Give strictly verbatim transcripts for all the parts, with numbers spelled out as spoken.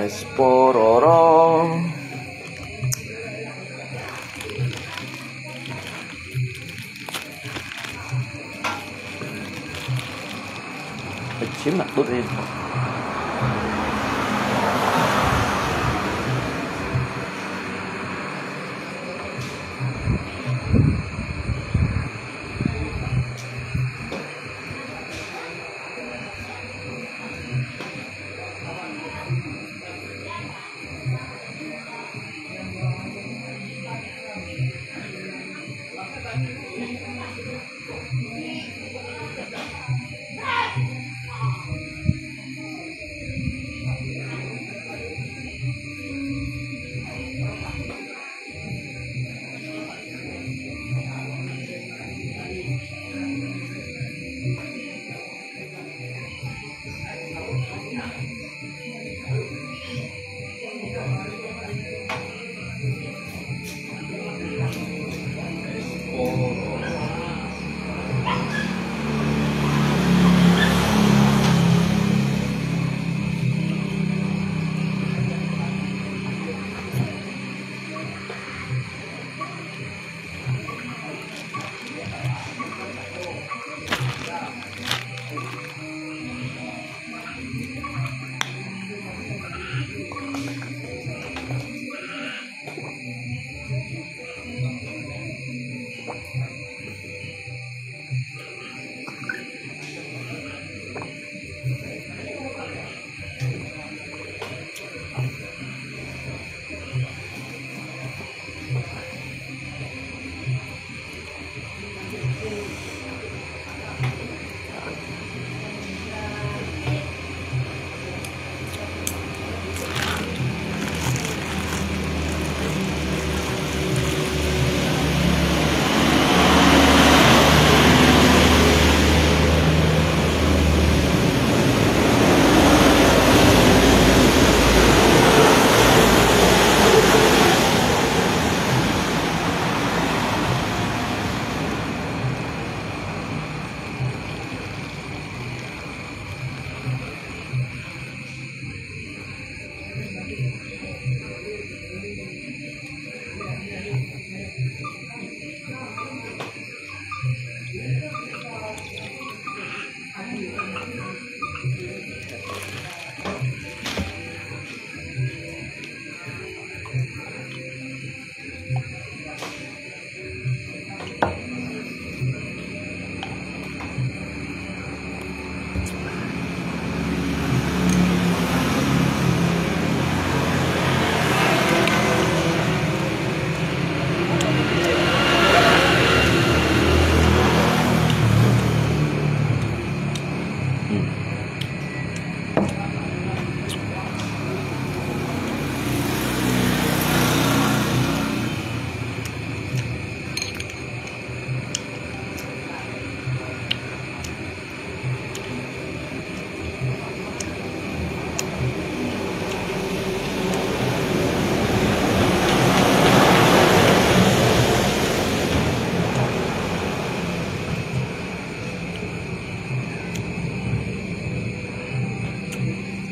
Es pororo. Chiếm mặt bút đi.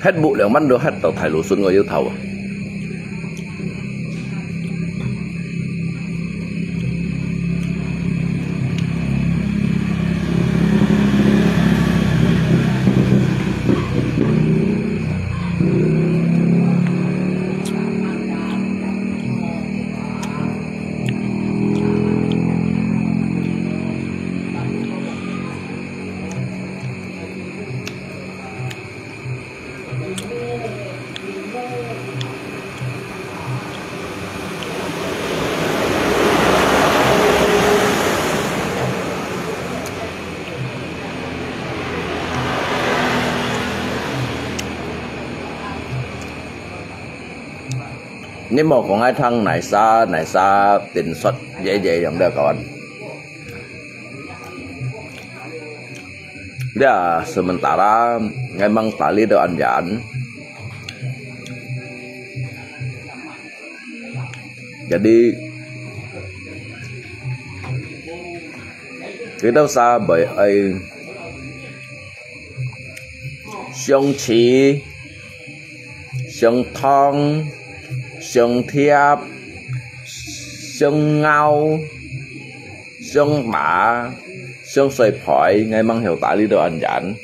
核無兩萬度，核到大路脣个有頭啊！ 你莫講愛聽哪儕哪儕電視，爺爺用了个。這sementara，𠊎吂打理到恁樣。Jadi，佢兜儕會愛相處，想燙、想貼、想咬、想嫲、想衰胚，𠊎吂曉得你都恁樣。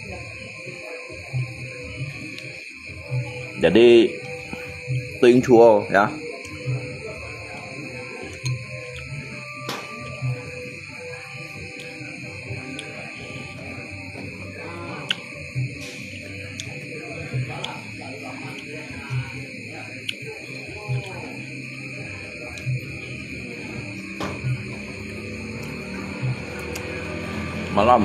Jadi, thank you all, ya. Malam.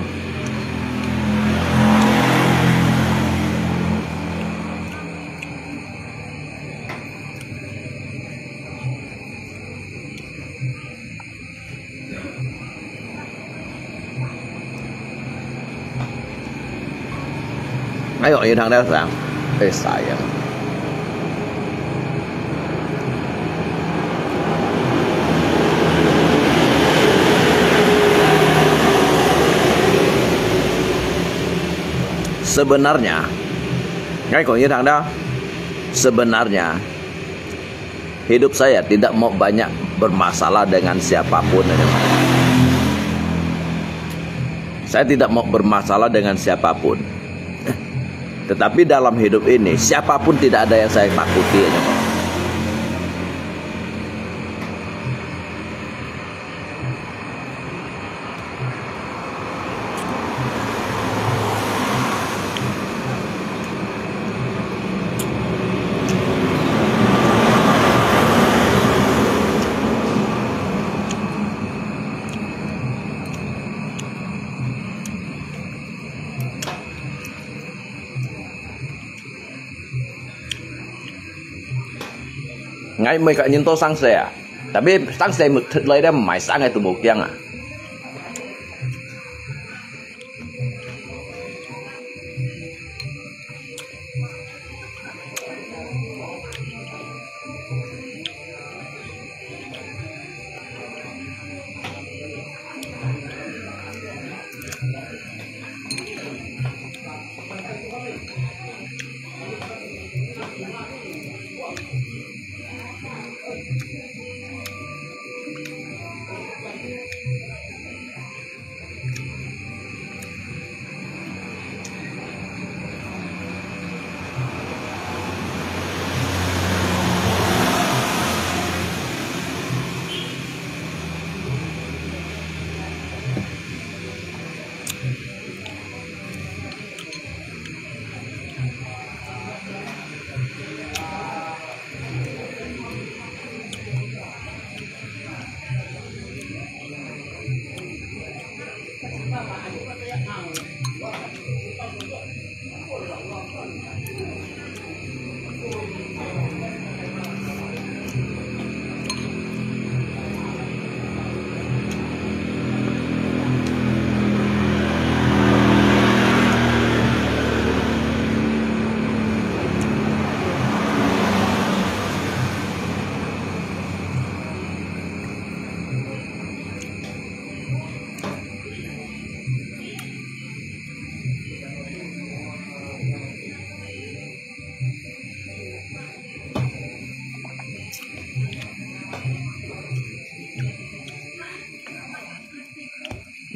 Ayo, ini tanggal sang, eh, sayang. Sebenarnya, ngai kong ini tanggal, sebenarnya, hidup saya tidak mau banyak bermasalah dengan siapapun. Saya tidak mau bermasalah dengan siapapun. Tetapi dalam hidup ini, siapapun tidak ada yang saya takuti. Ngai每個人都生死啊，tapi生死來了，毋係生个都無驚啊。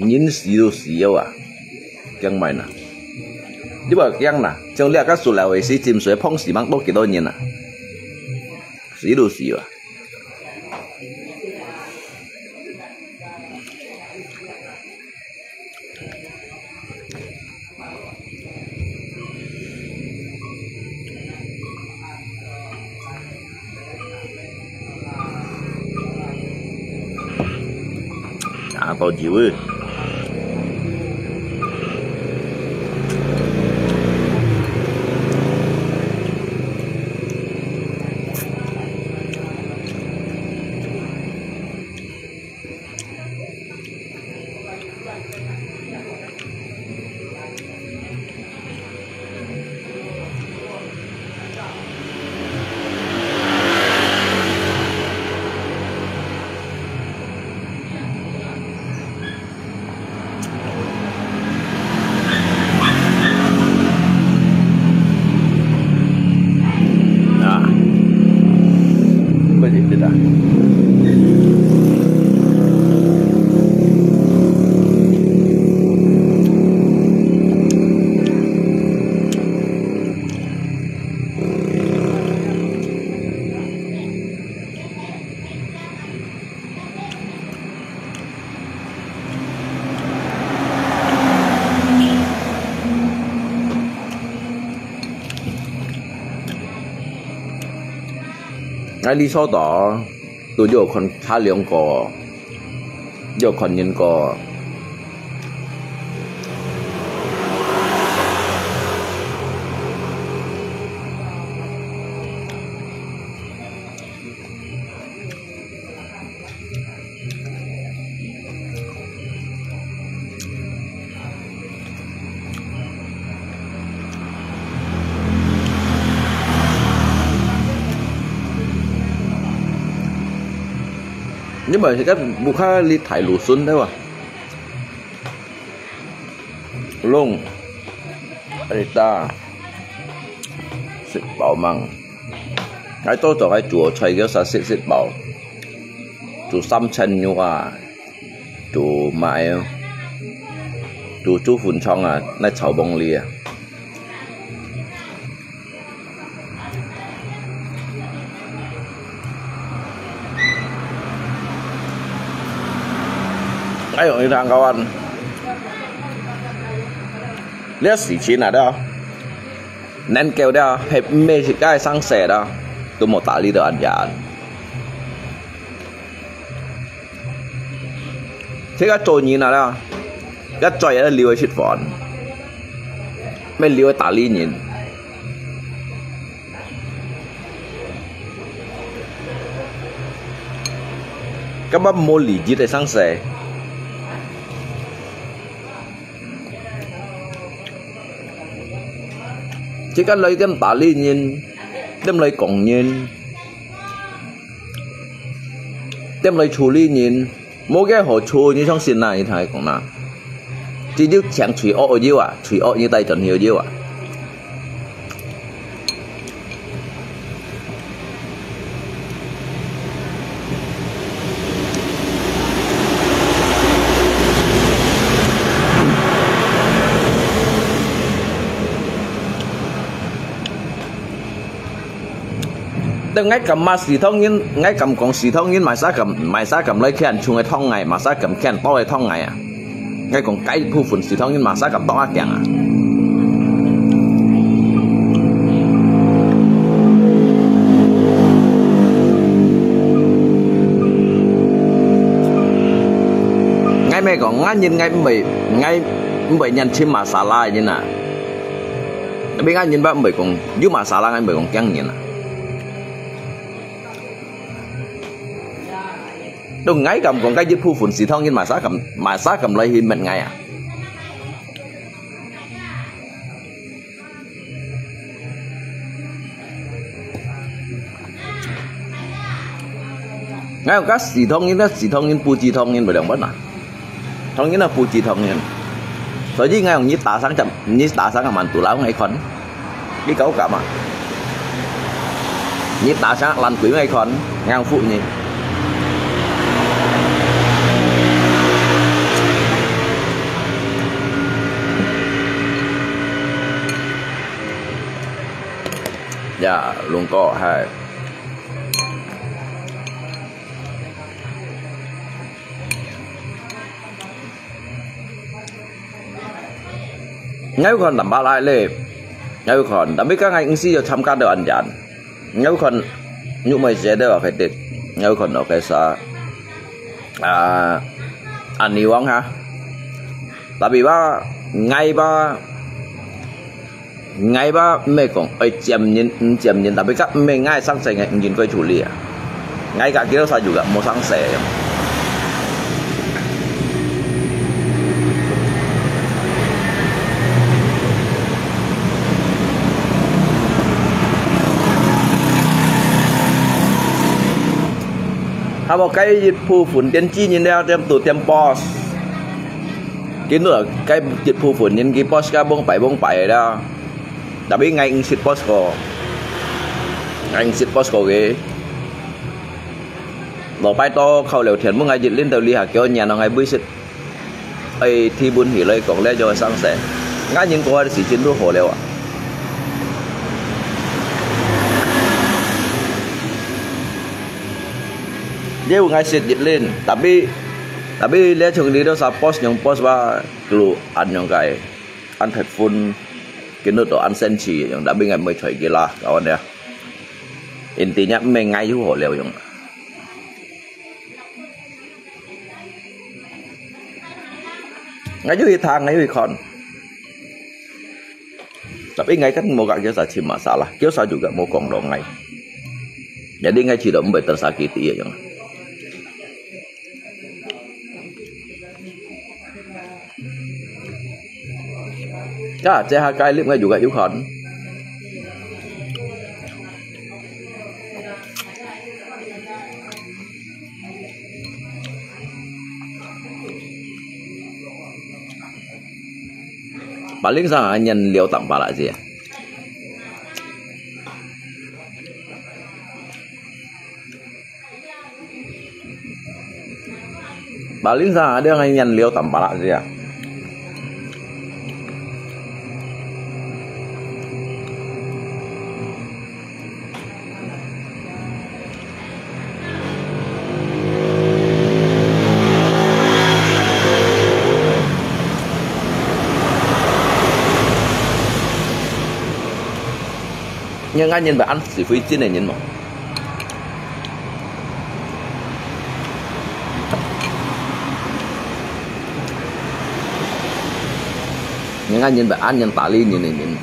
人死都死了啊，驚麼个啊？你莫驚啦，像這個Sulawesi浸水碰死吂多幾多人啊？死都死啊。 啊，到位。哎，你坐到，都有看他两个，有看见过。 你们这个屋下离大路顺对吧？弄，哎哒，食饱吂？ 𠊎多多个煮菜个啥食食饱，煮三層肉啊，煮乜，煮豬粉腸啊，來炒飯哩啊。哎喲，你看，kawan，這時間啊，對吧？ 能夠了，係毋係自家生事了，都無打理到恁樣。自家做人啊了，自家做人留來食飯，毋係留來打理人。根本無利益个生事。 自家來點打理人，點來講人，點來處理人，無个好處，你相信哪？你聽𠊎講哪？只有淨罪惡有啊，罪惡你帶轉去有啊。 但𠊎感覺食堂人，𠊎感覺食堂人，麼儕敢，麼儕敢來牽重个糖𠊎，麼儕敢牽多个糖𠊎啊。 𠊎講該部分食堂人麼儕敢當阿強啊？𠊎毋係講，𠊎人𠊎毋會，𠊎毋會認清masalah个人啊。Tapi𠊎人也毋會講，有masalah𠊎毋會講驚人啊。 都𠊎敢講，該一部分食堂人麼儕敢，麼儕敢來去問𠊎啊。𠊎講該食堂人，該食堂人、布置堂人無兩般啊。 堂人啊，布置堂人。所以𠊎講你打生隻，你打生个mantul𠊎看，你搞搞嘛。你打生爛鬼𠊎看，𠊎服你。呀，龍哥，嗨。 𠊎有看nampak來咧，𠊎有看，tapi kan𠊎毋係有參加到恁樣。𠊎有看，有妹姐都有去的，𠊎有看到該啥，啊，Ani Wong哈。Tapi吧，𠊎吧， 𠊎吧毋係講愛尖人毋尖人，tapi kan毋係𠊎生事𠊎毋應該處理啊。𠊎家己都煞有个，無生事。還無該一部分電子人了，點都點boss。今日該一部分人佢boss个崩敗崩敗个啦。 Tapi𠊎毋識boss个，𠊎毋識boss个。老拜託靠聊天，問𠊎一輪到這下，叫𠊎仰會食。哎，提問起來講，這就生事。𠊎人過下時間都好了啊。這有𠊎食一輪，tapi，tapi這從你兜sa post，用post吧，kelu an用該，an thai phun，kenu to an sensi，用，tapi𠊎毋會睬佢啦，kawan ya。Intinya毋係𠊎有好了用。 𠊎有去聽，𠊎有去看。Tapi𠊎kan無甲佢sa chin masalah，佢sa juga無講到𠊎。Jadi𠊎知道毋會tersakiti樣。 Ya，這下該clip𠊎juga有看。Paling sanga nyan liau tampalak siya. Paling sanga ada ngan nyan liau tampalak siya. Nyan ngan nyan ba an si fui chin nyan mo. Nyan ngan nyan ba an nyan tali nyan nyan.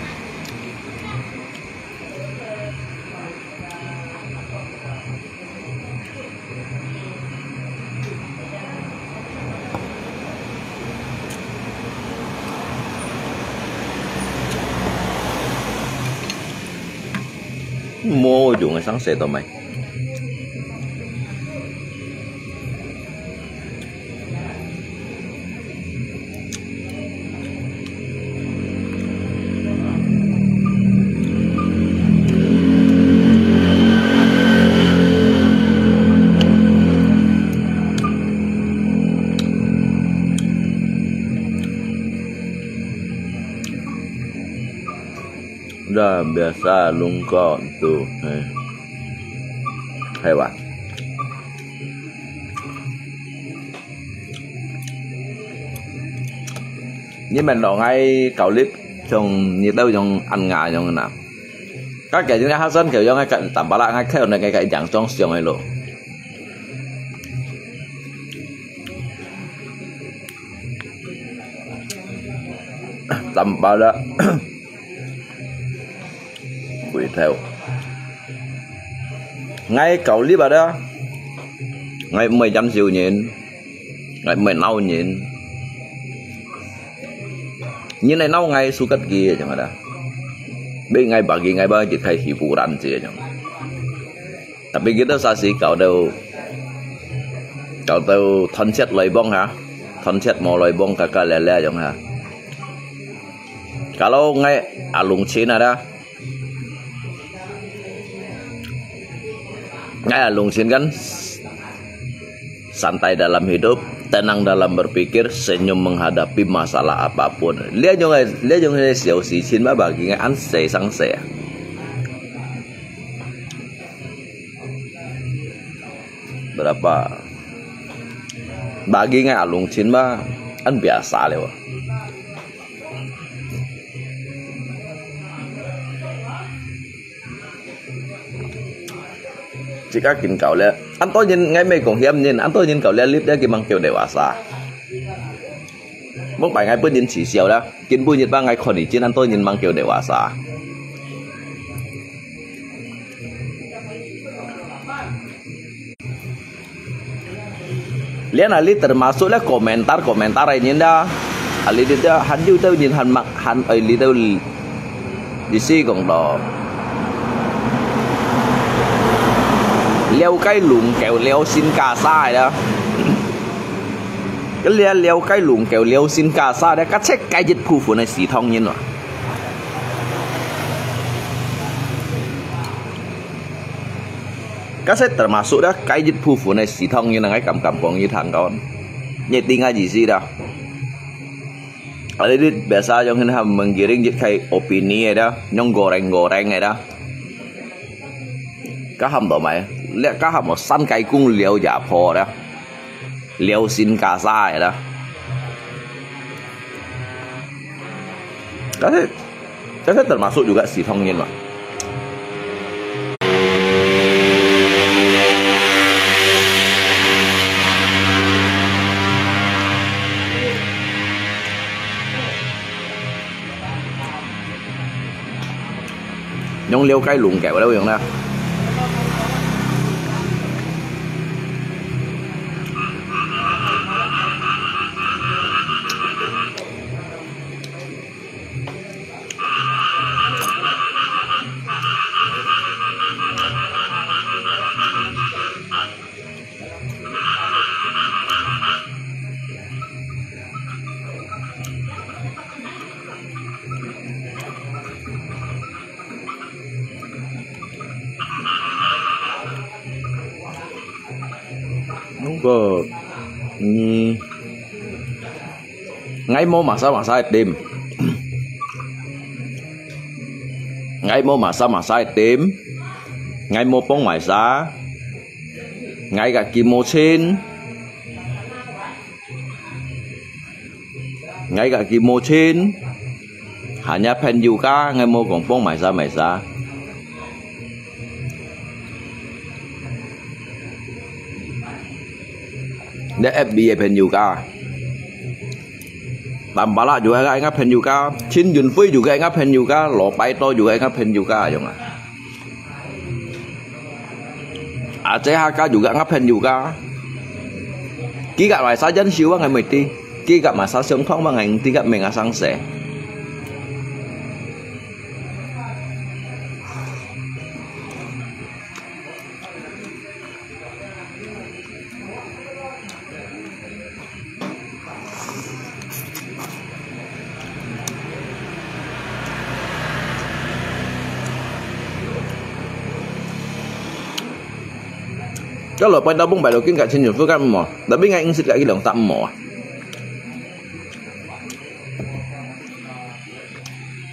Mo yung isang seto may. Dah biasa lungkot tu. Hai. Hai wah. Ni men lo ngai kau lip, trong ni tau trong ăn ngà trong na. Các kẻ chúng ta hát sân kiểu trong ngay cạnh tạm bá lại ngay theo này ngay cạnh giảng trong siêu ngay lo. Tạm bá lại. Quỷ theo. Ngay kau lip à đó. Ngay mười trăm triệu nhện. Ngay mười nau nhện. Nhện này nau ngay su cắt kia chẳng là. Bên ngay bà kia ngay bà chỉ khai hiburan chứ chẳng. Tapi kita sasi kau tau, kau tau thon chet loi bong ha. Thon chet mo loi bong kaka lele jong ha. Kalau ngai alung chin ada. Ngai alung chin kan santai dalam hidup, tenang dalam berpikir, senyum menghadapi masalah apapun. Lia jong ngai, lia jong ngai siau si chin ba bagi ngai an sei sang sei. Berapa? Bagi ngai alung chin ba, an biasa leo. Jika kin kau le, an to nyin ngai mei kong hiam nyin, an to nyin kau le lip dia kimang kêu dewasa. Mong pai ngai pun nyin chỉ siau la, kin pun nyin ba ngai kon ni chin an to nyin mang kêu dewasa. Lian ali termasuk lah komentar-komentar ai nyin da. Ali di da han yu tau nyin han mak han ai li tau li. Di si kong do. Liau kai lung kêu liau sin ka sa ai da. Cái lia liau kai lung kêu liau sin ka sa da, ka check cái dịch phu phu này xí thong nyin wa. Kasi termasuk dah kaya it pupun ay si thong yun ang ay kam kam pong yun hangkaon. Nyeting aja sih dah. Ada di biasa yang hin ham menggiring jit kay opini ay dah, nyong goreng-goreng ay dah. Kaham to mai, lihat kaham mo san kai kung liao ya po dah. Liao sin kasa ay dah. Kasi, kasi termasuk juga si thong yun mah. 用了解弄个，我都用啦。Nungko ni ngai mo masa masa tim. Ngai mo masa masa tim. Ngai mo pong mai sa. Ngai ka ki mo chin. Ngai ka ki mo chin. Hanya phen yu ka, ngai mo kong pong mai sa mai sa. Nde F B e phen yu ka. Tampala juga ngai nga phen yu ka. Chin Yun Fui juga nga phen yu ka. Lo Pai To juga nga phen yu ka, yong a. Aja haka juga nga phen juga. Kika mai sa jan siu bang ngai mesti. Kika mai sa siung thong bang ngai tingkat menga sang se. Kalau pai tabung bai lo kin ka chin yun fu kan mo. Tapi ngai ingsit ka ilang tam mo.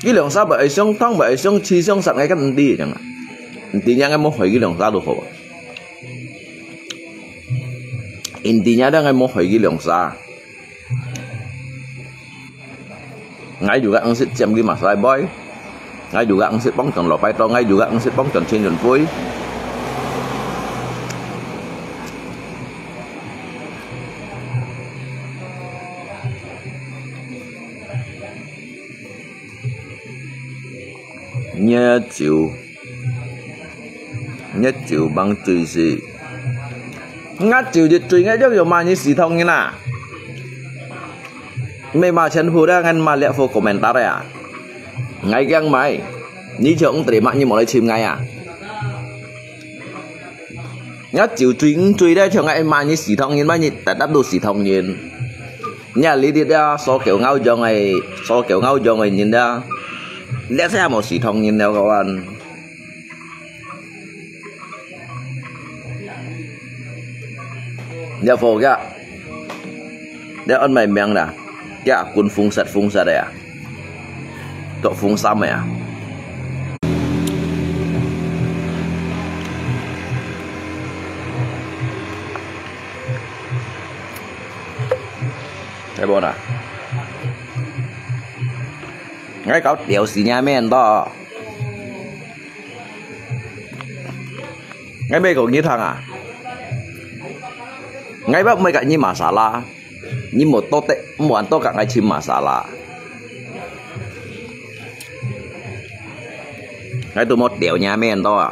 Ilang sa ba isong tang ba isong chi song sat ngai kan ndi jang. Ndi nya ngai mo hoi ilang sa lo ho. Inti nya dang ngai mo hoi ki liong sa. Ngai juga ang sit siam ki masai boy. Ngai juga ang sit pong chon lo pai to, ngai juga ang sit pong chon chin yun pui. Ngiat chiu, ngiat chiu bang chui si. Ngat chiu jit chui ngat jok yo ma ni si thong ni na. Mei ma chen hu da ngan ma liak fo komentar ya. Ngai kiang mai. Ni chok ng terima ni mo lai chim ngai ya. Ngat chiu chui ng chui da chok ngai ma ni si thong ni ma ni ta tap du si thong ni. Nya li dit ya, so kiu ngau jong ai, so kiu ngau jong ai nyin da. Liak sa mo si thong nyin liao kawan. Nya fo kia. Nya on mai miang da. Kia kun phung sat phung sat ya. Tok phung sam ya. Thấy bao nè. Ngai kau tiểu si nha men to. Ngai mei kau ngi thang à. Ngai bak mei ka ngi masala. Ngi mo to te mo an to ka ngai chim masala. Ngai tu mo tiểu nha men to à.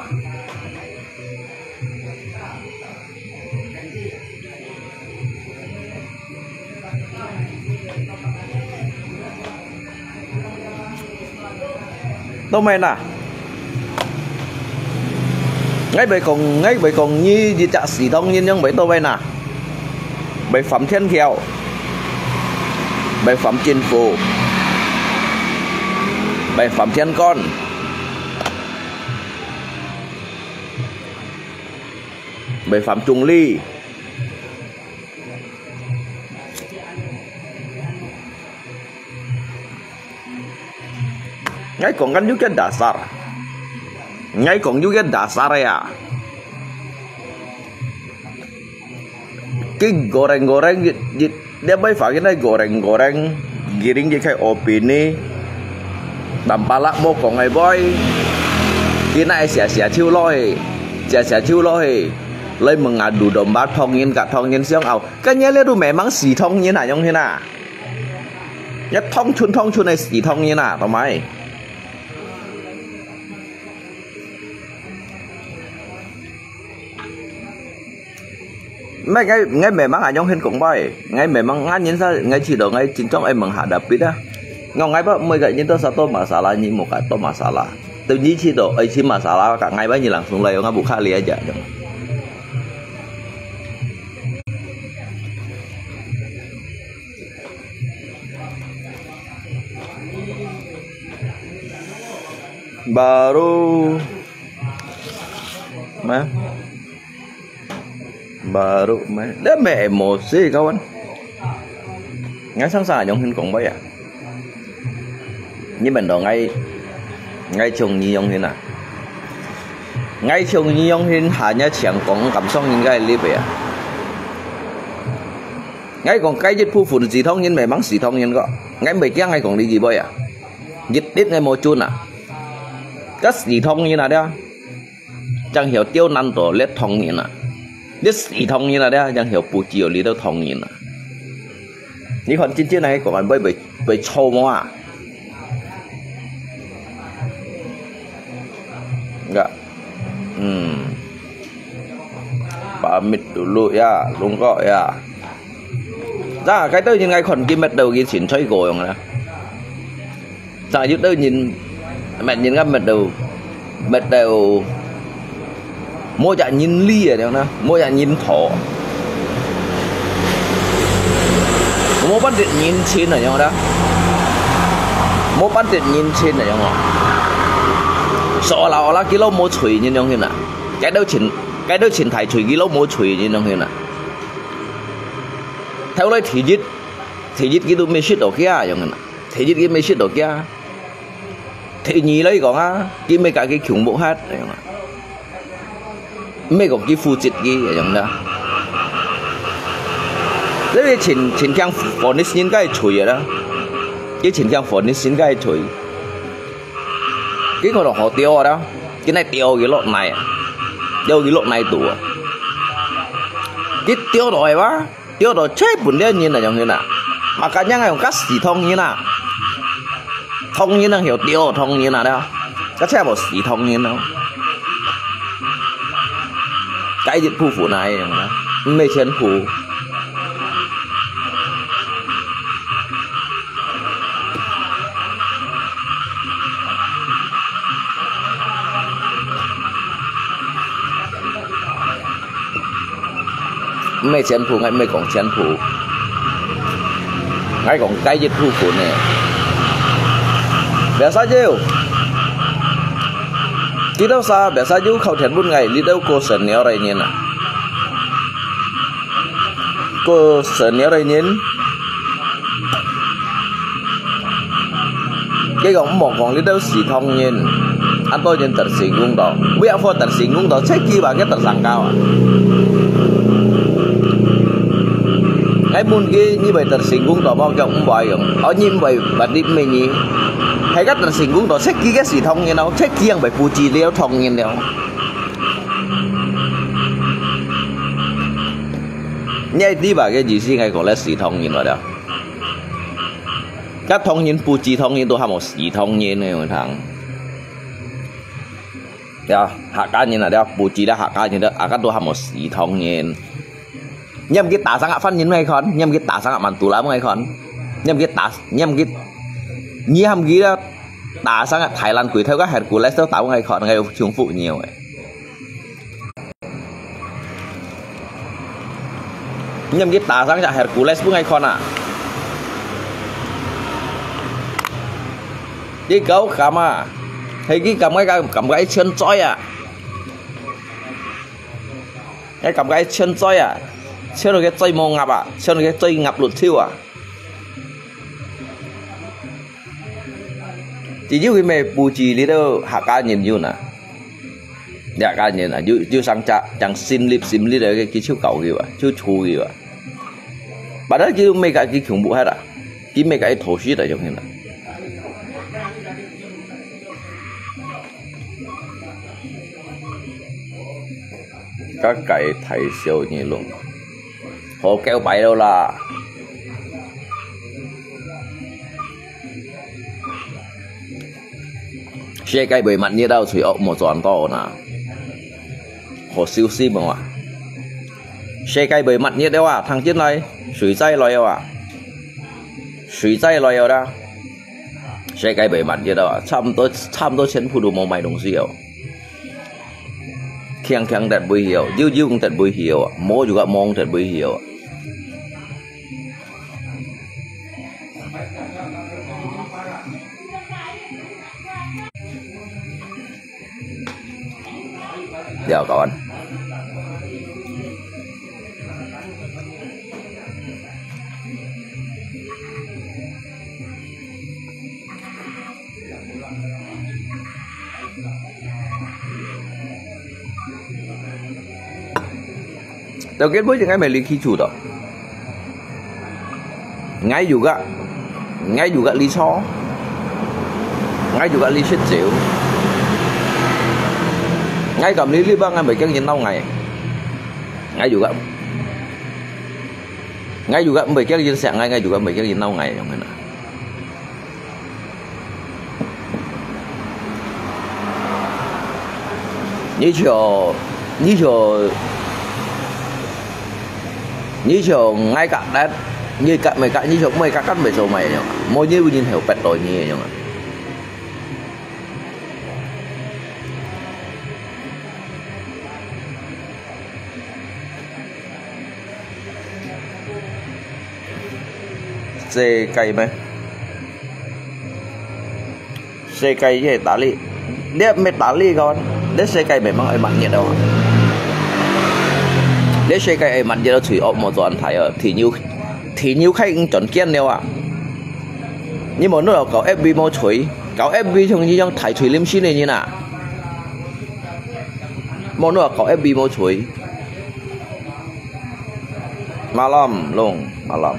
Tao mai na. Ngai bai kong, ngai bai kong ngi yi jak si thong yin yong bai tao mai na. Bai pham thiên kiao. Bai pham chính phủ. Bai pham thiên con. 會反中立。 𠊎講緊有个dasar，𠊎講有个dasar呀。佢goreng-goreng，一，一，你毋好發現佢goreng-goreng，giring佢開opini，tampalak無講个話，佢那寫寫手落去，寫寫手落去，來問啊，lu domba同人甲同人相拗， 該你這都memang死同人啊，樣形啊！你同村同村个死同人啊，懂無？毋係，𠊎，𠊎memang啊，樣形講話，𠊎memang，𠊎人生，𠊎知道，𠊎真正愛問下特別啊。我，𠊎把每個人都satu masalah，你無个都masalah。對你知道，愛尋masalah，甲𠊎把你langsung來，𠊎無卡理啊，樣。 Baru meh. Baru meh. Dah meh emosi, kawan. Ngai sang sa nyong hin kong bai ya. Ni men dong ngai, ngai chung ni yong hin a. Ngai chung ni yong hin ha nya chiang kong kam song yin gai li bai ya. Ngai kong kai jit phu phun si thong yin, meh mang si thong yin ko. Ngai meh kiang ngai kong li ji bai ya. Jit dit ngai mo chun a. Ka si thong yin a dia. Chang hiau tiau nan to let thong yin a. Let si thong yin a dia, chang hiau pu chiu li tau thong yin a. Ni khon chin chin ngai kong an bai bai bai chau mo a. Enggak. Hmm. Pamit dulu ya, lungkok ya. Nah, kai tau yin ngai khon ki met dau ki chin choi ko yong na. Chang yu tau yin, met yin ngai met dau, met dau. Mo ya yin li ya yong na, mo ya yin tho. Mo pan dit yin chin na yong na. Mo pan dit yin chin na yong a. So la la ki lo mo chui yin yong hin na. Kai tau chin, kai tau chin thai chui ki lo mo chui yin yong hin na. Thau lai thi jit, thi jit ki tu me shit ok ya yong hin na. Thi jit ki me shit ok ya. Thi ni lai kong a, ki me ka ki kiung buk hat yong a. Meh kong ki fu chit ki yong na. Tapi chin, chin kiang fonis yin kai chui ya da. Ki chin kiang fonis yin kai chui. Ki ko dong ho tiau da. Ki nai tiau ki lok nai. Tiau ki lok nai tu a. Ki tiau doi ba. Tiau to chai pun dia nyin na yong hin na. Maka nyang yong ka si thong yin na. Thong yin na hiau tiau thong yin na da. Ka chai mo si thong yin na. Kai jit phu phu na yong na. Meh chen phu. Meh chen phu, ngai meh kong chen phu. Ngai kong kai jit phu phu ne. Biasa jiu. Ki tau sa, biasa jiu khau thian bun ngai, li tau ko sen niau rai nyin a. Ko sen niau rai nyin. Ki kong mok kong li tau si thong yin. An to yin tersinggung to. Bia fo tersinggung to, chek ki ba ke tersangkau a. Ngai mun ki ni bai tersinggung to, mok kong mbai yong. O ni mbai bat dit me ni. Hai ka tersinggung to, chek ki ke si thong yin o, chek ki yang bai pu chi liau thong yin liau. Nyai ti ba ke ji si ngai ko le si thong yin lo da. Ka thong yin pu chi thong yin tu ha mo si thong yin ne yong thang. Ya, ha ka yin a da pu chi da ha ka yin da, a ka tu ha mo si thong yin. Nyam ki ta sang a fan yin ngai khon, nyam ki ta sang a man tu la ngai khon. Nyam ki ta, nyam ki, ni ham ki da ta sang a Thailand kui thau ka Hercules tau ta ngai khon, ngai chung fu nhiều e. Nyam ki ta sang chak Hercules bu ngai khon a. Ki kau kam a. Hei ki kam ngai kam, kam ngai chen choi a. 𠊎感覺像嘴啊，像該嘴無鴨啊，像該嘴鴨綠豆啊。 只有佢乜布置這兜客家人有哪，客家人啊，有，有上隻，像心理，心理个，佢就搞佢啊，就處佢啊。Padahal佢乜甲佢恐怖下啊，佢乜甲佢偷襲个樣个啦。个个大小二龍，好狗擺了啦。 世界會末日了，罪惡無轉到哪，好消息無啊？世界會末日了啊，聽見來，水災來了啊，水災來了啦，世界會末日了啊，差毋多，差毋多全部都無賣東西了，強強得會去哦，有有得會去哦，無就甲無得會去哦。 了，kawan。Tau kén bôi jeng ngai mê li khi chu to. Ngai juga, ngai juga li cho, ngai juga li sit chiu. Ngai kam li li ba ngai mê kiang yin nau ngai. Ngai juga, ngai juga mê kiang yin sek ngai, ngai juga mê kiang yin nau ngai yong na. Như kiểu, như kiểu, như kiểu ngay cả đắt, như cả mấy cả, như kiểu mấy cả cắt mấy số mày nhá. Mỗi như nhìn hiểu bẹt rồi như nhá. Sê cay mê. Sê cay ye tali. Dia mê tali kawan. Dia sê cay memang ai mat nhiệt đâu. Dia sê cay ai mat nhiệt đâu, thủy ốc mô toàn thái ở. Thì như, thì như khách cũng chuẩn kiên nêu à. Nhưng mà nó là cậu F B mô chuối. Cậu F B trong như trong thái thủy liêm xin này như nà. Mô nó là cậu F B mô chuối. Malam, Long, malam.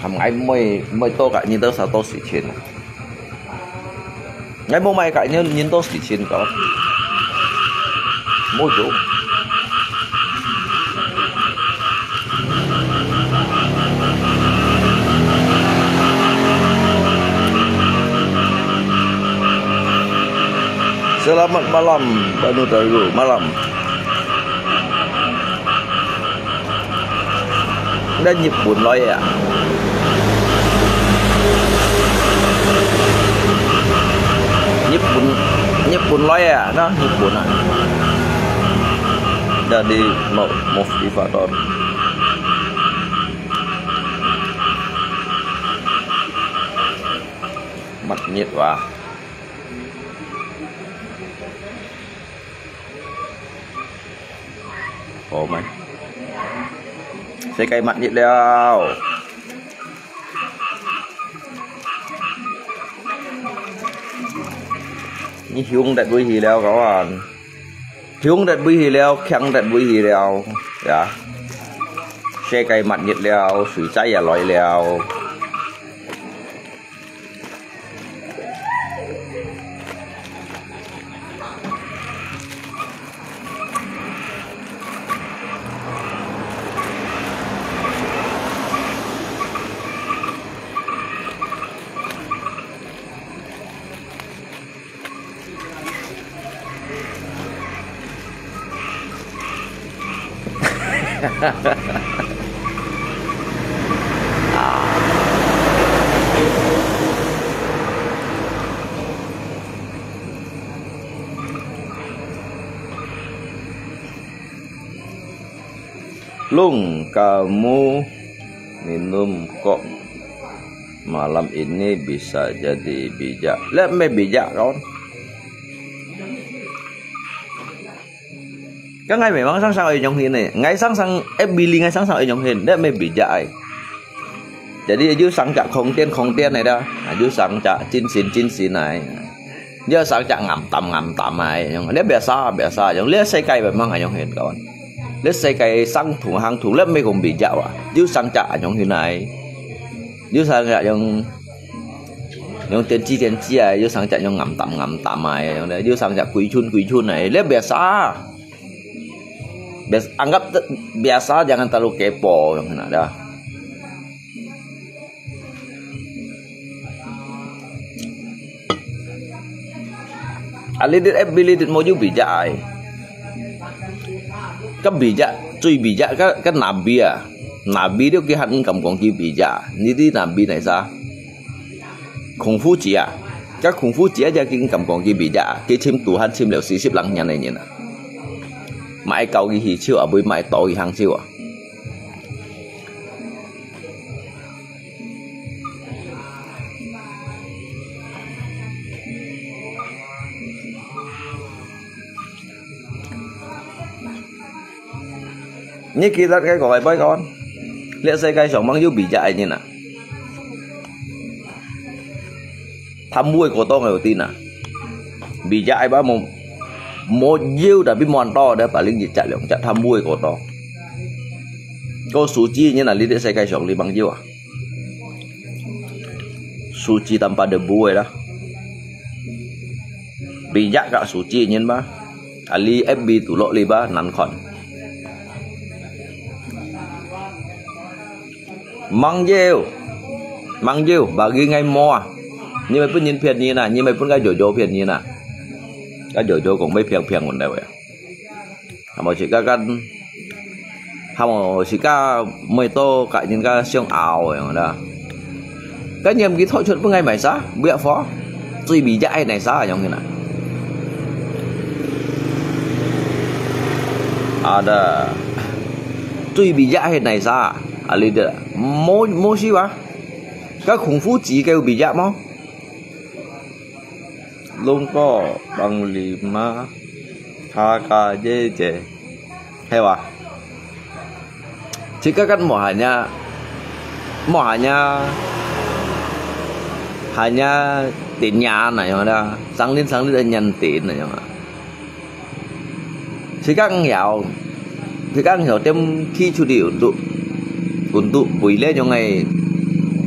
Hàm ngai môi, môi tô cả nhìn tớ sao tô sĩ chiến à. Ngai mô mai cả nhìn, nhìn tô sĩ chiến cả. Môi chủ. Selamat malam, Banu Darul. Malam. Đó Nhật Bản nói à. Nhật Bản, Nhật Bản nói à, đó Nhật Bản à. Đó đi một, một đi vào đó. Mặt nhiệt quá. Ủa mày. Sẽ cay mặt nhiệt leo. Như hiung đặt bụi hì leo các bạn. Hiung đặt bụi hì leo, khiang đặt bụi hì leo. Dạ. Sẽ cay mặt nhiệt leo, sủi cháy à lòi leo. Long, kamu minum kok malam ini bisa jadi bijak. Let me bijak, kawan. Kan ngai memang sang-sang oi nyong hin ne. Ngai sang-sang, eh, bili ngai sang-sang oi nyong hin. Let me bijak ai. Jadi, you sang jak khong tian, khong tian ai dah. You sang jak chin sin, chin sin ai. You sang jak ngam tam, ngam tam ai. Nyong, let biasa, biasa. Nyong, let 世界 memang ai nyong hin, kawan. Let 世界 sang thung hang thung, let me kong bijak wa. You sang jak ai nyong hin ai. You sang jak nyong, nyong tian chi, tian chi ai. You sang jak nyong ngam tam, ngam tam ai. Nyong, you sang jak kui chun, kui chun ai. Let biasa. Bias-, anggap te-, biasa, jangan terlalu kepo, nyong kena dah. A little, every little more you bijak ai. Kan bijak, cui bijak kan, kan Nabi ah. Nabi tu kihan kam kong ki bijak. Ni di Nabi nai sa. 孔夫子啊，該孔夫子啊，就經敢講佢bijak啊，佢尋Tuhan尋了四十零年个人啊，嘛愛教佢起手啊，毋係嘛愛刀佢行手啊。你記得該個禮拜講，這世界上吂有bijak个人啊。貪污个過多个有啲啊，bijak个吧無，無有，tapi無恁多，dia paling一隻兩隻貪污个過多。個suci个人啊，你這世界上你吂有啊？Suci tanpa debu个啦。Bijak ka suci nyin ba. Ali F B tulok li ba nan kon. Mang Yeu, Mang Yeu, bagi ngai mo ah. Nyi mai pun nyin phian nyin ah, nyi mai pun ka jojo phian nyin ah. Ka jojo kong mai phiang phiang ngun dai wei. Hamo si ka kan, hamo si ka mai to ka nyin ka siang ao yang da. Ka nyiam ki thoi chut pun ngai mai sa, biak fo. Cui bijak ai nai sa yang kena. Ada. Cui bijak ai nai sa. Ali de. Mo, mo si ba. Ka kung fu ji ka bijak mo. Lungko Panglima K K J J. Hewa. Jika kan mo hanya, mo hanya, hanya tin nyan na yang ada. Sanglin, sanglin nyan tin na yang. Jika ngiau, jika ngiau tem ki chu di untuk, untuk bui le yang ai,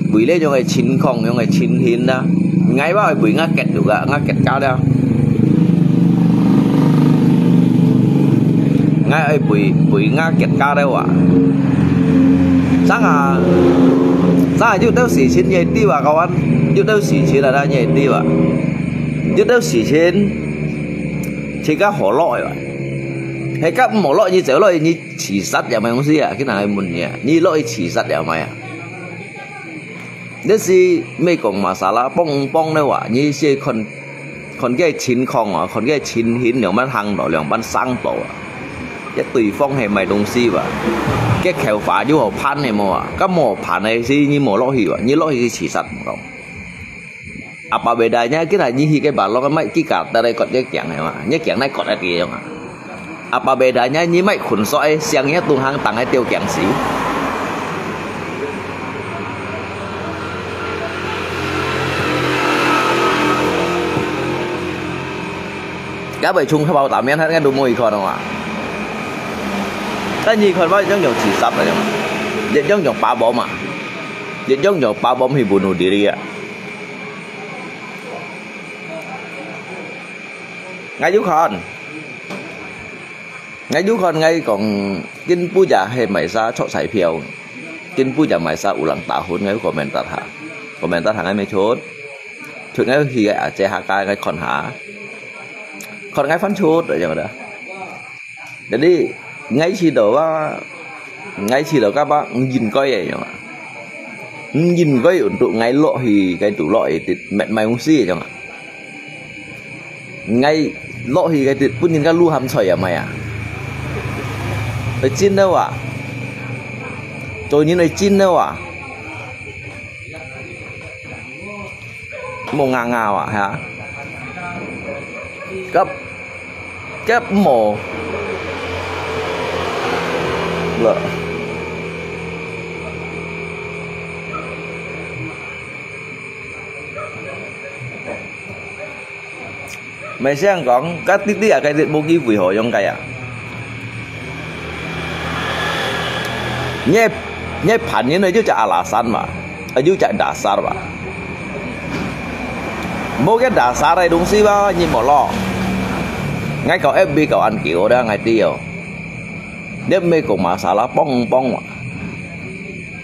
bui le yang ai chin kong, yang ai chin hin da. Ngai ba bui nga ket du ga, nga ket ka da. Ngai ai bui, bui nga ket ka da wa. Sang a, sang a, yu tau si chin ye di wa kawan, yu tau si chin la da ye di wa. Yu tau si chin. 自家好落去啊。係家毋好落，你走落去，你自殺也無東西啊，去哪裡問你啊？你落去自殺也無啊？你是美國馬莎拉幫幫的話，你先看，看个情況啊，看个情形，兩班行到，兩班上到啊。一對方係買東西吧，个口法有好盤的無啊？該無好盤的是你無落去吧？你落去自殺毋講。 Apa bedanya kita nyihi ke balong mai kika tare kot ye kiang ma, ye kiang nai kot ati yong. Apa bedanya nyi mai khun so e siang ye tung hang tang e teo kiang si. Ka bai chung kha bao tam yan hat ngai du mo i khon ma. Ta nyi khon bao yong yong chi sap la yong. Ye yong yong pa bom ma. Ye yong yong pa bom hi bunuh diri ya. Ngai yu khon. Ngai yu khon ngai kong kin pu ja he mai sa chok sai phiao. Kin pu ja mai sa ulang tahun ngai komentar ha. Komentar ha ngai mai chut. Chut ngai hi ngai a che ha kai ngai khon ha. Khon ngai phan chut yong da. Jadi, ngai si do ba, ngai si do ka ba, ngin koi e yong. Ngin koi untuk ngai lok hi, kai tu lok hi, tit met mai ung si yong. Ngai lok hi, kai tit pun yin ka lu ham choi ya mai a. Pe chin da wa. 做人愛真个哇，莫硬硬哇，哈。甲，甲無，了。 Mày xem講，該滴滴啊，該滴無機會好用个啊。你，你盤人呢，就隻alasan嘛，啊，就隻dasar嘛。無个dasar个東西嘛，你無咯。Ngai kau F B kau ăn kiểu đó, ngai tiêu. Dia mê kong masalah pong pong mà.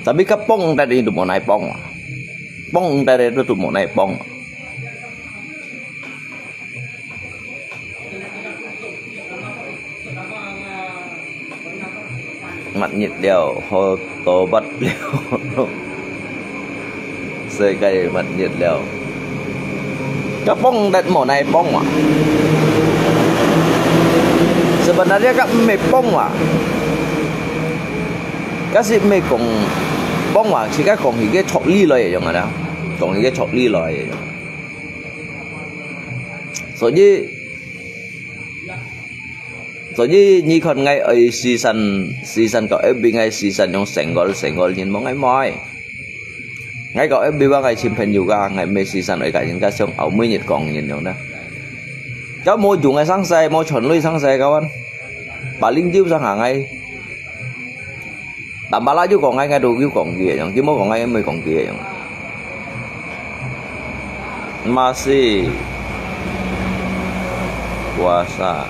Tapi kau pong tadi tu mau naik pong mà. Pong tadi tu tu mau naik pong. Mát nhiệt liao, hô tô bắt liao. Sơ kai mát nhiệt liao. Kau pong dat mô nai pong à. Sebenarnya kau mê pong à. Kau si mê kong pong à, si kau kong hige chok li loi yong ada. Kong hige chok li loi yong. 所以，所以你看𠊎愛時常，時常搞，愛分𠊎時常用成個，成個人無𠊎無愛。𠊎搞愛分話𠊎尋朋友个，𠊎毋係時常愛甲人家相拗，每日講人樣呢。搞無用个生事，無存類生事，kawan。Paling就上下𠊎。 Tambah laju kong ngai ngai tu kiu kong kie yang, kiu mo kong ngai mai kong kie yang. Masih puasa.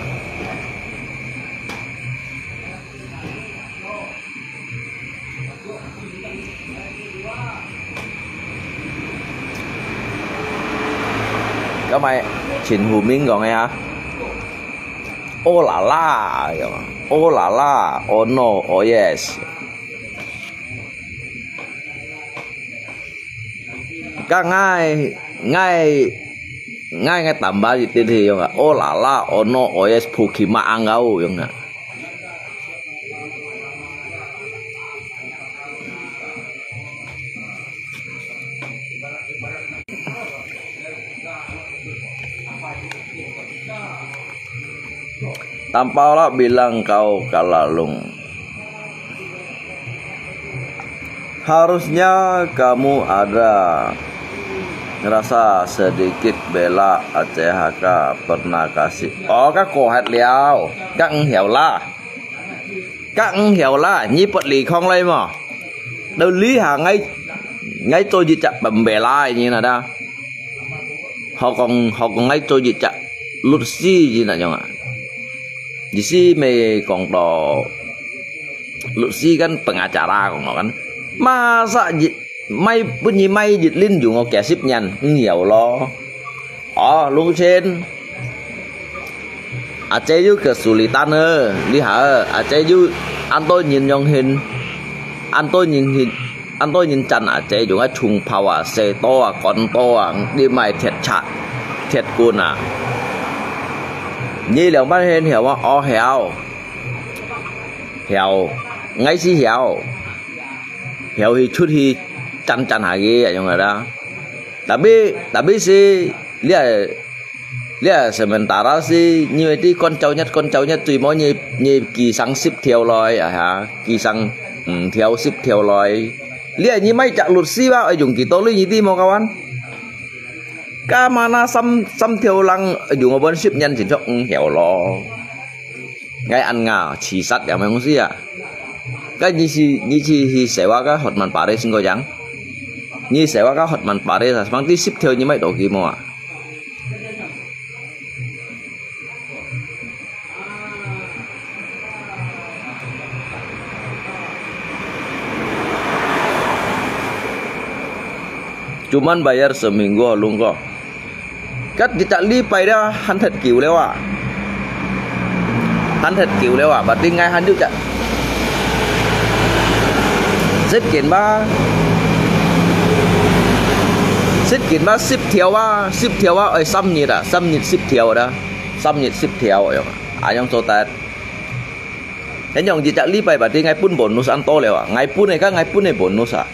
Kau mai Chin Hu Ming kong ya. Oh la la, ya. Oh la la, oh no, oh yes. Kau ngai, ngai, ngai, ngai tambah di titi yong. Oh la la, oh no, oh yes, Pokemon ang kau yong na. Tampau lah bilang kau kalalung. Harusnya kamu ada rasa sedikit bela Aceh Hakka pernah kasih. Oh, kau kohat liao. Kau nghiau lah. Kau nghiau lah, nyi pot li khong lai mo. Đâu lý hả ngay, ngay tôi chỉ chặt bầm bè lai như là đó. Họ còn, họ còn ngay tôi chỉ chặt luật sư gì là nhông à. Luật sư mày còn đó, luật sư kan pengacara còn đó kan. Masa ji-, mai, bunyi mai jit lin jung oke sip nyan, nghiau lo. Ơ, Lung Chen. Aceh yu kesulitan ơ, li ha ơ, Aceh yu an to nyin yong hin, an to nyin hin, an to nyin chan Aceh yu ngai chung phao à, xe to à, kon to à, đi mai thiệt chặt, thiệt cun à. Nyi liang ban hin hiao à, ơ hiao. Hiao, ngai si hiao. Hiao hi chut hi chan chan ha ki, yong ada. Tapi, tapi si, lia, lia sementara si, nyi ti kon chau nyat, kon chau nyat, tui mo nyi, nyi ki sang sip thiau loi, ah, ha, ki sang, mm, thiau sip thiau loi. Lia nyi mai chak lut si ba, ai yung ki to lui nyi ti mo kawan. Ka mana sam, sam thiau lang, ai yung abon sip nyan sin chok, mm, hiau lo. Ngai an nga, chi sat yang mai kong si ya. Ka nyi si, nyi chi hi sewa ka Hotman Paris ngo yang. Nyi sewa ka Hotman Paris, ah, mang ti sip thiau nyi mai to ki mo ah. Cuman bayar seminggu lung ko. Kat di tak li pai dah han thet kiu leo ah. Han thet kiu leo ah, berarti ngai han yu cak. Sit kin ba. Sit kin ba sip thiau ba, sip thiau ba, oi sam nyit ah, sam nyit sip thiau dah. Sam nyit sip thiau oi. Ayong so tat. 恁樣一隻禮拜吧，對𠊎分bonus恁多了啊，𠊎分个，該𠊎分个bonus啊。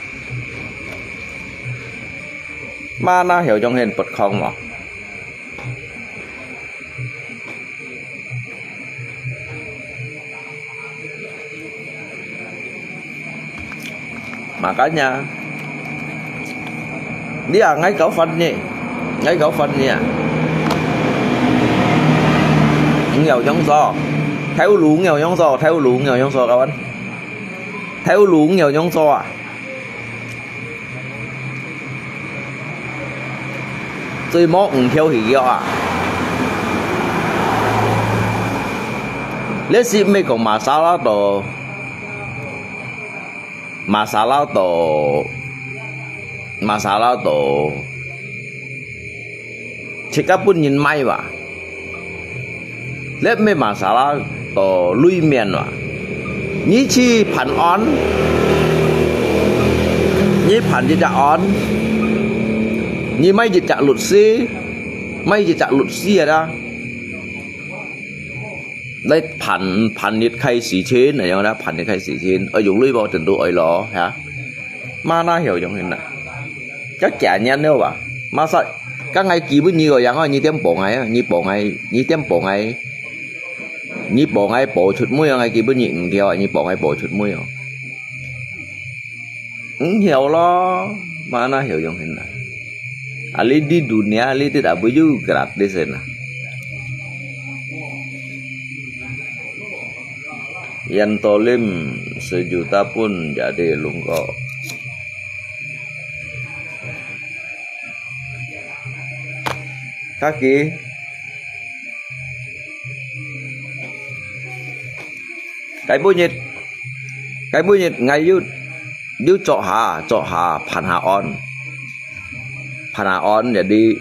Mana曉用現不空嘛？Makanya，你啊，𠊎搞煩你，𠊎搞煩你啊！你要用做，頭路你要用做，頭路你要用做，kawan。頭路你要用做啊！最無五條魚肉啊！你是毋係講masalah到？ Masalah到，masalah到，自家分人買哇。這毋係masalah到裡面哇。你去辦案，你辦一隻案，你買一隻律師，買一隻律師啊啦。 來辦，辦一個事情，恁樣啦，辦一個事情，愛用鐳無？Tentu愛咯，哈。Mana曉用現啊？該幾年了吧？Masa，該𠊎寄分你个樣啊，你點報𠊎啊？你報𠊎，你點報𠊎？你報𠊎報出鐳啊，𠊎寄分你五條啊，你報𠊎報出鐳啊。 Eng曉咯，mana曉用現啊？Ahli di dunia, ahli tidak boleh gratis na. Yan tolim sejuta pun jadi lungko. Kaki. Cái bữa nhiệt, cái bữa nhiệt ngày yut, yut chọ hà, chọ hà, phan hà on. Phan hà on jadi,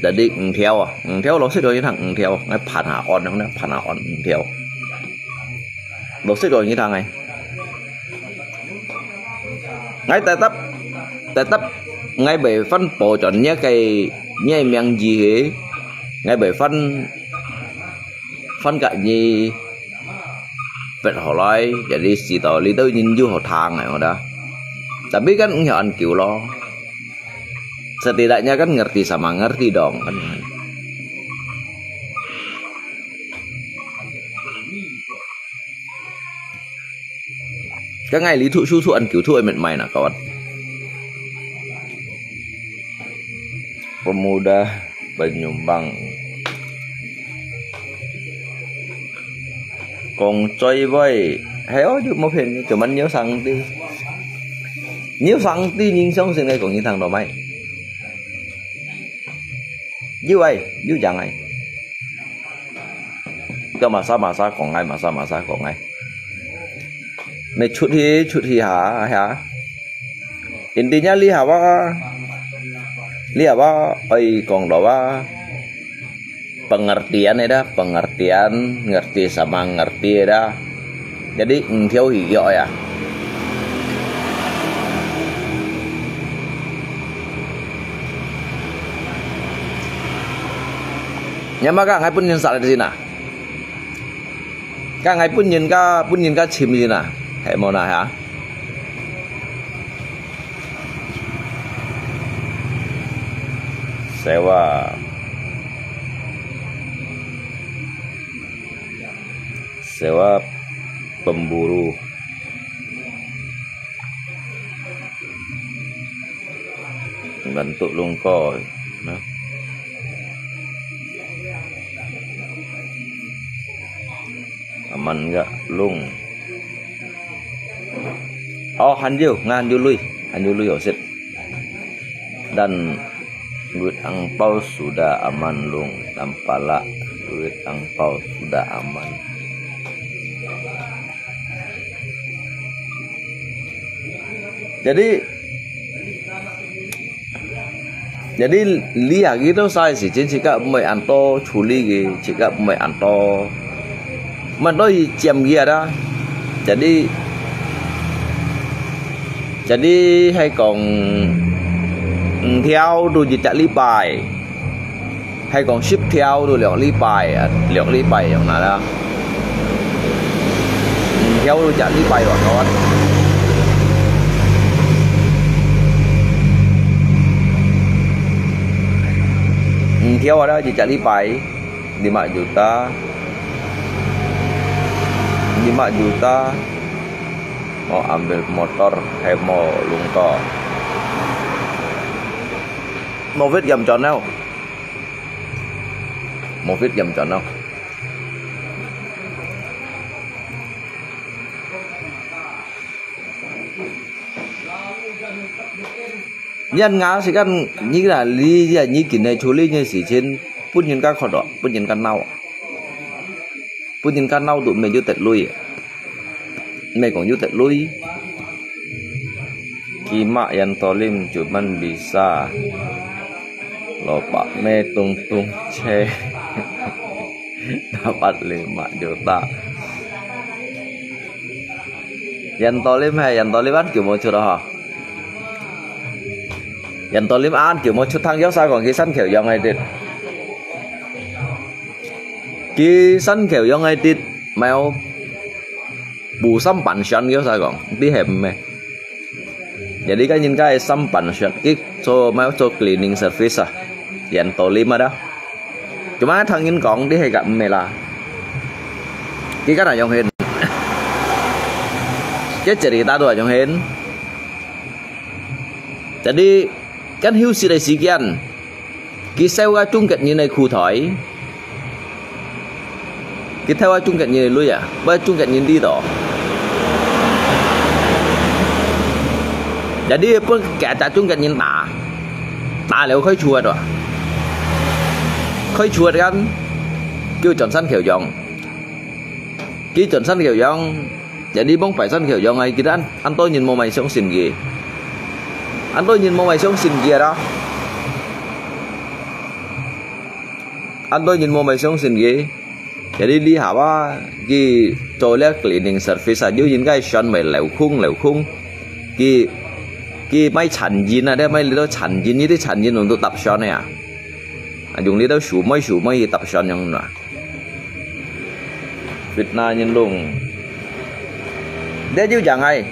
jadi eng theo à. Eng theo lo xích rồi như thằng eng theo. Ngay phan hà on, nó phan hà on eng theo. Lo xích rồi như thằng này. Ngay tại tấp, tại tấp, ngay bảy phân bổ chọn nhé cái, nhé miếng gì hế. Ngay bảy phân, phân cả gì. Pet holai, jadi si tau li tau nyin ju ho thang ai, ngoda. Tapi kan eng heo an kiu lo. Setidaknya kan ngerti sama ngerti dong kan. Kan ngai li thu su thu an kiu thu ai met mai na kawan. Pemuda penyumbang. Kong choi boy, heo ju mo phen, cuman nyo sang ti. Nyo sang ti ning song sing ngai kong ning thang do mai. Yu ai, yu jang ai. Cho masa masa kong ai, masa masa kong ai. Mê chut hi, chut hi ha, ha. Intinya li hawa, li hawa, oi kong do wa. Pengertian ida, pengertian, ngerti sama ngerti ida. Jadi, eng theo hi yo ya. Nyama ka ngai pun nyin sa di sini. Ka ngai pun nyin ka, pun nyin ka chim sini. Hai mo na ha. Sewa. Sewa pemburu. Bantuk lungko, nah. Aman enggak, lung. Oh, hanju, ngan hanju lui, hanju lui, oh, sip. Dan duit angpau sudah aman, lung. Tampalak, duit angpau sudah aman. Jadi, jadi li ha gitu sai si chin si ka mui anto chuli gi, si ka mui anto. Man to i chiam gi ada. Jadi, jadi hai kong, eng theo tu ji tak li pai. Hai kong sip theo tu liok li pai, liok li pai yang na la. 跳到隻禮拜咯，好啊。嗯，跳啊，一隻禮拜lima juta, lima juta, mau ambil motor, eh, mau lungko. Mau fit jam channel. Mau fit jam channel. Yan nga sikan ni la li ya ni kin ne chuli ni si chin pun yin ka khot do, pun yin ka nau. Pun yin ka nau tu me yu tet lui. Me kong yu tet lui. Ki ma yan to lim cuman bisa. Lo pa me tung tung che. Dapat lima juta. Yan to lim he, yan to lim an kiu mo chut ha. Yan to lim an kiu mo chut thang yo sa kong ki san kheu yong ai dit. Ki san kheu yong ai dit, mai o. Bu sam pan shan yo sa kong, ti he me. Jadi kan yin kai sam pan shan, ki so mai o so cleaning service ah. Yan to lim ah da. Cuma thang yin kong ti he ka me la. Ki kan a yong hin. Ki cerita tu a yong hin. Jadi kan hiu si dai si kian. Ki sel ka chung ket yin ai khu thoi. Ki thel ka chung ket yin ai lui a, ba chung ket yin ti to. Jadi pun kẻ ta chung ket yin ta. Ta leo khoi chuat wa. Khoi chuat kan. Kiu chon san kheu yong. Ki chon san kheu yong. Jadi mong pai san kheu yong ai, kita an, an to yin mo mai siong sin ki. An to yin mo mai siong sin ki a da. An to yin mo mai siong sin ki. Jadi li ha wa, ki cho le cleaning service a, yu yin kai shan mai leu khung, leu khung. Ki, ki mai chan yin a, de mai li to chan yin, ni ti chan yin nung tu tap shan a. A, yung li to shu mai, shu mai tap shan yong na. Fitna nyin lung. Dê yu jang ai,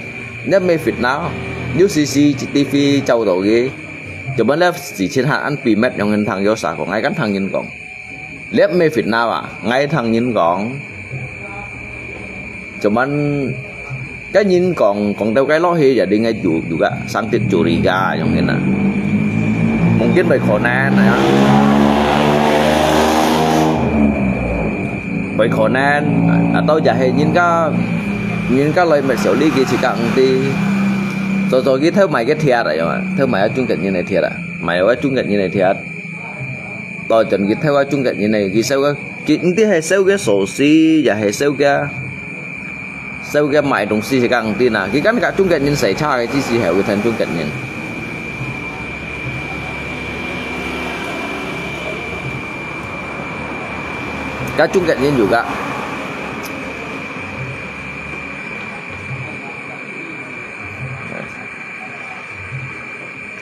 nep me fitna, yu C C T V chau to ki. Cuman lep si chin han an pi met yong hin thang yo sa kong, ai kan thang yin kong. Lep me fitna wa, ngai thang yin kong. Cuman Cái nhìn còn, còn theo cái đó thì giờ đi ngay chủ, chủ cả, sáng tết chủ đi cả, giống như là. Mungkin bai khổ nan, ya. Bai khổ nan, atau jahe nhìn ka, nhìn ka loi mai siau li ki si ka ang ti. So, so ki theo mai cái thiệt à, ya. Theo mai ở chung cái nhìn này thiệt à. Mai ở chung cái nhìn này thiệt. Tao chân ki theo ở chung cái nhìn này, ki siau cái, ki ang ti hay siau cái sổ si, ya hay siau cái Sau cái mai东西是讲对啦，佢跟个中间人谁差个，只是还有个中间人。个中间人有个。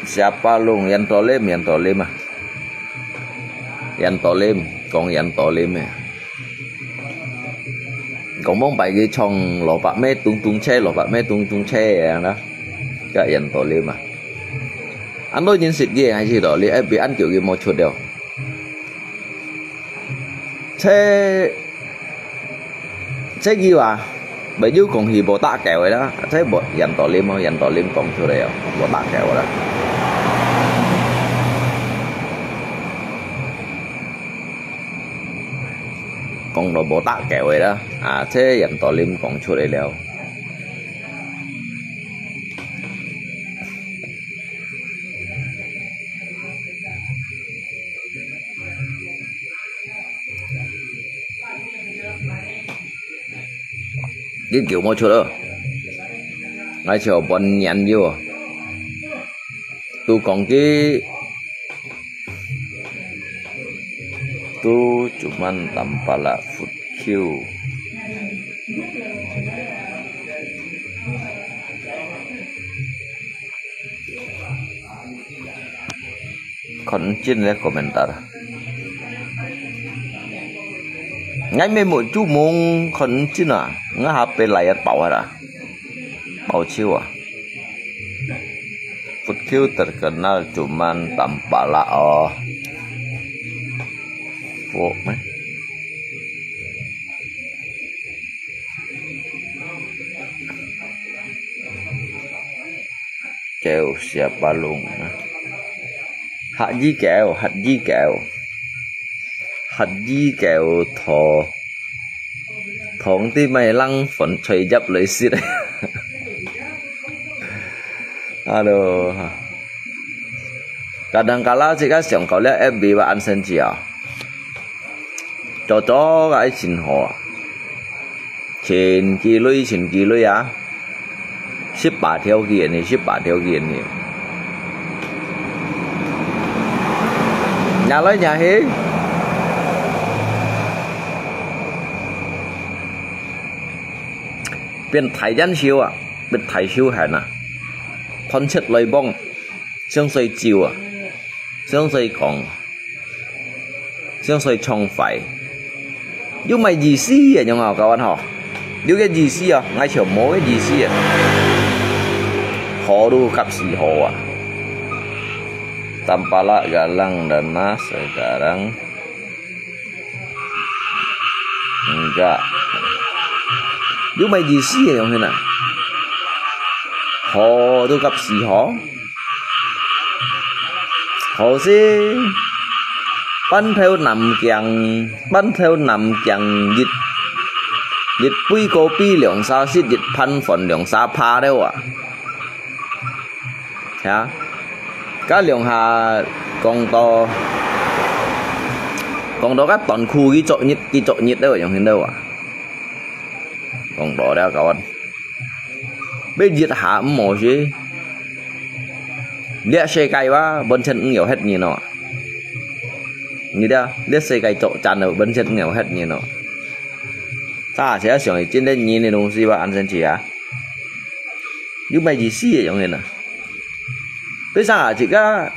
Siapa long? Yan Tolim, Yan Tolim ah. Yan Tolim, kong Yan Tolim eh. Kong mong pai ki chong lo bak me tung tung che, lo bak me tung tung che yang da. Ka Yan Tolim ah. An to nyin sit ki ngai chi to, li ai bi an kiu ki mo chut deo. Che 這句話，不要講佢無打狗个啦，這無Yan Tolim哦，Yan Tolim講出來哦，無打狗个啦。講到無打狗个啦，啊，這Yan Tolim講出來了。 Ki kiu mo chut lo. Ngai cheu bon nyan yo. Tu kong ki, tu cuman tampala food kiu. Kon chin le komentar. ，ngai memang cumung kon cina, ngai hape layat bawah ah. Bawah ciu ah. Food queue terkenal cuman tampala oh. Fok meh. Kêu siapa lung. Hat yi kêu, hat yi kêu. Hat yi kêu tho. Thong ti mai lang phun choi jap loi sit. Aduh. Kadang kala cik ka siang kau liak F B ba an sen cia. Cocok ka ai chin ho. Chin ki lui, chin ki lui ah. 十八條線呢，十八條線呢。伢來伢去，變大眼笑啊，變大笑閒啊，團結來幫，相隨照啊，相隨講。 相隨暢快。有麼意思啊？樣啊，kawan吼？有个意思啊，𠊎就無个意思啊。好都急死好啊！Tampalak galang dana sekarang enggak。有麼意思啊？樣啊？好都急死好。 好勢，半頭南京，半頭南京一，一杯kopi兩儕食，一盤飯兩儕扒了啊。呀，該兩下講到，講到該斷褲佢作孽，佢作孽了，樣形了啊。講到了，kawan。 要一下毋好勢。這世界哇，完全毋有忒人哦。你知啊，這世界作戰哦，完全毋有忒人哦。啥時想真个人个東西哇，安生去啊？有麼意思个樣个呢？ 你生啊，自家，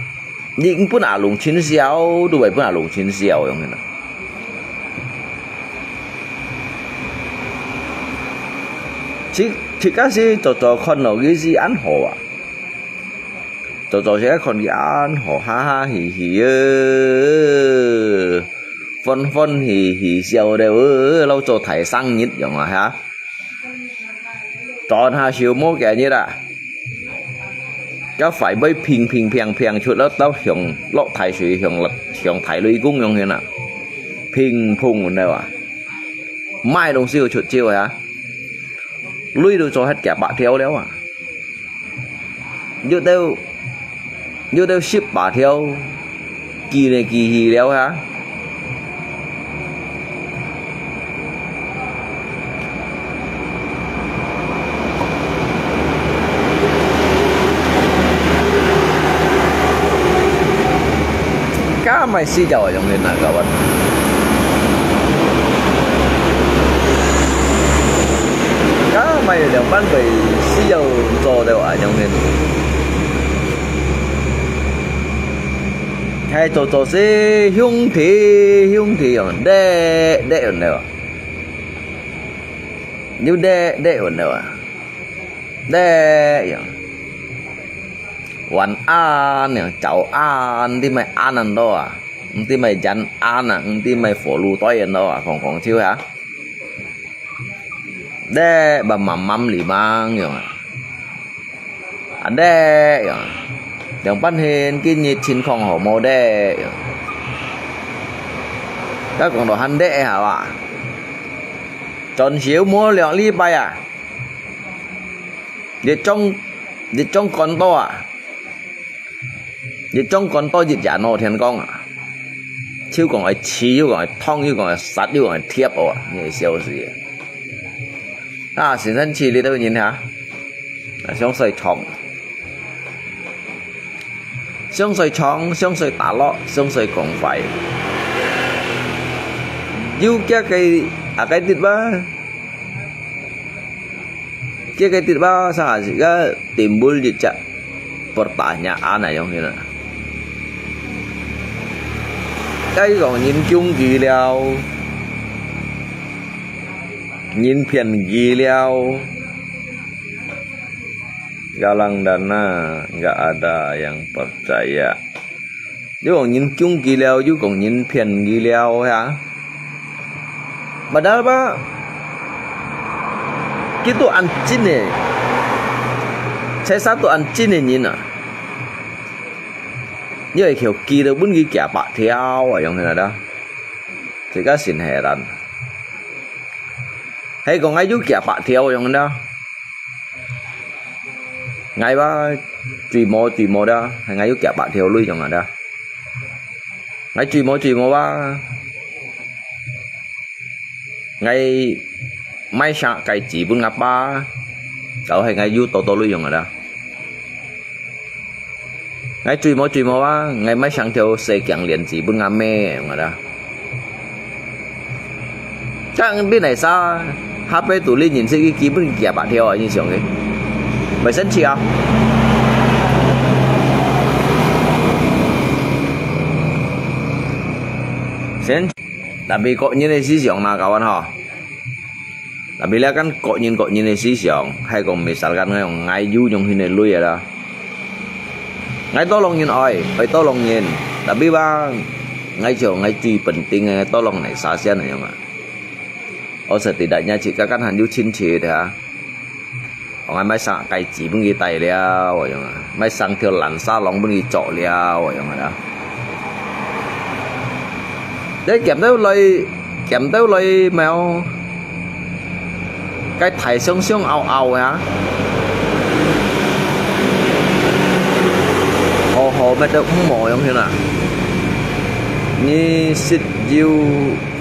你分阿龍親笑，都會分阿龍親笑，樣个啦。自，自家是做做看咯，佢是恁好啊。做做自家看佢恁好，哈哈嘻嘻，呃，歡歡喜喜笑了，呃，老做大生日樣啊，哈。 轉下手無幾日啊，該塊尾平平平平出了，到像落大水，像落，像大雷公樣形啊，乒乓了啊，買東西又出招啊，鐳都做忒幾百條了啊。 有兜，有兜十八條，寄來寄去了哈。該買四條啊，用个哪个玩？該買兩班被四條做的啊，用个。 係做做事兄弟，兄弟樣，爹，爹樣了。有爹，爹樣了啊。爹樣。晚安樣，早安，你咪安安到啊？你咪人安啊？你咪火爐堆樣到啊？講講笑啊？ 爹，爸爸媽媽你忙樣啊？阿爹樣，兩班人今日情況好無爹樣？該講到還爹係吧？轉少無兩禮拜啊？一種，一種趕到啊？ 一種趕到一夜腦天光啊，手講會刺，又講會痛，又講會殺，又講會貼哦，你會笑死个。啊，先生去你兜人哈，啊，相隨唱，相隨唱，相隨打落，相隨講快。有幾个啊，該滴吧？ Kaya kay titba sa ka timbul jejak pertanyaan ayong hina. Kay kong nyin kyung ki liao. 人騙佢了，galang dana nggak ada yang percaya。你講人供佢了，又講人騙佢了，係啊？Padahal吧，佢都恁真个，在啥都恁真个人啊！你會曉記得分佢寄白條啊，樣个啦，自家先係人。係講𠊎有寄白條樣个啦。 𠊎吧，最無最無啦，𠊎有寄百條鐳樣啊啦。𠊎最無最無啊，𠊎買生雞子分吾爸，就係𠊎有多多鐳樣啊啦。𠊎最無最無啊，𠊎買生條細頸鏈子分吾姆樣啊啦。 像你哪儕，下輩都你認識佢，基本幾百條啊，你想个，袂生趣啊。先，tapi個人个思想嘛，kawan吼。Tapi了kan個人個人个思想，係講misalkan𠊎用𠊎有用佢个鐳啊啦。 𠊎tolong人愛，愛tolong人。Tapi吧，𠊎就𠊎最penting个tolong哪儕先个樣啊。我setidaknya自家kan還有親戚个啊。𠊎買生雞子分佢戴了，樣啊，買生條藍沙龍分佢著了，樣啊。 你檢到來，檢到來無？該大相相拗拗啊！好好，乜都毋好樣形啊！你識有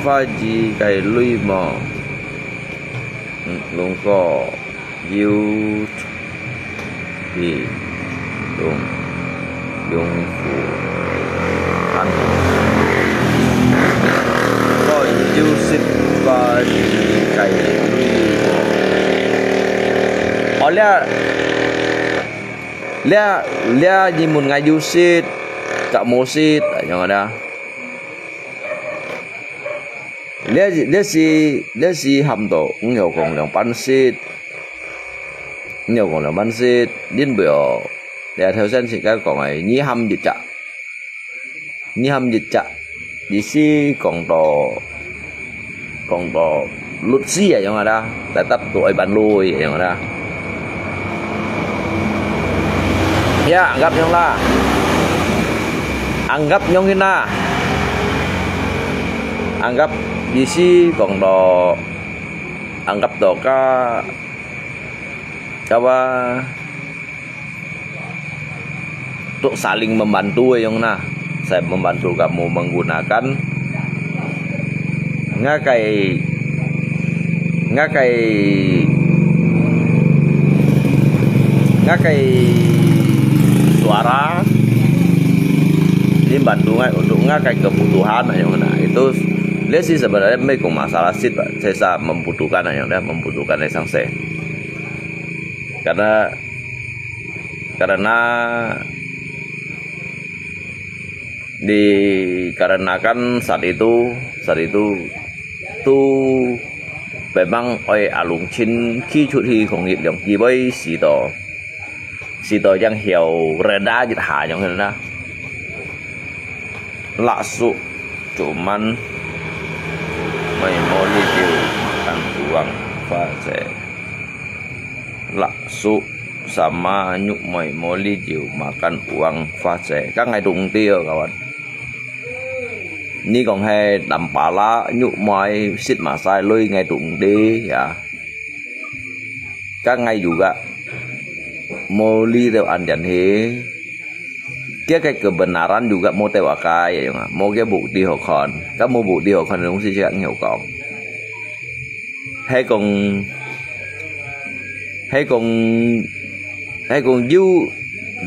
法子个鐳無？嗯，龍哥。 有，比，用，用，用，哦，有識法个鐳。哦，這，這，這，你問𠊎有識，甲無識，樣啊。 這，這時，這時喊到，毋曉講兩半識，毋曉講兩半識，因為哦，這頭先自家講个，二喊一隻，二喊一隻，意思講到，講到律師个樣啊啦，tetap都愛辦律个樣啊啦。 Ya, anggap nyong lah. Anggap nyong hin lah. Anggap意思講到，anggap到ka，ka apa，都saling membantu个樣啦，saling membantu kamu menggunakan 𠊎个，𠊎个，𠊎个suara，你bantu𠊎untuk𠊎个kebutuhan，樣啊。Itu，這係sebenarnya毋係講masalah識吧，係saling membutuhkan，樣啊，membutuhkan个相識。Karena，karena Dikarenakan saat itu，saat itu，都memang愛阿龍親自出去，可能一兩機會試到，試到正曉reda一下樣形啦。Laksuk cuman main moli diu makan uang face. Laksuk sama nyuk moi moli diu makan uang face. Kan ngai tung ti kawan. Ni kong hai tampala nyuk moi sit masai lui ngai tung ti ya. Kan ngai juga moli teo andian he. Kia cái kebenaran juga mo teo akai ya, mo kia bukti ho kon. Kan mo bukti ho kon dong si siak ngiau kong. Hai kong, hai kong, hai kong yu,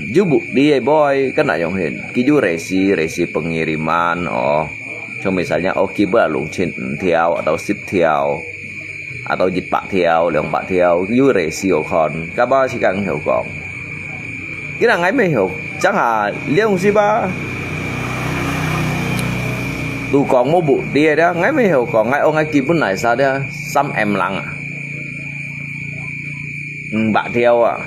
yu bukti ai boy, kan nak yong hin. Ki yu resi, resi pengiriman, oh. Cuma misalnya, oh, kiba lung chin thiau, atau sip thiau, atau jit pak thiau, liang pak thiau, yu resi ho kon. Kaba si kang hiau kong. Kira ngai mei hiau, chang ha, liang si ba. Tu kong mo bukti ai dia, ngai mei hiau kong, ngai ong ngai kiba nai sa dia, sam em lang ah. 五百條啊，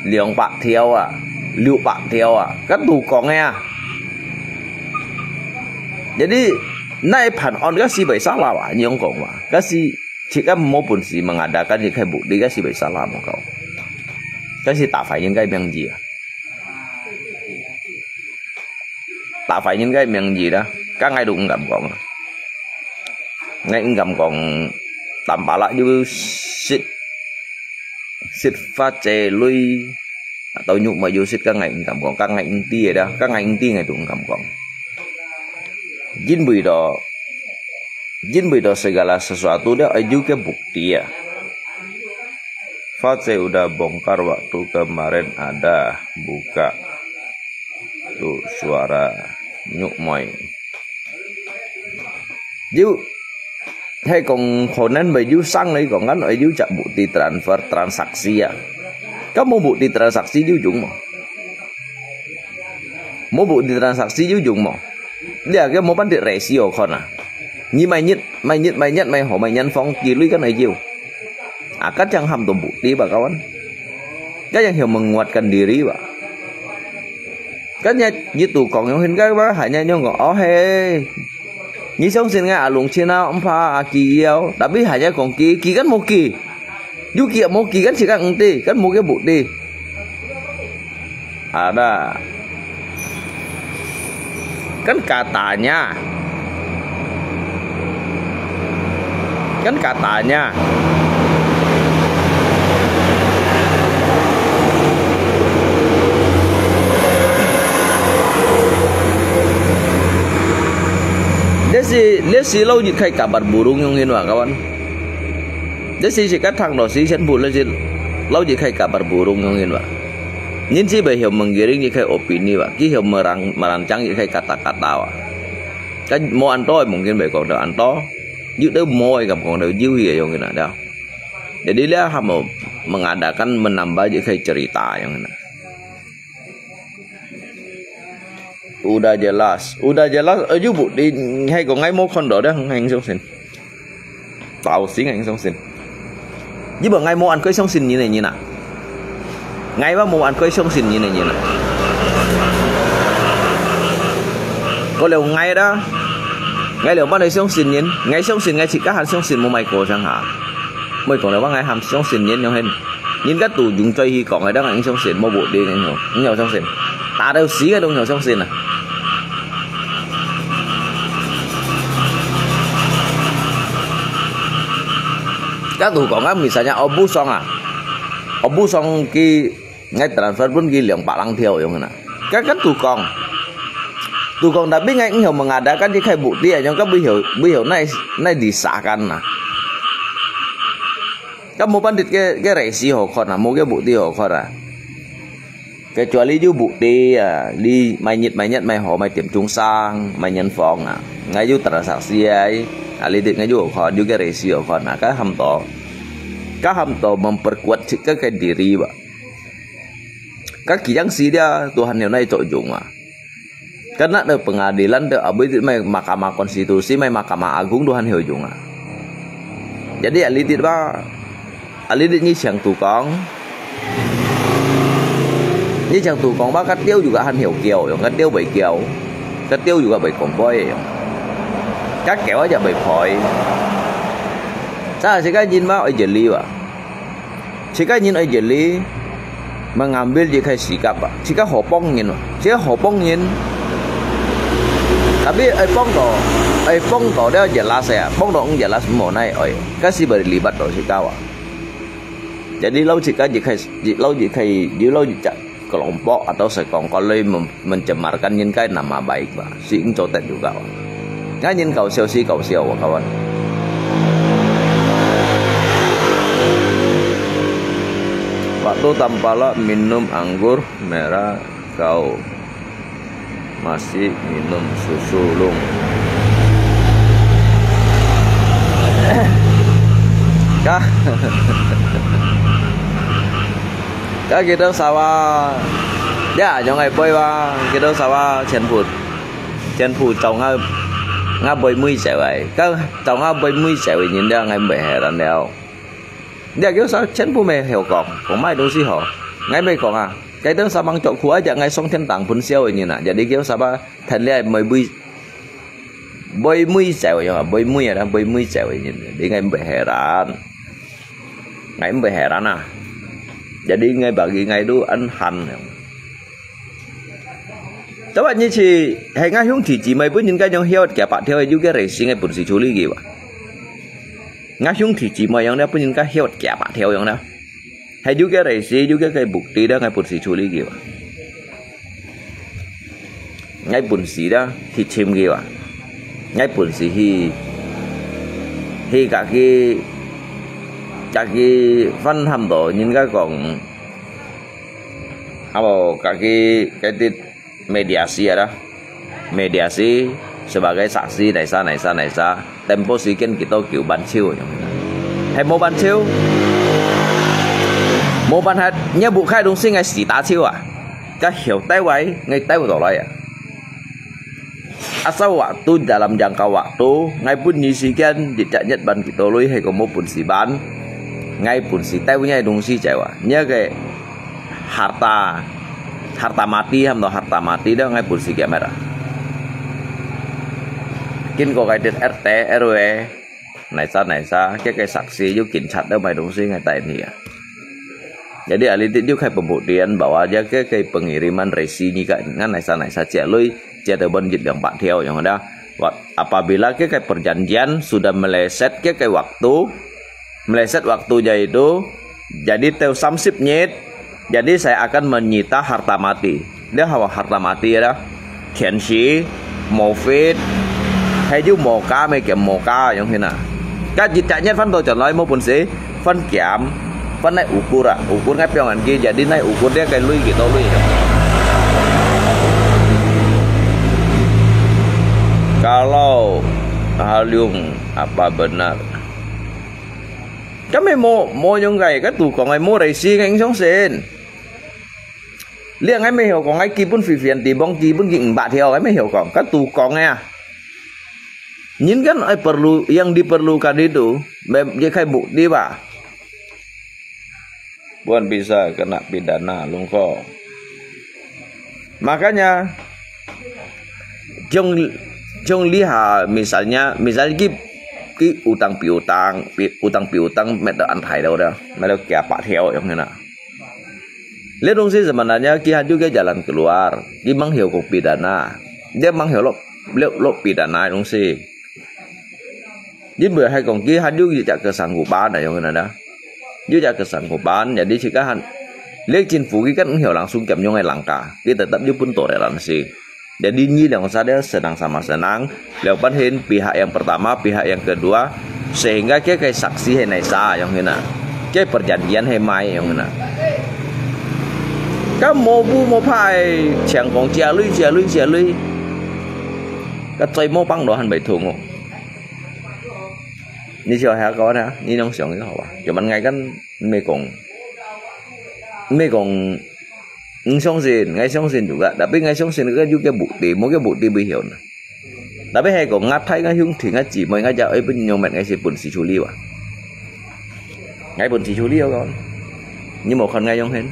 兩百條啊，六百條啊，該都講个啊。Jadi，那一盤案，該係會salah啊，你樣講嘛？該係，自家無本事mengadakan，你可以bukti，該係會salah無講。該係打壞人个名譽啊。 打壞人个名譽啦，該𠊎都毋敢講啊。𠊎毋敢講，Tampalak有食，食發仔鐳，atau肉糜有食，該𠊎毋敢講，該𠊎毋知个啦，該𠊎毋知，𠊎都毋敢講。因為咯， 因為到segala sesuatu dia ada ke bukti ya. Face udah bongkar waktu kemarin ada buka tu suara nyuk moi. Yuk, hai kong konen bai yu sang lai kong kan, ai yu cak bukti transfer transaksi ya. Kamu bukti transaksi yu jung mo. Mo bukti transaksi yu jung mo. Lia ke mo pan di resi o kon a. Ni mai nyit, mai nyit, mai nyit, mai ho, mai nyan phong, ki lui kan ai yu. A, kan chang ham tu bukti ba kawan. Kan yang hiu menguatkan diri ba. Kan ya, yu tu kong yong hin kan ba, hanya nyong kong, oh he. Ni song sin ngai alung chin a, empa a ki yau. Tapi hanya kong ki, ki kan mo ki. Yu ki mo ki kan si kan ng ti, kan mo ke bukti. Ada. Kan katanya. Kan katanya. Dia si, dia si lau jit khai kabar burung yong hin wa kawan. Dia si si katang lo si sen bu le si lau jit khai kabar burung yong hin wa. Nyin si bai hiu menggiring jit khai opini wa. Ki hiu merang, merancang jit khai kata-kata wa. Kan mo anto mungkin bai kong dau anto. Yu dau mo ai kam kong dau jiu hi yong hin da. Jadi dia ham mengadakan menambah jit khai cerita yong hin. Udah jelas, udah jelas, aju bukti, hai ko ngai mo kon do dah, ngai song sin. Tau si ngai song sin. Ji ba ngai mo an koi song sin ni ne ni na. Ngai ba mo an koi song sin ni ne ni na. Ko leo ngai da. Ngai leo ba ne song sin ni, ngai song sin ngai chik ka han song sin mo mai ko sang ha. Mo ko leo ba ngai ham song sin ni yong hen. Nin ka tu yung choi hi kong ai dang ang song sin mo bu ding ang hong. Ang song sin. Ta dau si ngai dong song sin a. Ka tu kong a misalnya obu song a. Obu song ki ngai transfer pun ki liang pa lang thiau yong na. Ka ka tu kong. Tu kong tapi ngai ang hong mengada kan di khai bu di a yong ka bu hiu bu hiu nai nai di sa kan na. Ka mo pan dit ke ke resi ho khon a mo ke bu di ho khon a. Kecuali yu bukti a, li mai nyit mai nyat mai ho mai tiêm chung sang, mai nyan phong a. Ngai yu transaksi ai, a li dit ngai yu khon, yu ke resi khon a, ka ham to. Ka ham to memperkuat si ke ke diri ba. Ka ki yang si dia Tuhan yang nai to jung a. Ka na de pengadilan de abui dit mai Mahkamah Konstitusi, mai Mahkamah Agung Tuhan hiu jung a. Jadi a li dit ba, a li dit ni siang tu kong. Ni chang tu kong ba ka tiêu juga han hiu kiau yong, ka tiêu bai kiau. Ka tiêu juga bai kong poi yong. Ka kiau aja bai poi. Sa si ka yin ma oi jeli ba. Si ka yin oi jeli. Mengambil ji khai sikap ba. Si ka ho pong yin ba. Si ka ho pong yin. Tapi oi pong to, oi pong to dia jelas ya. Pong to ang jelas mo nai oi. Ka si bai libat to si ka ba. Jadi lau ji ka ji khai, ji lau ji khai, ji lau ji cak. Kelompok atau sekongkol lui mem-, mencemarkan nyin kai nama baik ba. Si ing cotet juga. Ngan nyin kau siau si kau siau kawan. Waktu tampala minum anggur merah kau masih minum susu lung. Kah. Ka kita sawa. Ya, nyong ai poi ba, kita sawa 全部, 全部走 nga, nga poi mui sai wai. Ka走 nga poi mui sai wai nyin dia ngai bai heran liao. 你叫啥全部乜曉講，講麼東西好？𠊎乜講啊，該兜啥吂著苦啊，就𠊎上天堂分燒个人啊，jadi叫啥吧，談戀愛乜會，會會走个啊，會會啊，會會走个人，你𠊎毋會heran，𠊎毋會heran啊。Jadi𠊎bagi𠊎tu anhan。Tapi你去，係𠊎兄弟姊妹分人家用曉得幾百條，有个resi𠊎本事處理佢哇。 𠊎兄弟姊妹樣了，分人家曉得幾百條樣了。還有个resi，有个个目的了，𠊎本事處理佢啊。𠊎本事了，去尋佢啊。𠊎本事去，去甲佢，甲佢分喊到，人家講，啊無，甲佢，甲佢 mediasi ada。Mediasi sebagai saksi，哪啥哪啥哪啥，tempo時間幾多久，半晝，係無半晝，無辦法，你不開東西，𠊎死打手啊，該曉帶位，𠊎帶毋到來啊。Asal waktu dalam jangka waktu，𠊎分你時間，一隻月還幾多鐳，係講無本事還，𠊎本事帶位，𠊎東西就話，你个 harta，harta mati，喊到harta mati，都𠊎本事个咩啦。經過該兜RT、RW，哪啥哪啥，該个saksi有警察都買東西，𠊎帶你啊。Jadi ahli dit又開pembuktian bahwa dia ke ke pengiriman resi ni kan，哪啥哪啥，借鐳，借到分一兩百條，樣个啦。Wa-，apabila ke ke perjanjian sudah meleset ke ke waktu， Meleset waktu yaitu, jadi teu samsip nyit, jadi saya akan menyita harta mati. Dia hawa harta mati ada, 天使、mufid，還有無價，乜叫無價，樣形啊。該一隻月分到轉來無本事，分減，分來ukur啊，ukur ngai piang anki，jadi nai ukur dia kayak lui gitu lui。Kalau Haliung apa benar？ 該乜無，無用个，該都講个無resi，𠊎毋相信。你𠊎乜曉講，𠊎基本飛飛地磅，基本佢五百條，𠊎乜曉講，該都講个啊。人kan愛perlu，yang diperlukan itu，乜，也開目的吧。Bukan bisa kena pidana，龙哥。Makanya， Jong, jong liha, misalnya, misalnya ki, ki utang piutang, pi-，utang piutang，乜都安排到的，乜都幾百條樣个啦。這東西sebenarnya佢還有个jalan keluar，佢吂曉講pidana，佢吂曉落，落，落pidana个東西。因為還講佢還有一隻kesanggupan啊，樣个啦。有隻kesanggupan，jadi自家還，這政府佢kan毋曉langsung減用个langkah，佢tetap有分多个人士。 Jadi你兩儕咧senang sama senang，了半天pihak yang pertama，pihak yang kedua，sehingga佢个saksi係哪儕樣形啊，佢perjanjian係麼个樣形啊。該無布無牌，淨講借鐳借鐳借鐳，該嘴無放落還袂痛哦。你笑下講啊，你兩想就好啊，就問𠊎kan毋係講，毋係講 毋相信，𠊎相信juga，tapi𠊎相信个有个目的，無个目的會曉呢。Tapi係講𠊎大𠊎兄弟𠊎姊妹，𠊎也愛分樣物，𠊎係本事處理哇。𠊎本事處理，𠊎講，你無看𠊎樣形。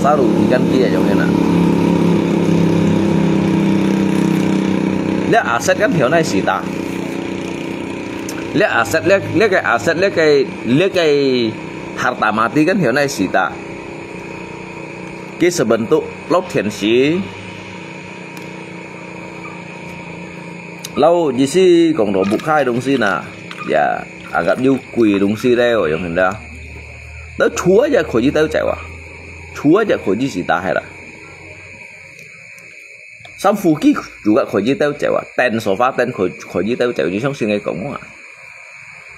Pasal rugi kan kia jong na. Lia aset kan theo nai sita. Lia aset, lia, lia kai aset, lia kai, lia kai harta mati kan theo nai sita. Ki sebentuk laut thian si. Lau ji si kong do buk khai dong si na. Ya, agak ju kui dong si leo yong henda. Lau chua ja kho ji tau chai wa. Chua ja kho ji sita hai la. Sam fu ki juga kho ji tau chai wa. Ten sofa ten kho, kho ji tau chai wa. Ji song si ngai kong wa.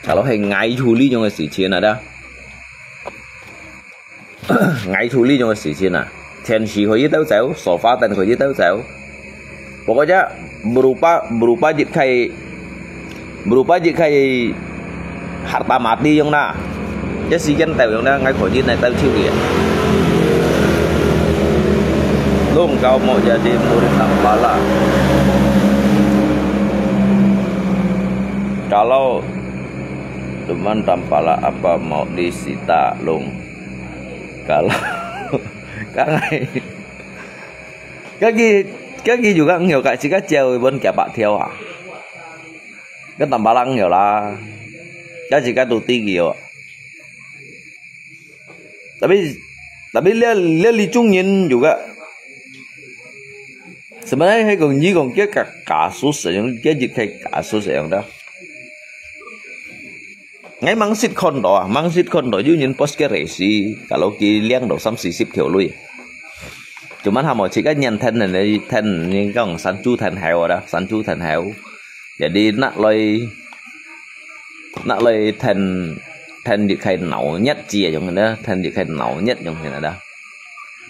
Kalau hai ngai chu li yong si chien ada. Ngai chu li yong si chien a. Thian si kho ji tau chai wa. Sofa ten kho ji tau chai wa. Pokoknya berupa, berupa jit khai, berupa jit khai harta mati yong na. 一時間到樣呢，𠊎可以來到手个。Long kau mau jadi murid Tampalak. Kalau teman Tampalak apa mau disita, Long? Kalau, kangai. Kaki, kaki juga ngio ka, jika jauh pun kia pak thiau ah. Kan tambah lang ngio lah. Kaki ka tu tinggi yo. Tapi, tapi lia, lia li chung yin juga. Sebenarnya hai kong yi kong kia ka kasus yang, kia jik hai kasus yang dah. Ngai mangsit kondo ah, mangsit kondo yu nyin pos ke resi, kalau ki liang do sam sisip thiau lui. Cuman hamo cik kan nyan then ne, then ni kong san chu then heo dah, san chu then heo. Jadi nak loi, nak loi then, then jik hai nau nyet ji yang ne, then jik hai nau nyet yang ne dah.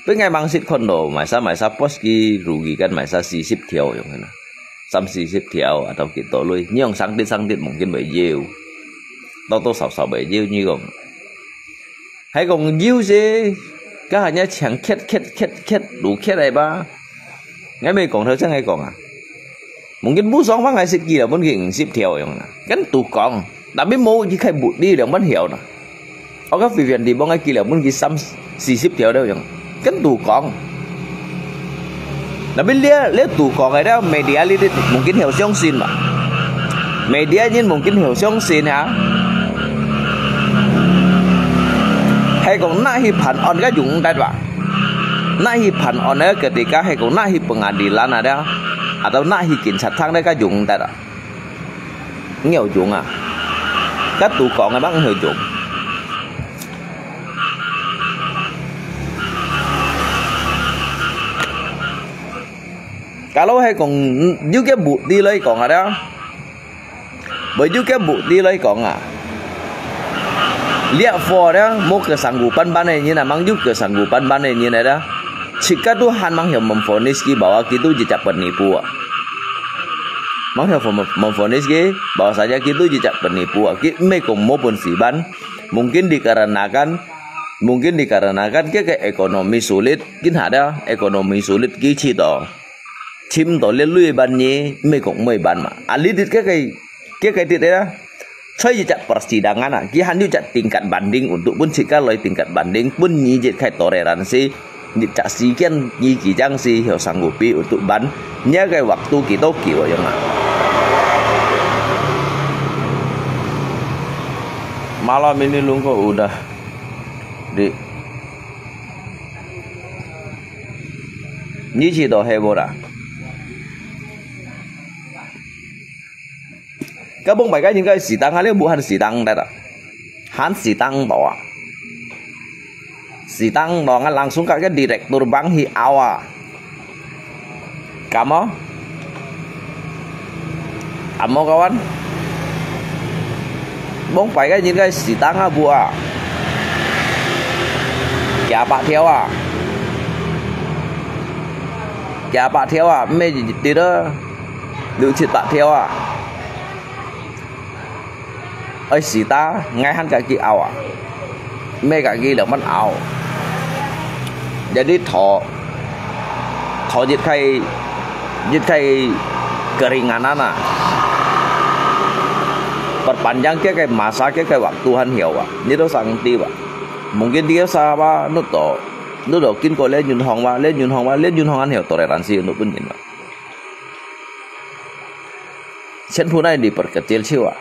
Pun ngai mangsit kondo, mai sa, mai sa pos ki rugi kan mai sa sisip thiau yang ne. Sam sisip thiau atau kito lui. Nyi kong sang tit sang tit mungkin bai yiu. Tau tau sau sau bai yiu nyi kong. Hai kong yiu se, ka hanya chang khet khet khet khet, lu khet ai ba. Ngai mei kong thau chang ngai kong ah. Mungkin bu song fang ngai sit ki lah, pun ki sip thiau yang na. Kan tu kong. Tapi mau ki khai bu di liang ban hiau na. Oka Vivian di bong ai ki liang pun ki sam sisip thiau deu yang. Kan tu kong. Tapi lia, lia tu kong ai deu media li di mungkin hiau siang sin ma. Media nyin mungkin hiau siang sin ha. Hai kong nak hi phan on ka yung tat ba. Nak hi phan on ai ketika hai kong nak hi pengadilan ada. Atau nak hi kin chat thang deu ka yung tat ba. Ngiau yung ah. Ka tu kong ai bang hiau yung. Kalau hai kong yu ke bu di lai kong ada. Bai yu ke bu di lai kong ah. Liak fo ada, mau kesanggupan ban ai nyin ah, mang yu kesanggupan ban ai nyin ada. Cika tu han mang hiau memfonis ki bahwa kitu jejak penipu ah. Mang hiau memfonis ki bahwa saja kitu jejak penipu ah. Ki mei kong mau pun si ban. Mungkin dikarenakan, mungkin dikarenakan ke, ke ekonomi sulit, kin ada ekonomi sulit ki cito. Chim to le lui ban nyi, mei kong mei ban ma. Ali dit ke, ke, ke ke dit ya. Choi jejak persidangan ah, ki han yu jak tingkat banding untuk pun cika loi tingkat banding pun nyi jit khai toleransi. Nyi cak sikian nyi kijang si hiau sanggupi untuk ban nya kai waktu kito kiwa yang ah. Malam ini lungko udah di nyi cito hebo dah. Ka bong bai ka nyin ka sitang hale buhan sitang dah. Han sitang to ah. Sitang to ngan langsung ka ke direktur bank hi awa. Kamo? Kamo kawan? Bong pai ka nyin ka sitang ah bu ah. Kia pak thiau ah. Kia pak thiau ah, mei ti da. Lu chit pak thiau ah. Oi sita, ngai han ka ki au ah. Mei ka ki leng man au. Jadi tho, tho jit khai, jit khai keringanan ah. Perpanjang ke kai masa ke kai waktu han hiau ah. Ni to sang ti ba. Mungkin dia sa ba, nu to, nu to kin ko le nyun hong ba, le nyun hong ba, le nyun hong han hiau toleransi untuk pun nyin ba. Chen phu nai diperkecil chiu ah.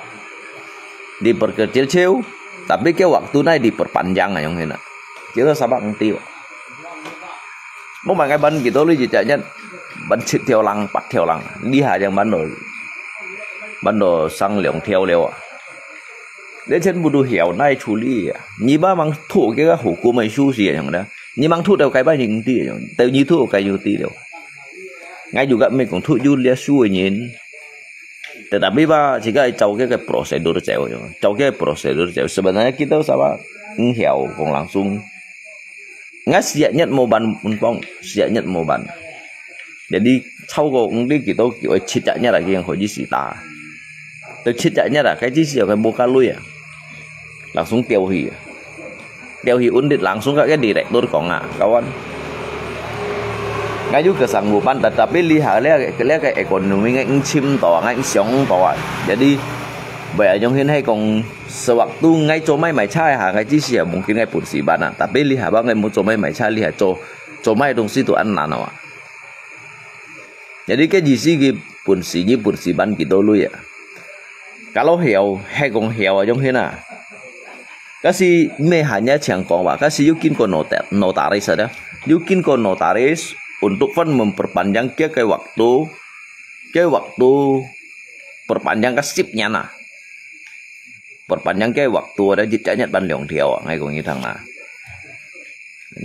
Diperkecil chiu, tapi ke waktu nai diperpanjang ayong hina. Kira sabak ngti wa. Mo mai ngai ban kito lui jejak nyan ban chit thiau lang, pat thiau lang. Di ha jang ban do, ban do sang liang thiau liau ah. Le chen bu du hiau nai chu li ah. Ni ba mang thu ke ka hu ku mai su si ayong da. Ni mang thu tau kai ba ning ti ayong. Tau ni thu kai yu ti liau. Ngai juga mei kong thu yu lia su nyin. Tetapi ba, jika chau ke, ke prosedur cheu, chau ke prosedur cheu. Sebenarnya kita sama ngiau kong langsung. Ngai siap nyet mau ban unpong, siap nyet mau ban. Jadi chau ko ngdi kita kiwa chit nyet lagi yang kau ji sita. Tu chit nyet lah, kai ji siap kai buka lui ah. Langsung tiau hi ah. 調去undip langsung ka ke direktur講啊，kawan。𠊎有ke sanggupan，tetapi lihat這，這个ekonomi𠊎毋尋到啊，𠊎毋想到啊。Jadi，會恁樣形係講，sewaktu𠊎做買賣車下，𠊎只係mungkin𠊎本事慢啊，tapi lihat ba𠊎無做買賣車，lihat做，做買東西都恁難啊。Jadi，ke意思佢本事，佢本事慢幾多類啊。Kalau曉，係講曉啊，樣形啊。Kasi mehanya情況吧，kasi有經過nota-，notaris ada，有經過notaris untuk分memperpanjang ke，ke waktu，ke waktu perpanjang ke sipnya nah。Perpanjang ke waktu ada，一隻月分兩條啊，𠊎講你聽啊。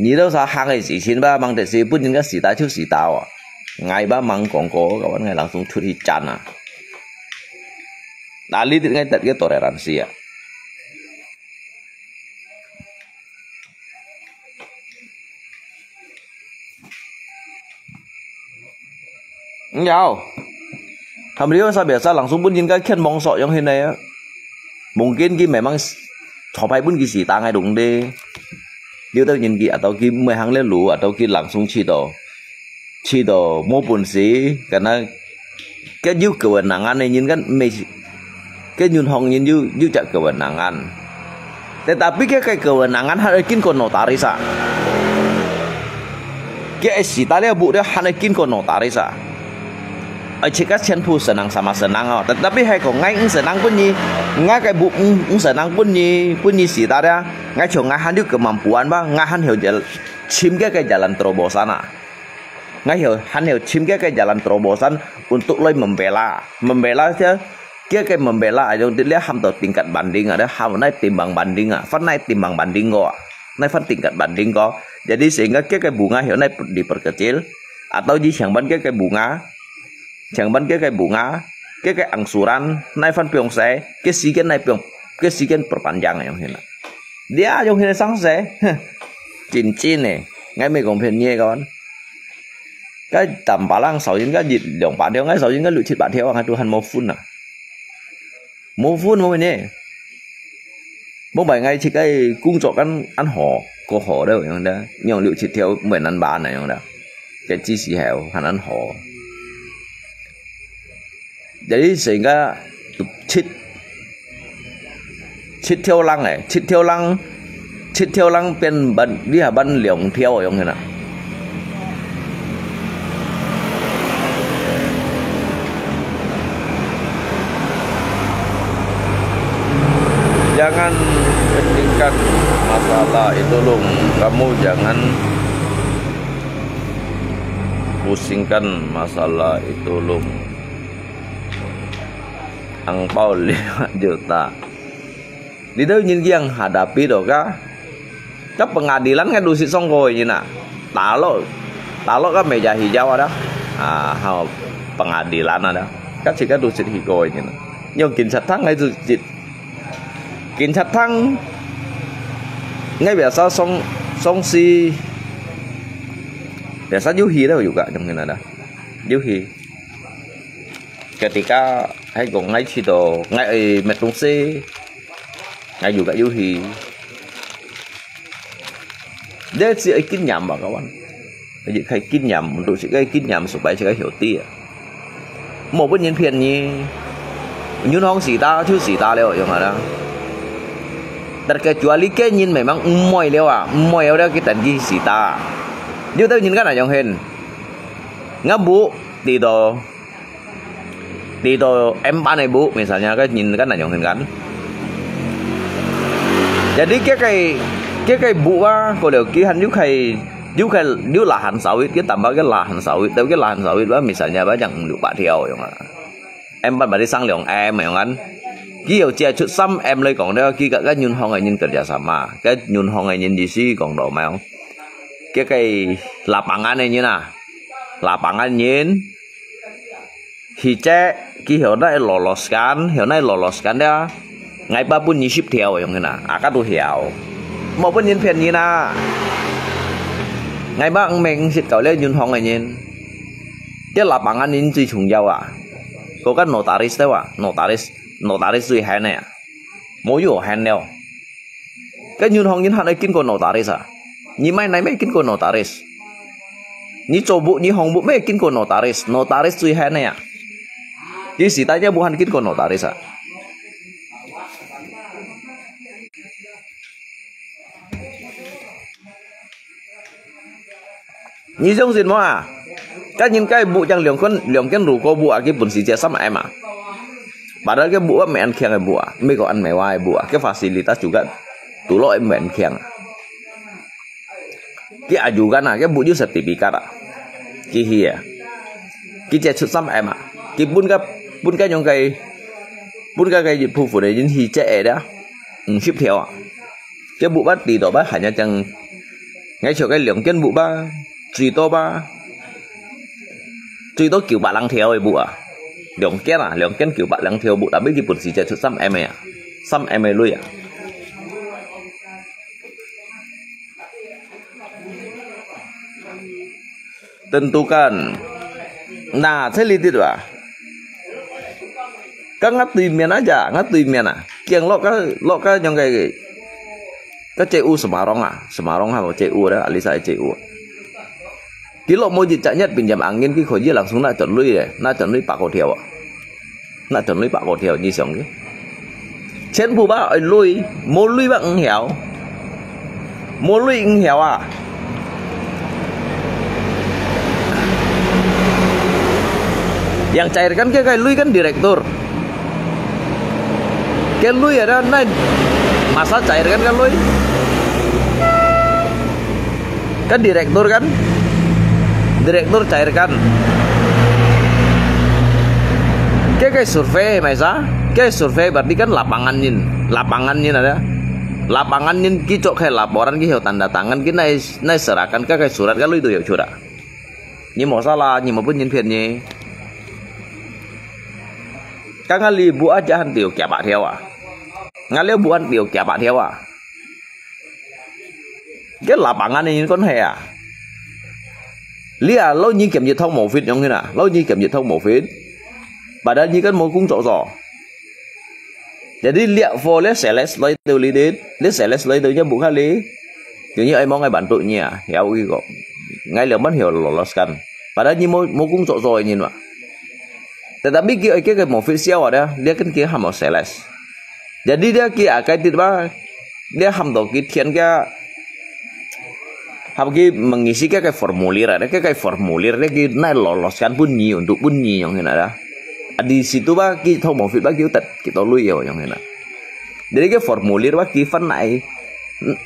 你兜儕行个時辰吧，吂得係分人家死打就死打啊。𠊎吧吂講過，kawan，𠊎langsung出去戰啊。Nah，這兜𠊎得个toleransi啊。有，佢兜biasa-biasa langsung分人家牽網索樣形呢。Mungkin佢memang頭擺分佢死打个東西。有兜人佢atau佢每行个路，atau佢langsung去到，去到無本事，karena 佢有kewenangan个人kan，每，佢銀行人有，有隻kewenangan。Tetapi佢个kewenangan還愛經過notaris啊。佢个死打了屋了還愛經過notaris啊。Ai，自家全部senang sama senang哦。Tetapi係講，𠊎毋senang分你，𠊎个屋毋，毋senang分你，分你死打了，𠊎像𠊎還有kemampuan吧，𠊎還有jalan，尋佢个jalan terobosan啊。 𠊎曉，還曉尋佢个jalan terobosan untuk來membela。Membela就，佢个membela，ayong，這喊到tingkat banding啊，這喊naik timbang banding啊，分naik timbang banding ko啊，naik分tingkat banding ko。Jadi sehingga佢个bunga曉naik diperkecil，atau佢請分佢个bunga，請分佢个bunga，佢个angsuran naik分放細，佢時間naik放，佢時間perpanjang啊，樣形啊。Dia樣形个生死，哼，真真个，𠊎毋係講騙你个。 該tamba lang少應該一兩百條，𠊎少應該六七百條，𠊎都還無分啊。無分無呢。無擺𠊎自家工作恁，恁好，過好了樣的，用六七條，毋會恁慢那樣的。該只時候還恁好。Jadi sehingga七，七條lang欸，七條lang，七條lang變半，你還半兩條樣个啦。Jangan pentingkan masalah itu, Long. Kamu jangan pusingkan masalah itu, Long. Angpau lima juta. Dito nyin kiang hadapi to ka. Ka pengadilan ka dusit songko nyin na. Talo, talo ka meja hijau ada. Ah, ha pengadilan ada. Ka cik ka dusit hiko nyin na. Nyong kin chat thang ngai dusit. Kin chat thang ngai biasa song, song si. Biasa yuhi dah juga nyong nyin ada. Yuhi. Ketika hai kong ngai cito, ngai ai metungse, ngai juga yuhi. Dia si ai kinyam ba kawan. Jadi kai kinyam untuk si kai kinyam supaya si kai healthy ya. Mau pun nyin pian ni. Nyun hong si ta, chu si ta leo yang ada. Terkecuali ke nyin memang umoi leo ah, umoi leo kita ngi si ta. Dia tahu nyin kan ayong hen. Ngabu, tidak. Dito M八个屋，misalnya，該人間恁樣形kan。Jadi，佢个，佢个屋啊，過了佢還有个，有个，有lahan sawit，佢tambah个lahan sawit，tapi个lahan sawit吧，misalnya吧，yang五六百條樣啊。M八berarti sang兩M樣kan。佢有借出三M來講咧，佢个，个銀行个人kerja sama，个銀行个人意思講到咩？佢个lapangan个人啊，lapangan人。 Hicek，佢曉得loloskan，曉得loloskan dia。Ngai ba pun nyi sip theo yang kena，啊，ka tu theo。Mau pun nyin pian nyin na。Ngai ba ngmeng sit kau le nyun hong nyin。Dia lapangan nyin 最重要啊。Kau kan notaris teu à，notaris，notaris 最 hen ya。Mau yu hen leo。該銀行人還愛經過notaris啊？你買哪乜經過notaris？你做屋，你項目乜經過notaris？Notaris最限个啊！佢時代也無還經過notaris啊！ 你相信無啊？該人該屋正兩間，兩間樓高屋啊，佢本身就三M啊。Padahal該屋啊，毋係恁靚个屋啊，毋係講恁mewah个屋啊，該fasilitas juga tulok毋係恁靚啊。佢ajukan啊，該屋有sertifikat啊，佢去啊，佢就出三M啊，佢分个，分个樣个，分个个部分个人去借个啊，五十條啊。 該屋吧，最多吧，hanya正，𠊎想該兩間屋吧，最多吧，最多九百零條个屋啊，兩間啊，兩間九百零條屋，tapi佢本身就出三M个啊，三M个鐳啊。Tentukan. Nah，這裡對吧？該𠊎對面啊，這，𠊎對面啊，驚落个，落个樣个，該借屋Semarang啊，Semarang啊，借屋个，Alisa借屋。佢落無一隻月pinjam angin，佢可以langsung拿轉鐳个，拿轉鐳百過條啊。 拿轉鐳百過條，你想个？全部吧愛鐳，無鐳吧毋曉，無鐳毋曉啊！Yang cairkan該个鐳kan direktur，該鐳啊，那，那masa cairkan該鐳？ Kan direktur kan? Direktur cairkan. Kaya kay survey, maisa? Kaya survey berarti kan lapangan nin. Lapangan nin ada. Lapangan nin ki cok kay laporan ki hiyo tanda tangan ki nai, nai serahkan kay kay surat kalau itu ya sudah. Ni masalah, ni maupun nin phian ni. Kan ngali buat jahan tiu kiapa thiawa. Ngali buat tiu kiapa thiawa. Kay lapangan ni kon haya. Lia lo ni kiam yit thong mofit yong hina. Lo ni kiam yit thong mofit. Padahal ni kan mo kung cok so. Jadi lia fo le seles lo itu lidit. Le seles lo itu nya buka li. Jadi ai mong ai bantu nya. Ya ui ko. Ngai le man hio lolos kan. Padahal ni mo, mo kung cok so ni ma. Tetapi ki ai ke ke mofit siawa dia. Dia kan ki ham o seles. Jadi dia ki akai tit ba. Dia ham to ki thian kia. Hap ki mengisi ke ke formulir ada ke ke formulir dia ki nai loloskan pun ni untuk pun ni yong hina ada. Di situ ba ki thong mofit ba ki utat ki to lui yo yong hina. Jadi ke formulir ba ki fan nai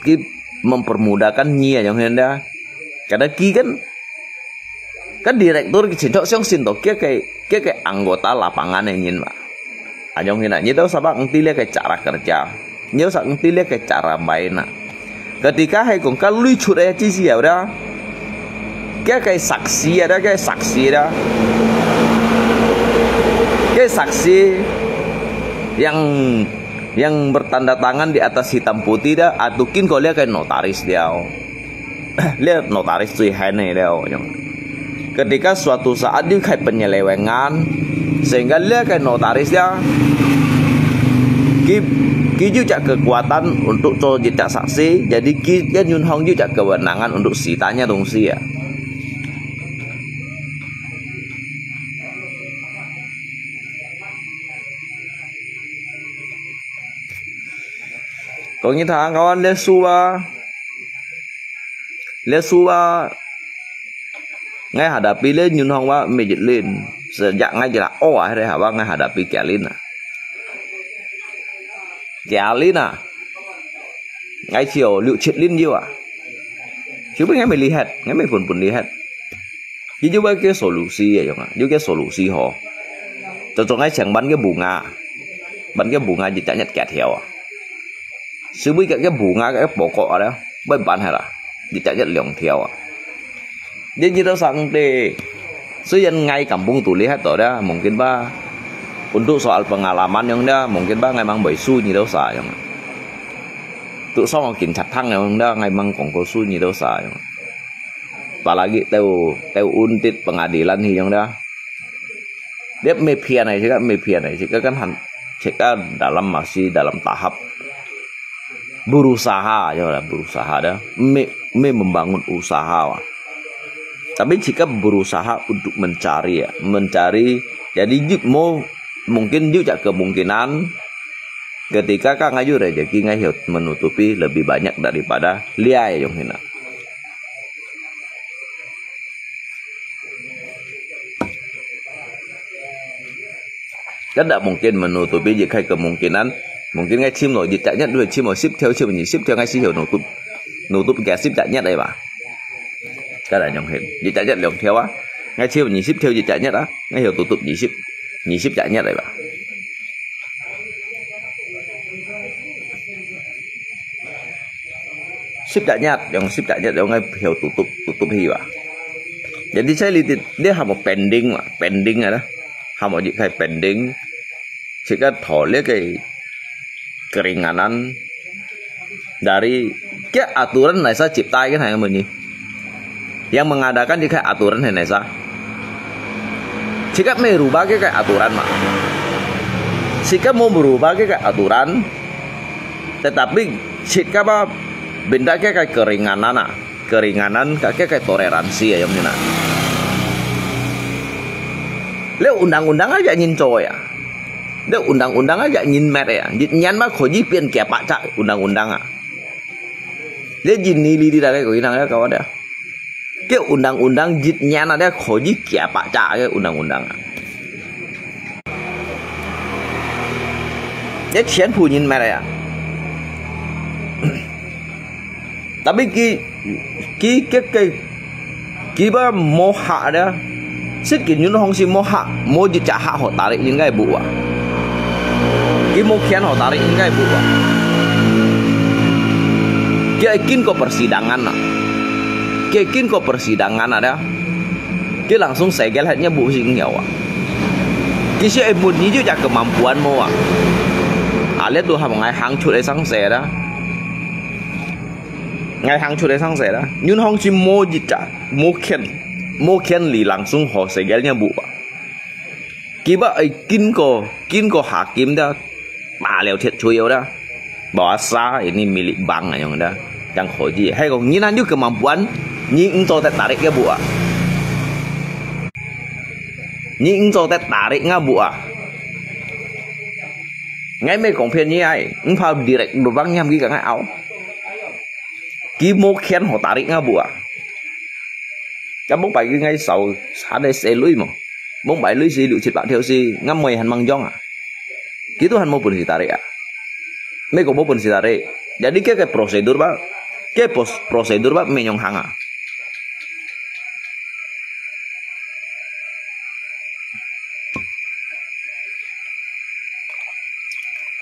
ki mempermudahkan ni yong hina. Kada ki kan Kan direktur ki chin thok siang sin to kia kay kia kay anggota lapangan e nyin ma. Ayong hina, nyi tau sabak ngti lia kay cara kerja. Nyi tau sabak ngti lia kay cara main na. Ketika hai kong ka lui chut e chi si ya udah. Kia kay saksi ada kay saksi ada. Kay saksi yang yang bertanda tangan di atas hitam putih dah, atukin ko lia kay notaris dia. Lia notaris cui hai ne lia ojong. Ketika suatu saat di kay penyelewengan, sehingga lia kay notaris dia, ki, ki juga kekuatan untuk co jejak saksi, jadi ki, ya nyun hong juga kewenangan untuk sitanya dongsi ya. Kong nyi thang kawan le su ba. Le su ba. Ngai hadapi le nyun hong ba me jit lin. Sejak ngai jila o ah re ha ba ngai hadapi kia lin ah. Kia lin ah. Ngai chiu liu chit lin jiu ah. Chiu ngai me lihat, ngai me pun pun lihat. Ki jiu ba ke solusi ya yong ah. Jiu ke solusi ho. Cho cho ngai cheng ban ke bunga. Ban ke bunga jit chak nyat kia thiau ah. Sibui ke, ke bunga, ke pokok ada, bai ban hara. Di cak liong thiau ah. Dia nyi tau sang te. Suyan ngai kampung tu lihat to da, mungkin ba. Untuk soal pengalaman yong da, mungkin ba ngai mang bai su nyi tau sa yong. Tu song kin chat thang yong da, ngai mang kong ko su nyi tau sa yong. Apalagi teu, teu untit pengadilan hi yong da. Dia me phian ai, cakap me phian ai, cakap kan han, cakap dalam masih dalam tahap berusaha, ya lah, berusaha dah. Meh, meh membangun usaha, wah. Tapi jika berusaha untuk mencari, ya, mencari, jadi jik mo, mungkin jik jak kemungkinan, ketika ka ngai yu rezeki ngai hiu menutupi lebih banyak daripada lia, ya, yong hina. Kan ndak mungkin menutupi jik hai kemungkinan. Mungkin ngai chim lo jik cak nyet, lu chim lo sip thiau, chim nyi sip thiau, ngai si hiu nutup. Nutup kia sip cak nyet ai ba. Kan ndak nyong hen. Jik cak nyet liang thiau ah. Ngai chim nyi sip thiau jik cak nyet ah. Ngai hiu tutup nyi sip. Nyi sip cak nyet ai ba. Sip cak nyet, yong sip cak nyet, yong ngai hiu tutup, tutup hi ba. Jadi saya lihat dia hamo pending ba, pending ada. Hamo jik hai pending. Jika tolak ke keringanan dari ke aturan nai sa cipta ke hai menyi. Yang mengadakan jik hai aturan hai nai sa. Jika merubah ke kai aturan ma. Jika mau merubah ke kai aturan, tetapi jika ba benda ke kai keringanan ah, keringanan ka ke kai toleransi ya, yong hina. Le undang-undang aja nyin coy ya. Le undang-undang aja nyin met ya. Nyin ma koji pian kia paca undang-undang ah. Le jin ni li di da kai koi nang ya kawan ya. Ke undang-undang jit nyan ada koji kia paca ke undang-undang. Ya qian pu nyin mai ya. Tapi ki, ki, ke, ke, ki ba mo hak ada. Sit ki nyun hong si mo hak, mo jit cak hak ho tarik nyin ngai bu wa. Ki mo kian ho tarik nyin ngai bu wa. Ki ai kin ko persidangan na. Ki ai kin ko persidangan ada. Ki langsung segel hat nya bu si ngiau wa. Ki si ai mut ni ju ja kemampuan mo wa. Ale tu ham ngai hang chut ai sang se da. Ngai hang chut ai sang se da. Nyun hong si mo jit cak, mo kian, mo kian li langsung ho segel nya bu wa. Ki ba ai kin ko, kin ko hakim da. Ba liau thiat chui da. Bahwa sa ini milik bank ayong da. Yang koji. Hai ko nginan ju kemampuan. Nyi engco tet tarik ya bu ah. Nyi engco tet tarik nga bu ah. Ngai me kong phian nyi ai. Engpa direct lubang nyam ki ka ngai au. Ki mo kian ho tarik nga bu ah. Kan mông pai ki ngai sau, han ai se lui mo. Mông pai lui si lu chit pa thiau si, ngam moi han mang jong ah. Ki tu han mo pun si tarik ah. Me ko mo pun si tarik. Jadi ke ke prosedur ba, ke pos-, prosedur ba me nyong hang ah.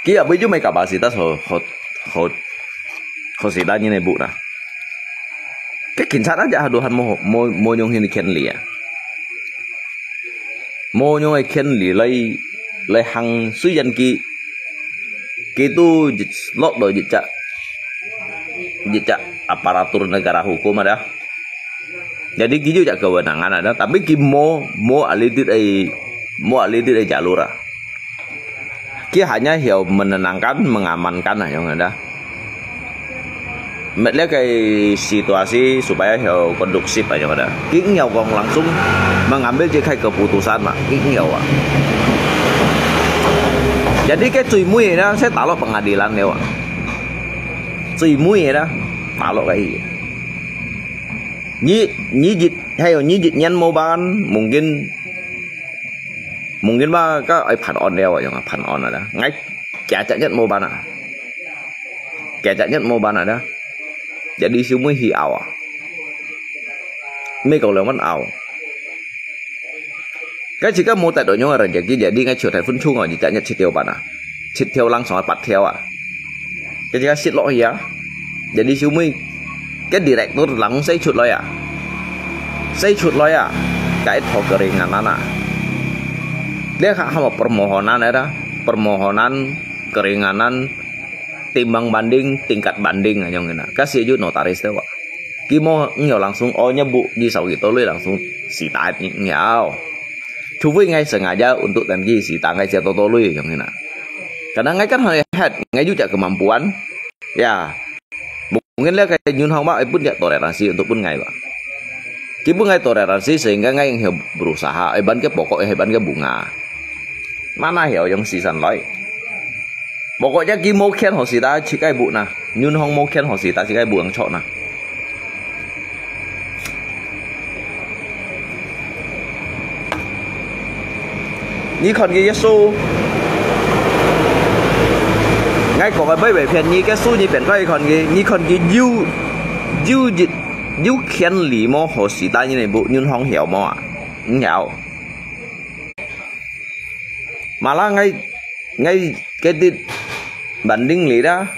Ki ah, bui ju me kapasitas ho, ho, ho, ho si ta nyi ne bu na. Ke kin chat aja haduhan mo, mo, mo nyong hin ken li ah. Mo nyong ai ken li lai, lai hang sui yan ki, ki tu jit, lok do jit cak, jit cak aparatur negara hukum ada. Jadi ki ju cak kewenangan ada, tapi ki mo, mo alidit ai, mo alidit ai jalur ah. Ki hanya hiau menenangkan, mengamankan ayong ada. Met le kai situasi supaya hiau kondusif ayong ada. Ki ngiau kong langsung mengambil je kai keputusan ma. Ki ngiau ah. Jadi ke cui mui na, saya talok pengadilan lewat. Cui mui na, talok kai. Nyi, nyi jit, hai nyi jit nyan mo ban, mungkin Mungkin ba ka ai phan on liao ayong phan on ada. Ngai kia cak nyet mo ban ah. Kia cak nyet mo ban ada. Jadi siu mui hi au ah. Me kong liang man au. Ka jika mo tet do nyong rezeki jadi ngai chiu thai phun chung ah, jit cak nyet chit thiau ban ah. Chit thiau langsung ai pat thiau ah. Ketika sit lok ya. Jadi siu mui ke direktur langsung sai chut loi ah. Sai chut loi ah. Ka it ho keringanan ah. Dia ka hamo permohonan ada. Permohonan keringanan timbang banding, tingkat banding ayong kena. Ka si ju notaris te wa. Ki mo ngiau langsung o nyebu di sau ki to lui langsung si ta ngiau. Chufu ngai sengaja untuk tan ki si ta ngai sia to to lui ayong kena. Karena ngai kan hai het, ngai ju cak kemampuan. Ya, mungkin liá ka nyun hong ba, eh, pun dia toleransi untuk pun ngai ba. Ki pun ngai toleransi sehingga ngai yang hiu berusaha, eh, ban ke pokok, eh, ban ke bunga. Mana hiu yang sisan lai. Pokoknya ki mau kian ho sita, chikai bu na. Nyun hong mau kian ho sita, chikai bu yang chok na. 你看佢个手，𠊎講个毋係騙你，个手你變過來看佢，你看佢有，有一，有權利無？好時間你不，你放曉無啊？毋曉。Malah𠊎，𠊎个啲banding你啦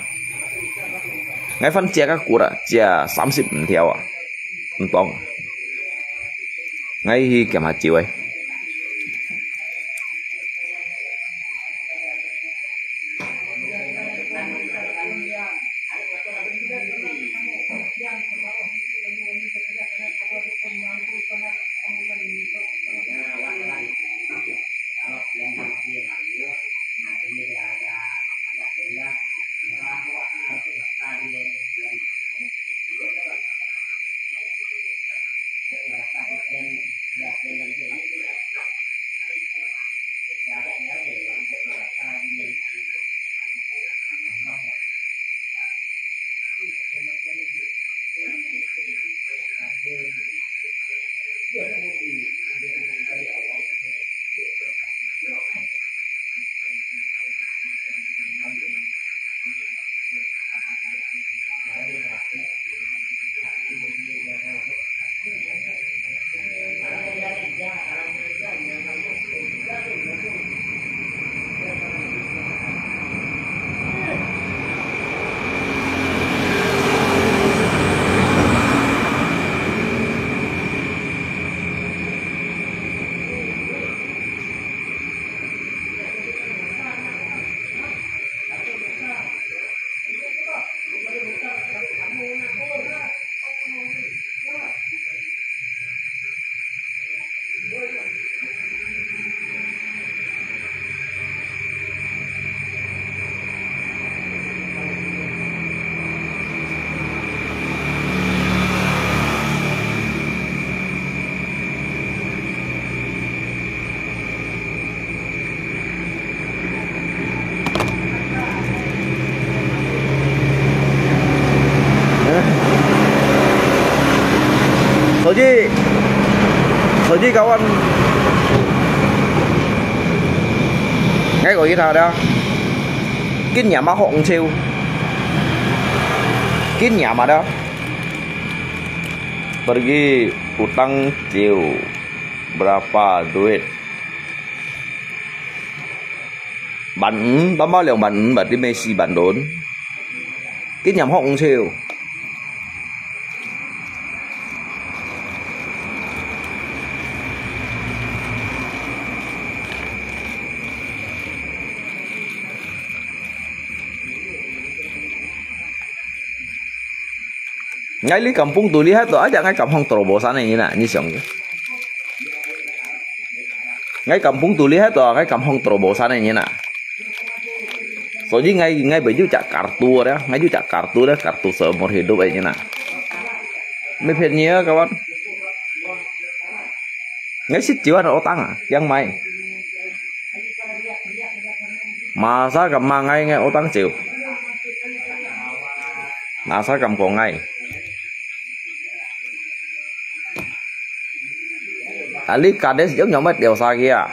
，𠊎番借个股啦，借三十五條啊，毋當。 𠊎去檢下酒誒。手机，手机给我。哎，我给他的。Kin nyamah hok ngcheu. Kin nyamah dah. Pergi utang ciu. Berapa duit? Ban, tambah liang ban, berarti masih bandon. Kin nyamah hok ngcheu. Ngai li kampung tu lihat tu aja ngai kamhong terobosan ini nak, ini siang. Ngai kampung tu lihat tu, ngai kamhong terobosan ini nak. Soalnya ngai, ngai baju cak kartu dah, ngai ju cak kartu dah, kartu seumur hidup ini nak. Mepet ni ya, kawan. Ngai sit jiwa ada utang ah, yang mai. Masa kamang ngai ngai utang ciu. Masa kam kong ngai. Ali kades jong nyong mai tiao sa kia.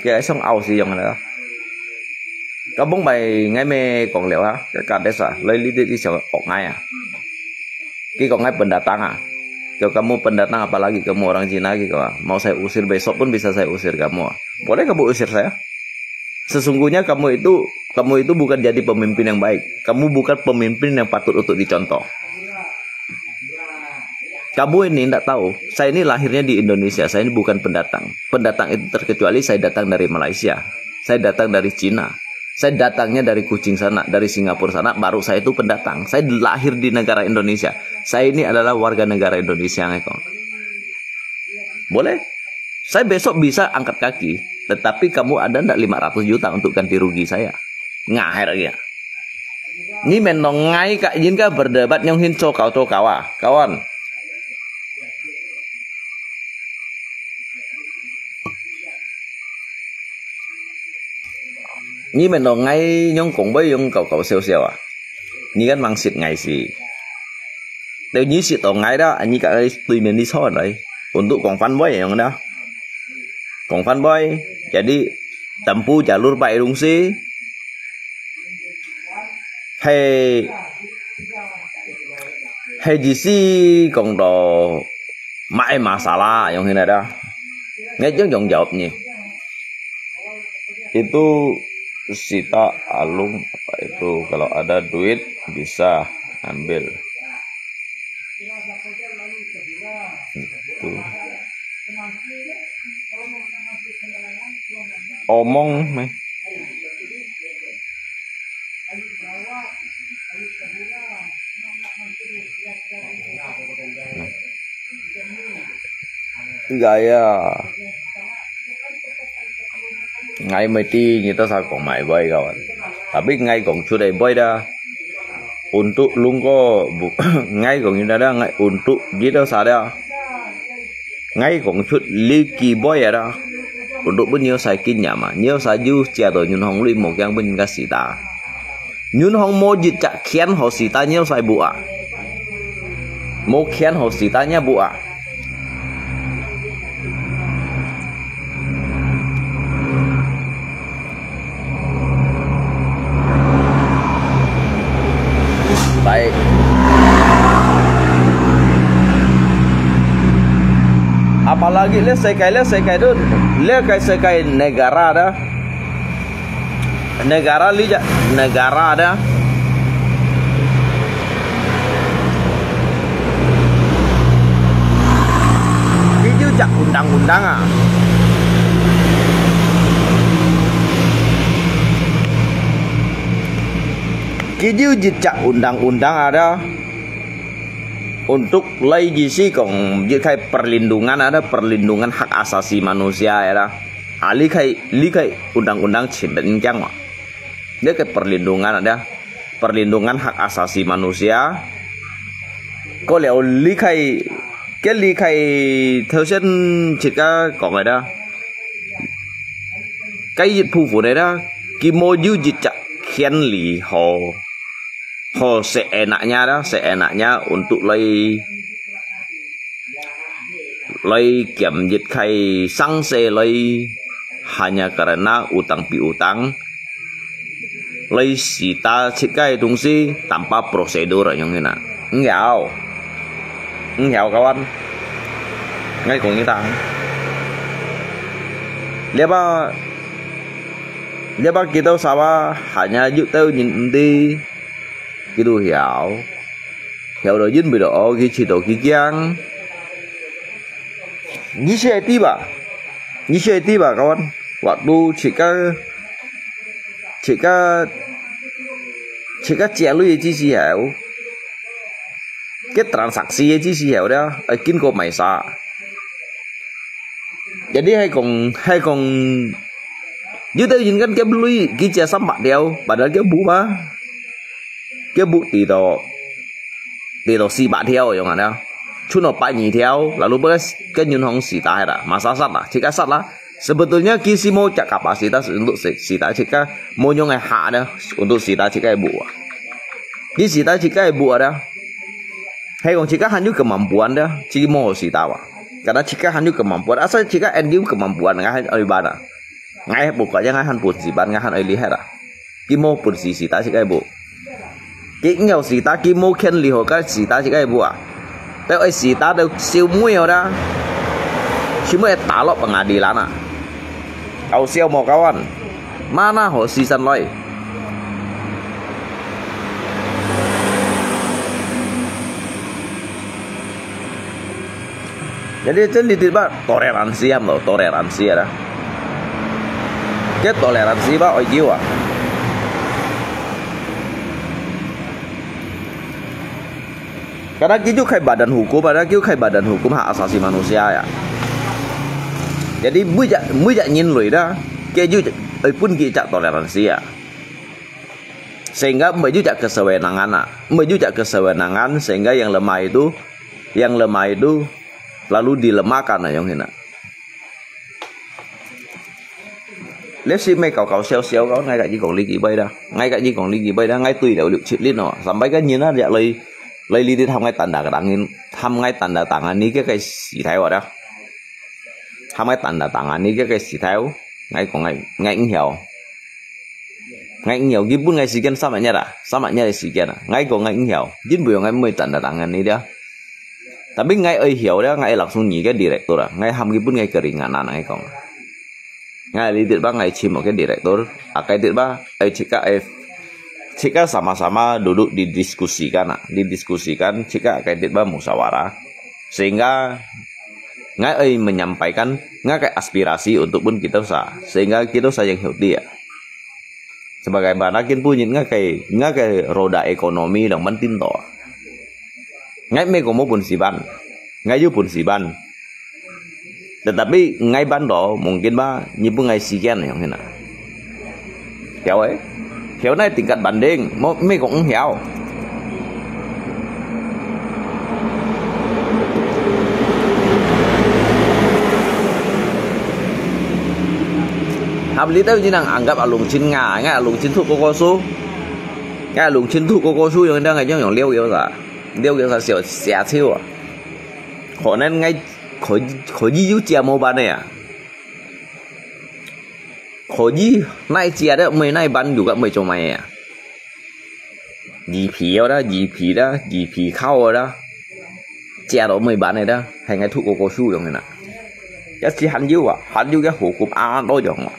Kia song au si jong ada. Kampung bai ngai me kong liao ha. Kades ah, lai li di di siang ok ngai ah. Ki kong ngai pendatang ah. Kalau kamu pendatang, apalagi kamu orang Cina ki kong, mau saya usir besok pun bisa saya usir kamu ah. Boleh kamu usir saya? Sesungguhnya kamu itu, kamu itu bukan jadi pemimpin yang baik. Kamu bukan pemimpin yang patut untuk dicontoh. Kamu ini ndak tahu, saya ini lahirnya di Indonesia, saya ini bukan pendatang. Pendatang itu terkecuali saya datang dari Malaysia, saya datang dari Cina, saya datangnya dari Kuching sana, dari Singapura sana, baru saya itu pendatang. Saya lahir di negara Indonesia. Saya ini adalah warga negara Indonesia, ngai kong. Boleh? Saya besok bisa angkat kaki, tetapi kamu ada ndak lima ratus juta untuk ganti rugi saya? Ngaher ya. 你们同ngai个应该 berdebat 用心做搞做搞啊，搞啊。你们同ngai用讲话用搞搞笑笑啊，你个忙识ngai是。对你识到ngai啦，你个对面你错来，untuk 讲反话用啦。 讲反话，jadi tempuh jalur baik dong si. Hai, hai jisi kong to mai masalah yang hina dah. Ngai jong jong jawab ni. Itu sita alung apa itu kalau ada duit bisa ambil. Itu. Omong meh. Gaya. Ngai mesti nyita sa kong mai boy kawan. Tapi ngai kong chut ai boy dah. Untuk lungko bu-, ngai kong nyita dah ngai untuk nyita sa dah. Ngai kong chut liki boy dah. Untuk pun nyo sai kin nyama. Nyo sa ju chia to nyun hong lui mo kiang pun ka sita. Nyun hong mo jit chak khian ho sita nyo sai bu a. Mo khian ho sita nya bu a. Baik. Apalagi le sekai, le sekai tu, le kai sekai negara dah. Negara li ja, negara dah. Kiyu jak undang-undang ah. Kiyu jit jak undang-undang ada. Untuk lai jisi kong, jit kai perlindungan ada, perlindungan hak asasi manusia ada. Ah, li kai, li kai undang-undang chin ben kiang wa. Dia ke perlindungan ada, perlindungan hak asasi manusia. Ko liao li kai, ke li kai thau sen cit ka kong ada. Kai jit phu phu ada, ki mo ju jit chak khian li ho. Ho seenaknya ada, seenaknya untuk lai来兼一个生死来，hanya karena utang piutang，来sita sita东西tanpa prosedur yang hina. Enggak, enggak kawan. Ngai kong itang. Lepas, lepas kita sawa hanya juk tahu nyendi. Kitu hiau. Hiau lo yun bilo o ki chi to ki kiang. Ni si ai ti ba? Ni si ai ti ba, kawan? Waktu chika, chika, chika chia lui chi si hiau. Ke transaksi chi si hiau dia, ai kin ko mai sa. Jadi hai kong, hai kong, yu teu yin kan ke lui ki chia sam ba diau, padahal ke bu ba. Ke bu ti to, ti to si ba diau yong ana. Chun no pa ni diau, lalu ba ke nyun hong sita hai la, masa sat la, chika sat la. Sebetulnya ki si mo chak kapasitas untuk si-, sita chika mo nyong ai ha da, untuk sita chika bu a. Ki sita chika bu a da. Hai kong chika han yu kemampuan da, chiki mo sita wa. Kada chika han yu kemampuan, asal chika en yu kemampuan, ngai han oi ba da. Ngai bu ka yang ngai han pun si ban, ngai han oi li hai la. Ki mo pun si sita chika bu. Ki ngiau sita, ki mo ken li ho ka sita chika bu a. Pe oi sita de siu mui ho da. Siu mui ta lo pengadilan a. Au siau mo kawan. Mana ho si san loi. Jadi, chen litit ba toleransi am lo, toleransi ada. Ke toleransi ba oi jiwa. Karena kitu kai badan hukum, ada kitu kai badan hukum hak asasi manusia ya. Jadi, mui jak, mui jak nyin lui da, ke ju, oi pun ki jak toleransi ya. Sehingga 没有 jak kesewenangan 啊，没有 jak kesewenangan, sehingga yang lemah itu, yang lemah itu lalu dilemahkan 啊，用现啊。这是没搞搞笑笑个，我个一讲你几杯啦，我个一讲你几杯啦，我对了六七零哦，sampai 个人啊，来来你哋同我等等个人，同我等等等啊，你个个时代话啦，同我等等等啊，你个个时代，我讲我我唔晓。 我有基本个时间三个月啊，三个月个时间啊，我讲我有，因为我毋会站得等你了。Tapi我会晓了，我会langsung你个 director 啊，我喊基本个 keringanan 啊，我讲。我 leader 吧，我 chim 个 director，啊，个 leader 吧，哎，cika 哎，cika sama-sama duduk didiskusikan 啊，didiskusikan，cika 个 leader 吧 musyawarah，sehingga 我 menyampaikan 我个 aspirasi untuk pun kita sa, sehingga kita sa yang healthy 啊。 Sebagaimana kin bunyi 我个我个 roda ekonomi dang man tinto. 我 meko mo pun siban, 我 yu pun siban. Tetapi 我 ban do mungkin ba ni pun 我 sikian yang hina. Kiau eh, kiau nai tingkat banding, mo meko ng hiau. Hap li tau jinang anggap alung chin nga, nga alung chin thu koko su. Nga alung chin thu koko su yong dang yong yong liu yong sa. Liu yong sa siu sia ciu a. Kho nen ngai kho kho yi yu jia mo ban ya. Kho yi nai jia de mei nai ban yu ga mei cho mai ya. 二皮个啦，二皮啦，二皮靠个啦，食到尾班个啦，係𠊎吐過過手樣个啦。一時還有啊，還有个火鍋啊，多樣啊。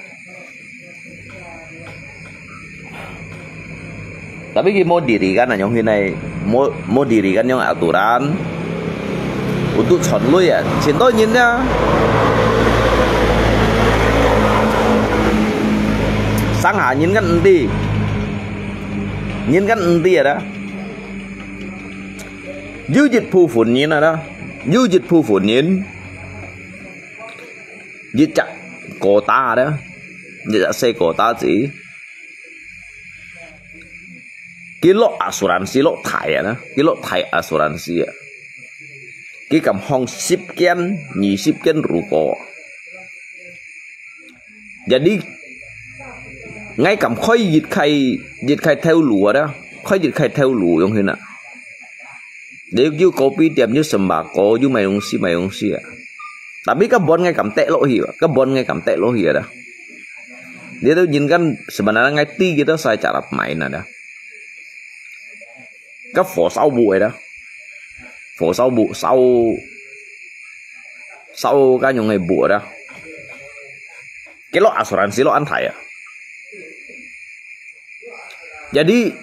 Tapi佢無diri kan，樣佢呢，無無diri kan，樣aturan。Untuk 賺鐳啊，錢多人啊。上下人kan 毋知。 人kan 毋知啊啦。有一部分人啊啦，有一部分人，一隻quota啦，一隻細quota子，佢落asuransi落大啊啦，佢落大asuransi啊，佢敢放十間、二十間如果。 Jadi，𠊎敢開一開一開頭路啊，開一開頭路樣形啊。你有kopi店，有sembako，有賣東西賣東西啊。Tapi 个本𠊎敢跌落去啊，个本𠊎敢跌落去啊。你都人間 sebenarnya𠊎知佢都使假立買啊。 个火烧屋个啦，火烧屋烧烧个用个屋啦，佢落asuransi落恁大啊。Jadi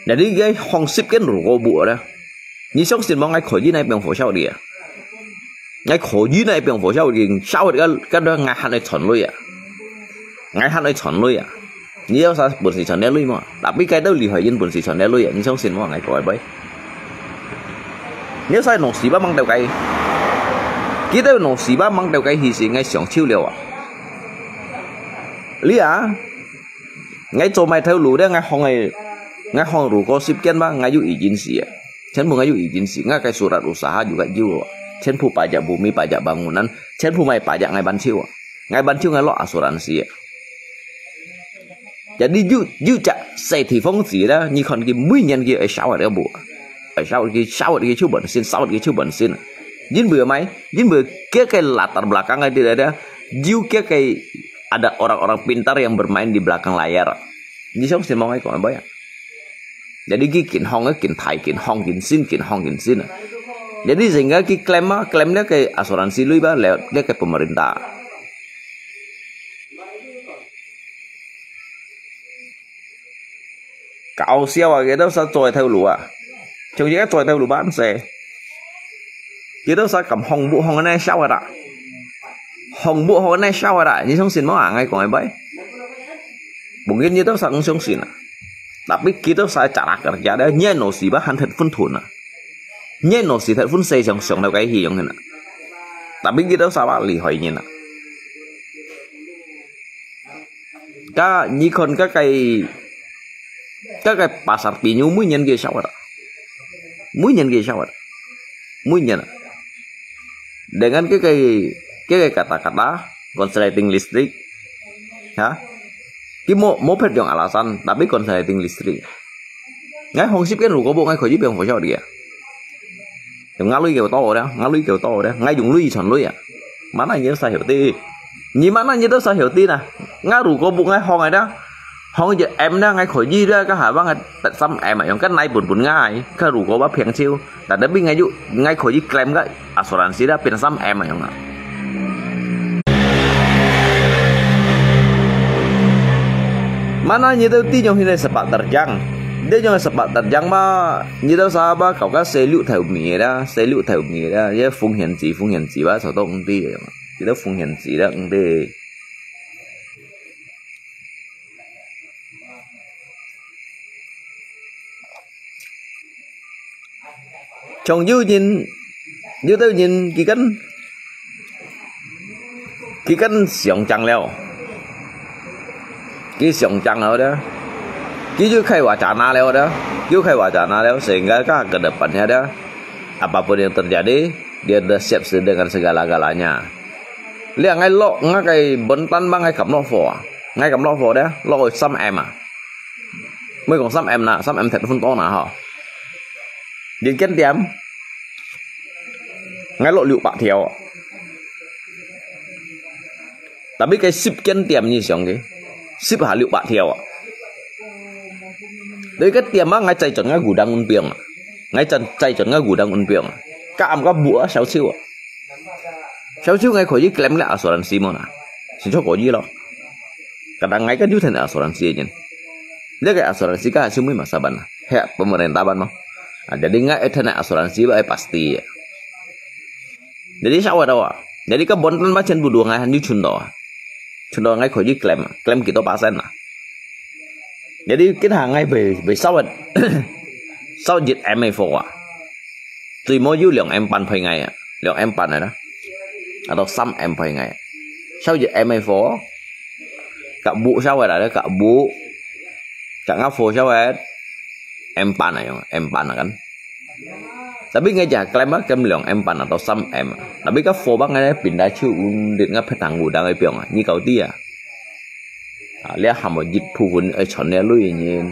jadi个放十間如果屋啦，你相信無？𠊎可以那邊火烧你啊！ 𠊎可以呢，變火燒已經燒个个个，𠊎還愛賺鐳啊！𠊎還愛賺鐳啊！你有啥本事賺這鐳無？Tapi該兜厲害人本事賺這鐳啊！你相信無？𠊎講个。你有啥腦屎巴mang到該？佢兜腦屎巴mang到該，其實𠊎上手了啊！你啊！ 𠊎做麼頭路咧？𠊎放个，𠊎放路過十間吧，𠊎有已經死啊！全部𠊎有已經死，𠊎个surat usaha juga有啊！全部pajak bumi、pajak bangunan，全部賣pajak𠊎ban手啊！𠊎ban手𠊎落asuransi啊！Jadi有有隻細地方子啦，你看佢每年佢會燒个無？會燒佢燒佢就本身，燒佢就本身啊！因為麼？因為佢个latar belakang个咧，有佢个 ada orang-orang pintar yang bermain di belakang layar。你相信無？𠊎講个無啊？Jadi佢健康个健大健康健身健康健身啊！Jadi sehingga佢claim啊claim了个asuransi鐳吧，了了个pemerintah。搞笑啊！佢兜使做頭路啊！從前个做頭路辦事。 佢兜使敢放屋放个呢燒个啦，放屋放个呢燒个啦，你相信無啊？𠊎講个無？Mungkin佢兜使毋相信啊，tapi佢兜使cara kerja咧，你腦屎巴還忒混沌啊，你腦屎忒混細想想到該去樣个啦，tapi佢兜使話厲害人啊。 Ka你看个个該个pasar Pinyu每年佢燒个，每年佢燒个，每年啊。Dengan cái cái cái cái kata-kata konsleting listrik, ha? Ki mo mo phet yong alasan, tapi konsleting listrik. Ngai hong sip ken ruko bu ngai khoji piang fo shao dia. Yong ngai lui kêu to da, ngai lui kêu to da, ngai yong lui chon lui à. Mana nyi sa hiểu ti. Nyi mana nyi to sa hiểu ti na. Ngai ruko bu ngai hong ai da. Hong je em na ngai khoji da ka ha bang tat sam em à. Yong kan nai bun bun ngai. Ka ruko ba piang chiu. Tetapi ngai yu ngai khoji claim ka asuransi da piang sam em à yong à. Mana nyi to ti yong hin sepak terjang. Dia yong sepak terjang ma nyi to sa ba kau ka selu thau mi da, selu thau mi da, ye fung hian ji, fung hian ji ba sao to ng ti yong. Nyi to fung hian ji da ng ti. Chong yu nyin, yu to nyin ki kan, ki kan siang chang leo. Ki siang chang leo da. Ki yu khai wa chana leo da. Yu khai wa chana leo, sehingga ka ke depannya da. Apapun yang terjadi, dia dah siap dengan segala-galanya. Lia ngai lo, ngai kai bontan bang ngai kam lo fo. Ngai kam lo fo da, lo sam em à. Mới kong sam em na, sam em thet phun to na ha. Điện kiên tiêm. Ngai lo liu pak thiao. Tapi cái sip kiên tiêm như siang cái. Sip ha liu pak thiao. Dari cái tiêm á, ngai chạy chọn ngai gudang un piang. Ngai chân chạy chọn ngai gudang un piang. Ka am ka bu á, sáu triệu. Sáu triệu ngai khoji claim le asuransi mo na. Xin cho khoji lo. Kadang ngai kan yu then asuransi nyin. Dia cái asuransi ka hasil mui masa ban. He pemerintah ban mo. Ah, jadi ngai then asuransi ba pasti. Jadi sao ada wa. Jadi ka bontan ba chen bu dua ngai han yu chun do. Chun do ngai khoji claim. Claim kito persen na. Jadi kita ngai be be sao sao jit em fo wa. Tui mo yu liang em pan phai ngai à. Liang em pan na. Atau sam em phai ngai. Sao jit em fo. Ka bu sao wa da ka bu. Ka nga fo sao wa. Em pan na yong, em pan na kan. Tapi ngai ja claim ba claim liang em pan atau sam em. Tapi ka fo ba ngai pin da chu un dit nga phet tang gu dang ai piang à. Ni kau ti à. À, lia ham jit phu hun ai chọn lia lui nyin.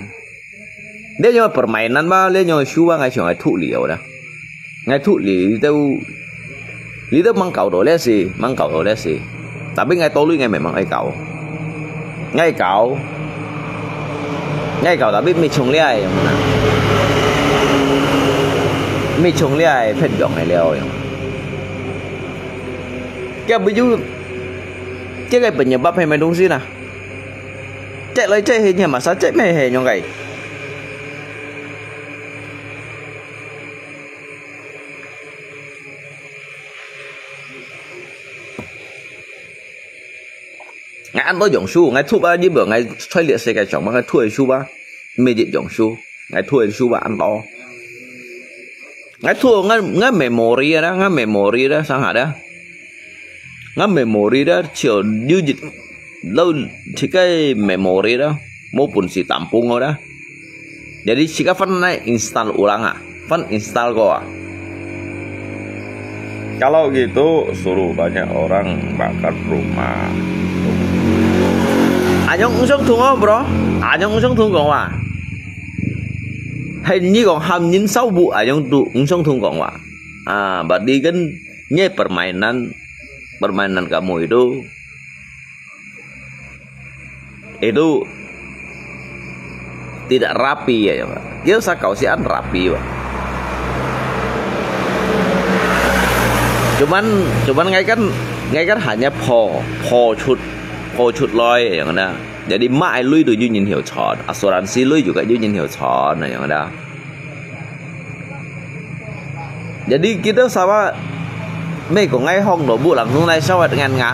Lia yong permainan ba, lia yong su ba ngai chong ai thu liao da. Ngai thu li teu, li teu mang kau do lia si, mang kau do lia si. Tapi ngai to lui ngai memang ai kau. Ngai kau. Ngai kau tapi mi chung lia ai yong na. Mi chung lia ai phet yong ai liao yong. Kia bu yu, kia cái penyebab hai mai dong si na. Cek lai cek he nyi masa cek mai he nyong kai. Ngai ăn to yong su, ngai thu ba, yip ngai choi liat se kai chong, ngai thu su ba, mi jit yong su, ngai thu su ba ăn to. Ngai thu, ngai, ngai memory da, ngai memory da, sang ha da. Ngai memory da, chiu yu jit, lau, chi kai memory da, mo pun si tampung da. Jadi, sika fan nai install ulang ah. Fan install ko ah. Kalau gitu, suruh banyak orang bakar rumah. Anyong ung song thung oh, bro. Anyong ung song thung kong wa. Hai ni kong ham nyin sao bu anyong tu ung song thung kong wa. Ah, berarti kan ni permainan, permainan kamu itu itu tidak rapi ya, ya, Pak. Kêu sa kau si an rapi, Pak. Cuman, cuman ngai kan, ngai kan hanya po, po chut, po chut loi yang na. Jadi mai lui tu yu nyin hiu chon, asuransi lui juga yu nyin hiu chon yang na. Jadi kita sama mei ko ngai hong do bu langsung nai sawat ngan nga.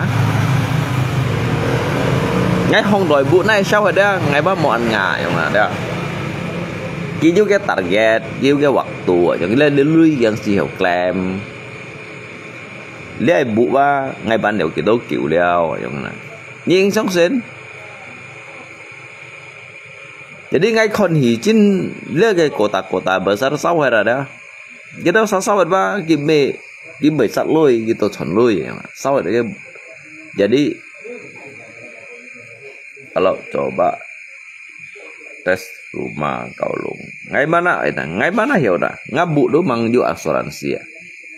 Ngai hong do bu nai sawat da ngai ba mo an nga yang na da. Ki yu ke target, ki yu ke waktu, yang le lui yang si hau klem. Le bu ba ngai ban liu ki do kiu liao yang na. Ning song sen. Jadi ngai khon hi chin le ke kota-kota besar sawat ada. Kita sa sawat ba ki me ki me sat lui kita chon lui ya. Sawat ke jadi kalau coba tes rumah kau long. Ngai mana ina, ngai mana ya udah. Ngabu tu mang ju asuransi ya.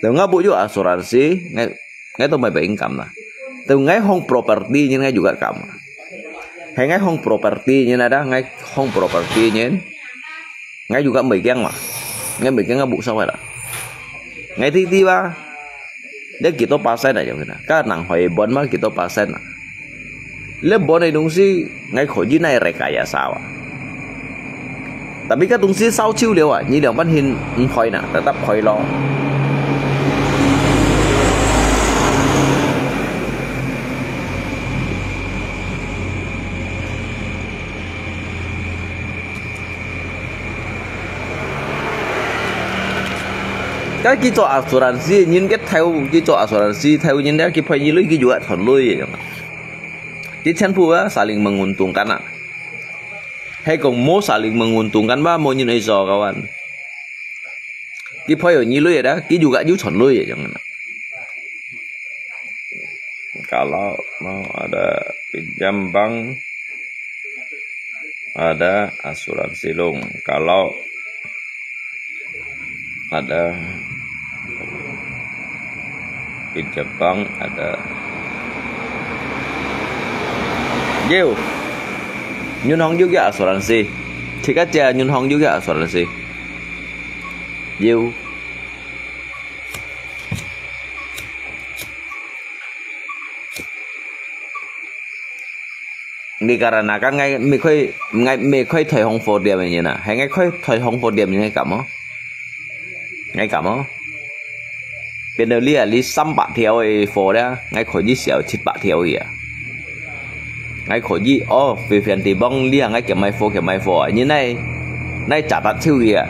Tu ngabu ju asuransi ngai ngai tu mai bengkam na. Tu ngai hong property nyin ngai juga kam. Hai ngai hong property nyin ada, ngai hong property nyin. Ngai juga mai kiang ma. Ngai mai kiang ngabu sao la. Ngai ti ti ba. Dia kita pasai na jong na. Ka nang hoi bon ma kita pasai na. Le bon ai dong si ngai kho ji nai rekayasa wa. Tapi ka dong si sao chiu liu a, ni liang ban hin hoi na, tetap hoi lo. Ka ki cho asuransi, nyin ke thau ki cho asuransi, thau nyin dia ki phai ni lui ki juat thon lui. Ki chen pu a saling menguntungkan a. Hai kong mo saling menguntungkan ba mo nyin ai so kawan. Ki phai yo ni lui ada, ki juga ju thon lui jong. Kalau mau ada pinjam bank, ada asuransi long. Kalau ada pinjam bank, ada. Yo. Ngân hàng juga asuransi. Chika chia ngân hàng juga asuransi. Yo. Dikarenakan ngai mi khoi ngai mi khoi thoi hong pho diam ni na. Hai ngai khoi thoi hong pho diam ni ngai kam mo. Ngai kam mo. Pien dau lia li sam bak thiau e pho dia. Ngai khoi ji siau chit bak thiau ya. Ngai khoi ji o phi phian ti bong lia ngai kiam mai pho kiam mai pho. Ni nai nai chả tắt chiu ya.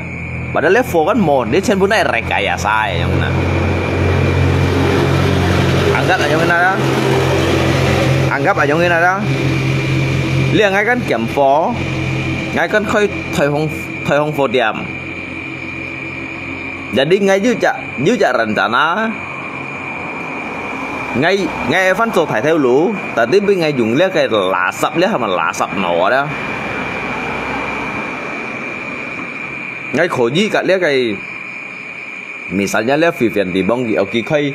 Padahal le pho kan mo. Ni chen bu nai rai kaya sai yong na. Anggap ayong ina da. Anggap ayong ina da. Lia ngai kan kiam pho. Ngai kan khoi thoi hong thoi hong pho diam. Jadi ngai ju chak ju chak rencana. Ngai ngai fan cho thai theo lu. Tadi bi ngai dùng lia kai la sap lia hama la sap no da. Ngai khoi ji ka lia kai. Misalnya lia phi phian ti bong ki o ki khoi.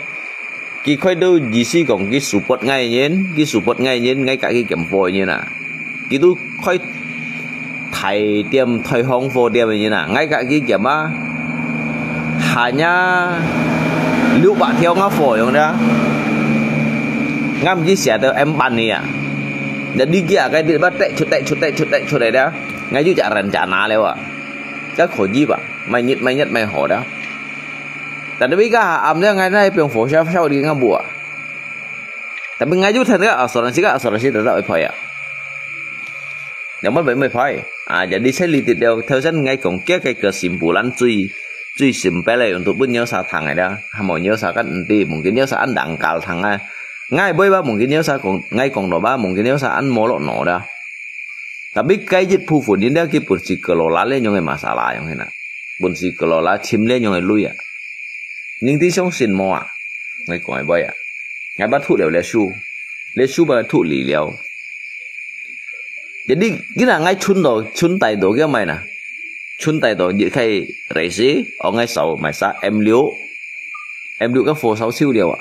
Ki khoi tu ji si kong ki support ngai nyin, ki support ngai nyin, ngai ka ki kiam pho nyin na. Ki tu khoi thai tiam thoi hong pho tiam nyin na. Ngai ka ki kiam a. Hanya liu bak thiau nga pho yong da. Ngam ki sia teu em pan ni ya. Jadi ki a kai dit ba tek chut tek chut tek chut tek chut da. Ngai ju chak rencana le wa. Ka khoi ji ba. Mai nyit mai nyit mai ho da. Tetapi ka am dia ngai nai piong fo siap siap di ngabua. Tapi ngai ju than ka asuransi ka asuransi tetap ai phai ya. Yang mana baik mai phai. Ah, jadi saya litit dia thau san ngai kong kia kai kesimpulan cui cui simple ya untuk pun nyau sa thang ada. Hamo nyau sa kan enti mungkin nyau sa andang kal thang ah. Ngai boy ba mungkin nyau sa kong ngai kong no ba mungkin nyau sa an molok no da. Tapi kai jit phu phun din dia ki pun si kelola le nyong ai masalah yang hina. Pun si kelola chim le nyong ai lui ya. Ning ti siong sin mo a. Ngai kong ai boy a. Ngai ba thu liao le su. Le su ba thu li liao. Jadi kina ngai chun do chun tai do kia mai na. Chun tai do jit khai reisi. O ngai sau mai sa em liu. Em liu ka pho sau siu liao a.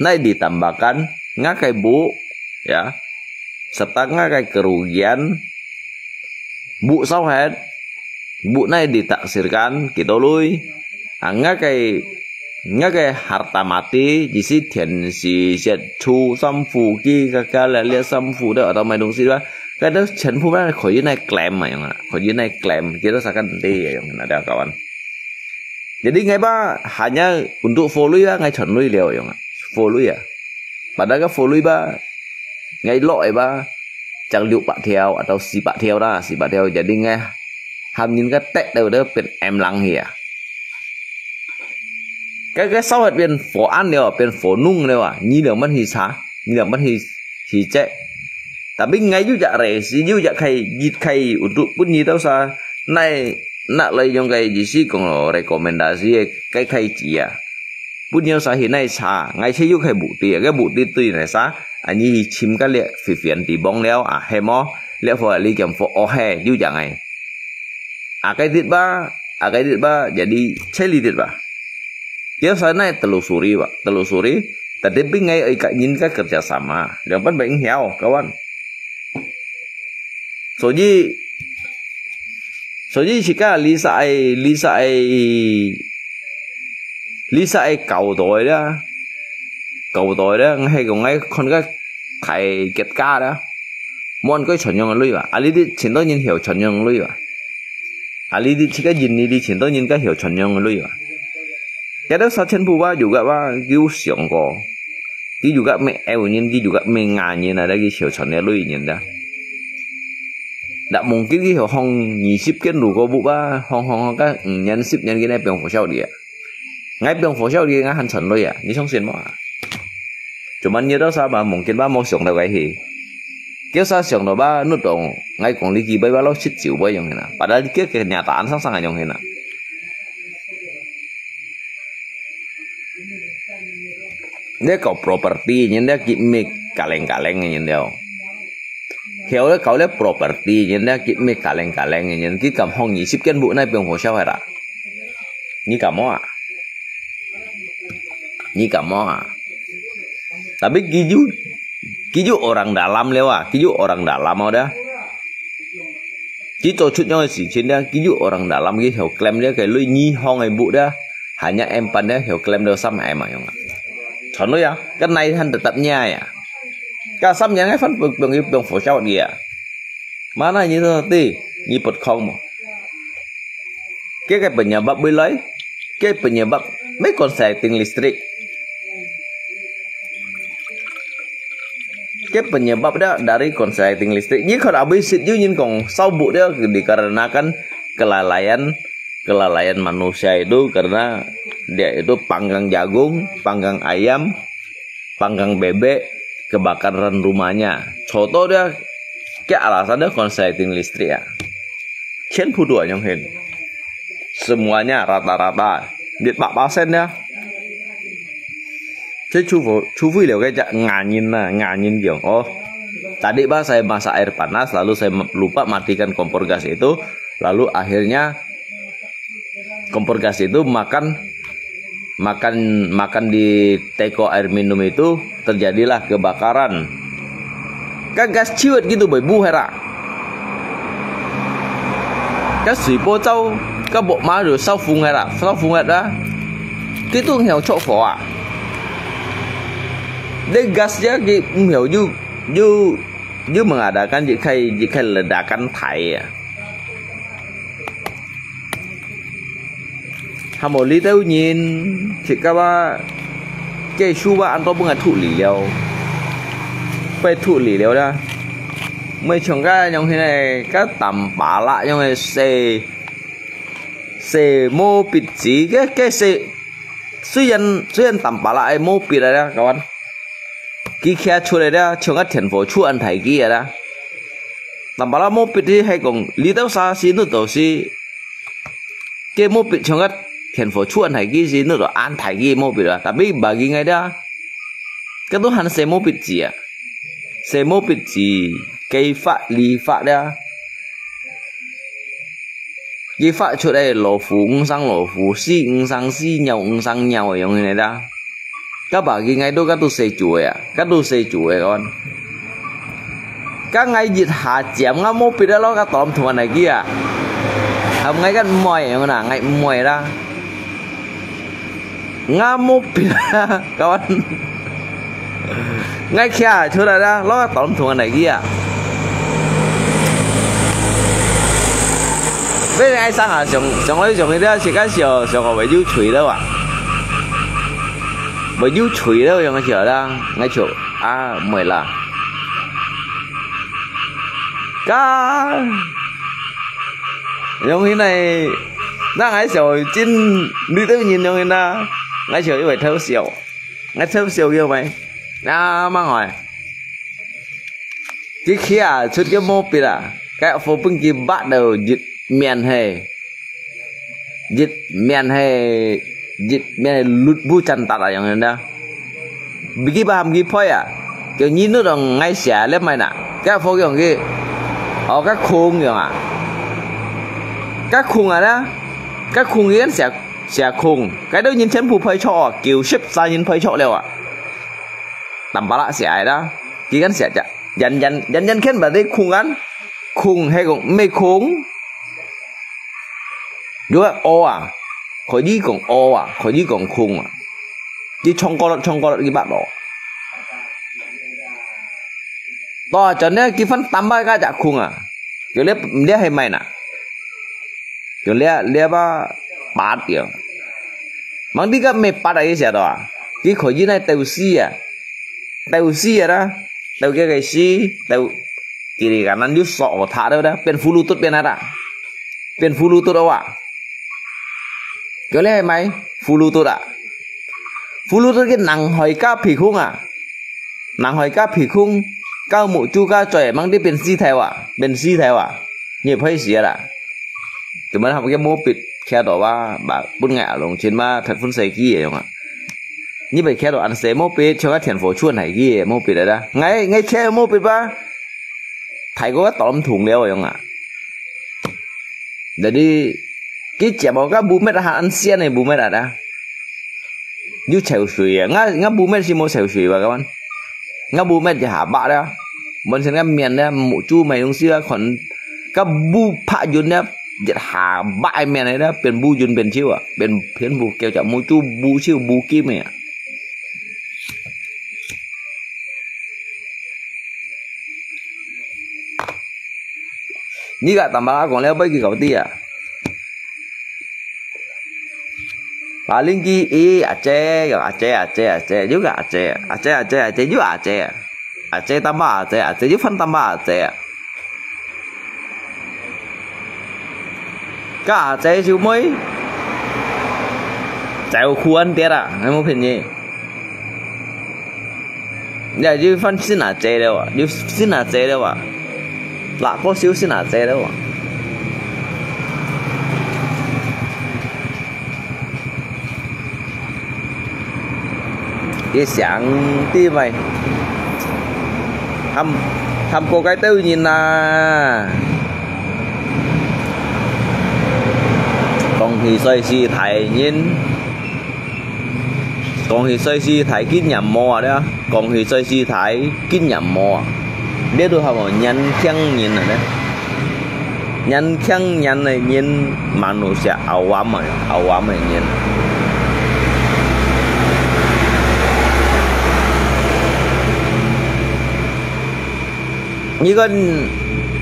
Nai di tambakan nga kai bu ya. Serta nga kai kerugian bu sau het. Bu nai ditaksirkan kita lui. Ah, nga kai nga kai harta mati, jisi thian si siat chu sam fu ki ka ka la lia sam fu da atau mai dong si ba. Ka da chen fu ba khoi nai claim ma yong a. Khoi nai claim. Kita sakan ti yong na da kawan. Jadi ngai ba hanya untuk pho lui ba ngai chon lui liao yong a. Pho lui ya. Pada ka pho lui ba ngai lo e ba chang liu bak thiau atau si bak thiau da si bak thiau. Jadi ngai ham nyin ka tek da da pen em lang hia. Ka ka sau het pen pho an liao pen pho nung liao a. Ni liao man hi sa. Ni liao man hi hi che. Tapi𠊎有隻resi，有隻khay，一khay untuk分你兜儕，拿，拿來用个意思講咯，rekomendasi个，个khay子啊。分你兜儕去拿查，𠊎就有khay bukti，个bukti對你儕，啊，你去尋个這Vivian Tibong了啊，係無？這貨你兼貨哦係，有隻个。啊，該dit吧，啊，該dit吧，jadi cari dit吧。Dia sana telusuri, Pak. Telusuri. Tetapi ngai oi ka nyin ka kerja sama. Yang pan baik hiau, kawan. 所以，所以自家理解，理解，理解个教導啦，教導啦，係講个看个大結果啦，無人可以傳揚个類吧？啊，你哋全部人曉傳揚个類吧？啊，你哋自家人，你哋全部人个曉傳揚个類吧？Kita sa全部ba juga ba，佢有想過，佢juga咩有人，佢juga咩ngaran啊，佢曉傳个類人啦。Ndak mungkin佢曉放二十間如果屋啊，放放放个五年、十年佢那變火燒的啊。𠊎變火燒的，𠊎還傳類啊，你相信無啊？Cuman你兜儕嘛，mungkin ba無想到該去。Kita想到ba，你懂，𠊎講你幾百ba，老實就會用啦。Padahal佢kenyataan sang sang用啦。你搞property，人家佢咩kaleng-kaleng个人了。曉得搞了property，人家佢咩kaleng-kaleng个人，佢敢放二十間屋，那變火燒个啦。你敢無啊？你敢無啊？Tapi佢有，佢有orang dalam了啊，佢有orang dalam了啊。佢做出樣个事情了，佢有orang dalam，佢曉claim了，佢類你放个屋了，hanya empan了，曉claim了三M啊樣啊。傳類啊，kan nai han tetap nyai啊。Ka三年个反正放放放火燒的啊。Mana你说对，你不空嘛？Cái cái penyebab bila, cái penyebab mấy konsleting listrik. Cái penyebab đó dari konsleting listrik. Jadi kalau habis itu nyin kong sau bu dia dikarenakan kelalaian, kelalaian manusia itu karena dia itu panggang jagung, panggang ayam, panggang bebek, kebakaran rumahnya. Contoh dia, cái alasan dia konsleting listrik ya. 全部都恁樣形。Semuanya rata-rata，一百巴仙呀。Jadi除非，除非了个隻ngaran啊，ngaran講哦。Tadi bah saya masak air panas, lalu saya lupa matikan kompor gas itu, lalu akhirnya kompor gas itu makan makan makan di teko air minum itu terjadilah kebakaran. Kan gas ciut gitu boy bu hera. Kan sui po cau kan bok ma do sau fung hera, sau fung hera. Gitu ngau chok fo ah. Dek gas ya ki ngau ju ju ju mengadakan jikai jikai ledakan thai ya. Hamo li têu nyin, chit ka ba, ke su ba an to bưng a thu li liao. Pe thu li liao da. Mui chong ka yong hin ai, ka tam pa la yong ai se, se mo pit chi, ke, ke se, suyan, suyan tam pa la ai mo pit ai da, kawan. Ki kia chu lai da, chong ka thian fo chu an thai ki ai da. Tam pa la mo pit hi hai kong, li têu sa si nu to si, Ke mô pit chhong-at thièn-fò chhuan thai ki si, nut-tò an thai ki mô pit a, tapi bagi ngai dia, ke tu han se mô pit chi a. Se mô pit chi, ke fak li fak dia. Ki fak chhut ai lò fù ng sang lò fù, si ng sang si, nyàu ng sang nyàu yong hin dia. Ka bagi ngai tu ka tu se chu a, ka tu se chu a kon. Ka ngai yit ha chiam nga mô pit a lo ka tom thuan nai ki a. Ham ngai kan moi yong na, ngai moi la. Nga mô pit a, kon. Ngai khia chu la la, lo ka tom thuan nai ki a. Bên ai sang à, 上，上來上去了，時間少，上學會有趣了啊。會有趣了，用个時候啦，ngai chu, a, mui la. Ka, yong hin nai, na ngai siao jin, nui têu nyin yong hin na, ngai siao i wei thêu siao. Ngai thêu siao yong wei. Na, ma ngoi. 佢企啊，出个毛筆啊，該火分佢拔到一面係，一面係，一面係綠布毡搭啊樣呢。佢爸喊佢拍啊，叫你弄到𠊎寫了無哪？該火講佢，哦，該空樣啊，該空啊呢，該空佢寫寫空，該兜人全部拍錯哦，九十三人拍錯了啊，淡薄啦寫个啦，佢敢寫隻。 人人，人人看毋得空啊，空係講毋係空。如果O啊，可以講O啊，可以講空啊。佢唱歌咯，唱歌咯，佢捌咯。到啊，轉呢，佢翻淡薄該隻空啊，佢這，這係麼个哪？佢這，這把拔掉。吂知个毋係拔啊，意思到啊，佢可以來鬥詩啊。 鬥詩啊啦，鬥个个詩，鬥，佢个難就索好他，對不對？變葫蘆肚變啊啦，變葫蘆肚啊哇。叫你係麼个？葫蘆肚啊。葫蘆肚个南海加鼻空啊，南海加鼻空，加目珠加嘴，吂知變四頭啊，變四頭啊，你會死啊啦。做麼个佢無筆，企到哇，把本來阿龍親嘛，踢分細機个樣啊。 你別企到恁細毛筆，像个電火串係佢个毛筆來啦。𠊎，𠊎企毛筆吧，大過當痛了樣啊。Jadi，佢接我个布乜還恁鮮个布乜啊啦。有潮水啊，𠊎，𠊎布乜係無潮水吧，kawan。𠊎布乜一下白了，本身个面呢，目珠沒東西啊，看个布拍勻呢，一下白面个呢，變布勻變潮啊，變全部叫做目珠布潮布金个啊。 你个大媽講了，不要去搞地啊。Paling ki i aje, yo aje, aje, aje, juga aje, aje, aje, aje, juga aje. Aje tambah aje, aje juga tambah aje. Ka aje siu moi. Jauh kuan dia lah, kamu pin ni. Ya, you find sin aje liao ah, you sin aje liao ah. Lah ko siu sin aje liao ah. 佢想知咪？喊，喊過該兜人啊！講起歲數大人，講起歲數大經驗無啊？這講起歲數大經驗無啊？這都喊做年輕人啊，這。 年輕人个人，manusia awam啊，awam个人。你看，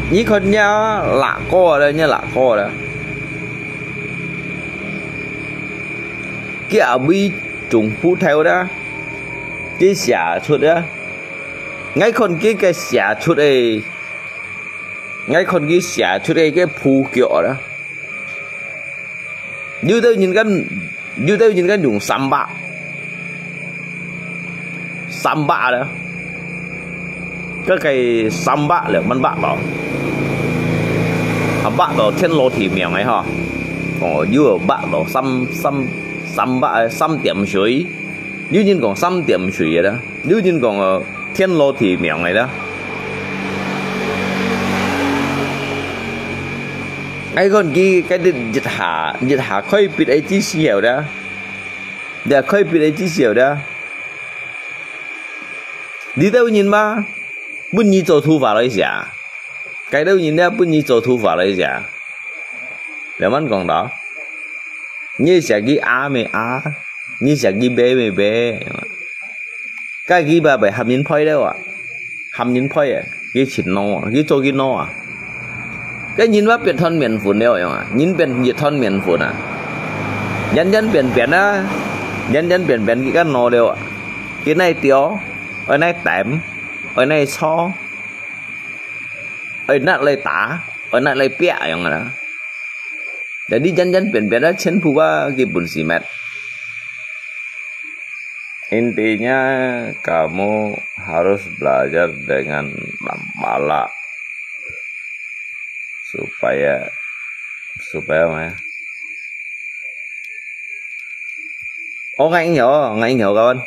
你看人家老哥了，人家老哥了，佢阿妹中虎頭了，佢寫出了，𠊎看佢个寫出个。 𠊎看佢寫出个个布腳啦。有兜人敢，有兜人敢用三百，三百啦。該个三百了，滿百咯。啊，百到天羅地網个吼。哦，有百到三，三，三百，三點水。 有人講三點水个啦，有人講，呃，天羅地網个啦。𠊎看佢該兜一下，一下開筆个之時候啦，一下開筆个之時候啦。你兜人嘛，分你做圖畫來寫，該兜人了分你做圖畫來寫。兩萬講到。 你寫佢A咩A，你寫佢B咩B。該佢爸爸喊人背了啊，喊人背啊，佢盡惱啊，佢做佢惱啊。該人話變團麵粉了樣啊，人變一團麵粉啊，人人變變啊，人人變變佢敢惱了啊，佢哪吊，愛哪點，愛哪搓，愛哪來打，愛哪來壁樣啊。 Jadi，人人變變啊，全部啊，佢本事乜。Intinya, kamu harus belajar dengan tampalak supaya supaya apa ya? Oh, ngai ngiau, ngai ngiau kawan.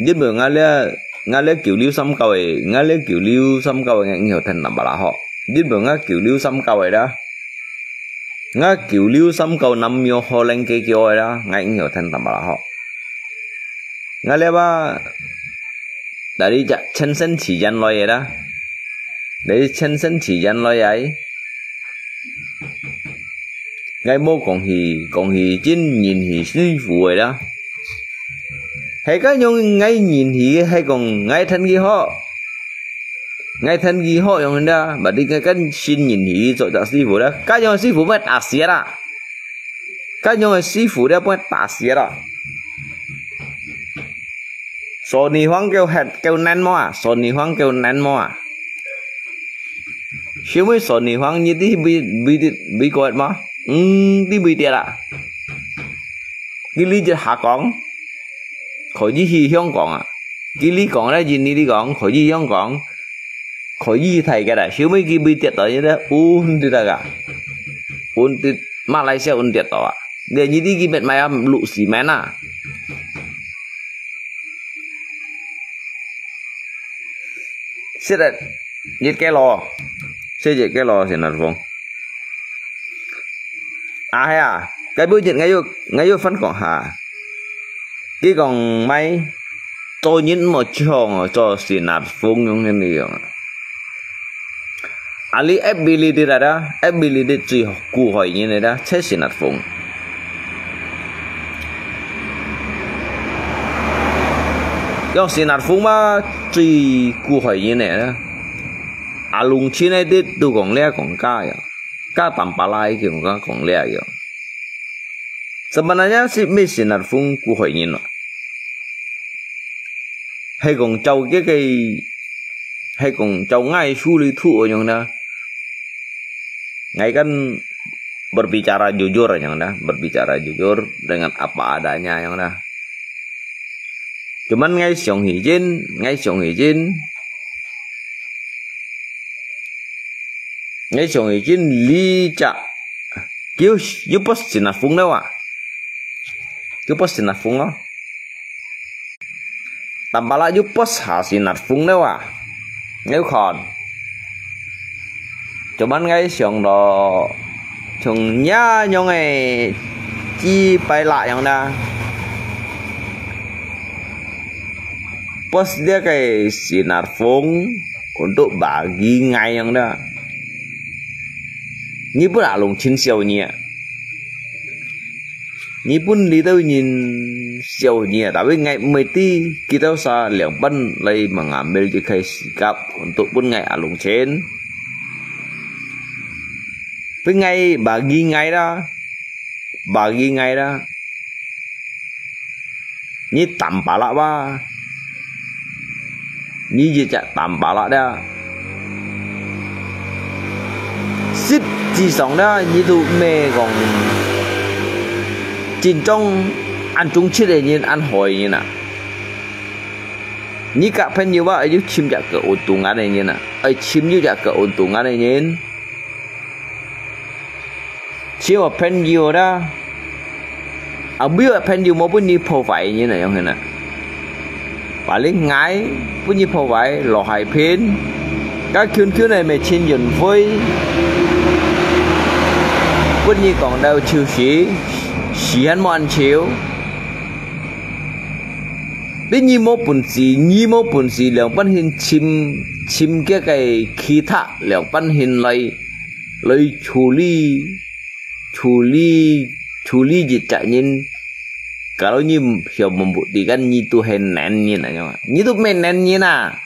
Jin bu ngai le ngai le kiu liu sam kau e, ngai le kiu liu sam kau e ngai ngiau then tampalak ho. Jin bu ngai kiu liu sam kau e da. Ngai kiu liu sam kau nam mio ho leng ke kio e da, ngai ngiau then tampalak ho. Ngai le ba, dari jak chen sen chi jan loi e da. Dari chen sen chi jan loi ai. Ngai mo kong hi, kong hi jin nyin hi si fu e da. Hai ka nyong ngai nyin hi, hai kong ngai then ki ho. Ngai then ki ho yong da, ba di ngai kan sin nyin hi, zo jak si fu da. Ka nyong si fu mai ta sia da. Ka nyong si fu da mai ta sia da. Sổ nhị hoang kêu hẹt kêu nén mò à? Sổ nhị hoang kêu nén mò à? Siu mui sổ nhị hoang nyi ti bi bi bi kuat mò? Ừm, ti bi tiệt à? Ki li jit hà kong. Khỏi ji hi hiong kong à? Ki li kong ra jin ni li kong, khỏi ji hiong kong. Khỏi ji thai ke da. Siu mui ki bi tiệt to nyi da. Un ti da ga. Un ti Malaysia un tiệt to à? Dia nyi ti ki met mai am lu si men à? Sét yết ke lo, sét yết ke lo, Sinatrafung. À, hay à, cái bữa yết ngay yết, ngay yết phân kong hà. Cái kong mai, tôi nhìn một trường, tôi Sinatrafung yung cái này yung. Ahli F B L D ra da, F B L D最古害人的da，切Sinatrafung。用Sinatrafung嘛，最古害人的啦。阿龍親的都講這講假呀，假淡巴拉已經講講這樣。Sebenarnya si乜Sinatrafung古害人咯。 係講照這个，係講照𠊎處理圖樣呢，𠊎kan berbicara jujur樣呢，berbicara jujur dengan apa adanya樣呢。Cuman𠊎想起前，𠊎想起前，𠊎想起前，你隻，又，又不是Sinatrafung了啊，又不是Sinatrafung咯。 Tampalak又不下Sinatrafung了啊，你看。Cuman𠊎想到，從這樣的幾百啦樣啦，bos這个Sinatrafung untuk bagi𠊎樣啦。你本阿龍親小你啊。 你本這兜人笑你啊，tapi𠊎毋會知，佢兜儕兩班來mengambil一个sikap untuk分𠊎阿龍親。分𠊎bagi𠊎啦，bagi𠊎啦。你Tampalak哇， 你一隻Tampalak了。實際上呢，你都毋係講真正恁忠直个人，恁好个人啊。你个朋友啊，愛尋隻个有dungan个人啊，愛尋有隻个有dungan个人。 Siapa朋友啦？啊，有朋友無分你破壞个人啊，樣形啊。Paling𠊎分你破壞，落海片，該圈圈个咩陳雲輝，分你講到笑死，死還無恁笑。你，你無本事，你無本事，兩班去尋，尋个个其他，兩班去來，來處理。 處理，處理一隻人，kalau你曉membuktikan你都係能人啊，你都毋係能人啊。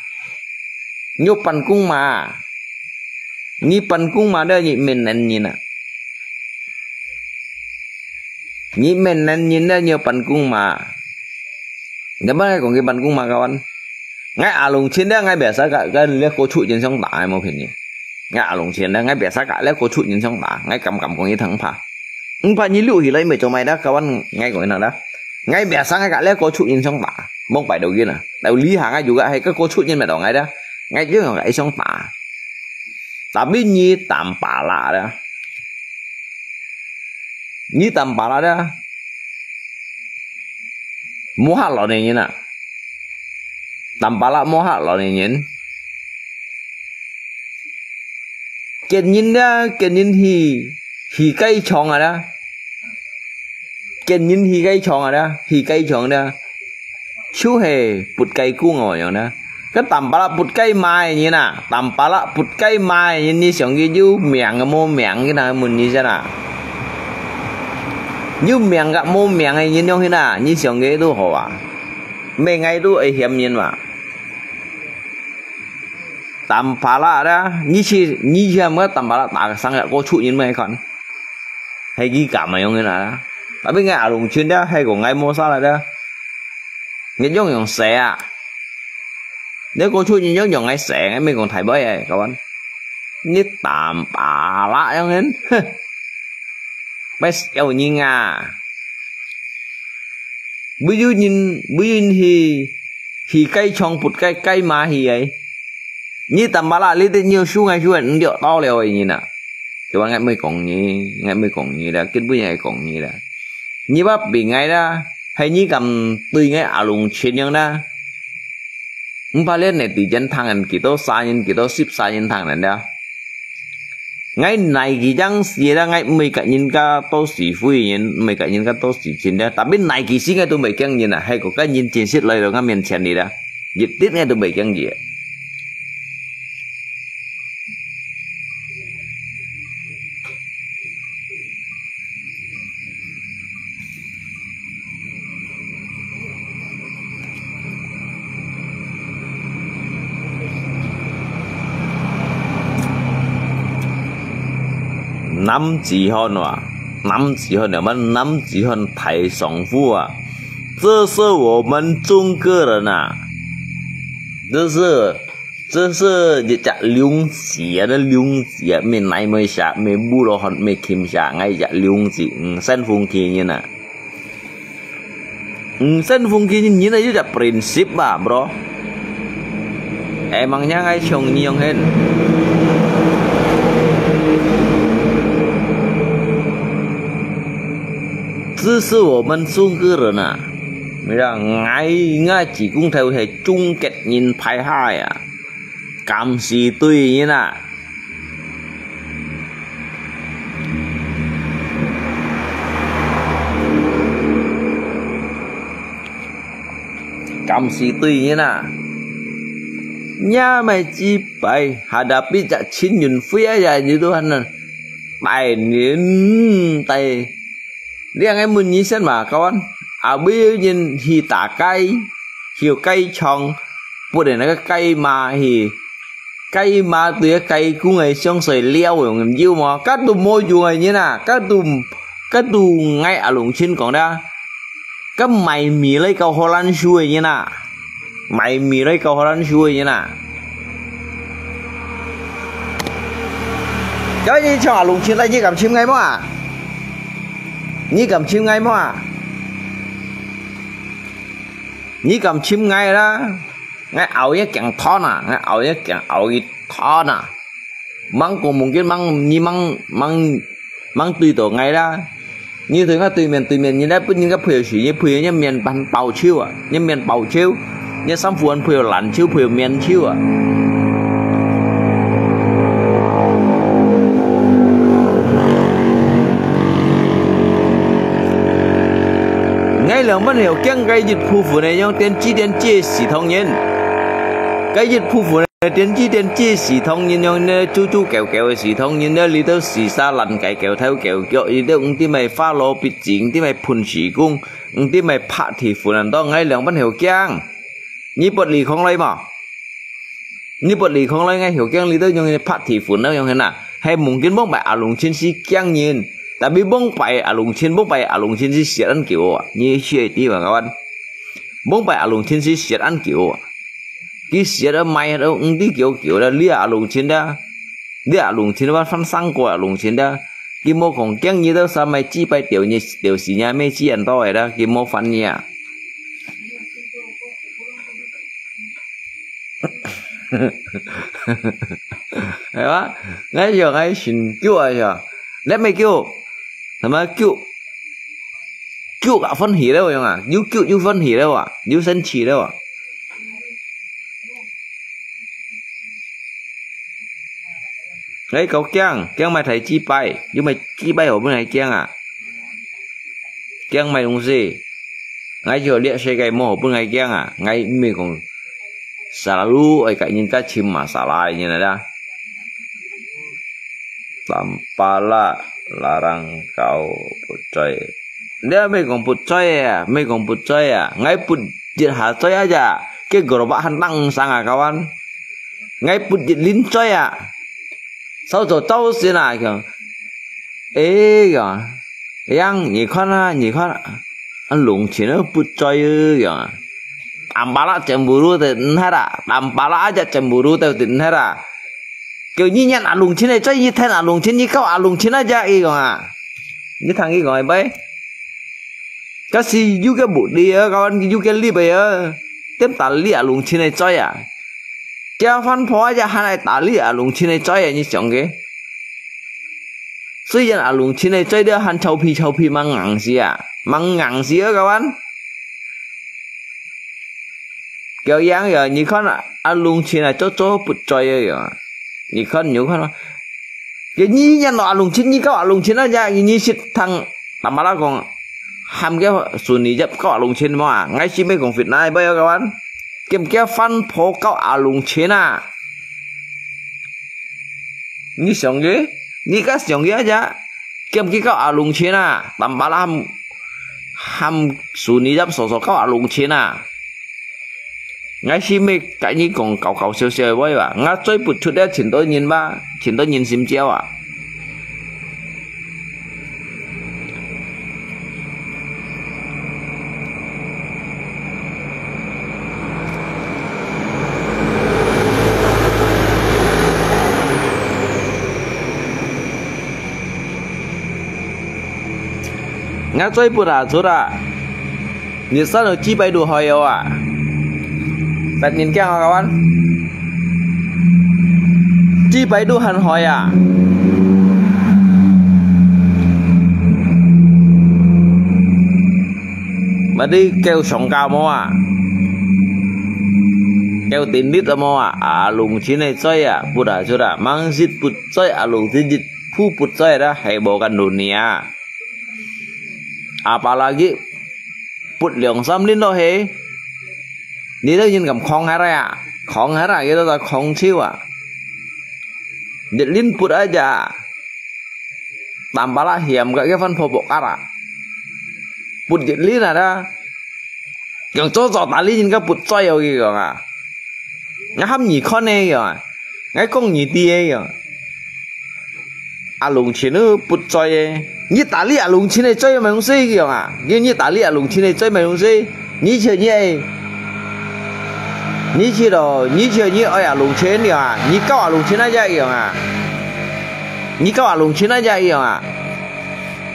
你有辦公嘛？你辦公嘛，你毋係能人啊。你毋係能人，你有辦公嘛？Nyaman講佢辦公嘛，kawan。𠊎阿龍親了，𠊎biasa ka，ka lihat kocok人相打，無騙你。 𠊎阿龍親了，𠊎biasa ka lihat kocok人相打，𠊎敢敢講佢聽怕。毋怕你錄起來，毋係做麼个，kawan，𠊎講佢聽啦。𠊎biasa𠊎ka lihat kocok人相打。莫擺到佢啦。有理下个有个，係个過出人乜到𠊎啦，𠊎就用个一雙打。Tapi你tambah啦，你tambah啦，無客來个人啊，tambah啦無客來个人。見人啦，見人去去雞場啊啦，見人去雞場啊啦，去雞場啦。 就係不該公哦樣呢。該tambah啦不該罵个人啊，tambah啦不該罵个人，你想佢有命个無命个，那問你先啊。有命个無命个人樣形啊，你想佢都好啊。每个都會嫌人嘛。Tambah啦啦，你去你去个tambah啦打个生日，過出人乜看。 係佢敢啊樣个啦。Tapi𠊎阿龍群啦，係講𠊎無啥啦啦。你樣樣死啊！你過出你樣樣个死，𠊎毋係講大妹个，kawan。你tambah啦樣个，哼，會笑人啊！會有人，會有人去，去雞場，不該該罵去个。你tambah啦，你得你輸，𠊎輸，你就到了个人啊！ Kawan，𠊎毋係講你，𠊎毋係講你啦，根本就係講你啦。你話比𠊎啦，係你敢對𠊎阿龍群樣啦？毋怕連你地間聽人幾多殺人，幾多十殺人聽人啦。𠊎哪幾張事啦，𠊎毋係甲人家多是非人，毋係甲人家多是情啦。Tapi哪幾時𠊎都毋係驚人啊，係个甲人真實來到𠊎面前哩啦，一滴𠊎都毋係驚佢。 男子漢哇，男子漢，你們男子漢大丈夫啊，這是我們中國人啊，這是 這是一隻良子啊，那良子啊，毋係泥妹蛇，毋係烏羅漢，毋係禽蛇，𠊎一隻良子，毋信風紀人啊。毋信風紀人，人啊，有隻prinsip啊，bro。Emangnya𠊎像你樣形？這是我們中國人啊。你看，𠊎，𠊎自古頭係中國人派下啊。 敢死對人啊！敢死對人啊！若毋係自擺，hadapi隻親人飛啊，你都還能帶人帶。 你恁樣問你先嘛，kawan，啊，有人去打雞，去雞場，不然那個雞嫲去，雞嫲對該雞公个相衰了用有無？該都無用个人啊，該都，該都𠊎阿龍親講啦，該賣米來搞好難受个人啊。 賣米來搞好難受个人啊！今日像阿龍親來，你敢尋𠊎無啊？你敢尋𠊎無啊？你敢尋𠊎啦？𠊎拗一驚斷啊！𠊎拗一驚拗一斷啊！ 吂講mungkin吂，你吂，吂，吂對到𠊎啦。你對𠊎對面對面，你來分人家賠錢，你賠人家面包，包手啊，你面包手，你衫褲還賠爛手，賠面手啊。𠊎兩半條驚該一部分个，用電子電子个死唐人，該一部分个電子電子个死唐人，用呢豬豬狗狗个死唐人，呢裡頭死沙爛雞狗頭狗腳，裡頭毋知咩花羅必子，毋知咩噴屎公，毋知咩拍鐵粉啊，當𠊎兩半條驚。你不離開來嘛？ 你不離開來，𠊎曉驚裡頭用个拍鐵粉了，用个哪？係mungkin往擺阿龍親死驚人，tapi往擺阿龍親，往擺阿龍親死舌恁久啊！你曉得吧，kawan？往擺阿龍親死舌恁久啊！佢舌啊，賣啊，毋知久久了，你阿龍親了，你阿龍親了，翻生過阿龍親了，佢無講驚你了，三擺幾擺掉你，掉死你，咩死恁多个了，佢無煩你啊！係吧？𠊎想𠊎先救啊，想，你毋救，那麼救，救啊，歡喜了樣啊，又救又歡喜了啊，又生氣了啊。哎，夠驚，驚買大雞排，又買雞排好分𠊎驚啊！驚買東西，𠊎就這世界無好分𠊎驚啊！𠊎毋係講selalu愛甲人家尋masalah个人來啦。Tampalak larang kau put coy。你毋係講put coy啊，毋係講put coy啊，𠊎put一下coy啊，該gerobak還當生啊，kawan。 𠊎put一輪水啊，燒做朝晨啊，講，哎，講，樣，你看啊，你看啊，啊，弄清啊，put水啊，講，tampalak cemburu都毋係啦，tampalak aja cemburu都毋係啦，叫你仰啊弄清个水，你聽啊弄清，你搞啊弄清啊，這，佢講啊，你聽佢講个咩？ 假使有个目的啊，kawan有个利益啊，點打你啊弄清个水啊。佢番婆啊，也還愛打你啊弄清个水啊，你想个？雖然啊弄清个水了，還臭屁臭屁，吂硬死啊，吂硬死啊，kawan。 狗樣樣，你看啊，啊，弄清啊，做做put水个樣啊。你看，你有看無？佢你仰啊弄清，你搞啊弄清啊，這你識聽，tampalak講，喊佢sunyi jap搞啊弄清無啊？𠊎識毋係講fitnah，毋係啊，kawan。佢毋叫番婆搞啊弄清啊。你想个，你个想个啊，這，佢毋叫搞啊弄清啊，tampalak喊，喊sunyi jap sosok搞啊弄清啊。 𠊎係毋係甲你講搞搞笑笑个話吧，𠊎做put出了盡多人吧，盡多人心焦啊。𠊎做put啊，出啊！ 日晒都幾百度海哦啊！得人驚啊，kawan！幾百度還海啊！Mati kêu sông cao無啊？Kêu tỉnh lít無啊？啊，弄清个水啊，put啊，出啊，mangsit put水啊，弄清一步put水啦，係無kan dunia。Apalagi put兩三輪落去，你兜人敢囥下來啊？囥下來，佢兜囥手啊！一輪put aja，tampalak hiam个，佢番婆婆啊啦！Put一輪啊啦！用做做打理人家put水哦，佢講啊！ 𠊎喊你看个樣啊，𠊎講你知个樣。啊，弄清个put水个，你打理啊弄清个水有麼个東西樣啊？你，你打理啊弄清个水麼个東西？你就你愛，你去咯，你就你愛啊弄清樣啊？你搞啊弄清啊這樣啊？你搞啊弄清啊這樣啊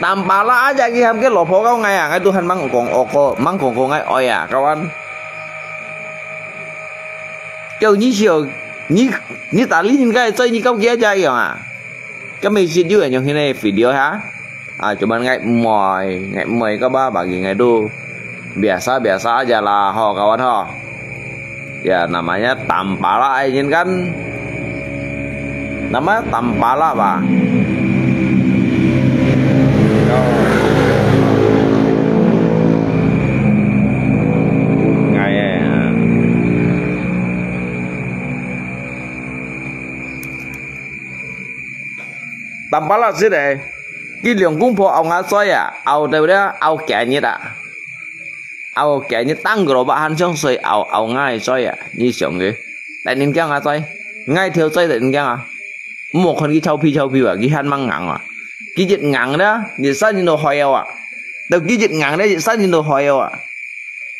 ？Tampalak aja佢喊佢老婆搞𠊎啊，𠊎都還吂講惡過，吂講過𠊎愛啊，kawan。 Kêu你笑，你，你打理人家个嘴，你搞幾下樣啊？Kami video yang ini video ha. Ah, cuman ngai moi, ngai moi ka ba bagi ngai tu. Biasa-biasa aja lah, ho, kawan ho. Ya, namanya tampalak aja kan. Nama tampalak, Pak? Ngai, eh. Tampalak sit eh. Ki liong kung pho au nga soi ah. Au teu dia, au kia nyit ah. Au kia nyit tang gro ba han siong soi au, au nga soi ah. Ni siong ge. Tại nên kiang nga soi. Ngai theo soi tại nên kiang ah. Một con ki chau phi chau phi ah, ki han mang ngang ah. Ki jit ngang dia, jit san jit no hoi ah. Teu ki jit ngang dia, jit san jit no hoi ah.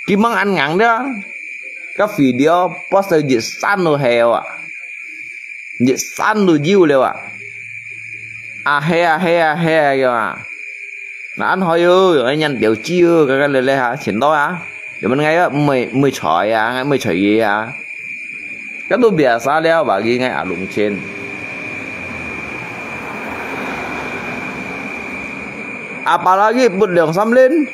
Ki mang ăn ngang dia. Ka video post teu jit san no hoi ah. Jit san no jiu leo ah. Ah, he ah, he ah, he ah, yo ah. Na ăn hoi yo, yo, nhan tiểu chi yo, ka ka le le ha, chin to ah. Yo man ngai ah, mui, mui choi ah, ngai mui choi ye ah. 該都biasa了吧，佢𠊎阿龍親。Apalagi分兩三輪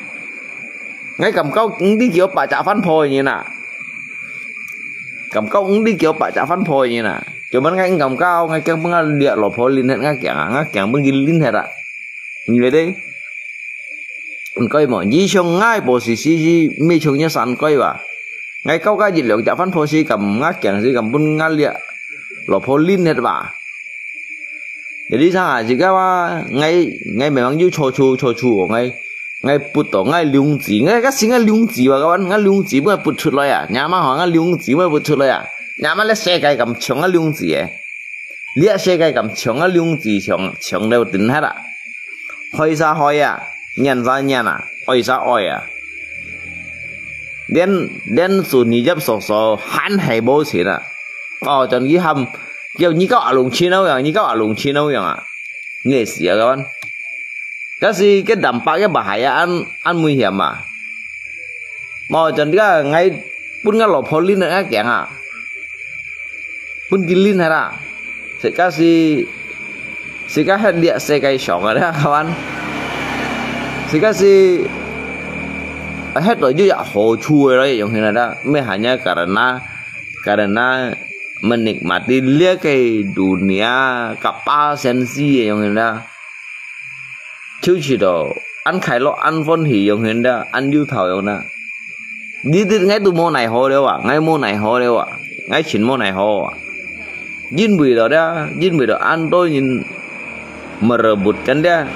，𠊎感覺毋知幾多百隻番婆个人啊。感覺毋知幾多百隻番婆个人啊。Cuman𠊎毋敢搞，𠊎驚分𠊎倈老婆輪忒，𠊎驚啊，𠊎驚分佢輪忒啊。你覺得？ 毋該無，你像𠊎婆時時時，乜像一山該哇。𠊎搞該一兩隻番婆時，敢𠊎驚時，敢分𠊎倈老婆輪忒吧。Jadi sang啊，自家哇，𠊎，𠊎memang有錯處，錯處哦，𠊎，𠊎不到，𠊎兩子，𠊎該時𠊎兩子哇，kawan，𠊎兩子，𠊎不出來啊，若嘛吼，𠊎兩子，𠊎不出來啊，若嘛這世界敢像𠊎兩子誒。 這世界敢像𠊎兩子像，像到頂忒啊！害啥害啊，怨啥怨啊，愛啥愛啊！連，連手你入手手，還係無錢啊！哦，真遺憾，叫你搞阿龍錢好樣，你搞阿龍錢好樣啊！你會死啊，kawan！ 該時个南北个bahaya恁，恁危險啊！無，真个，𠊎分𠊎老婆輪啊，𠊎驚啊！分佢輪忒啊！自家係，自家歇這世界上啊，你看，自家係，歇到有一好處个咯，用起來啦，乜hanya karena，karena menikmati這个dunia kapal sensi个用起來啦。 就係咯，恁快樂，恁歡喜，永遠啦，恁有頭樣啦。你，你，𠊎都無奈何了啊，𠊎無奈何了啊，𠊎真無奈何啊。因為咯啦，因為咯，恁多人merebutkan啦。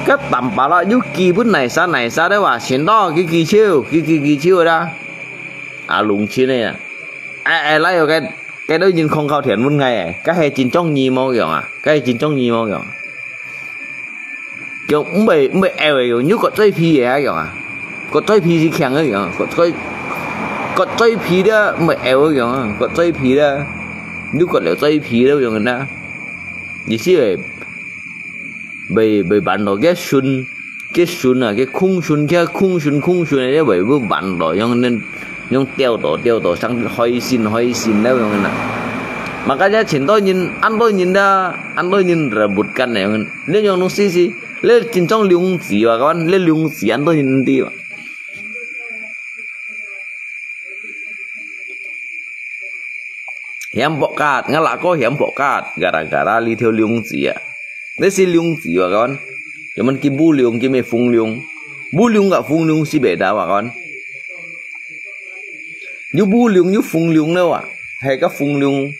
該Tampalak有基本哪儕哪儕了啊，先到佢舉手，佢，佢舉手啦。啊，弄清个啊。哎，哎，來哦，該，該兜人控告天文个哎，該係真中意無樣啊，該係真中意無樣。 用毋會，毋會拗个用，有割嘴皮个啊用啊，割嘴皮是強个用啊，割嘴，割嘴皮个毋會拗个用啊，割嘴皮个，有割了嘴皮个用个啦。意思係，袂，袂辦到，佢順，佢順啊，佢空順，佢空順，空順个，會，會辦到，用恁，用吊到，吊到，像海鮮，海鮮了用个啦。Makanya真多人，恁多人啦，恁多人rebutkan个用个。 你用東西是，你真正兩子啊，kawan，你兩子恁多人知啊。Hiam pokat，𠊎阿哥hiam pokat，gara-gara這條兩子啊。你是兩子啊，kawan。Cuman佢不良，佢乜風流。不良个風流是beda啊，kawan。有不良，有風流了啊，係个風流。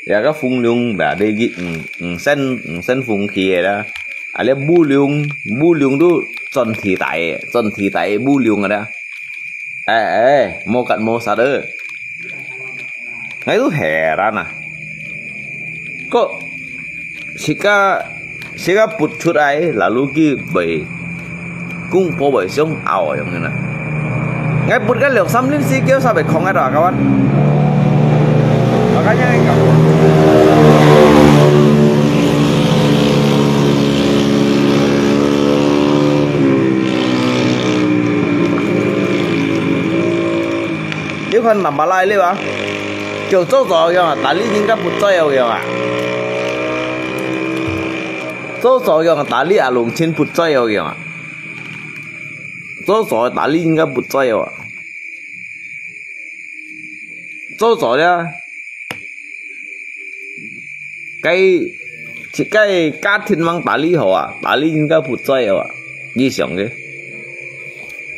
Ya，該風流，berarti佢，嗯，嗯，先，嗯，先風起个啦。啊，這不良，不良都轉地帶个，轉地帶个不良个啦。哎，哎，無結無煞个。𠊎都heran啊。該，自家 自家抔出來，lalu佢會，公婆會想拗樣个啦。𠊎抔个兩三輪時，叫煞會空个啦，kawan。Makanya，你看Tampalak了啊，就做做樣啊，tali應該不在樣啊。 做做樣，tali啊，弄清不在哦樣啊。做做tali應該不在哦啊。做做了，該，該家庭mang tali好啊，tali應該不在哦啊。你想个。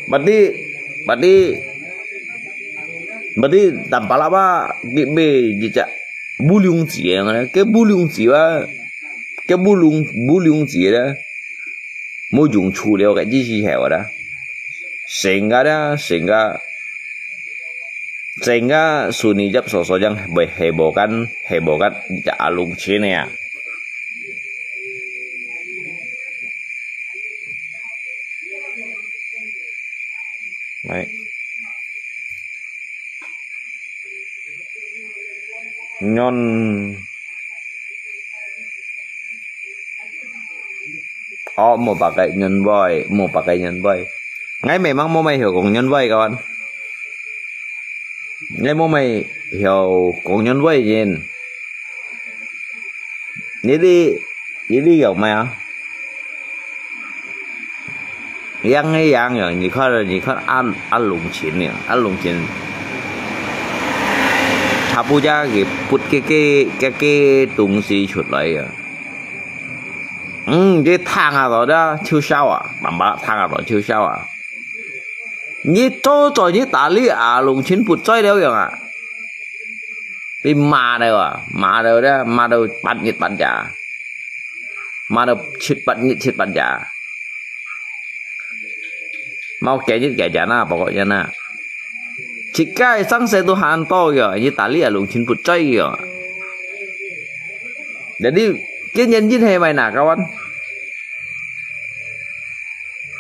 Berarti，berarti，berarti Tampalak啊，你，你，你這 不良子个，該不良子啊，該不良，不良子咧，無用處了，該意思係話啦。Sehingga咧，sehingga，sehingga sunyi jab sosojang會，係無kan，係無kan，你就阿龍錢个啊。 Baik. Nyon. Oh, mau pakai nyon boy, mau pakai nyon boy. Ngai memang mau mai hiu kong nyon boy, kawan. 你莫买有工人位人，你的，你的有没有？一样一样呀，你看，你看阿，阿龙琴呀，阿龙琴，他不家给不给给给给东西出来呀。嗯，这汤啊，到的就烧啊，慢慢汤啊，到就烧啊。你做做你打理啊，弄清不在了样啊。你骂了啊，骂了的，骂了半日半夜，骂了七八日七八夜。Mau kaya kaya na, pokoknya na. Jika sang saya Tuhan to ya, ini tali alung chin put coy ya. Jadi, kaya nyanyi hai mai na, kawan.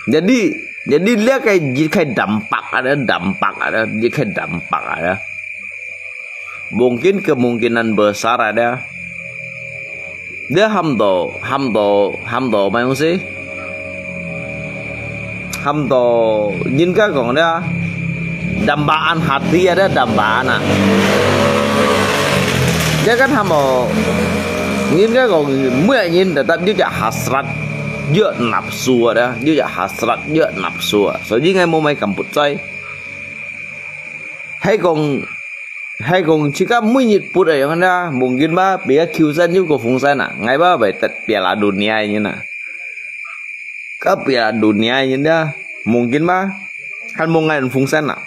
Jadi, jadi dia kayak, jadi kayak dampak ada, dampak ada, jadi kayak dampak ada. Mungkin kemungkinan besar ada. Dia ham to, ham to, ham to, mai mesti. Ham to, nyin ka kong dia. Dambaan hati ada dambaan ah. Dia kan ham to, nyin ka kong, mui nyin tetap juga hasrat, juga nafsu ada, juga hasrat, juga nafsu. So, jadi ngai mau mai kamput coy. Hai kong, hai kong, jika mui nyit put ayong na, mungkin ba, bia kiu san yu ko fung san na, ngai ba, bai tat piala dunia ini na. Ka piala dunia ini na, mungkin ba, kan mung ngai fung san na.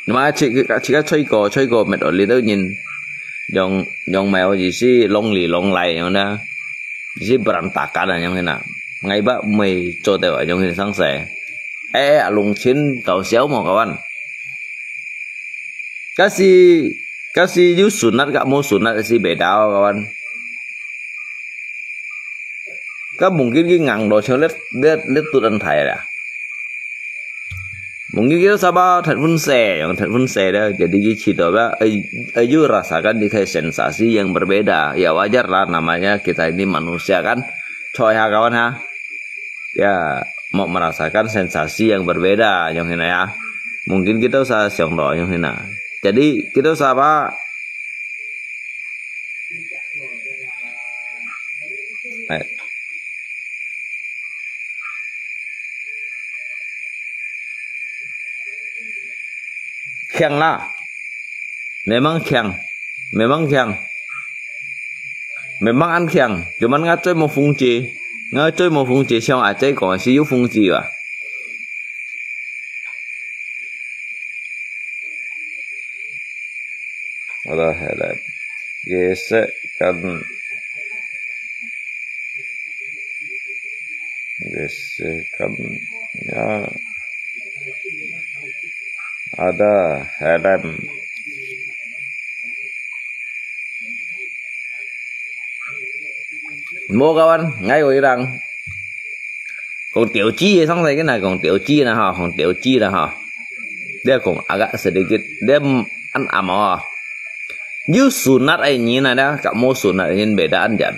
Nama jika, jika coy ko, coy ko, met oli tau nyin, yong, yong mai o ji si, long li, long lai, yong na. Isi berantakan ayong hina. Ngai ba mui cho teo ayong hina sang sai. Eh, alung chin tau siau mo kawan. Kasi, kasi yu sunat ka mo sunat si beda kawan. Ka mungkin ki ngang do cho let, let, let tut an thai la. Mungkin kita sama thật phun se, yang thật phun se dah. Jadi kita ba, eh, eh, you rasakan di kayak sensasi yang berbeda. Ya wajar lah, namanya kita ini manusia kan. Coy ha kawan ha. Ya, mau merasakan sensasi yang berbeda, yang ini ya. Mungkin kita usah siang do, yang ini. Jadi kita usah apa? Eh. Khiang lah. Memang khiang. Memang khiang. Memang an khiang. Cuman ngai coy mo fung ji. Ngai coy mo fung ji, siang a coy kong si yu fung ji ba. Ada helem. Gesekkan. Gesekkan. Ya. Ada helem. Mo kawan, ngai ko irang. Kong tiau chi, sang sai kena kong tiau chi na ha, kong tiau chi na ha. Dia kong agak sedikit, dia an amo. Yu sunat ai nyin ada, kak mo sunat ai nyin beda an jan.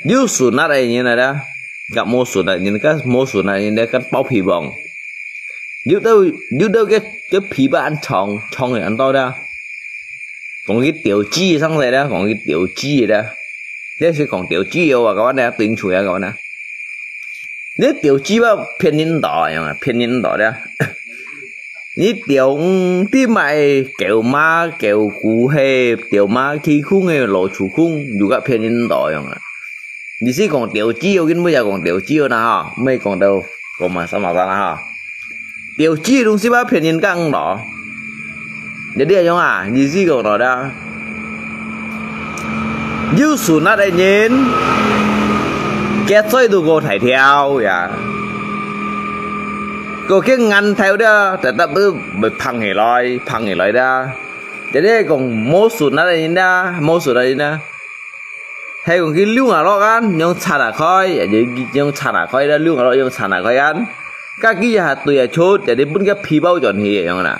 Yu sunat ai nyin ada, kak mo sunat ai nyin, kak mo sunat ai nyin dia kan pau phi bong. Yu tau, yu tau ke, ke phi ba an chong, chong ai an tau da. Kong ki tiau chi sang sai da, kong ki tiau chi da. Dia si kong tiau chi yo, kawan da, tuing chu ya kawan da. Ni tiau chi ba phiên nyin do yang, phiên nyin do da. Ni tiau, mm, ti mai kêu ma, kêu ku he, tiau ma ki khung he, lo chu khung, juga phiên nyin do yang. Ni si kong tiau chi yo, kin bu ya kong tiau chi yo na ha, mai kong tau, kong ma sama sana ha. Tiau chi dong si ba phiên nyin kang do. Jadi ayong ah, ni si kong do da. Yu sunat ai nyin. Kia coy tu ko thai thiau ya. Ko kia ngan thai da, tetap bu bai phang hi loi, phang hi loi da. Jadi kong mo sunat ai nyin da, mo sunat ai nyin da. Hai kong ki liu ngak lok kan, yong chan a khoi, ya, yong chan a khoi da, liu ngak lok yong chan a khoi kan. Ka ki ya tui ya chut, jadi pun kia phi bao chon hi yong na.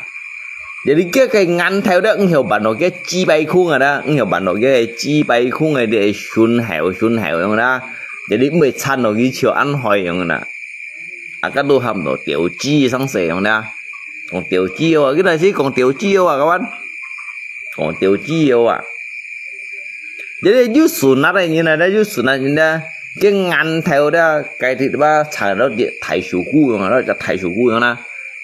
Jadi kia kai ngan thai da, ng hiau ban lo kia chi bai khung a da, ng hiau ban lo kia chi bai khung a de, shun haiu, shun haiu yong na. Jadi mui chan lo ki chiu an hoi yong na. Aka tu ham lo tiau chi sang sai yong na. 講吊雞腰啊，佢那時講吊雞腰啊，kawan。講吊雞腰啊。Jadi有sunat个人啊，有sunat人啊，佢頷頭啊，該地方長到大手骨樣啊，大手骨樣啦。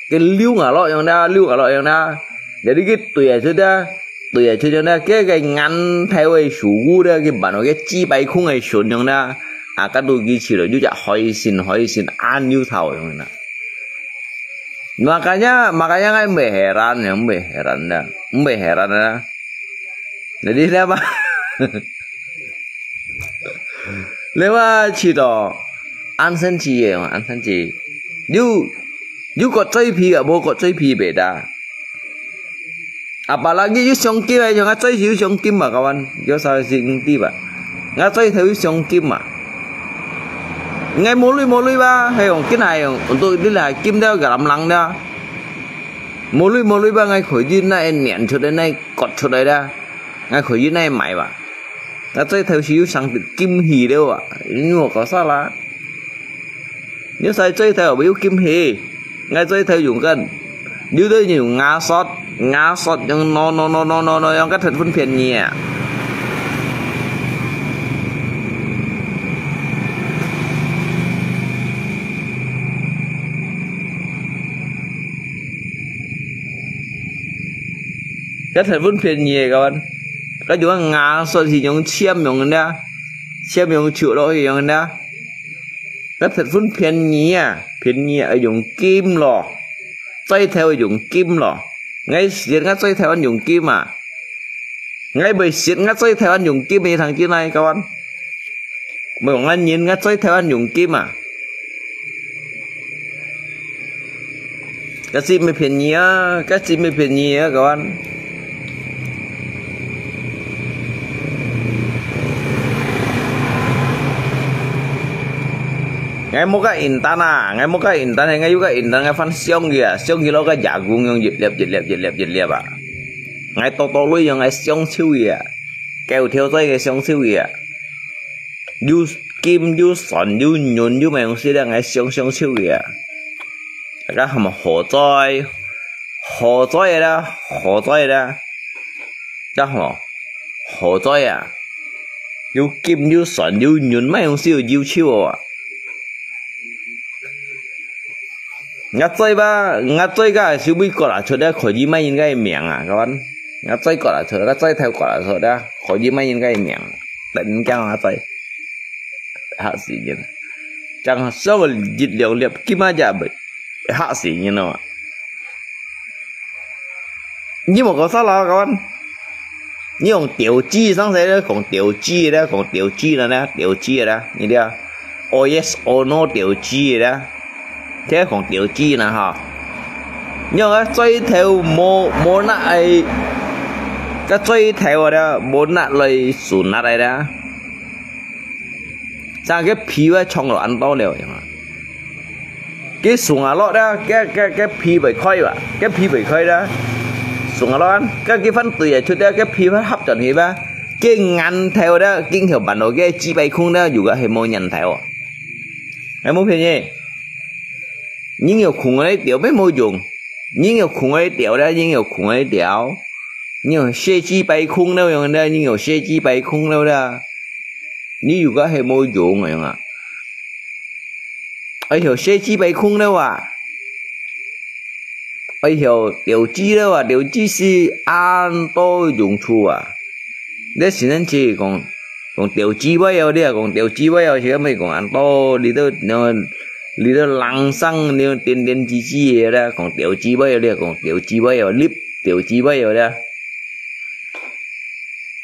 佢溜啊落樣啦，溜啊落樣啦。Jadi佢對啊出啊，對啊出樣啦，佢个頷頭个手骨啦，佢扮到佢雞排空个船樣啦。啊，該度佢去了，有隻海參，海參，恁幼頭樣啦。 Makanya, makanya ngai mbei heran ya, mbei heran ya, mbei heran ya. Jadi lewat, lewat situ, an sen ci ya, an sen ci. Yu, yu kot cai pi ga, bo kot cai pi beda. Apalagi yu siong kim ai, yu ngai cai yu siong kim ba, kawan. Yu sa si ngti ba. Ngai cai theu yu siong kim ba. Ngai mo lui mo lui ba, hai yong kin hai yong, untuk di lai kim deu ga lam lang deu. Mo lui mo lui ba, ngai khoi yu nai nian chut lai, nai kot chut lai deu. Ngai khoi yu nai mai ba. Ngai cai theu si yu sang kim hi deu ba. Ini mo ko sa la. Nếu sai cai theu yu kim hi, ngai cai theu yong kan. Nếu dei yong ngã sót, ngã sót yong no no no no no no yong cái thật phân phiền nhẹ. Cái thật phân phiền nhẹ các bạn. Cái yong ngã sót thì yong chiêm yong nè, chiêm yong chịu đó yong nè. Cái thật phân phiền nhẹ à, phiền nhẹ à, yong kim lo. Cai theu yong kim lo. Ngai siết ngai cai theu ăn yong kim à. Ngai bơi siết ngai cai theu ăn yong kim à, thằng kia này các bạn. Mày bảo ngai nhìn ngai cai theu ăn yong kim à. Cái gì mới phiền nhẹ à, cái gì mới phiền nhẹ à, các bạn. Ngai mo cái intan à, ngai mo cái intan, ngai yu cái intan, ngai phan siong kìa, siong kìa lo cái jagung yong jit liap, jit liap, jit liap, jit liap à. Ngai to to lui yong ngai siong chiu kìa. Kéo theo dõi ngai siong chiu kìa. Yu kim, yu sòn, yu nhún, yu mai yong si liap, ngai siong siong chiu kìa. Cái hàm hồ dõi, hồ dõi đó, hồ dõi đó. Chắc hả? Hồ dõi à? Yu kim, yu sòn, yu nhún, mai yong si yu chiu à. Ngai cai ba, ngai cai cái siu bui có là chốt đấy, khỏi gì mai nhìn cái miệng à, các bạn. Ngai cai có là chốt, ngai cai theo có là chốt đấy, khỏi gì mai nhìn cái miệng. Tận kang ngai cai. Hả xì nhìn. Chẳng sao mà dịch liệu liệp kim á chả bự. Hả xì nhìn nó. Nhi một có sao là các bạn. Nhi một tiểu chi sang thế đấy, còn tiểu chi đấy, còn tiểu chi là nè, tiểu chi đấy, nhi đi à. Oh yes, oh no, tiểu chi đấy. Thế còn tiểu chi nè ha. Nhưng cái cai theo mô, mô nạ ai, cái cai theo đấy, mô nạ lời sủ nạ ai đấy. Sang cái phí với chong lo ăn to liu. Cái sung à lo đó, cái, cái, cái phí bày khói ba, cái phí bày khói đó. Sung à lo ăn, cái, cái phân tùy à, chút đó, cái phí phải hấp dẫn hi ba. Cái ngắn theo đó, kinh theo bản đồ, cái chi bày khung đó, dù có hay mô nhận theo. Hay mô phiền nhỉ? Nhưng nhiều khung ấy tiểu, mấy mô dùng. Nhưng nhiều khung ấy tiểu đó, nhưng nhiều khung ấy tiểu. Nhưng nhiều xe chi bày khung đâu, dùng đó, nhưng nhiều xe chi bày khung đâu đó. Nhi yu ke he mo yong a. Ai thiau xe chi pai khung nau a. Ai thiau tiểu雞了啊，tiểu雞係恁多用處啊。這先生節講，講tiểu雞尾哦，你啊講tiểu雞尾哦，係毋係講恁多，你都，你都冷生，你都點點雞雞个啦，講tiểu雞尾哦，你啊講tiểu雞尾哦，你tiểu雞尾哦啦。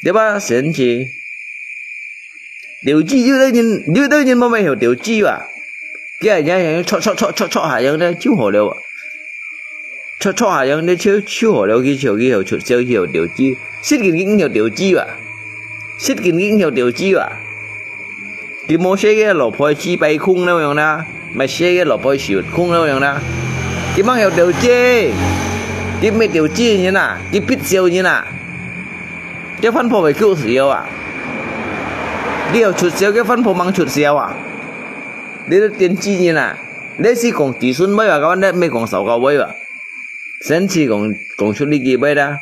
對吧？神奇。掉紙有兜人，有兜人無乜曉掉紙吧？佢係人戳戳戳戳戳下樣呢，就好了啊。戳戳下樣呢，就，就好了，佢就，佢就出手，佢就掉紙。識緊佢曉掉紙吧？識緊佢曉掉紙吧？ 佢無寫个蘿蔔雞排空了樣啦，毋係寫个蘿蔔雪空了樣啦。佢吂曉掉紙，佢毋係掉紙人啊，佢必笑人啊。佢番婆會救死了啊！你有出笑，佢番婆吂出笑啊！你都電子人啊！你係講子孫尾啊，該你毋係講燒烤尾啊！甚至講，講出這句話啦，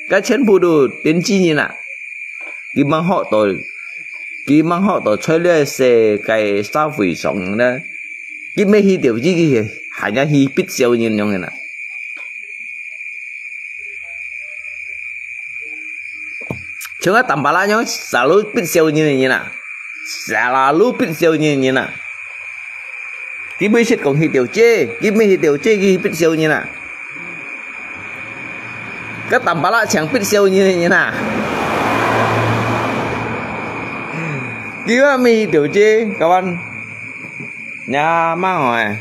該全部都天地人啊，佢吂學到，佢吂學到在這世界社會上呢，佢乜去調查佢還要去逼小人樣个啦。像个Tampalak樣，selalu逼小人个人啊，selalu逼小人个人啊。 佢毋識講去調查，佢毋去調查，佢逼小人啊。該Tampalak像逼小人个人啊。佢話毋去調查，kawan。Nyamang哎。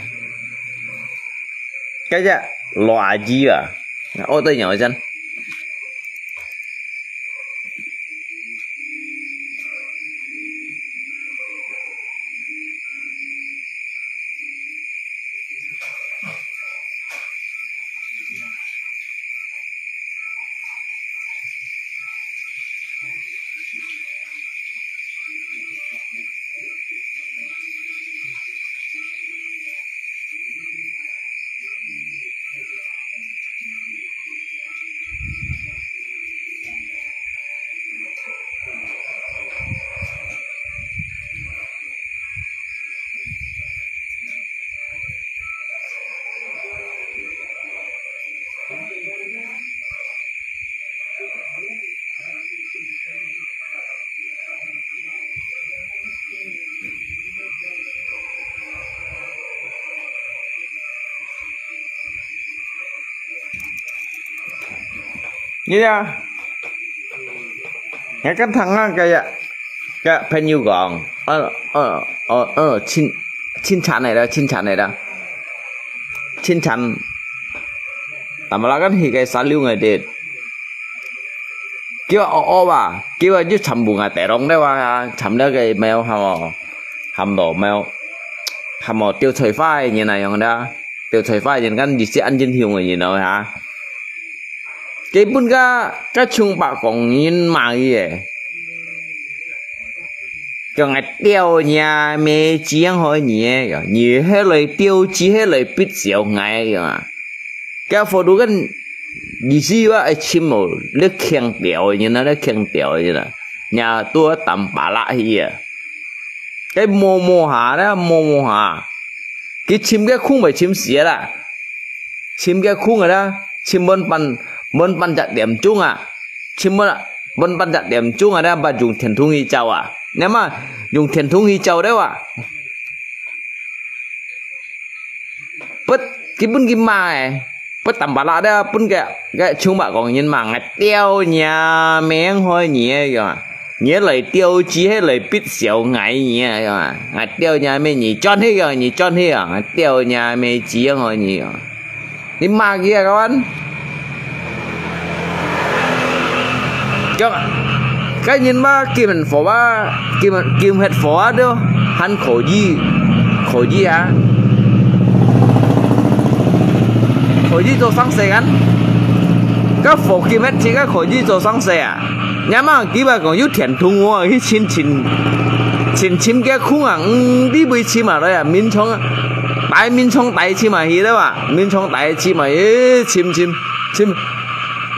該隻羅阿姨啊，我對你講一聲。 你呀，你跟聽啊，个呀，个朋友講，呃，呃，呃，呃，親，親戚來了，親戚來了，親戚，Tampalak kan去个沙溜个的。 佢話哦哦吧，佢話就全部个地方了啊，全了个貓，喊哦，喊到貓，喊哦，吊菜花个人啊，樣个，吊菜花个人，kan意思恁真凶个人咯哈。佢本个，个像白講人罵佢个，叫𠊎吊你啊，咩子樣好你个，你係來吊，只係來逼小𠊎个啊。 該佛度kan意思話愛尋無，你強調个人啊，你強調个人啊，若都Tampalak去啊。該摸摸下啦，摸摸下，佢尋个空會尋死啦，尋个空个啦，尋滿半，滿半隻點鐘啊，尋滿，滿半隻點鐘啊，你毋用電筒去照啊，你嘛用電筒去照了啊。 不，佢本佢罵个，不Tampalak个，本个，个像白講人罵，𠊎吊你啊，命害你啊，樣啊。你來吊，只係來逼小𠊎你啊，樣啊。𠊎吊你啊，咩你轉去啊，你轉去啊，𠊎吊你啊，咩子樣害你啊。你罵佢啊，kawan。 Kaya, kaya人嘛，金門佛啊，金門，金門佛啊，都還可以，可以啊。可以做生意啊。該佛金門自家可以做生意啊。若嘛，佢話講有電筒哦，去尋尋，尋尋个空啊，嗯，你會尋啊，來啊，眠床啊，大眠床大尋啊，去了啊，眠床大尋啊，誒，尋尋尋。 尋，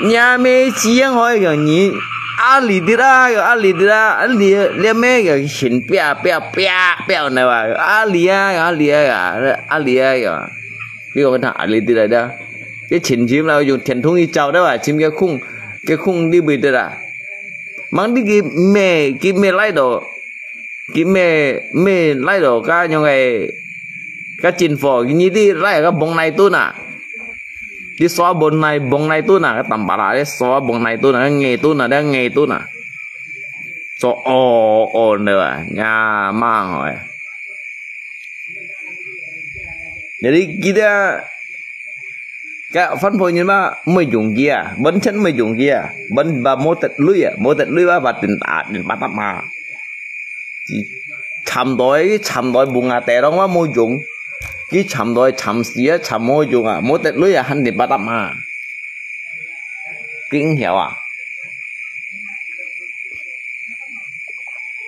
若咩子樣害个你，阿里滴啊，阿里滴啊，阿里，這咩个尋，啪啪啪啪，你話，阿里啊，阿里啊，阿里啊，比如講，阿里滴啊，佢尋尋啦，用電筒去照，對吧？尋个空，个空你會得啦。吂你个咩，个咩來到， 佢乜，乜來到該樣个，該政府，佢你知來該往內蹲啊。佢刷往內，往內蹲啊，該Tampalak，佢刷往內蹲啊，該外蹲啊，該外蹲啊。做哦，哦，你啊，呀，猛哦。Jadi kita該番婆人嘛，毋會用佢啊，完全毋會用佢啊，完，無得鐳啊，無得鐳啊，話電打，電巴答嘛。佢尋到，佢尋到bunga terong嘛無用，佢尋到尋死啊，尋無用啊，無得鐳啊，還電巴答嘛。驚曉啊！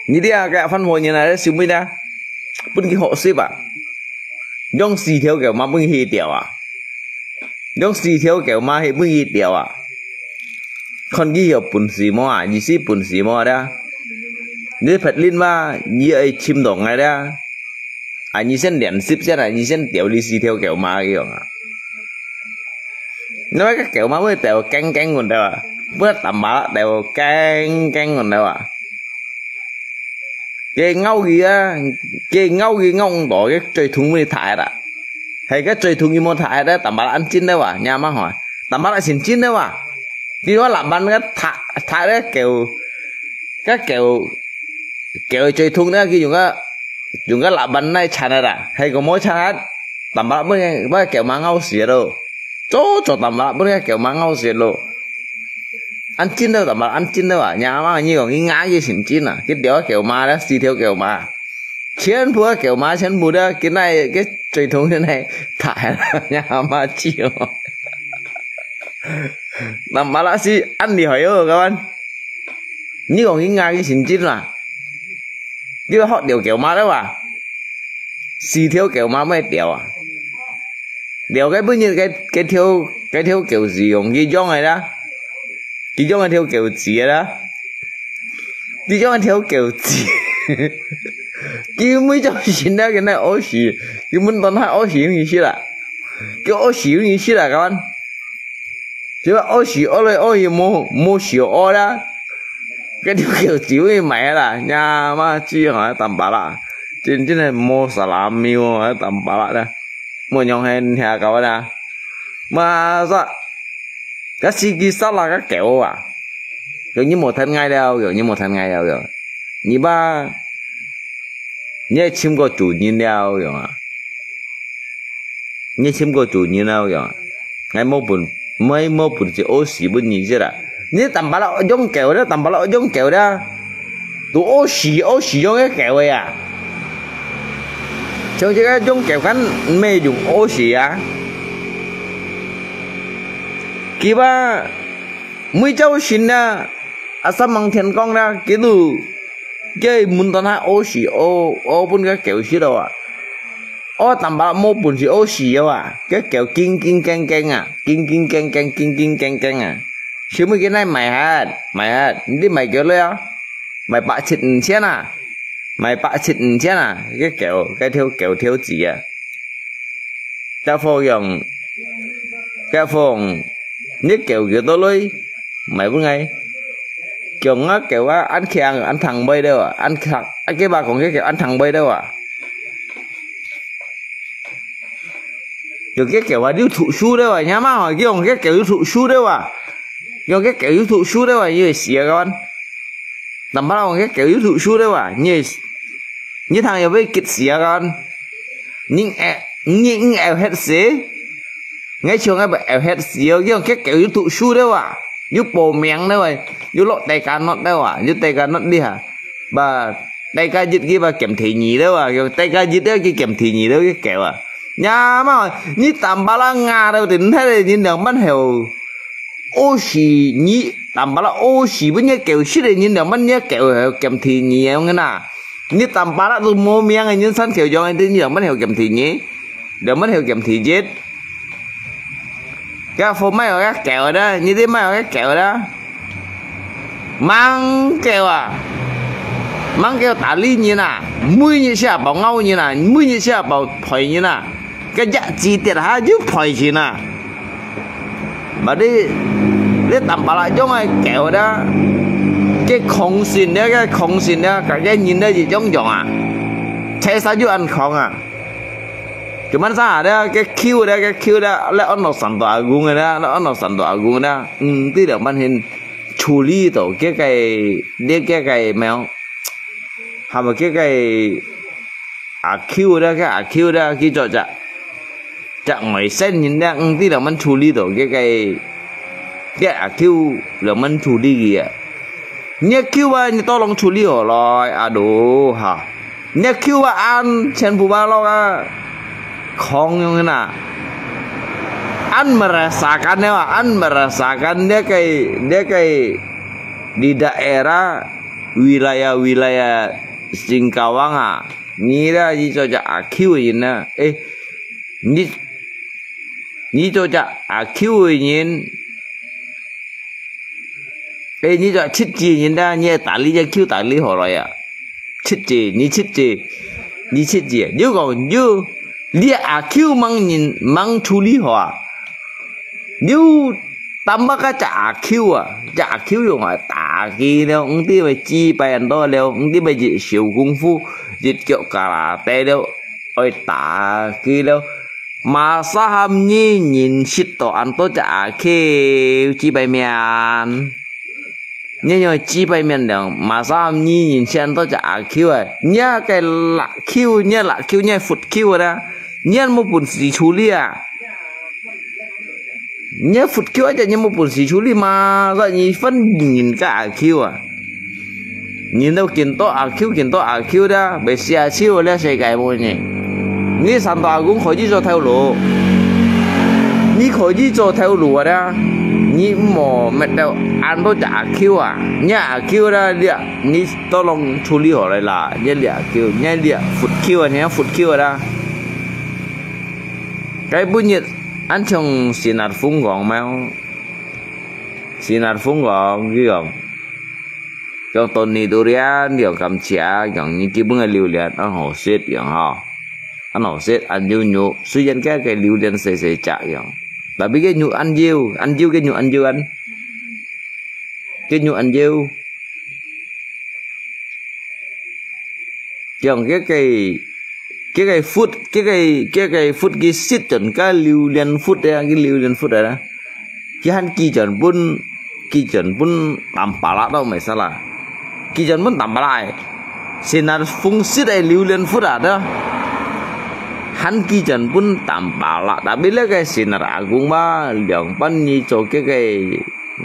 你知啊，該番婆人啊，小妹啊，分佢學習啊，用四條狗嘛分佢掉啊。用四條狗嫲去分佢釣啊！看佢有本事無啊，你係本事無啊？你別人嘛，你愛尋到𠊎啦！啊，你先練習先啊，你先釣你四條狗嫲佢樣啊！你个狗嫲會釣驚驚个對吧？會淡薄仔釣驚驚个對吧？佢咬佢啊，佢咬佢咬毋到，佢最痛會大啦。係佢最痛佢無大啦，淡薄仔恁真了哇，你阿媽吼，淡薄仔先真了哇。佢用lapang个踢，踢个狗，个狗，狗最痛了，佢用个，用个lapang來纏个啦，係佢無纏，淡薄仔分，分狗嫲咬死咯。早早淡薄仔分狗嫲咬死咯。恁真了，淡薄仔恁真了啊！你阿媽，你講佢咬佢先真啊，佢釣个狗嫲了，四條狗嫲。 全部个狗嫲全部都佢那个最痛个那大，你阿媽知哦。淡薄仔係恁厲害哦，各位。你講佢咬佢先真嘛？你要學釣狗嫲了哇？四條狗嫲乜釣啊？釣个本日个，个條，个條狗係用佢養个啦，佢養个條狗子个啦。 你講个條狗子，佢每朝晨了，佢那屙屎，佢問當下屙屎有意思啦，佢屙屎有意思啦，各位。就話屙屎屙來屙去無，無屎屙啦，該條狗子會買啦，呀媽，只好淡薄仔，真正个無salami哦，淡薄仔啦，無樣係聽各位啦，masa，該司機煞啦个狗啊！ 佢你無聽𠊎了，佢你無聽𠊎了，佢你吧，你愛尋個主人了，佢啊，你尋個主人了，佢啊，𠊎無本，𠊎無本事屙屎分你食啦。你淡薄仔用狗了，淡薄仔用狗了，都屙屎屙屎用个狗个啊！像這个用狗kan毋係用屙屎啊！佢吧，每朝晨啊！ 啊，三望天光啦，佢都，佢門當下屙屎，屙，屙分个狗食了啊。屙淡薄無本事屙屎了啊，个狗驚驚驚驚啊，驚驚驚驚，驚驚驚驚啊。小妹佢那買下，買下，你買幾多啊？買八七五千啊，買八七五千啊，个狗，个條狗條子啊。 該風樣，該風，你狗狗到來，買分𠊎。講啊狗啊，恁強，恁聽話了啊，恁強，啊，佢爸講个狗恁聽話了啊。有个狗啊，有讀書了啊，你阿媽吼，佢講个狗有讀書了啊，講个狗有讀書了啊，因為寫个。 Nampak orang ke kêu YouTube show deh wa. Ni, ni thang ya wei kit sia kan. Ni eh, ni ng eh het si. Ngai chiu ngai ba eh het si. Yo ke kêu YouTube show deh wa. Yo po miang deh wa. Yo lo tai ka not deh wa. Yo tai ka not dih ha. Ba tai ka jit ki ba kem thei ni deh wa. Yo tai ka jit deh ki kem thei ni deh ke kêu wa. Nya ma, ni tambah lah nga deh tin hai ni nang man heu. Ô sì, nyi tăm pá lak ô sì, bún nyi kèo shit leh, nyi liang mén nyi kèo, kèm thì nyi ang na. Nyi tăm pá lak tu mô miang, nyi san kèo yong, nyi liang mén hèo kèm thì nyi. Liang mén hèo kèm thì jit. Cái phô mai ở cái kẹo đó, nyi tí mai ở cái kẹo đó. Mang kẹo à. Mang kẹo tả lý nyi na. Mui nyi xia bảo ngâu nyi na, mui nyi xia bảo phơi nyi na. Cái giá trị tiền ha chứ phải gì nè. Mà đi, đi tăm pá lak yong ai kẹo đó. Cái không xin đó, cái không xin đó, cả cái nhìn đó gì yong yong à. Thế sao chứ ăn không à. Cái món sao đó, cái Q đó, cái Q đó, lẽ ăn nó sẵn tòa gung đó, lẽ ăn nó sẵn tòa gung đó. Ừ, tí được món hình. Chù lý tổ cái cái, đi cái cái mèo. Hàm cái cái A Q đó, cái A Q đó, cái cho chả. Chả ngoài sen nhìn đang, ừ, tí là mình chù lý tổ cái cái, cái A Q là mình chù lý kìa. Nhớ Q ba, nhớ to lòng chù lý hổ lòi, à, đồ, hả. Nhớ Q ba ăn, chen phu ba lo ka. Khong yong na. Ăn merasakan ya, ăn merasakan dia kai, dia kai di daerah wilayah-wilayah Singkawang ah. Nyi da yi cho ja A Q yin na. Eh, nyi 你做隻阿Q个人，誒，你做七字人啦，你愛打理隻Q打理好來啊。七字，你七字，你七字，你講，你，你阿Q吂人，吂處理好啊？你打麼个隻阿Q啊？隻阿Q用啊，打佢了，毋知會幾百人多了，毋知會一手功夫，一腳karate了，愛打佢了。Masa ham你認識到恁多隻阿Q幾百名？你有幾百名了？Masa ham你認識恁多隻阿Q啊？你个辣Q，你辣Q，你food Q啊？你無本事處理啊？你food Q啊，你無本事處理嘛？所以你分人家阿Q啊？ 你都見到阿Q，見到阿Q啦，會死阿Q了，世界無呢。你三大阿公可以做頭路，你可以做頭路啊啦，你莫搣到恁多隻阿Q啊，你阿Q啦，你，你都攏處理好來啦，你這阿Q，你這food Q啊，你food Q啊啦。該本日，俺從新加坡講嘛，新加坡講，佢講， 講Tony Durian，講感謝，講你基本个榴槤恁好食樣吼，恁好食，恁幼肉。雖然佢个榴槤細細隻樣，tapi佢肉恁幼，恁幼，佢肉恁幼恁，佢肉恁幼。講佢个，佢个food，佢个，佢个food，佢食盡个榴槤food啊，佢榴槤food啊。 佢還寄轉分，寄轉分Tampalak都毋係啦。寄轉分Tampalak，新加坡式个榴槤food啊，都還寄轉分Tampalak。Tapi這个新加坡阿公嘛，兩班你做佢个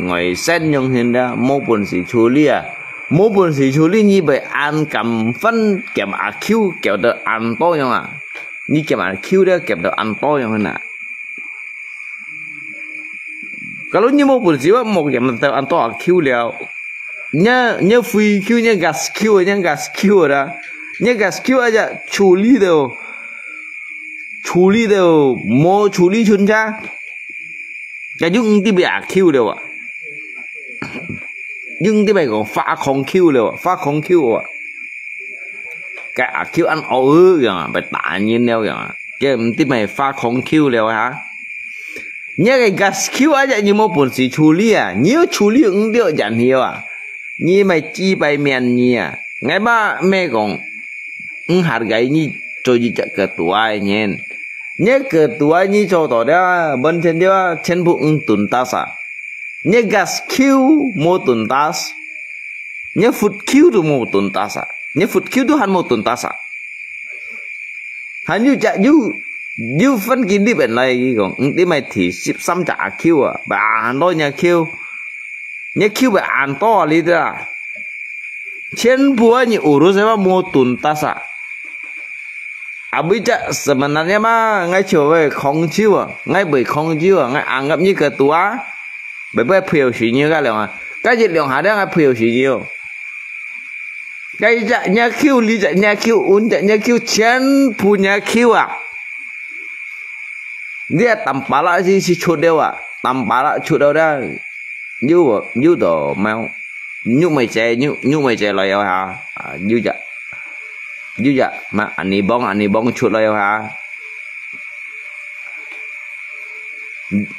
外省樣形啦，無本事處理啊，無本事處理，你會恁甘願兼阿Q，兼到恁多樣啊？你兼阿Q了，兼到恁多樣形啊？ Kalau你無本事，我莫兼到恁多阿Q了。你，你肥Q，你gas Q，你gas Q啦。你gas Q啊，就處理到，處理到，無處理順差，該就毋知變阿Q了啊。就毋知變講發狂Q了啊，發狂Q啊。該阿Q恁惡樣啊，會打人了樣啊，該毋知變發狂Q了啊。 你个gas Q啊，你無本事處理啊，你要處理毋到然後啊，你乜幾百面你啊，𠊎嘛乜講，毋hati个你做一隻ketua个人，你ketua你做到了，完全了啊，全部毋tuntas啊，你gas Q無tuntas，你food Q都無tuntas啊，你food Q都還無tuntas啊。 還有隻有，有分佢入來，佢講，嗯，你乜提十三隻阿Q啊，會恁多隻Q，你Q會恁多啊，你知啊？全部啊，你urus apa無tuntas啊？啊，每隻sebenarnya嘛，𠊎就會控制啊，𠊎會控制啊，𠊎anggap你ketua，會會配合你个了啊，該一兩下了，𠊎配合你哦。 該一隻若Q，二隻若Q，五隻若Q，全部若Q啊！你啊，Tampalak係，係出了啊，Tampalak出了啦，有無？有到無？有無隻？有，有無隻來有哈？啊，有隻，有隻，嘛，Anibong，Anibong出來有哈？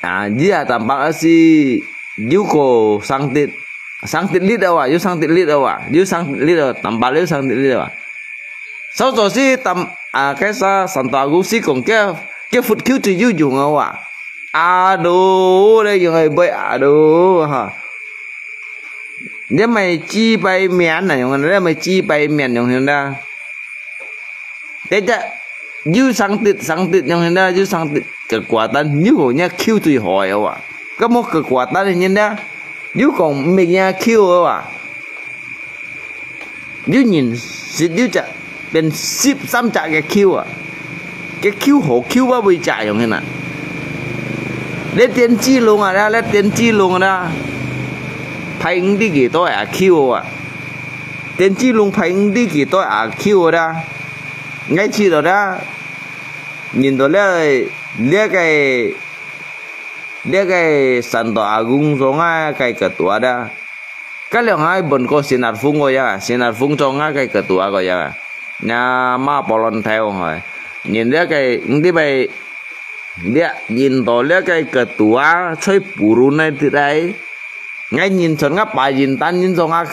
啊，你啊，Tampalak係有個sangtit，sangtit lit啊哇，有sangtit lit啊哇，有sangtit lit啊，Tampalak有sangtit lit啊哇。Sawzawsi Tam，啊，該啥，Santo Agung係講，該，該food Q最有用啊哇。Aduh，你用个杯，aduh，哈。你買幾百面啊，用个，你買幾百面用个啦。 Kejap，有sangtit，sangtit yang hendak，有sangtit kekuatan，有好若Q最好个哇。Kamu kekuatan hendak，有講毋係若Q个哇。有人食有隻，變十三隻个Q啊。个Q好Q啊，會食樣个呐。你電子龍啊啦，你電子龍啊啦，派毋知幾多个Q啊。 電子龍派毋知幾多阿Q个啦，𠊎知道啦，認到了，這个這个山肚阿公做𠊎个ketua啊，該兩下分過Sinar Fung个樣啊，Sinar Fung做𠊎个ketua个樣啊，那麼波亂頭吼，人這个，你咪，這人到這个ketua在Purun呢，對不對？ 𠊎人像𠊎pajintan人做𠊎，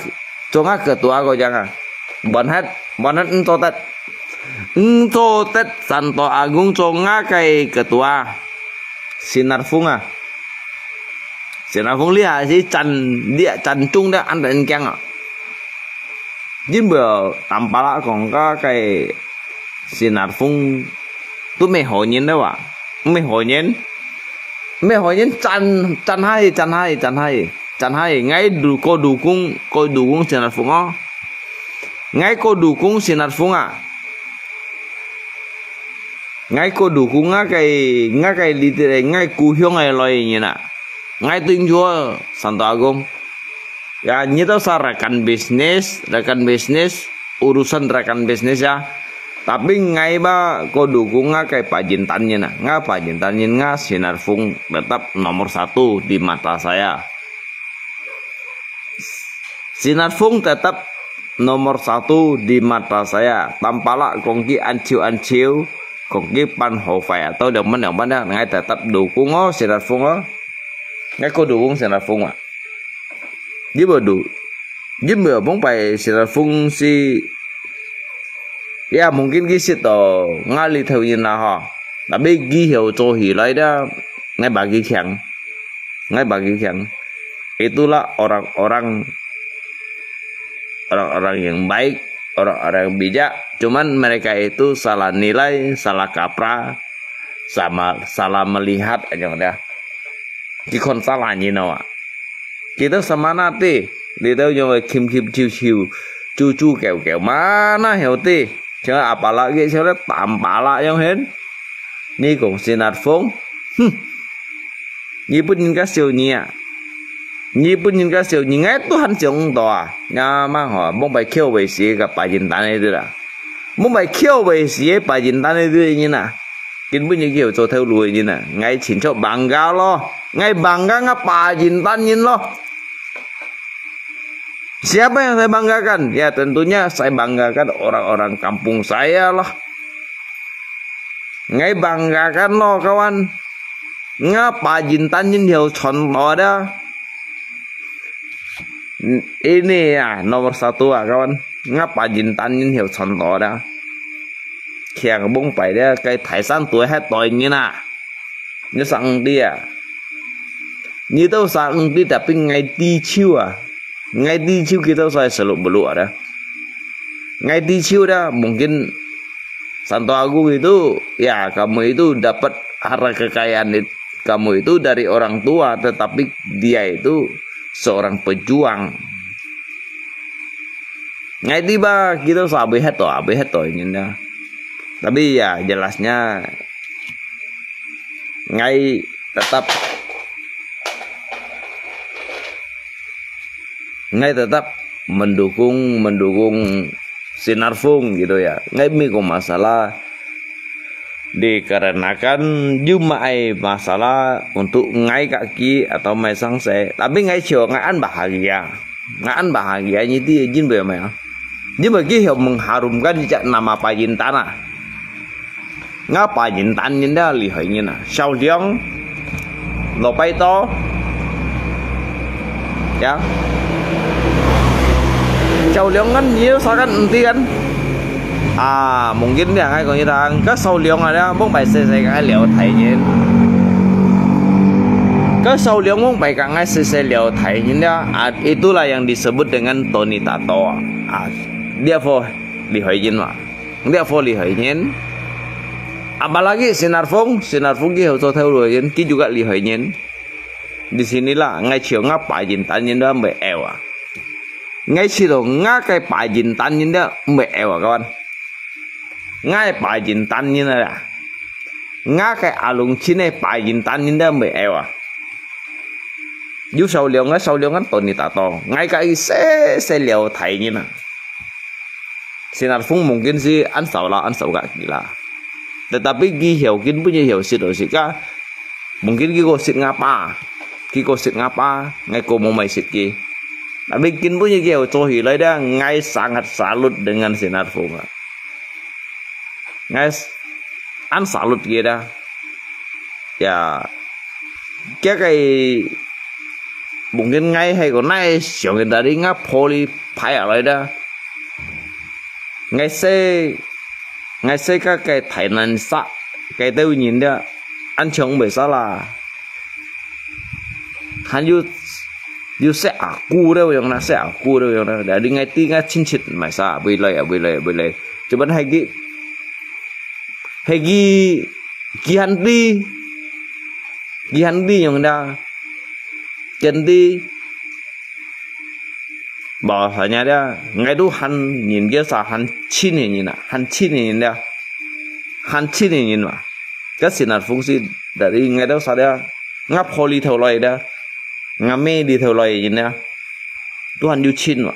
做𠊎ketua个樣啊。Buat het，buat het毋做得。毋做得山肚阿公做𠊎个ketua。Sinar Fung啊。Sinar Fung這下係戰，這戰中了，恁樣驚啊。因為Tampalak講个Sinar Fung都無好人了哇，無好人。 Meh，好人站，站下去，站下去，站下去，站下去。𠊎du，過du公，過du公Sinar Fung哦。𠊎過du公Sinar Fung啊。𠊎過du公啊，該，𠊎个里底，𠊎故鄉个來人啊。𠊎對你講，山肚阿公。Ya，你都係rekan bisnis，rekan bisnis。 urusan rekan bisnis ya。Tapi𠊎ba ko dukung ngă kay pajin tanyin ah. Ngă pajin tanyin ngă Sinar Fung tetap nomor satu di mata saya. Sinar Fung tetap nomor satu di mata saya. Tampala kong ki anciu-anciu, kong ki pan ho fai atau dong man dong man ya, ngă tetap dukung oh Sinar Fung oh. Ngă ko dukung Sinar Fung ah. Ji bơ du. Ji bơ mông pai Sinar Fung si. Ya, mungkin ki sit to ngă li thâu yin lah ho. Tapi ki hiau cho hi lai da, ngă ba ki khiang. Ngă ba ki khiang. Itulah orang-orang, orang-orang yang baik, orang-orang yang bijak. Cuman mereka itu salah nilai, salah kaprah, sama, salah melihat aja dah. Ki khon salah nyi no ah. Kita samana ti, di tau jong kim kim chiu chiu, chu chu kêu kêu, mana hiau ti. Chang apala ki chang le Tampala jong hen. Ni kong Sinar Fung. Hmm. Ni pun yin ka siu ni ah. Ni pun yin ka siu ni ngai tu han siu ung to ah. Nya mang ho, mông pai khiau wei si ka pajin tan ai tu lah. Mông pai khiau wei si pajin tan ai tu ni na. Kin pun yin kiu cho thâu lui ni na. Ngai chin cho bangga lo. Ngai bangga ngă pajin tan yin lo. Siapa yang saya banggakan? Ya, tentunya saya banggakan orang-orang kampung saya lah. Ngai banggakan lo, kawan. Ngă pajin tanyin hiau chon to da. Ini ya, nomor satu ah, kawan. Ngă pajin tanyin hiau chon to da. Khiang bông pai da, kay Thái San tuai hai toi nyin ah. Nyi sa ung ti ah. Nyi tau sa ung ti tapi ngai ti chiu ah. Ngai ti chiu ki tau sa seluk beluk ah da. Ngai ti chiu da, mungkin Santo Agung itu, ya, kamu itu dapat harta kekayaan it-, kamu itu dari orang tua, tetapi dia itu seorang pejuang. Ngai ti ba, ki tau sa abih het to, abih het to nyin da. Tapi ya, jelasnya ngai tetap, ngai tetap mendukung, mendukung Sinar Fung gitu ya. Ngai mi ko masalah dikarenakan cuma ai masalah untuk ngai kaki atau mai sang se. Tapi ngai chiu ngai an bahagia. Ngai an bahagia ni ti jin bơ mai ah. Jin bơ ki hiau mengharumkan jak nama pajin tan ah. Ngă pajin tanyin da lihoi nyin ah. Sau liong, lo pai to. Ya. Sau liong kan nyi sa kan ung ti kan. Ah, mungkin ya ngai kong ita, ka sau liong ah, mông pai se se ka liau thai nyin. Ka sau liong mông pai ka ngai se se liau thai nyin ya. Ah, itulah yang disebut dengan Tony Tato. Ah, dia pho lihoi nyin ma. Dia pho lihoi nyin. Apalagi Sinar Fung, Sinar Fung ki hiau cho thâu lihoi nyin, ki juga lihoi nyin. Di sinilah, ngai chiu ngă pajin tanyin da mbe ewa. Ngai chiu ngă kay pajin tanyin da mbe ewa, kawan. Ngă pajin tanyin da. Ngă kay alung chin e pajin tanyin da mbe ewa. Yu sau liong, ngai sau liong kan Tony Tato. Ngai ka i se se liau thai nyin ah. Sinar Fung mungkin si an sau la, an sau ka ki la. Tetapi ki hiau kin pun ye hiau sit lo si ka. Mungkin佢過識吾爸，佢過識吾爸，𠊎過無麼識佢。Tapi今晡日佢又做起來咧，𠊎sangat salut dengan Sinar Fung啊。𠊎恁salut佢啦。Ya，佢个mungkin𠊎係個哪想个，但係吾破例排下來啦。 𠊎識，𠊎識个个台南煞，該兜人个，恁像毋會煞啦。還有，有識阿姑了樣啦，識阿姑了樣啦。Jadi𠊎知𠊎親戚毋會煞，會來啊，會來啊，會來。Cuman係佢，係佢，佢還知，佢還知樣啦，佢還知。 無，hanya dia，𠊎都還認佢儕還親个人啊，還親个人了，還親个人嘛。該Sinar Fung係，dari𠊎兜儕了，吾婆裡頭來了，吾姆裡頭來个人了，都還有親嘛。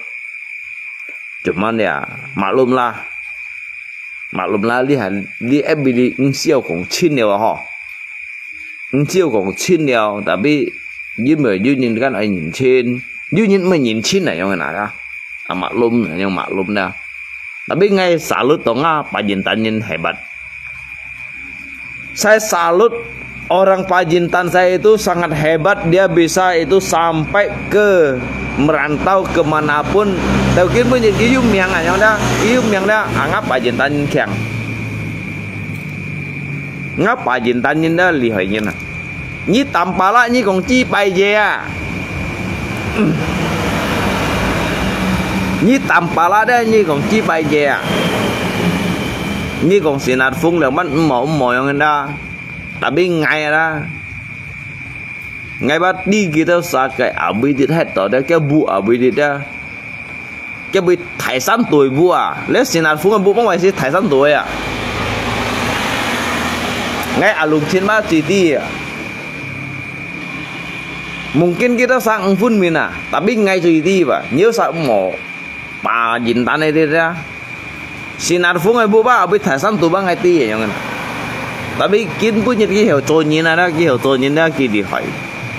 Cuman ya，maklum lah，maklum lah，你還，你F B裡毋需要講親了啊吼。 毋少講親了，tapi因為有人間愛認親，有人毋認親啊，樣个哪啊？啊，maklum，樣maklum啦。Tapi𠊎salut到啊，Pak Jintan人hebat. Saya salut orang Pak Jintan saya itu sangat hebat, dia bisa itu sampai ke merantau ke mana pun. Tau kin pun jadi有名啊，樣啦，有名啦，anggap Pak Jintan人強。 Ngapa Pak Jintan人啦厲害人啊！你Tampalak你講幾擺嘢啊？你Tampalak咧，你講幾擺嘢啊？你講Sinar Fung了，乜毋好毋好樣啦。Tapi𠊎啦，𠊎把知佢兜啥个阿妹dit het到咧，个bu阿妹dit啊。 Cái bui Thái San tuổi bu à, lẽ Sinar Fung bu mong phải si Thái San tuổi à. Ngai alung chin ba chỉ ti à. Mungkin kita sang phun min à, tapi ngai chỉ ti ba, nhiều sa mo. Ba jin tan ai ti ya. Sinar Fung ai bu ba, bui Thái San tuổi ba ngai ti ya yang. Tapi kin bu nyet ki heo cho nyin à, ki heo cho nyin à, ki di hai,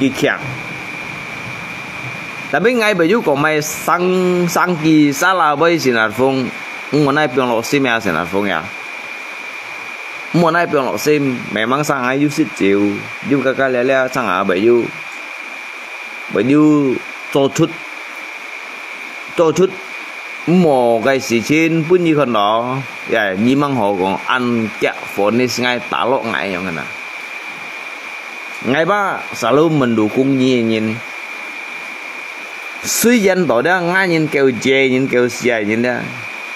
ki kiang. Tapi ngai baju kong mai sang, sang ki sala bơi Sinar Fung. Ung mo nai piong lo sim ya Sinar Fung ya. Ung mo nai piong lo sim, memang sang ai yu sit chiu. Yu ka ka lia lia sang a baju. Baju cho chut. Cho chut. Ung mo cái si chin pun yi khon lo. Ya, yi mang ho kong an kia fonis ngai ta lo ngai yong na. Ngai ba selalu mendukung nyi nyin. Sui yan to dia ngai nyin kêu je nyin kêu sia nyin dia.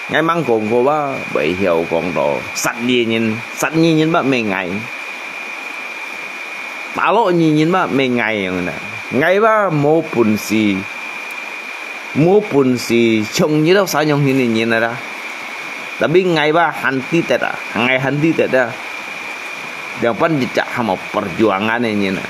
Ngai mang kong ko ba, bai hiao kong to. Sat nyi nyin, sat nyi nyin ba me ngai. Ta lo nyi nyin ba me ngai yang na. Ngai ba mo pun si. Mo pun si chong nyi lo sa nyong hin nyin na da. Tapi ngai ba han ti tet a, ngai han ti tet a. Yang pan jejak hamo perjuangan ini na.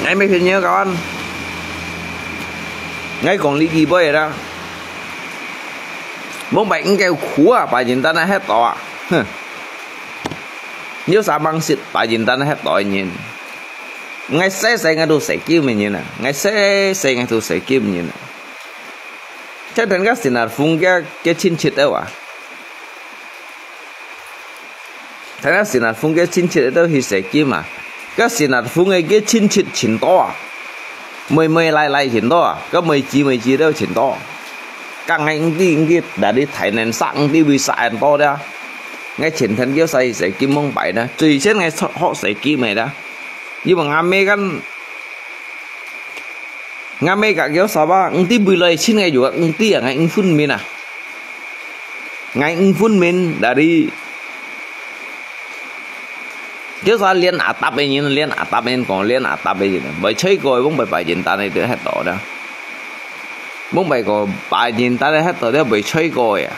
Ngai me phin nyo kawan. Ngai kong li ki boy da. Mong bai ngai khua pa jin ta na het to a. Huh. Nyo sa mang sit pa jin ta na het to nyin. Ngai sai sai ngai tu sai kim nyin na. Ngai sai sai ngai tu sai kim nyin na. Chắc chắn các Sinar Fung kia, kia chin chit đâu à. Thằng các Sinar Fung kia chin chit đâu hi sai kim à. Các Sinar Fung kia chin chit chin to à. Mười mười lai lai chin to à. Các mười chi mười chi đâu chin to. Các ngai ngi ngi đã đi Thái Lan sang đi vì sa an to đó. Ngai chin thân kia sai sai kim mong bai đó. Tùy chen ngai họ sai kim mày đó. Nhưng mà ngà mê căn Nga me ka kêu sa ba, ng ti bui lai chin ngai yu, ng ti ya ngai ng phun min à. Ngai ng phun min, dari kêu sa liên a tap nyin, liên a tap nyin kong, liên a tap nyin. Bai choi koi, bông bai bai jin ta nai tu het to da. Bông bai ko bai jin ta nai het to da, bai choi koi ya.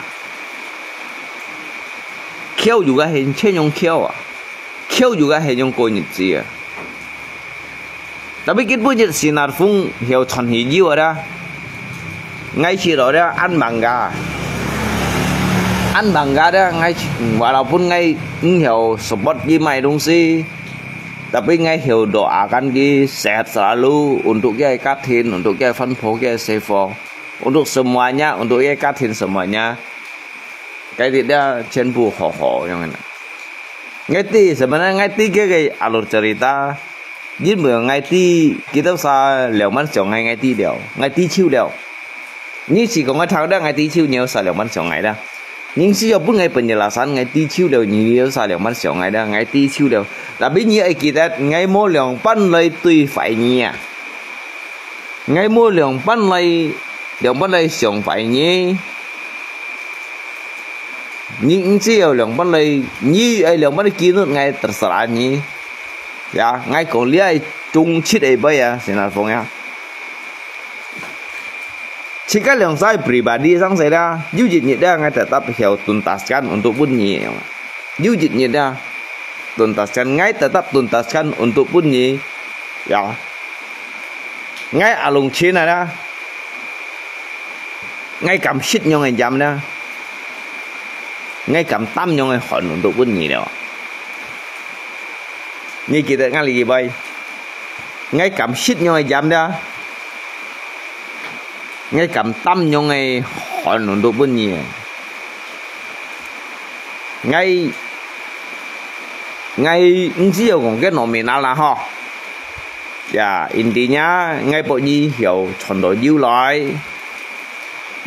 Kêu yu ka hin chen yong kêu à. Kêu yu ka hin yong koi nyi zi à. Tapi kit bu jit Sinar Fung hiau chon hi jiu ada. ，ngai試著這恁忙个，恁忙个這，ngai，嗯，walaupun ngai毋曉support佢買東西，tapi ngai曉doakan佢sehat selalu，untuk佢个家庭，untuk佢个番婆，佢个細伙，untuk semuanya，untuk佢个家庭semuanya。Ngai知這全部好好樣个。Ngai知，sebenarnya ngai知佢个alur cerita，因為ngai知佢兜儕兩萬想ngai，ngai知了，ngai知手了。你是講ngai聽了，ngai知手，你有儕兩萬想ngai啦。你是有分ngai penjelasan，ngai知手了，你有儕兩萬想ngai啦，ngai知手了。Tapi你愛記得，ngai無兩半來對壞你啊。 Ngai無兩半來，兩半來想壞你。你毋只有兩半來，你愛兩半來記錄ngai terserah你。Ya，ngai講這係忠實个話啊，Sinar Phong啊。自家兩儕pribadi上勢啦，有一日啦，ngai tetap曉tuntaskan untuk分你。 有一日啊，tuntaskan，ngai tetap tuntaskan untuk分你。Ya。Ngai alung chin啊，ngai敢食樣个鹽啦，ngai敢擔樣个汗untuk分你了。你記得ngai這句話，ngai敢食樣个鹽啦。 Ngai敢擔樣个寒冷都分你。Ngai，ngai毋只有講个nominal啦吼。Ya，intinya，ngai博你曉賺到油來。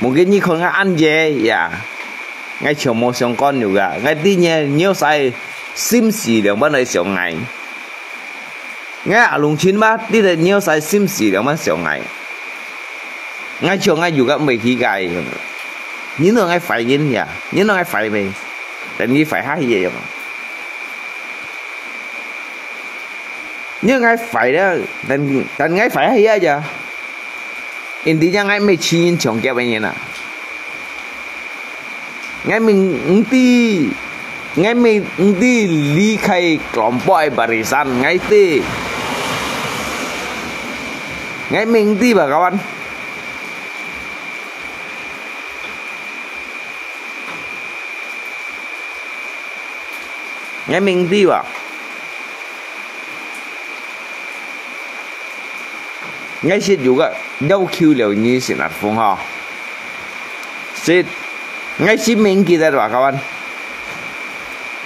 Mungkin你看ngai恁樣，ya，ngai全無相干有个。Ngai知你，你有使心思兩般來想ngai。 Ngai alung chin嘛，你得你有使心思兩般想ngai。Ngai想ngai有个毋會去个，你弄ngai壞人呀，你弄ngai壞咩？等你壞下去个。你弄ngai壞了，等，等ngai壞下去个。Intinya ngai毋係試人搶劫个人啊。 Ngai毋，毋知，ngai毋，毋知離開kelompok个barisan，ngai知。Ngai毋，毋知吧，kawan。Ngai毋，毋知吧。 Ngai識有个要求了你Sinar Phong吼。Sit，ngai識毋記得哇，kawan。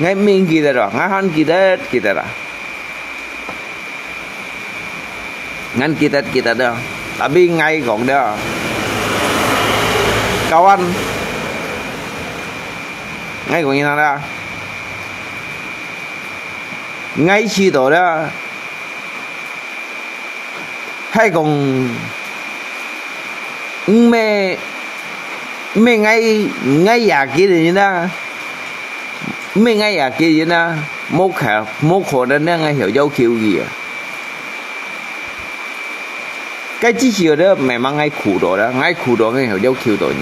Ngai毋記得哇，ngai還記得，記得啦。Ngan記得，記得啦。Tapi ngai講了，kawan。Ngai講你啦。Ngai試到了。 係講，毋係，毋係ngai，ngai也記得人啊，毋係ngai也記得人啊，無可，無可能ngai曉要求佢啊。該至少咧，memang ngai苦到啦，ngai苦到ngai曉要求到人。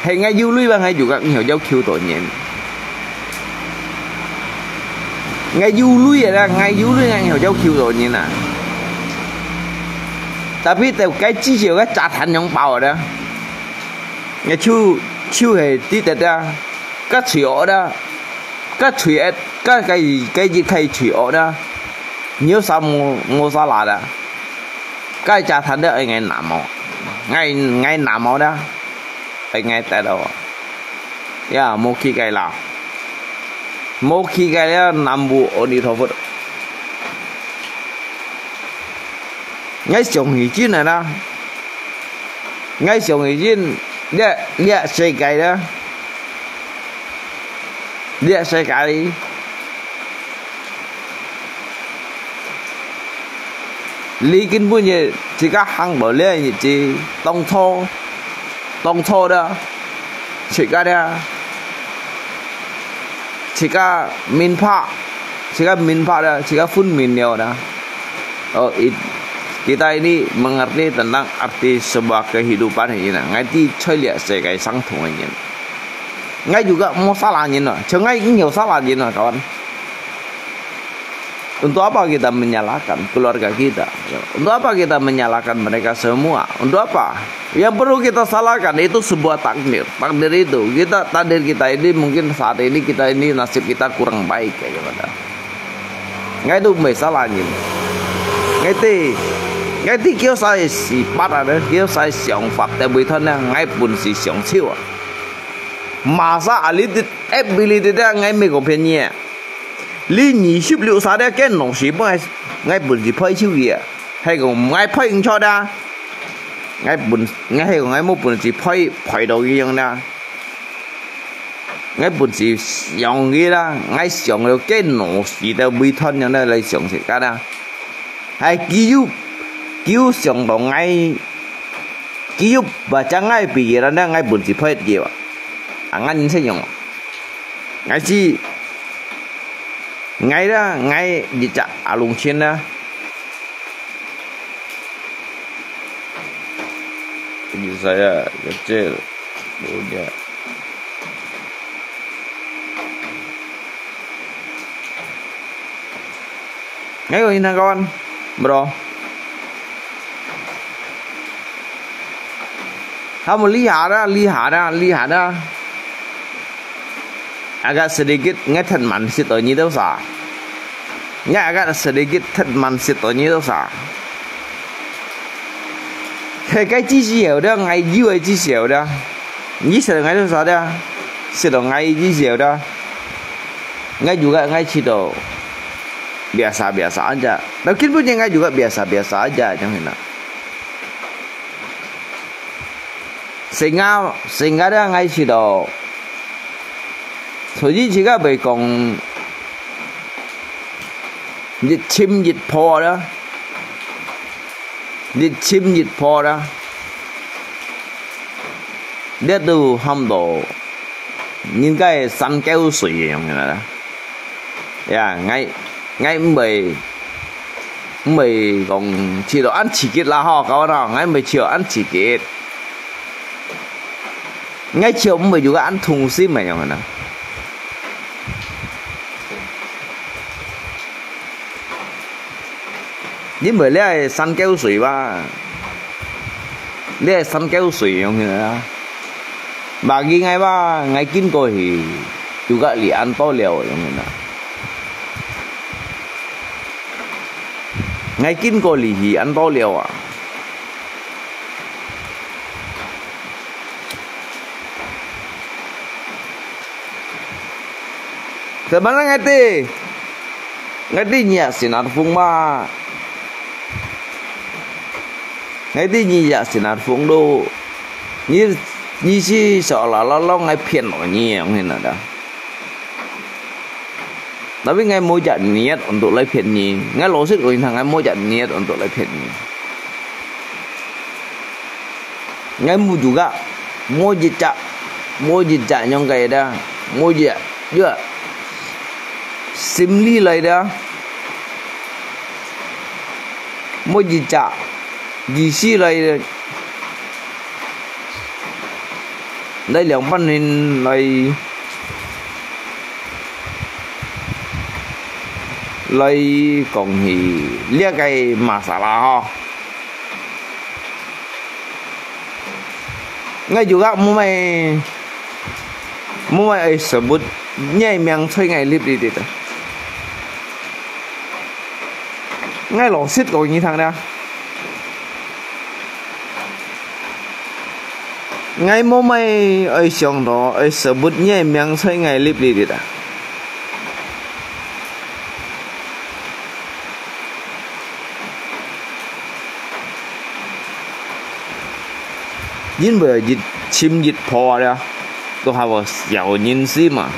係ngai有鐳吧，ngai有个，ngai曉要求到人。Ngai有鐳个啦，ngai有鐳，ngai曉要求到人啊。Tapi到該至少个炸彈樣爆个啦。Ngai就，就係知得啦，个罪惡啦，个罪惡，个，个，个一開罪惡啦，你有啥無，無啥啦啦。 該炸彈了，ngai拿毛，ngai，ngai拿毛了，ngai帶到。Ya，無去該啦，無去該了，南無阿彌陀佛。Ngai想已經了啦，ngai想已經，這，這世界了。 這世界裡，你根本就自家行到這日子，當初，當初的，自家的，自家明白，自家明白的，自家分明了的。Oh, it, kita ini mengerti tentang arti sebuah kehidupan ini. Ngai知在這世界生存个人。 Ngai juga無salah人啊，像ngai毋曉salah人啊，kawan。Untuk apa kita menyalahkan keluarga kita? Untuk apa kita menyalahkan mereka semua? Untuk apa? Yang perlu kita salahkan itu sebuah takdir. Takdir itu, kita, takdir kita ini mungkin saat ini kita ini nasib kita kurang baik，係咁樣。𠊎都毋會salahkan。𠊎知，𠊎知佢个事發啊，佢个事想法，但係佢呢，𠊎本是想笑啊。Masa ability，ability，𠊎毋係講騙你啊。 你二十六歲个，該老師本來，𠊎本事配手佢啊，係講𠊎配毋出啊，𠊎本，𠊎係講𠊎無本事配，配到佢樣啦，𠊎本事想佢啦，𠊎想到該老師个尾段樣來，來想自家啦，係佢有，佢有想到𠊎，佢有把將𠊎畢業啦，𠊎本事配佢啊，啊，𠊎人生用啊。 𠊎係，𠊎啦，𠊎一隻阿龍親啦。Jadi saya kecil, punya. Ngayon, ginagawan, bro. Kamu lihat dah, lihat dah, lihat dah. Agak sedikit ngetet man situ nyi dosa. Nge agak sedikit tet man situ nyi dosa. He, cái chỉ số đó, ngai yu cái chỉ số đó. Nyi sẽ ngai dosa đó. Situ ngai chỉ số đó. Ngai juga ngai situ biasa-biasa aja. Tapi pun ngai juga biasa-biasa aja, 成啊，成啊，這𠊎試到，所以自家會講，一深一破啦，一深一破啦，這都喊到人家个山溝水个樣个啦。 呀，𠊎，𠊎毋會，毋會講試到恁刺激啦吼，各位吼，𠊎毋會試到恁刺激。𠊎試毋會有个恁痛心个樣个啦。因為這係山溝水嘛，這係山溝水樣个啦。Bagi𠊎嘛，𠊎經過去，就甲離恁多了樣个啦。 𠊎經過這去恁多了啊。Sebenarnya ngerti, ngerti nyi ya sinar fung ma. Ngerti nyi ya sinar fung do. Nyi, nyi si seolah-olah ngai phiên lo nyi yang hin ada. Tapi ngai mo jak niat untuk lai phiên nyi. Ngai lo sit ko hin ngai mo jak niat untuk lai phiên nyi. Ngai mo juga, mo jejak, mo jejak nyong kai da, mo jejak juga. Simli lai da, mo jejak, jisi lai da. Lai liang pan hin lai, lai kong hi liak kai masalah ho. Ngai juga mo mai, mo mai ai sebut nyai miang choi ngai lip di di ta. Ngai lo sit ko nyi thang da. Ngai mo mai ai siang to ai sebut nyai miang choi ngai lip di di ta. 因為一深一破了，都喊我小人心嘛。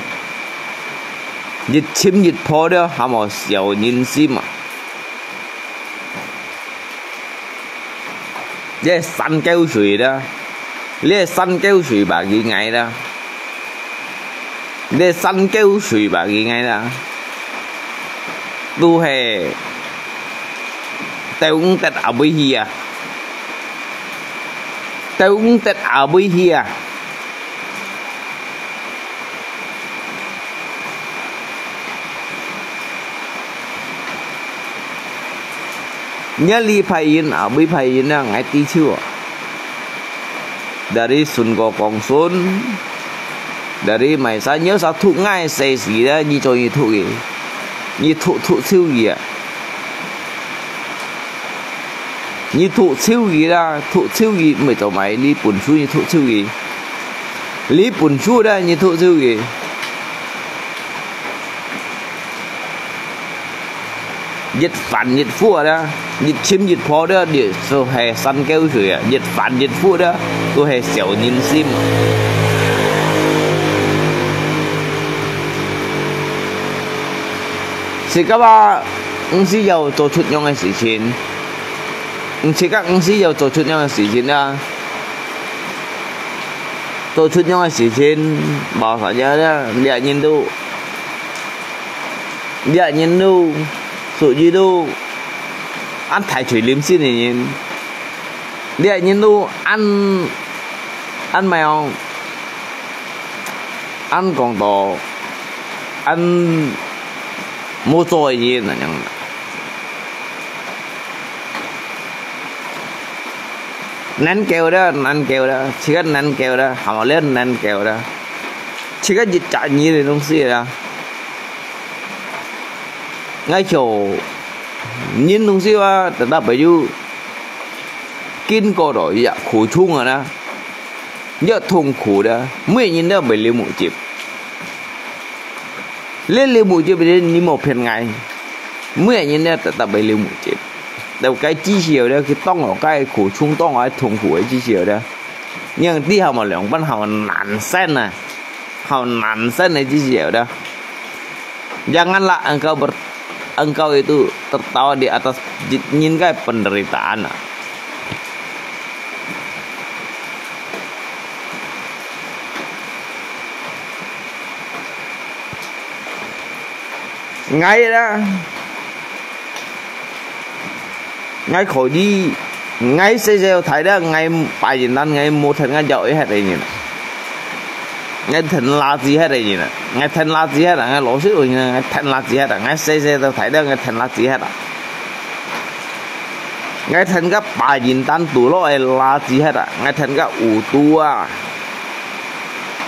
一深一破了，喊我小人心嘛。這山溝水了，這山溝水吧，佢矮了。 這山溝水吧，佢矮啦。都係，兜毋得阿妹去啊，兜毋得阿妹去啊。你這禮拜日，後禮拜日啊，𠊎知手啊。Dari Sun過講Sun，dari Mai Sa，你有啥讀𠊎个細事咧，你做你讀个，你讀讀手个啊。你讀手个啦，讀手个毋係做麼个，你本書你讀手个，你本書咧，你讀手个。 越煩越苦啊，越尋越破的，就係山溝水啊，越煩越苦的，都係小人心。自家啊，毋需要做出樣个事情，自家毋需要做出樣个事情啊，做出樣个事情，無啥樣啦，這人都 這人都，屬於都，恁大嘴臨心个人，這人都恁，恁麼樣，恁講到，恁無做个人恁樣。 難搞的，難搞的，自家難搞的，好了難搞的，自家一隻人个東西啦。𠊎就人東西啊，等到朋友經過了也苦衷啊啦，也痛苦的，每人都會流目汁。你流目汁，你無騙𠊎，每人都得得會流目汁。 到該至少咧，佢當我該苦衷，當我痛苦个至少咧，你知好無？兩半好難受啊，好難受个至少咧。Janganlah engkau ber-，engkau itu tertawa di atas jin-，人个penderitaan啊。 𠊎啦，𠊎可以，𠊎細細大了，𠊎擺人單，𠊎無聽𠊎教育忒个人啊。𠊎聽垃圾忒个人啊，𠊎聽垃圾忒啊，𠊎老實講，𠊎聽垃圾忒啊，𠊎細細到大了，𠊎聽垃圾忒啊。𠊎聽个擺人單堵落个垃圾忒啊，𠊎聽个有毒啊。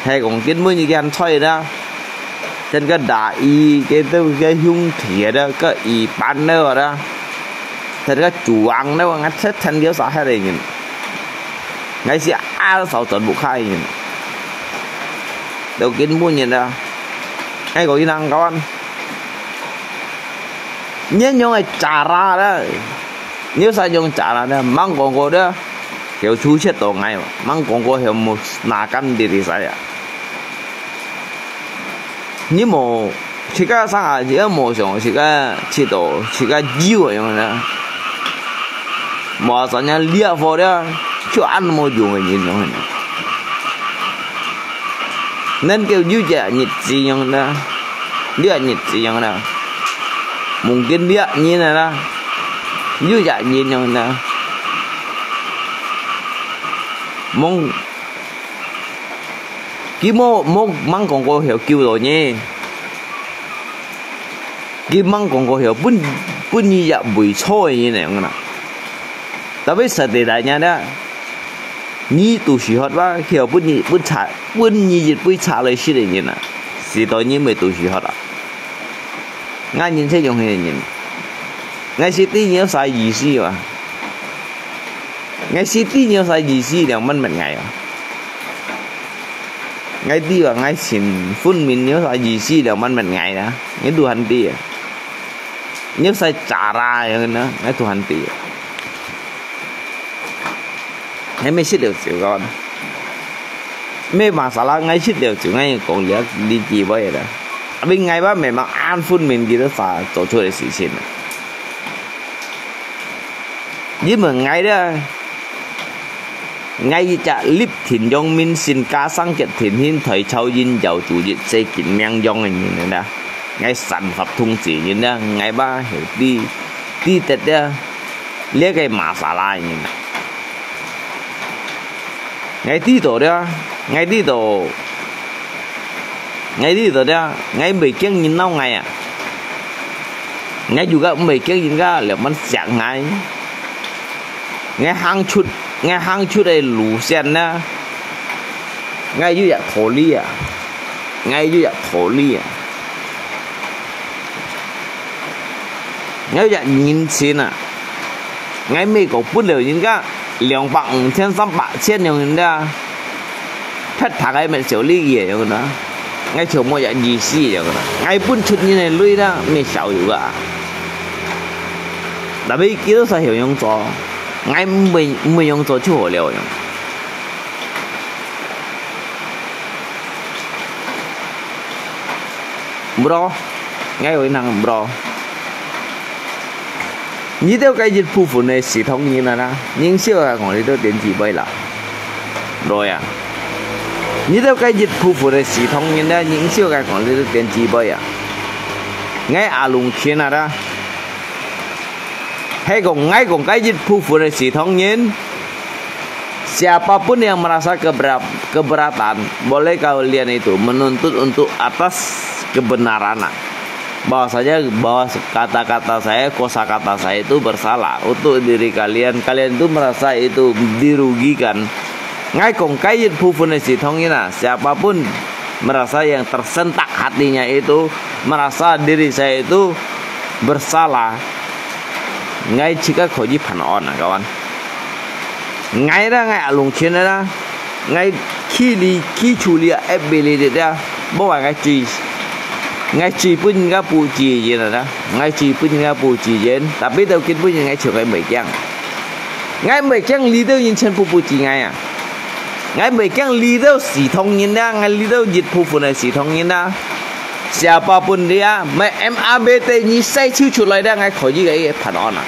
係講根本已經菜啦。 聽个大意，个都个兄弟个，个一般个啦，聽个主王个，𠊎聽聽了啥忒个人，𠊎係二手轉屋下个人，都根本人啦，哎，我跟你講，你用个cara啦，你有啥用cara呢？吂講過个，有出現到𠊎嘛，吂講過有無拿干diri saya。 你無，自家生下，自家無想，自家知道，自家有个樣呢。無想要裂火了，就恁無用个人樣呢。能夠有隻日子樣呢，這日子樣呢，mungkin這日呢啦，有隻日樣呢，mung-， 佢無，無，吂講過曉救到你。佢吂講過曉分，分你一杯茶个人樣啦。Tapi setidaknya呢，你肚屎渴哇，曉分你，分茶，分你一杯茶來食个人啊，係對你毋係肚屎渴啊。𠊎認識樣个人，𠊎識知你有啥意思哇。 𠊎識知你有啥意思了，問問𠊎啊。𠊎知啊，𠊎盡分明你有啥意思了，問問𠊎啦。𠊎都還知啊。你有啥cara樣呢，𠊎都還知啊。𠊎毋係識了就講。毋係masalah，𠊎識了就𠊎講了，你知無啦。Tapi𠊎吧memang恁分明佢都啥做出个事情啊。 因為𠊎咧，𠊎一隻立定樣面，身家生結定心，代操人要做一世緊命樣个人啦。𠊎散發通知人啦，𠊎吧係知，知得咧，這个masalah个人啦。 𠊎知道了，𠊎知道，𠊎知道了，𠊎毋會驚人鬧𠊎啊。𠊎又个毋會驚人家兩萬想𠊎。𠊎行出，𠊎行出个路線呢，𠊎有一道理啊，𠊎有一道理啊，𠊎有一人情啊。 𠊎毋係講分了人家兩百、五千、三百千樣人家，別談个乜少利益樣个，𠊎全無一意思樣个。𠊎分出人个鐳啦，毋係少有啊。Tapi佢兜使曉樣做，𠊎毋會，毋會樣做就好了樣。 Bro，𠊎有一人bro。你兜該一部分个系統人啊啦，人少个講你兜電子杯啦。Bro呀，你兜該一部分个系統人啊，人少个講你兜電子杯啊。𠊎阿龍群啊啦，係講𠊎講該一部分个系統人， Siapa pun yang merasa kebera-, keberatan, boleh kalian itu menuntut untuk atas kebenaran. Bahwasanya, bahwa kata-kata saya, kosakata saya itu bersalah. Untuk diri kalian, kalian itu merasa itu dirugikan. Ngai kong kayit phu phun e si thong yin a, siapa pun merasa yang tersentak hatinya itu, merasa diri saya itu bersalah, ngai chika khoji phan on a, kawan. Ngai ra, ngai alung chen ra, ngai khi li, khi chu li a, ep bê li dit a, bo wa ngai chui. Ngai chui pun ngai pu chi yin ra, ngai chui pun ngai pu chi yin, tapi tau kin pun ngai chua ngai mei kiang. Ngai mei kiang li tau yin chen pu pu chi ngai a. Ngai mei kiang li tau si thong yin a, ngai li tau yit pu phun a si thong yin a. Siapa pun dia, mai em a bê tê nyi sai chiu chu lai dia, ngai khoji ngai phan on a.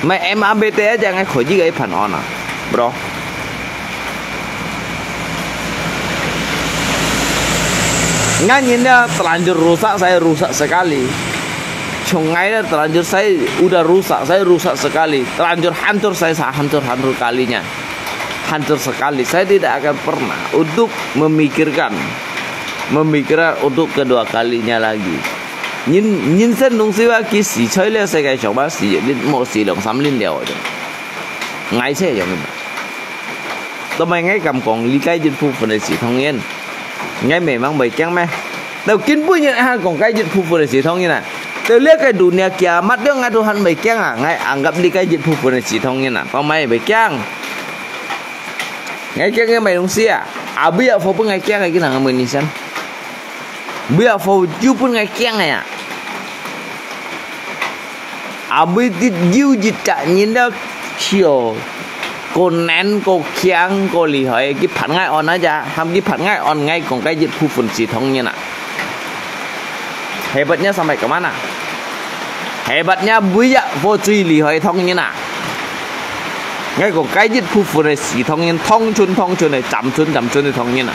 Mai em a bê tê aja ngai khoji ngai phan on a, bro. Ngai nyin dia terlanjur rusak, saya rusak sekali. Chong ngai dia terlanjur saya udah rusak, saya rusak sekali. Terlanjur hancur saya, sa-, hancur, hancur kalinya. Hancur sekali. Saya tidak akan pernah untuk memikirkan, memikirkan untuk kedua kalinya lagi. Nyin, nyin sen dong si wa ki si choi le se kai chong ba si, mo si long sam lin liao. Ngai se yong. Tao mai ngai kam kong li kai jin phu phun e si thong yin. Ngai mei mang mei kiang me. Tao kin pun yin han kong kai jin phu phun e si thong yin a. Tao le kai dunia kiamat dia ngai tu han mei kiang a. Ngai anggap li kai jin phu phun e si thong yin a. Tao mai mei kiang. Ngai kiang ngai mei dong si a. Abi a phu pun ngai kiang ngai kin nang mei ni san. Bia fo yu pun ngai kiang ya. Abui dit yu jit ta nyin da chiu. Ko nen, ko kiang, ko li hoi, ki phan ngai on aja, ham ki phan ngai on ngai kong kai jit phu phun si thong nyin a. Hebatnya sampai ke mana? Hebatnya bui ya fo chui li hoi thong nyin a. Ngai kong kai jit phu phun e si thong yin, thong chun thong chun e, cham chun cham chun e thong yin a.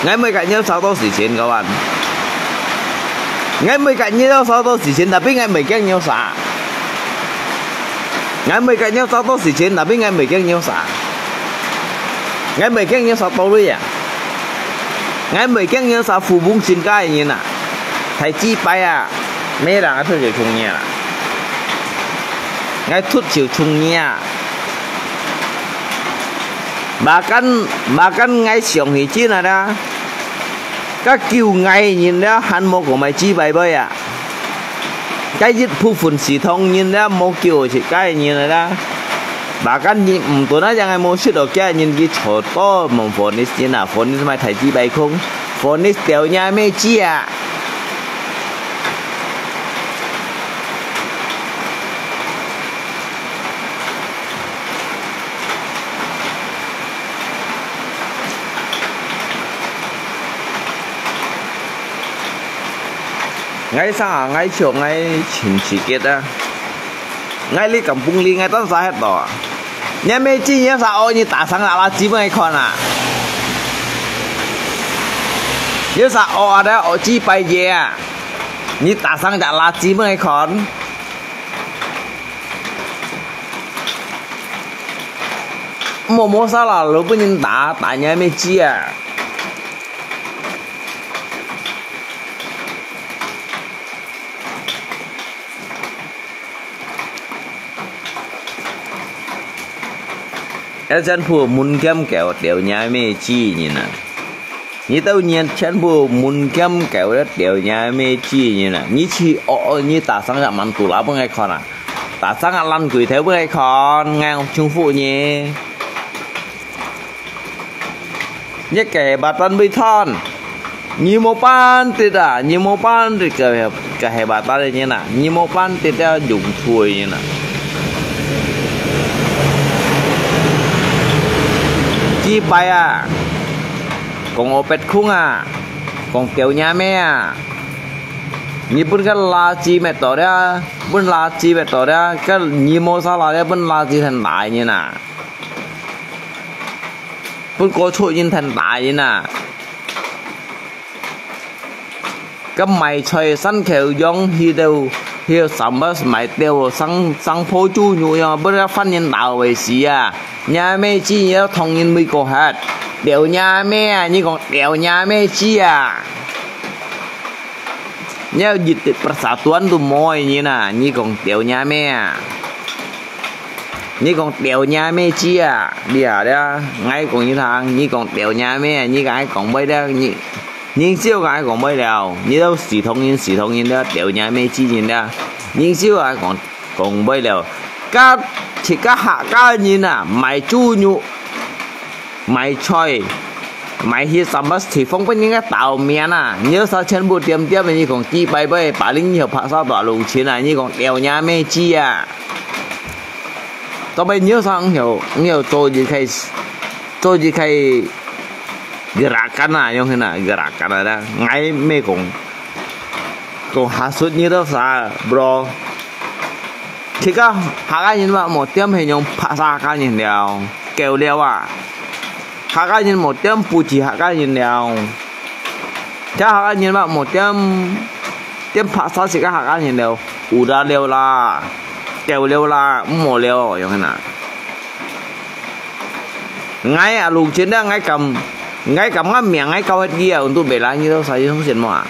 Ngai mei kat nyo sao to si chen kawan. Ngai mei kat nyo sao to si chen, tapi ngai mei kiang nyo sa. Ngai mei kat nyo sao to si chen, tapi ngai mei kiang nyo sa. Ngai mei kiang nyo sa to lui a. Ngai mei kiang nyo sa phu bung sin kai nyin a. Thai chi pai a. Mei lang a thu chiu chung nyi a. Ngai thut chiu chung nyi a. Bahkan, bahkan ngai siong hi chin a da. Ka kiu ngai nyin da han mo ko mai chi bai bai a. Kai jit phu phun si thong nyin da mo kiu chi kai nyin da. Bahkan nyi mtu na jang ngai mo sit do kia nyin ki cho to mo phone is nyin a, phone is mai thai chi bai kong. Phone is teo nya mei chi a. Ngai sang a, ngai chiu, ngai chin chi kiet a. Ngai li kampung li, ngai tan sa het to a. Nya mei chi, nya sa o nyi ta sang la la chi mei khon a. Nya sa o a da o chi pai ye a. 你打生隻垃圾分𠊎看。莫無沙拉都分人打，打你个咩雞啊！ 這全部門兼狗，吊你个咩雞人啊！你兜人全部門兼狗，吊你个咩雞人啊！你去惡惡，你打生隻曼都拉分𠊎看啊！打生隻爛鬼頭分𠊎看，𠊎重複你！ 你个batan會斷，你無半滴啊，你無半滴个，个batan个人啊，你無半滴个用處个人啊。雞排啊，講我別空啊，講吊你咩啊，你分个垃圾咩到了，分垃圾咩到了，个你無沙拉了，分垃圾很大个人啊。 分過出人天打人啊！該賣菜山口洋去到，去到sambas賣掉，生，生泡豬肉樣，分該番人打會死啊！你阿妹子，你要同人美國hat，吊你阿妹啊！你講吊你阿妹子啊！ 你一滴persatuan都無个人啊！你講吊你阿妹啊！你講吊你阿妹子啊！你啊，你啊，𠊎講你聽，你講吊你阿妹啊！你講𠊎講毋了，你，人少𠊎講毋了，你兜死同人，死同人了，吊你阿妹子人了，人少𠊎講，講毋了。該自家客家人啊，賣豬肉， 賣菜，賣去sambas地方分人家鬥命啊！你兜儕全部恬恬个，你講幾擺擺，巴零你曉拍沙大路錢啊！你講吊你阿妹子啊！到尾你兜儕毋曉，毋曉做一個，做一個gerakan啊，用个啊，gerakan啊，𠊎毋係講，講hasut你兜儕，bro。自家客家人嘛，無恬係用拍沙客家人了。 夠了啊！客家人無恬puji客家人了。這客家人嘛無恬，恬拍沙自家客家人了，有啦了啦，夠了啦，毋好了，樣个啊。𠊎啊，路錢了，𠊎敢，𠊎敢个命，𠊎交忒你啊，untuk bela你兜儕通先嘛。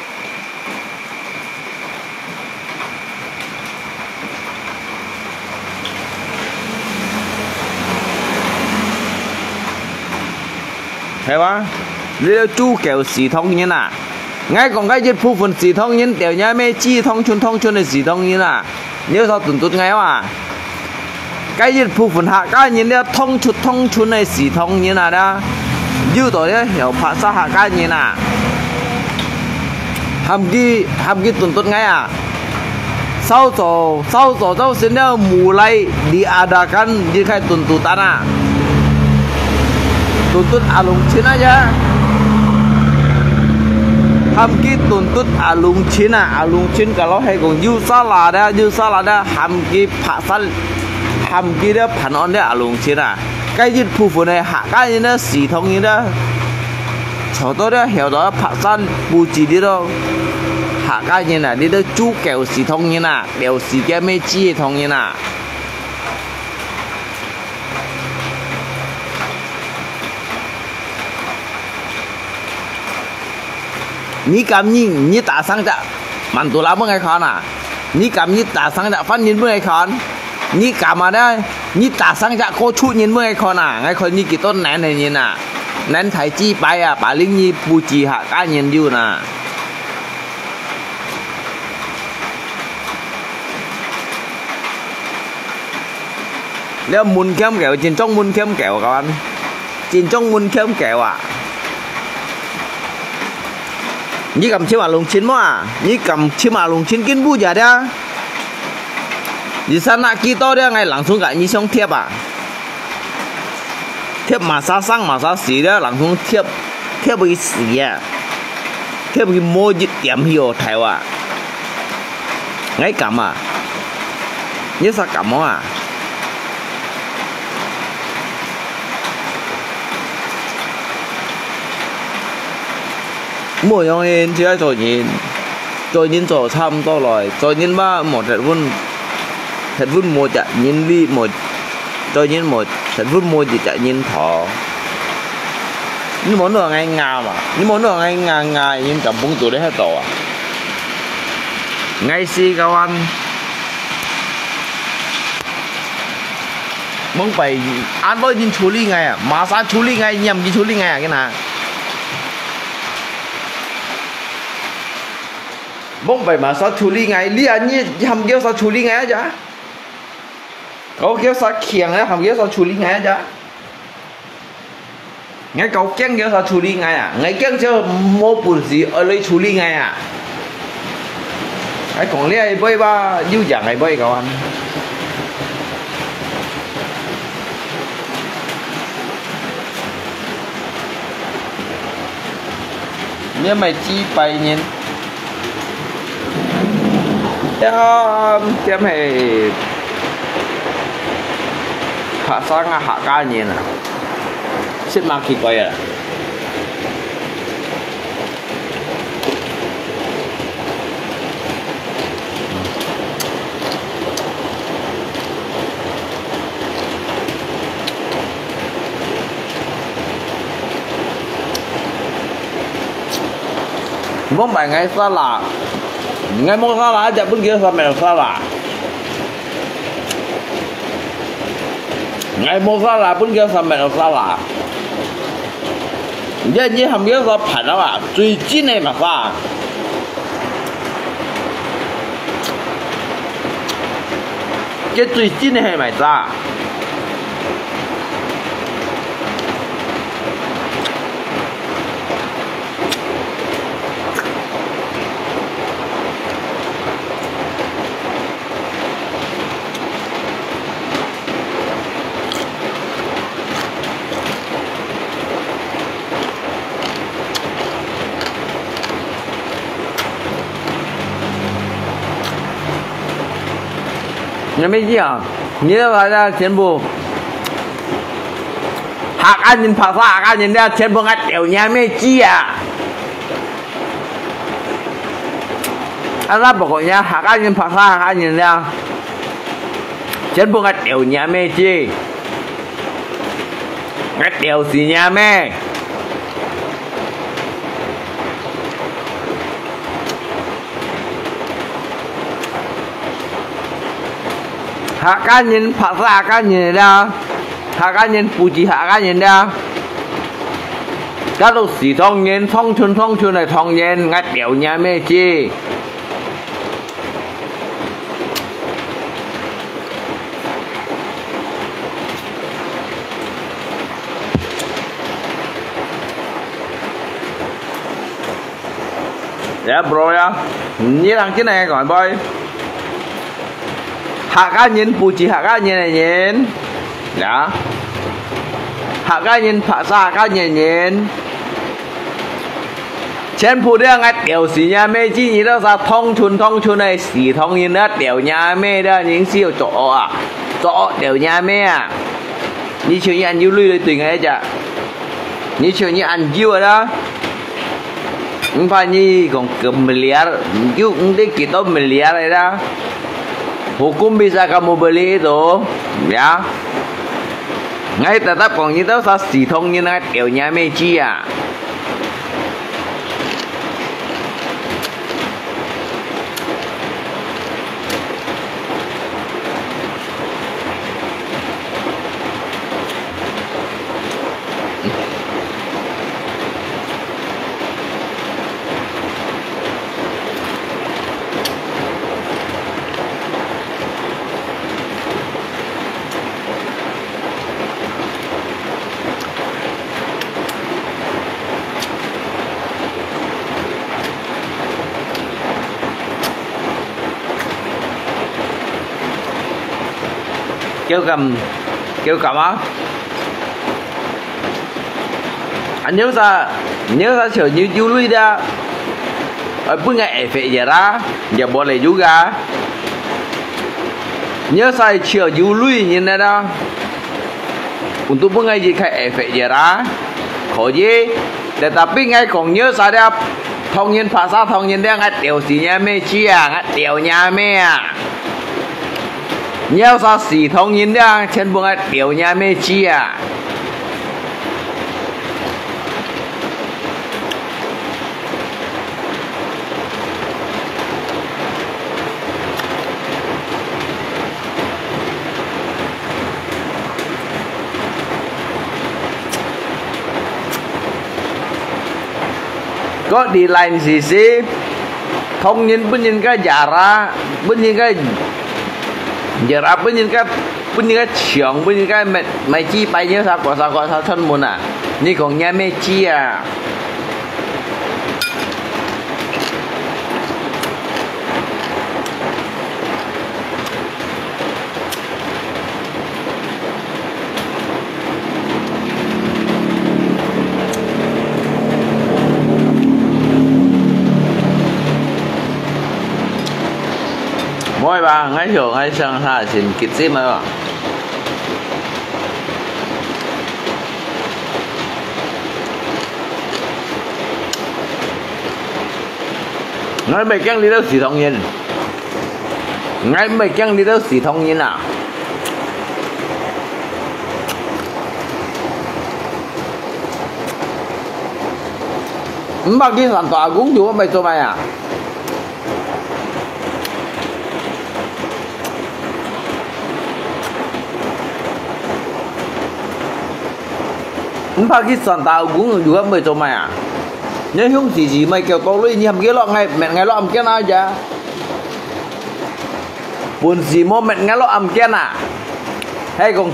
係哇？你兜豬狗死同人啊！𠊎講个一部分死同人，吊你阿妹子同村同村个死同人啊！你兜儕頓頓𠊎哇！該一部分客家人了，同村同村个死同人啊！了，有道理，曉拍沙客家人啊！喊佢，喊佢頓頓𠊎啊！ Sauco, sauco朝晨了，mulai diadakan一個tuntutan啊。Tuntut Alung Chin啊呀。喊佢tuntut Alung Chin啊，Alung Chin kalau係講有salah个，有salah个，喊佢拍沙，喊佢个辦案个Alung Chin啊。該一部分个客家人呢，死同人呢，坐到了曉得拍沙，不知你兜客家人啊，你兜豬狗死同人啊。 了時間咩知个同人啊。你敢你，你打生隻Mandolaa分𠊎看啊？你敢你打生隻犯人分𠊎看？你敢啊呢？你打生隻過出人分𠊎看啊？𠊎看你幾多能个人啊？能大雞排啊，把你你不知客家人有呢。 了門兼狗，真正門兼狗，kawan。真正門兼狗啊！你敢尋Alung Chin無啊？你敢尋Alung Chin，緊不呀的啊！你三那幾多的，𠊎langsung ka你相貼啊！貼masa生masa死的，langsung貼，貼佢死啊！ 貼佢無一點去哦，頭啊！𠊎敢啊！你儕敢無啊？無用个，只愛做人。做人做差毋多來，做人嘛無忒穩，忒穩無隻人理，無做人無忒穩無一隻人頭。你無弄𠊎牙嘛？你無弄𠊎牙，牙人敢崩到你遐度啊？𠊎死个完。蒙拜安到人處理𠊎啊，馬上處理𠊎，你毋去處理𠊎啊，跟哪？ Mong bai masa處理𠊎，你啊，你喊佢啥處理𠊎啊？我叫啥強啊，喊佢啥處理𠊎啊？𠊎夠驚佢啥處理𠊎啊？𠊎驚就無本事，愛來處理𠊎啊？𠊎講你个杯吧，有樣个杯个啊。 你買幾百年？呀，點係白沙啊，客家人啊，食麼奇怪啊！ Mong bai ngai sala，ngai mong sala，aja pun kira sampai sala。Ngai mong sala pun kira sampai sala。你你喊kira sa pan apa？最近个嘛sa。 這最近个係麼个？ 你乜意思啊？你這把全部客家人、白沙客家人了，全部𠊎丟你乜知啊？Anak pokoknya客家人、白沙客家人了，全部𠊎丟你乜知。 𠊎丟死你乜！客家人、白沙客家人了，客家人、布吉客家人了，該都死唐人，唐村、唐村个唐人，𠊎丟你乜知！ Ya bro ya，你人今日講杯，客家人布吉客家人个人，ya，客家人白沙客家人个人。 全部都𠊎丟死你乜知，你兜儕唐村唐村个死唐人啊，丟你乜知，你係有作惡啊？作惡丟你乜啊？你像你恁有鐳對𠊎講，你像你恁有个啦，毋怕你講个miliar，有毋得幾多miliar个啦。Hukum bisa kamu beli itu，ya。 𠊎tetap講你兜儕死唐人啊，丟你乜知啊！ Kiêu gặm, kiêu gặm á. Anh nhớ sa, nhớ sa chiều như du lui da. Ở bưng ngay ẻ phê ya ra, ya bỏ lệ juga. Nhớ sa chiều du lui nhìn này đó. Untuk bưng ngay gì khai ẻ phê ya ra. Khó gì. Tetapi ngay còn nhớ sa dia. 唐人，巴沙唐人了，𠊎丟死若妹子啊，𠊎丟若妹啊！你要啥死唐人了，全部𠊎丟若妹子啊！Kok di lain sisi, Thong Nyin pun nyin ka jara, pun nyin ka jara, pun nyin ka, pun nyin ka chiong, pun nyin ka mai, mai chi pai nyo sa ko sa ko sa chon mun a. Ni kong nya me chi a. 無愛吧，𠊎想，𠊎想下先結束嘛。𠊎毋係驚你兜死唐人。 𠊎毋係驚你兜死唐人啊！毋怕去山大公園，毋係做麼啊？毋怕去山大公園，毋係做麼啊？你兄弟姊妹叫到你，你喊佢落，𠊎，𠊎落暗間啊，呀！ 本事無搣𠊎落暗間啊！係講，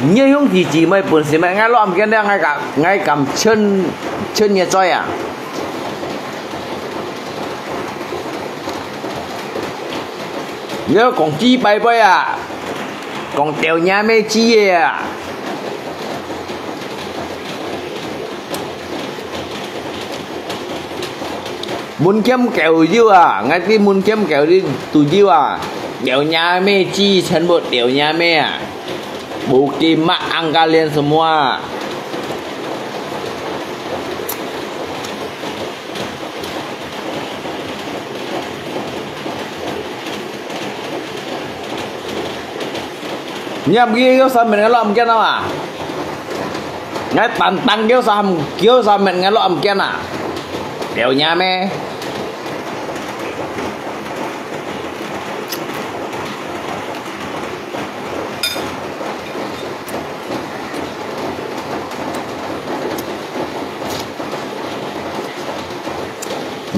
你兄弟姊妹本事搣𠊎落暗間了，𠊎敢，𠊎敢稱，稱你罪啊！你愛講幾擺擺啊？講掉你妹子个啊！ 門檻高有啊，𠊎知門檻高你都有啊，掉你妹子全部掉你妹啊，無給罵安格連什麼啊。 你毋係叫啥物人落暗間啊嘛？𠊎單單叫啥，叫啥物人落暗間啊？了解咩？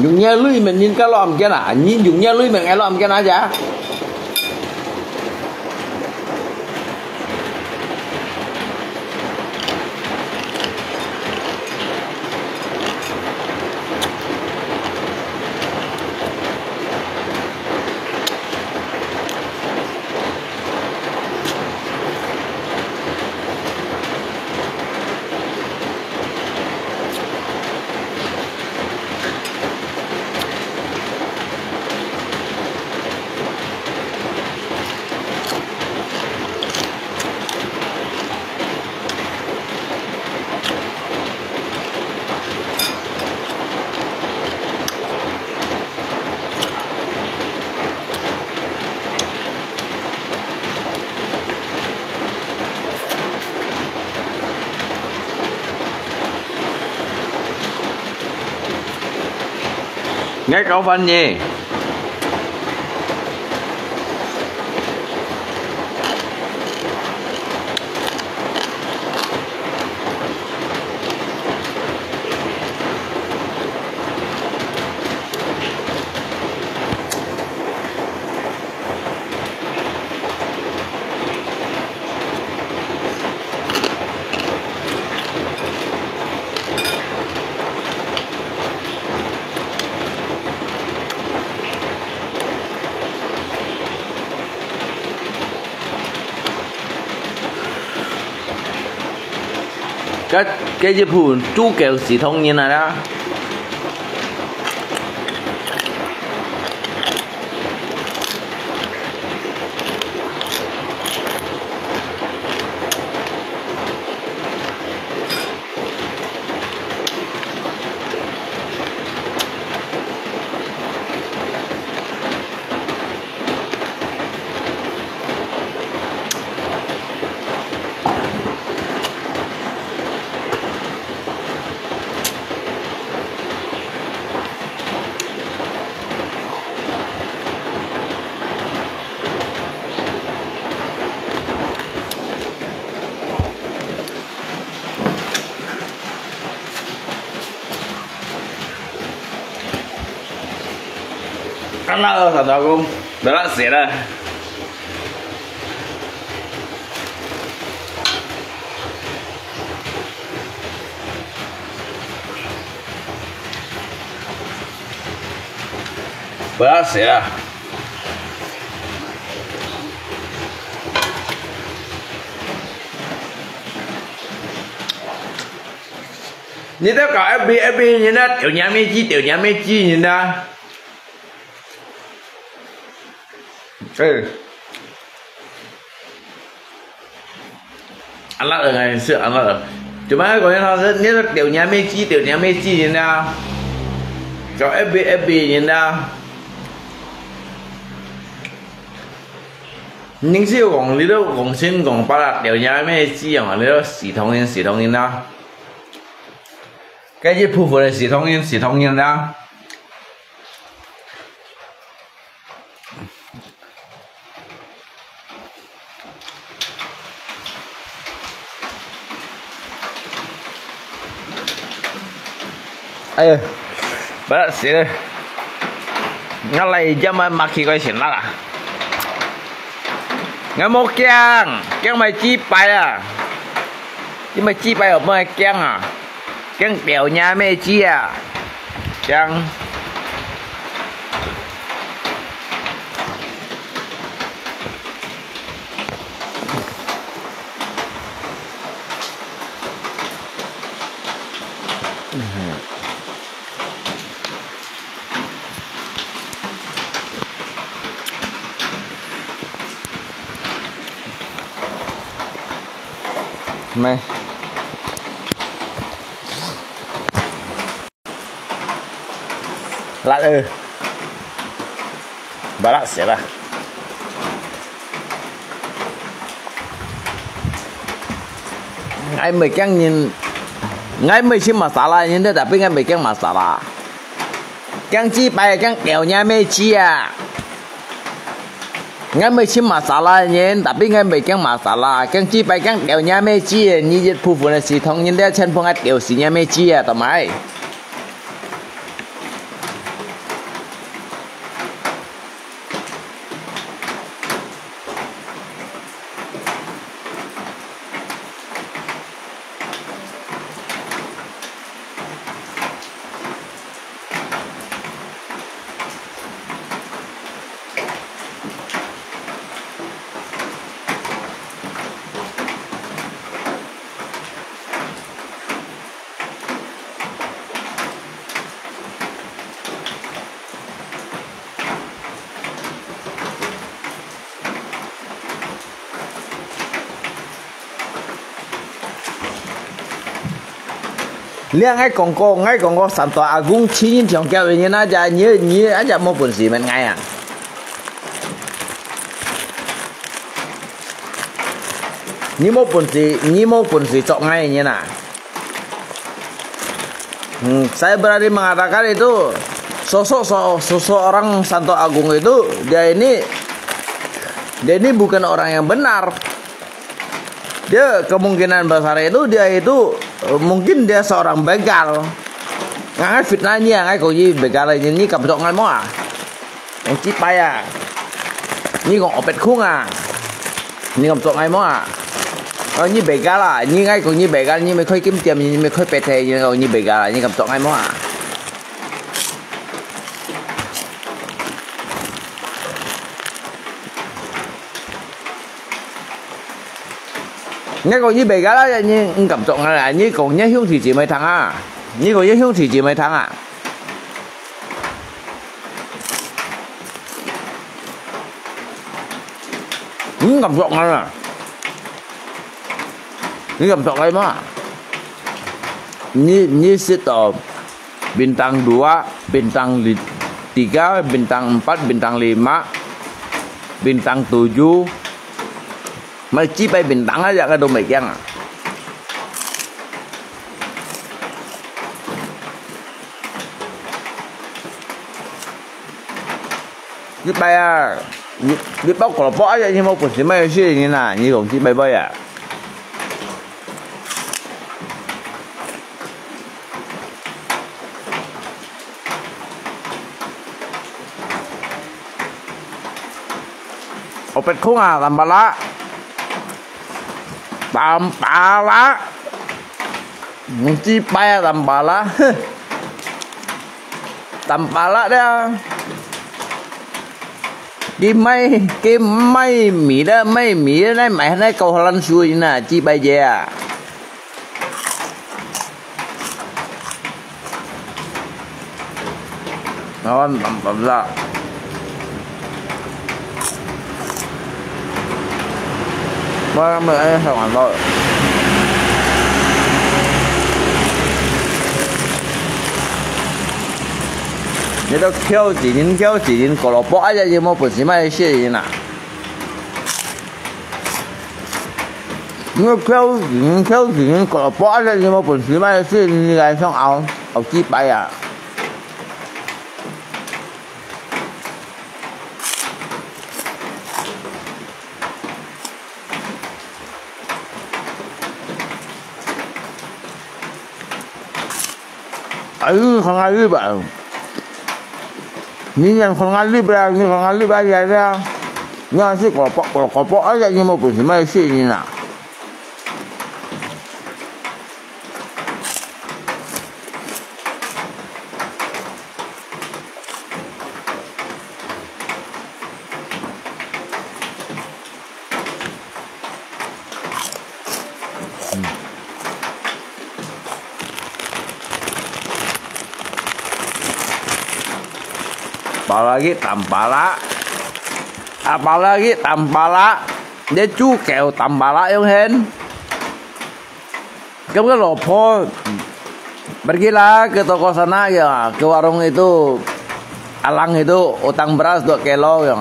用你个鐳搣人家落暗間啊？你用你个鐳搣𠊎落暗間啊？呀？ 𠊎搞飯呢。 該，該一盤豬腳係同人來啦。辣了，老公，不要辣死了。不要死了。你都搞F B F B，人家丢娘妹鸡，丢娘妹鸡，人家。哎。 阿拉个是阿拉个，就嘛讲他是，你是丢娘妹鸡，丢娘妹鸡人啊，叫F B F B人啊。人是有讲，你都讲先讲白啦，丢娘妹鸡啊，你都死同人，死同人啊。该一部分的死同人，死同人啊。 哎呀，不要死了！我来一家嘛，马起个先辣啊！我无惊，惊买鸡排啊！你买鸡排有无惊啊？ 驚掉娘妹子啊！驚。咩？辣呃，不辣死啦！𠊎毋係驚人，𠊎毋係食masala人，tapi𠊎毋係驚masala。驚雞排，驚掉娘妹子啊！ 𠊎毋係食masala人，tapi𠊎毋係驚masala，驚雞排驚掉娘妹子，你一部分个係同人家全部𠊎掉死娘妹子啊，懂無？ 你𠊎講過，𠊎講過，三大阿公千人長腳个人啊，你你啊，你無本事問𠊎啊！你無本事，你無本事捉𠊎个人啊！ Hmm, saya berani mengatakan itu sosok so- seseorang Santo Agung itu dia ini dia ini bukan orang yang benar. Dia kemungkinan besar itu dia itu eh, mungkin dia seorang begal. Ngai fitnah ni ngai kau ni begal ni ni kam tok ngai mo ah. 講雞排啊！你講惡逼空啊！你敢捉𠊎無啊？哦，你begal啊！你𠊎講你begal，你毋係開金店，你毋係開別个，你講你begal啊！你敢捉𠊎無啊？𠊎講你begal啊！你毋敢捉𠊎啊！你講你兄弟姊妹聽啊！你講你兄弟姊妹聽啊！ 你敢捉𠊎啊？你敢捉𠊎無？你你識到bintang dua, bintang li- tiga, bintang empat, bintang lima, bintang tujuh，買幾擺bintang啊，這個都毋驚啊！ 雞排啊！你你包胡蘿蔔啊！你無本事買去食人啊！你講雞排妹啊！白空啊，淡巴拉，淡巴拉，毋知擺啊，淡巴拉，哼，淡巴拉了。佢賣，佢賣米了，賣米了，賣那个荷兰水呢，幾百隻啊。 Nawan, tam-, tamsa. Wah, kami ay sa kanto. Nito kêu gì đến, kêu gì đến, cô lô bố ai ya gì mà bớt gì mà xí gì nè. Nito kêu gì đến, kêu gì đến, cô lô bố ai ya gì mà bớt gì mà xí gì nè, cái song ao, ao chi bài à. Ai, khang ai ba. Ni yang khang ai ba, ni khang ai ba ya ya. Ni si ko po, ko, ko po ai ya ni mo bu si mai si ni na. Apalagi tampala. Apalagi tampala. Dia cukai tampala yang hen. Kamu kan lopho. Pergilah ke toko sana ya, ke warung itu, alang itu, utang beras dua kilo ya.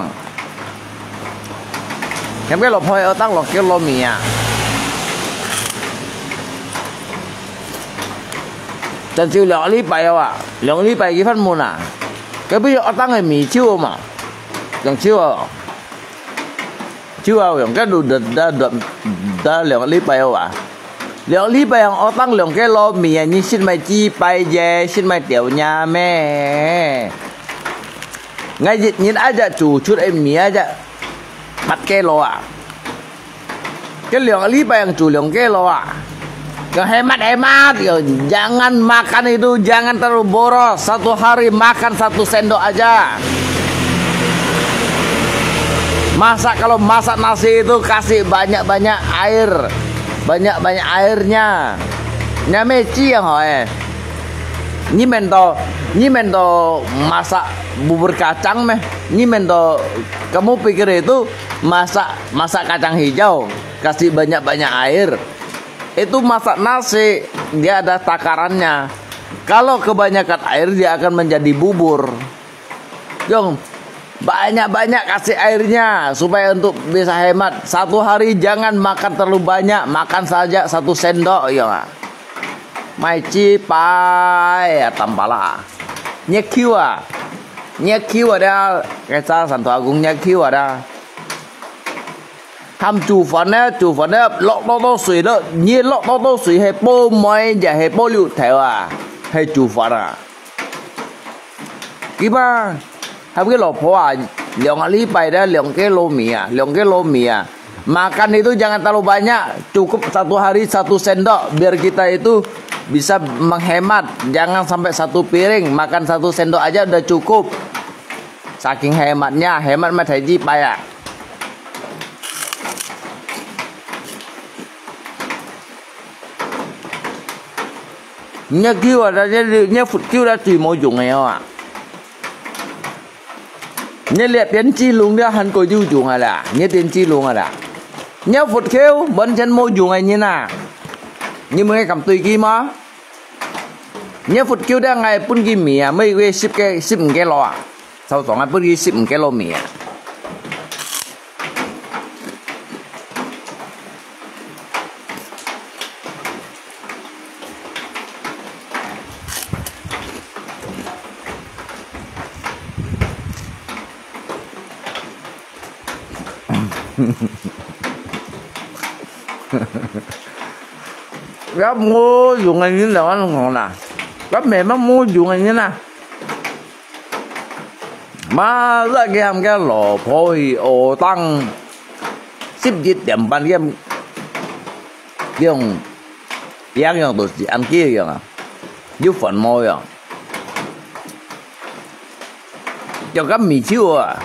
Kamu kan lopho utang dua kilo mì啊。Tần chiu 兩禮拜啊，兩禮拜幾番滿啊。Kamu utang mì chiu mà. Yang chiu à. Chiu à, yang kan dah, dah, dah, dah 兩禮拜啊。兩禮拜 yang utang 兩 kilo mì啊，你食買幾擺啫，食買條呀咩？𠊎一日啊只煮出个米啊只八 kilo啊。該兩禮拜 yang 煮兩 kilo啊。Yang hemat-hemat, yang jangan makan itu, jangan terlalu boros. Satu hari makan satu sendok aja. Masak, kalau masak nasi itu kasih banyak-banyak air. Banyak-banyak airnya. Nya meci yang hoi. Ni mento, ni mento masak bubur kacang meh. Ni mento, kamu pikir itu masak, masak kacang hijau, kasih banyak-banyak air. Itu masak nasi, dia ada takarannya. Kalau kebanyakan air, dia akan menjadi bubur. Yang banyak-banyak kasih airnya supaya untuk bisa hemat. Satu hari jangan makan terlalu banyak, makan saja satu sendok, ya. Mai chi pai, ya, tampala. Nyekiu à. Nyekiu à, dia, kaya santo agung nyekiu à, dia. Tham 煮飯呢，煮飯呢，落，落到水了，你落，落到水係煲糜，也係煲溜頭啊，係煮飯啊。佢嘛，佢个老婆啊，兩個禮拜的兩 kilo 米啊，兩 kilo 米啊。Makan itu jangan terlalu banyak, cukup satu hari satu sendok, biar kita itu bisa menghemat, jangan sampai satu piring, makan satu sendok aja udah cukup. Saking hematnya, hemat mah thai ji pai ah. Nhớ kêu à, nhớ, nhớ phút kêu đã tùy mô dùng này à. Nhớ liệt biến chi lùng đã hẳn có dư dùng à là, nhớ tiến chi lùng à là. Nhớ phút kêu, bấn chân mô dùng này như nà. Như mới cầm tùy kì mà. Nhớ phút kêu đã ngày pun kì mì à, mới quê ship cái, ship cái lo à. Sau tổng ai bớt đi ship cái lô mì à. Gak mau yung ini lawan ngona. Gak memang mau yung ini nah. Masa kiam ke lo poi otang. 十一點半个，个樣，樣樣都係恁个樣啊，有煩惱樣。叫个米酒啊，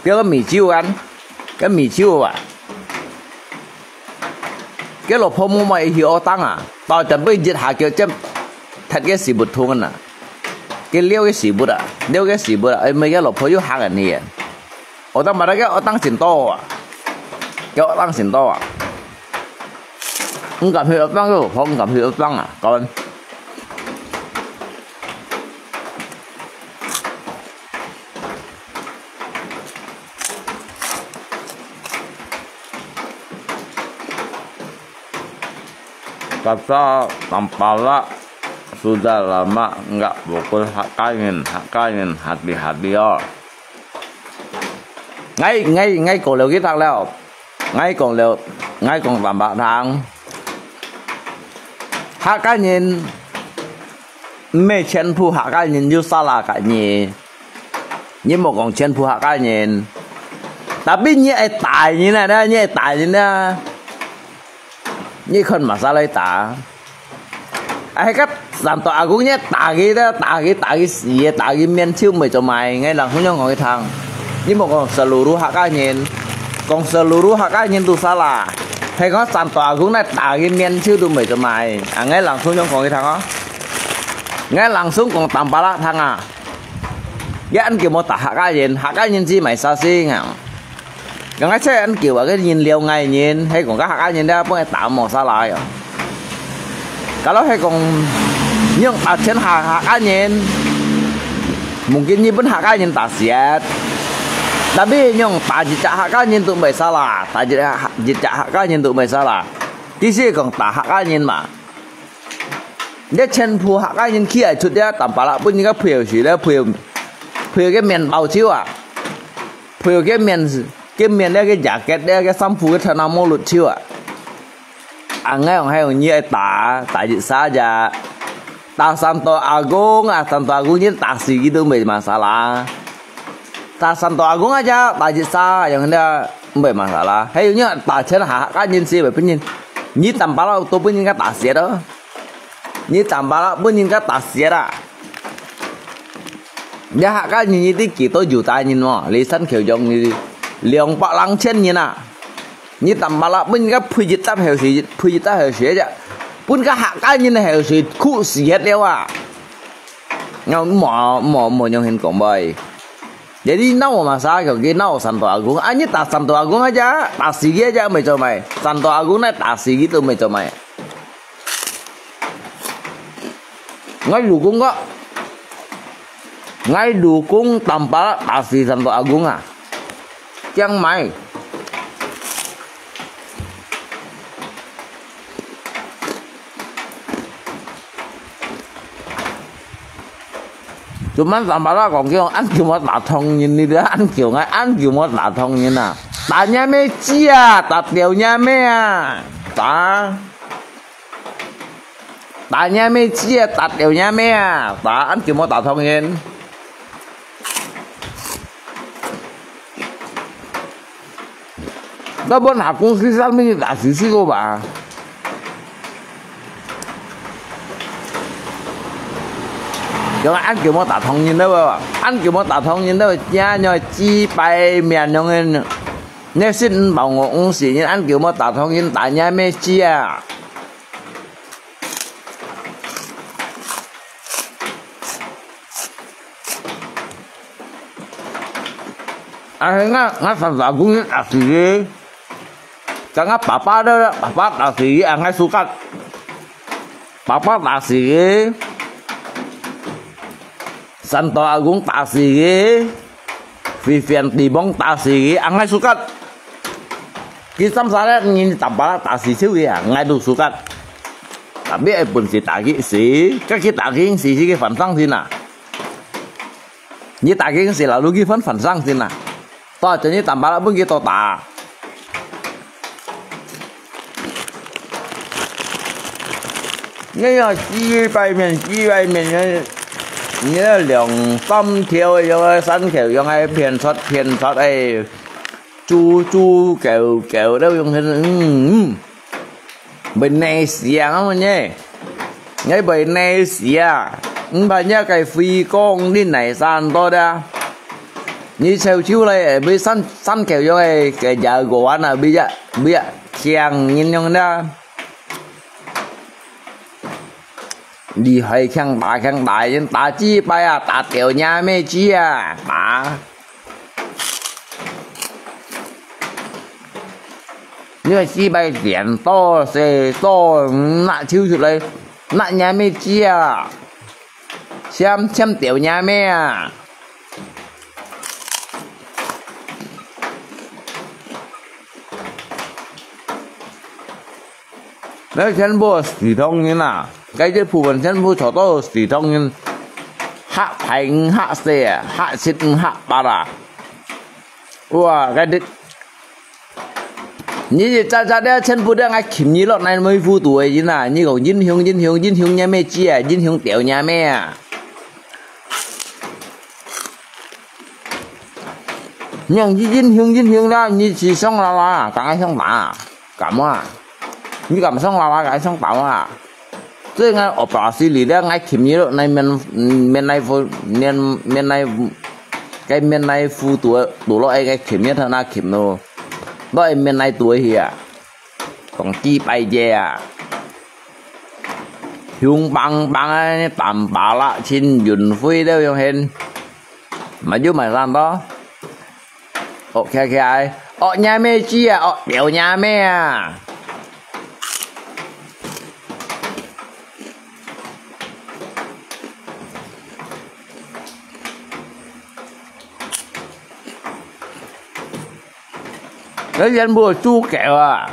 叫个米酒啊，个米酒啊。 个老婆無買去學堂啊，包準備一下腳尖，踢个屎朏痛啊，个撩个屎朏啊，撩个屎朏啊，哎，每个老婆又嚇人去啊。學堂嘛，該个學堂先到啊，个學堂先到啊，毋敢去學堂，个老婆毋敢去學堂啊，搞完。 Kata Tampalak sudah lama enggak pukul Hakkain, Hakkain hati-hati oh.𠊎，𠊎，𠊎過了幾趟了，𠊎講了，𠊎講坦白聽，客家人，毋係全部客家人有salah个人。 你莫講全部客家人，tapi你愛打人啊，你愛打人啊，你看麼儕來打？哎，該山肚阿公你打佢，打佢，打佢死，打佢面就毋會做麼个，𠊎langsung講佢聽。你莫講seluruh客家人，講seluruh客家人都salah，係講山肚阿公來打佢面就都毋會做麼个，啊，𠊎langsung講佢聽哦。𠊎langsung講Tampalak聽啊。 也恁久無打客家人，客家人知麼儕先啊？剛剛在恁久啊，个人了𠊎人，係講个客家人咧，分佢打無salah哦。Kalau係講，你用打全下客家人，mungkin你分客家人打死啊。Tapi你用打一隻客家人都毋會salah，打一隻，一隻客家人都毋會salah。意思係講打客家人嘛。 你全部客家人起來出這Tampalak，分人家賠死咧，賠，賠个麵包就啊，賠个麵，个麵咧，个jacket咧，个衫褲个頭那毛綠就啊。啊，𠊎講還用你愛打，打一儕隻，打山肚阿公啊，山肚阿公人打死佢都毋會masalah。 打山肚阿公啊，這打一儕，樣个毋會masalah。還有你打全下客家人死毋會分人，你Tampalak都分人家打死咯。你Tampalak分人家打死啦。你客家人你知幾多Juta人無？你山口洋你兩百零千人啊！你Tampalak分人家賠一搭後世，賠一搭後世啫，分个客家人後世苦死忒了啊！ 𠊎無，無，無樣形講話。Jadi哪有masalah，佢哪有山肚阿公？啊，你打山肚阿公啊，這打死佢啊，這毋會做麼个。山肚阿公來打死佢都毋會做麼个。𠊎老公講，𠊎老公Tampalak打死山肚阿公啊，驚麼个？ Cuman Tampalak講，恁久無打唐人，你知恁久，𠊎恁久無打唐人啊！打若姆雞啊，打掉若姆啊，打！打若姆雞啊，打掉若姆啊，打！恁久無打唐人。 該本下公司上面打死死个吧？有恁久無打唐人了無？恁久無打唐人了，正要幾百名樣个，你信毋報我毋信，恁久無打唐人，打若姆雞啊！ 啊，𠊎，𠊎山肚阿公打死佢，將𠊎爸爸个，爸爸打死佢，啊，𠊎sukat。爸爸打死佢，山肚阿公打死佢，Vivian Timong打死佢，啊，𠊎sukat。佢三儕咧，人Tampalak打死就佢啊，𠊎都sukat。Tapi愛本事打佢死，該佢打佢死，死佢翻生先啊。 你打佢死，老路佢翻翻生先啊！到陣你Tampalak分佢多打。你要幾百面，幾百面，你，你要兩三條，用个三條，用个騙出，騙出，哎。豬豬狗狗都用，嗯，嗯，會耐死啊，我呢，𠊎會耐死啊，毋怕這个飛光你耐生多的，你臭臭嘞，會生生狗樣个个野狗啊，會啊會啊，強人樣的。 厲害，強大強大，人打雞排啊，打掉若妹子啊，打！你个雞排變多細多，拿抽出來，拿若妹子啊，先先掉若妹啊！ 該全部係唐人啊，該一部分全部坐到係唐人，嚇大毋嚇細啊，嚇七毋嚇八啊。哇，該啲，你一隻隻个全部都愛撳你落來，每戶都个人啊，你講英雄英雄英雄若妹子啊，英雄掉若妹啊。 你講你英雄英雄啦，你係想啦啦，敢愛想打，敢啊？你敢想啦啦，敢愛想打啊？這个我巴西里了，𠊎撳你落，來面面來福面面來，該面來福堵堵落，該撳你，他那撳咯，落面來堵去啊，講幾百隻啊！ 雄梆梆个，掸把啦，盡運費了用現，買就買上咯。哦，開開，哦，若妹子啊，哦，表若妹啊。該全部豬狗啊！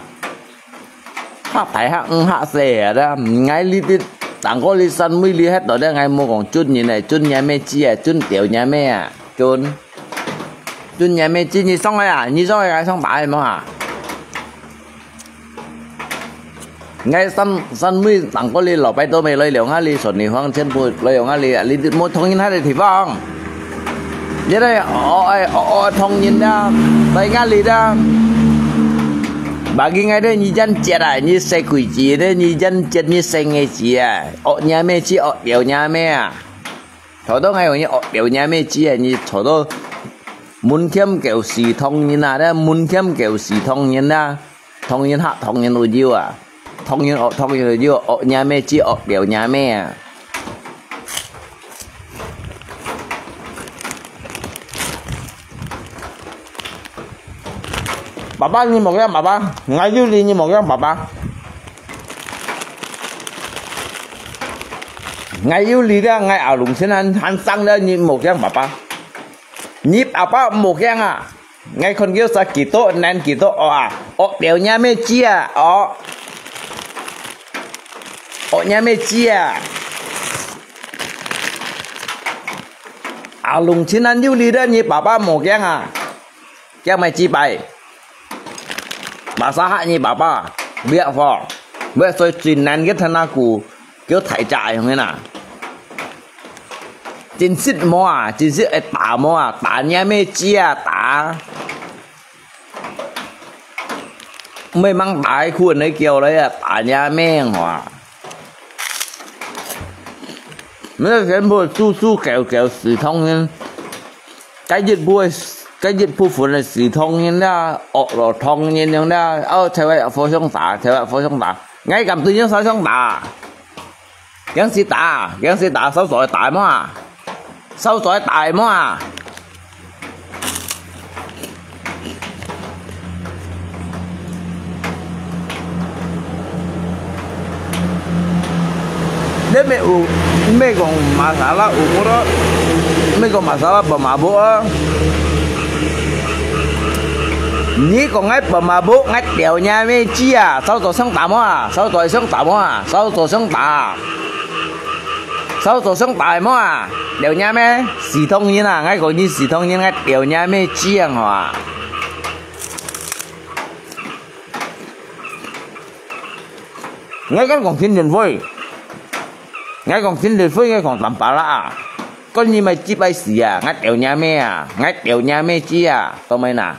嚇大嚇毋嚇細啊！這𠊎這兜當過這山尾這歇到這，𠊎無講準人个，準若妹子啊，準表若妹啊，準準若妹子，你上來啊，你上來，𠊎上打个無啊？𠊎山山尾當過這老伯都無來了，𠊎這順利方全部來了，𠊎這這無同人該个地方。 這个哦哎哦哦，唐人啊，來𠊎這啊。Bagi𠊎這你真絕啊，你細鬼子這你真絕，你細个子啊，哦若妹子，哦表若妹啊。坐到𠊎講你哦表若妹子啊，你坐到門檻狗屎唐人啊，這門檻狗屎唐人啊。 唐人嚇唐人都有啊，唐人惡唐人都有，惡若妹子惡表若妹啊。爸爸，你莫驚爸爸，𠊎有你，你莫驚爸爸。𠊎有你了，𠊎阿龍先生還生了，你莫驚爸爸。你爸爸莫驚啊！ 𠊎看佢生幾多，恁幾多，哦啊，哦，表若妹子啊，哦。哦，若妹子啊。阿龍親人有你了，你爸爸莫驚啊。驚麼雞排？Masalah你爸爸，不要慌，不要說最難个他那股，叫大家用个啦。 真實無啊？真實會打無啊？打若妹子啊，打！毋係吂打个，苦人个叫來啊，打若妹啊！你全部豬豬狗狗屎唐人，該一部个，該一部分个屎唐人啦，惡咯唐人樣啦，哦，台灣火上打，台灣火上打，𠊎敢對你火上打？ 驚死打，驚死打，掃帚打無啊？掃帚打無啊？你毋係有，毋係講masalah umur，毋係講masalah pemabuk啊。你講𠊎pemabuk，𠊎吊若妹子啊，掃帚想打無啊？掃帚想打無啊？掃帚想打。 掃帚想打無啊？吊若妹，屎唐人啊！𠊎講你屎唐人，𠊎吊若妹子啊！吼啊！𠊎敢講天然灰，𠊎講天然灰，𠊎講淡薄啦啊！管你麼雞排屎啊！𠊎吊若妹啊！𠊎吊若妹子啊！懂無啦？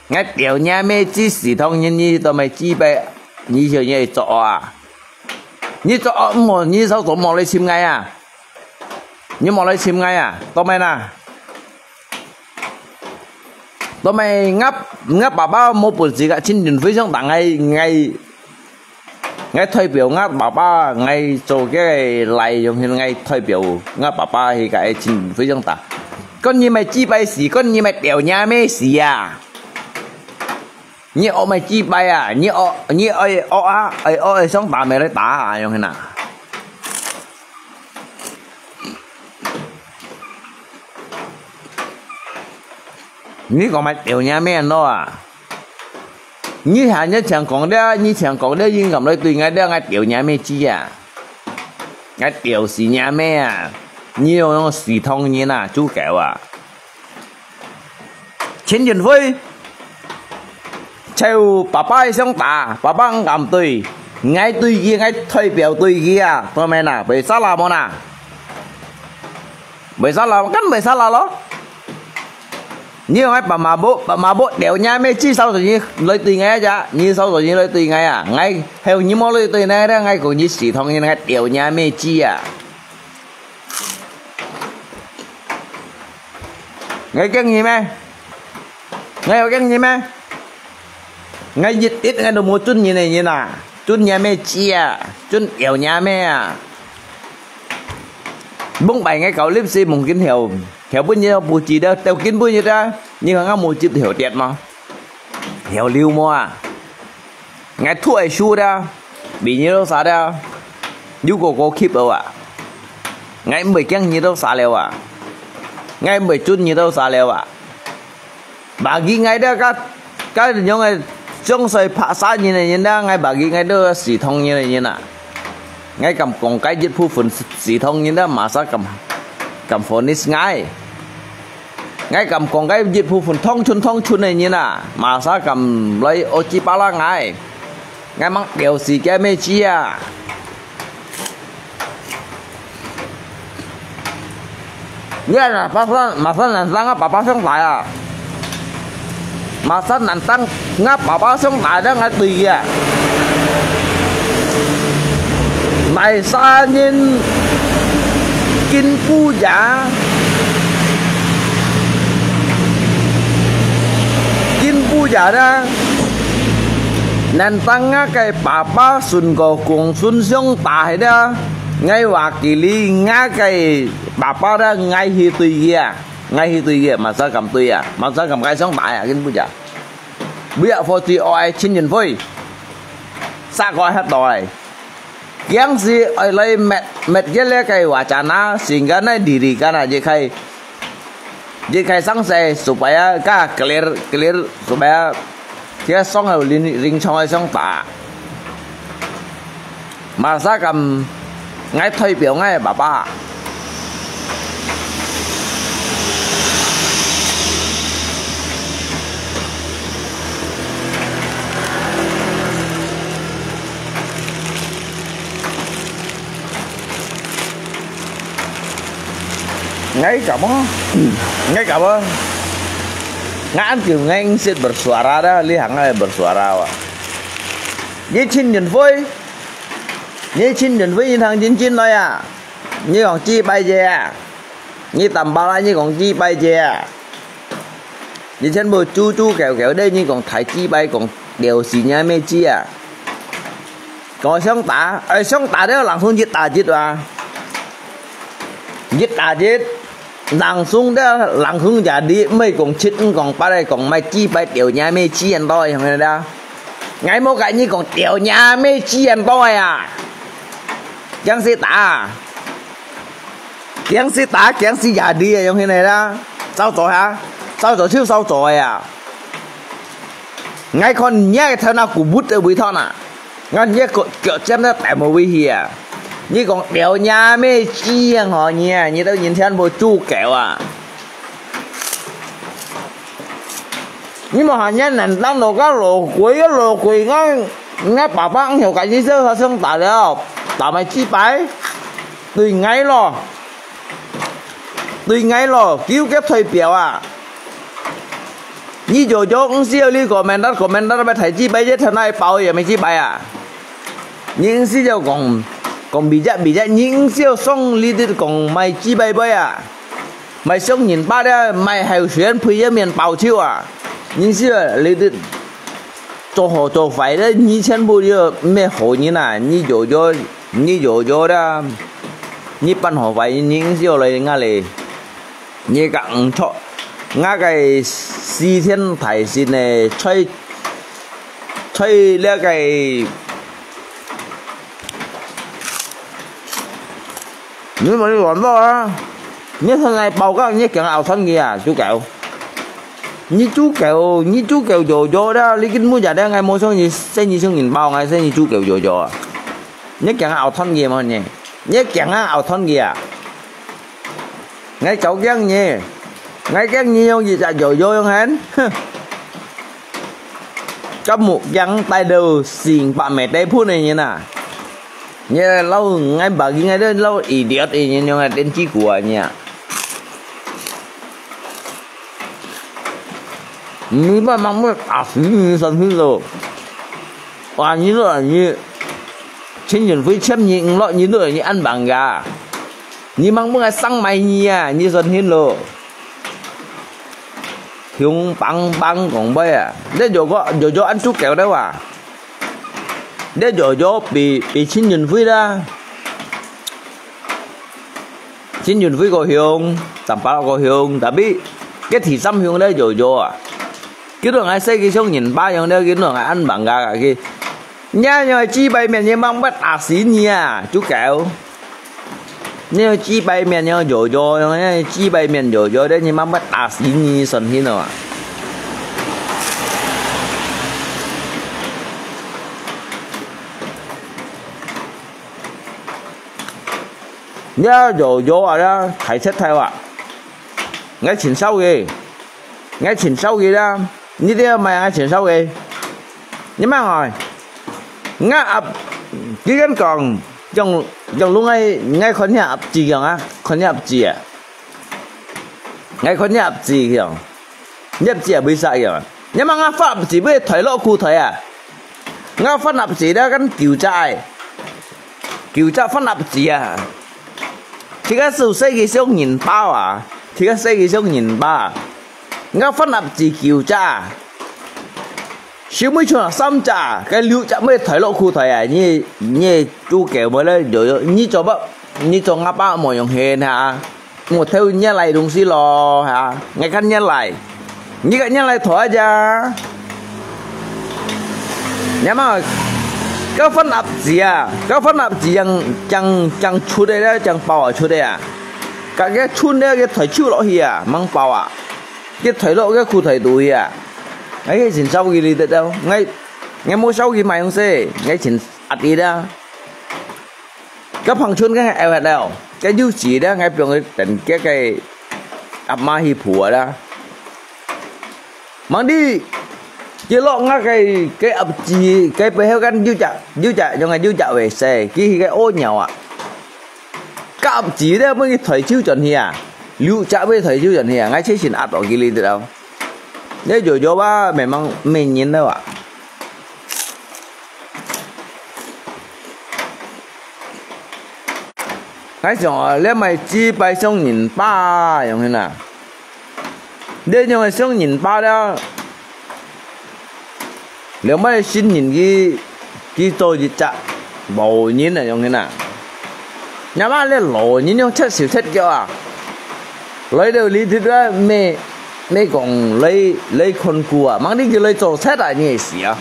，𠊎吊若姆知事當然你都毋係知白，你就你作惡啊！你作惡毋好，你早早莫來尋𠊎啊！你莫來尋𠊎啊！做麼个啦？做麼个𠊎，𠊎爸爸無本事个，親人非常大，𠊎，𠊎 𠊎代表𠊎爸爸，𠊎做个倈樣，𠊎代表𠊎爸爸，佢个愛情非常大。講你毋係知白事，講你毋係吊若姆事啊！你惡毋係知白啊！你惡，你愛惡啊，愛惡愛想打，乜來打啊，樣形啊！你講麼个吊若姆咯啊？ 你還要常講了，你常講了，應該來對𠊎了，𠊎吊若姆知啊！𠊎吊死若姆啊！你用用死唐人啊，豬狗啊！陳俊輝，就爸爸想打，爸爸毋敢對，𠊎對佢，𠊎代表對佢啊，做麼个啦？會使啦無啦？會使啦，梗會使啦咯！ 你用𠊎爸媽母，爸媽母了，若姆至少就你來對𠊎啊，你少就你來對𠊎啊，𠊎還有你無來對𠊎，𠊎講你死唐人，𠊎了若姆知啊！𠊎驚你咩？𠊎有驚你咩？ 𠊎一滴𠊎都無尊人个人啊，尊若姆知啊，尊了若姆啊！往擺𠊎搞歷史夢見後，後半日都毋知了，到今晡日啊，你看𠊎無接後跌無？後流無啊？𠊎吐个書了，比你都殺了，有個個吸了啊！𠊎毋會驚你都殺了啊！𠊎毋會尊你都殺了啊！ Bagi𠊎兜个，个樣个，將來拍殺人个人啦，𠊎bagi𠊎兜死唐人个人啊！𠊎敢講該一部分死唐人啦，麼儕敢，敢vonis𠊎？𠊎敢講該一部分唐村唐村个人啊，麼儕敢來惡嘴巴啦𠊎？𠊎吂吊死佢姆知啊！ 你啊，麼儕，麼儕難聽啊，爸爸想打啊！麼儕難聽，𠊎爸爸想打，𠊎對佢啊！麼儕人金布呀，金布呀啦！ 難聽𠊎个爸爸順个公孫想打佢啦，𠊎話佢哩，𠊎个爸爸啦，𠊎去對佢啊，𠊎去對佢啊，麼儕敢對啊，麼儕敢該想打啊，根本就。不要火嘴愛情人會，殺个核到來。 驚死愛來滅，滅个這个wacana，sehingga那diri kana一開，一開上勢supaya ka clear，clear supaya佢上有臨，臨場个想打。麼儕敢，𠊎代表𠊎个爸爸。 𠊎感覺，𠊎感覺，𠊎恁久𠊎識bersuara dah，這下𠊎bersuara啊。你情人會，你情人會，你聽真真來啊！你講幾擺个啊？你擔保啊？你講幾擺个啊？ 你全部豬豬狗狗个，你講大嘴巴講了事，你還無知啊？講想打，哎，想打了，langsung一打一啊！一打一，langsung了，langsung jadi，毋係講七，毋講八个，講麼个嘴巴掉，你還無知恁多，係毋係啦？𠊎無甲你講掉，你還無知恁多个啊！驚死打啊！ 驚死打，驚死jadi个，樣形个啦。照做哈，照做就照做个啊。𠊎看你个頭那骨木个位頭那，𠊎你个腳，腳尖那帶無位去啊。你講了你還無知啊，吼你啊，你兜人全部豬狗啊！ 你莫喊人難當，老家老鬼啊，老鬼，𠊎，𠊎爸爸毋曉甲你做學生打了，打麼个嘴巴？對𠊎咯，對𠊎咯，叫个代表啊！你舅舅毋需要你comment，comment，乜大雞掰，這頭那包也無雞掰啊！你毋需要講，講比較比較，你毋需要送你的講賣雞掰杯啊！賣送人巴了，賣候選配一面包球啊！你需要你的做好做壞的，你全部就毋好人啊！你舅舅，你舅舅了，你辦好壞，你毋需要來𠊎哩。 你講毋著，𠊎个四川大神呢，在，在這个，你莫亂講啊！你同𠊎包講，你驚𠊎拗斷佢啊，豬狗！你豬狗，你豬狗舅舅了，你根本就了，𠊎無相信，信你相信包，𠊎信你豬狗舅舅啊！你驚𠊎拗斷佢無呢？你驚𠊎拗斷佢啊？ 𠊎早驚你，𠊎驚你用一隻搖搖用很，哼！甲目鏡戴到成百米低分个人啊！你老，𠊎把你，𠊎都老idiot个人用个電击鼓啊你啊！你慢慢慢打死你身體咯！哇，你都你，陳俊輝簽你，你落你都你安排个。 你吂分𠊎生埋你啊，你算hin咯。雄梆梆講話啊，你舅舅，舅舅恁豬狗了哇？你舅舅比，比陳俊輝啦。陳俊輝个雄，三八六个雄，tapi，該第三雄了舅舅啊。佢都𠊎細个像人巴樣了，佢都𠊎恁猛啊，佢 你用雞掰面，你吂會打死你啊，豬狗！你用雞掰面，用搖搖，用雞掰面搖搖，你吂會打死你，算hin咯啊！你搖搖啊，大切大啊！𠊎盡愁个，𠊎盡愁个啦！ 你這賣𠊎盡愁个。你問𠊎，𠊎鴨，佢敢講，用，用攏𠊎，𠊎看你鴨子樣啊，看你鴨子啊。𠊎看你鴨子樣，你鴨子啊，為啥樣啊？你問𠊎發鴨子，會抬落褲抬啊？𠊎發鴨子了，敢九隻个，九隻發鴨子啊！這個係細个小人包啊，這個細个小人包啊！ 𠊎發鴨子九隻，小妹像三隻，該六隻乜抬落褲抬啊！你，你豬狗無了，你做麼，你做鴨爸無用心哈？莫偷人家來東西咯哈！𠊎看人家來，你看人家來抬啊！你嘛，該發鴨子啊，該發鴨子正，正，正出个啦，正包啊出个啊！該个出个，該抬手落去啊，吂包啊！ 佢抬落該褲袋肚去啊！𠊎係盡愁佢哩得了，𠊎，𠊎無愁佢賣東西，𠊎盡壓力啊！該彭春該係忒了，該有事了，𠊎放佢等該个阿媽去抱啊啦。吂知，佢落𠊎个，該鴨子，該背後間有隻，有隻，用个有隻位勢，佢去該屙尿啊！ 甲子了，分佢抬手轉去啊！六隻分佢抬手轉去啊！𠊎切心壓到佢哩得了。你搖搖啊，慢慢慢人了啊！𠊎想啊，你賣雞排送人吧，用心啊！ 你用个送人吧了，兩擺新人去，去做一隻老人啊，用个啊。若嘛你老人用切手切腳啊，來到你這个咩，咩講來，來看顧啊，吂你就來做賊啊，你會死啊！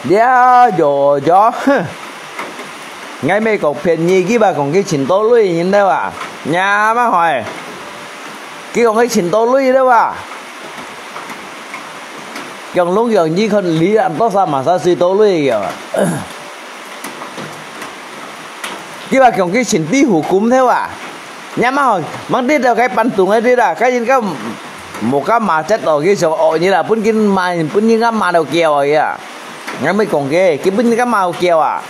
這搖搖，哼！𠊎乜講便宜，佢話講佢尋到鐳人了啊！若嘛害，佢講佢尋到鐳了啊！講攏講你看你恁多儕嘛儕水到鐳个啊！ 佢話講佢尋壁虎公頭啊！若嘛吼，吂知道該搬動个知啦，該人家無敢罵，接到佢想惡人啊，分佢罵，分人家罵到噭啊，佢啊。𠊎毋係講佢，佢分人家罵到噭啊。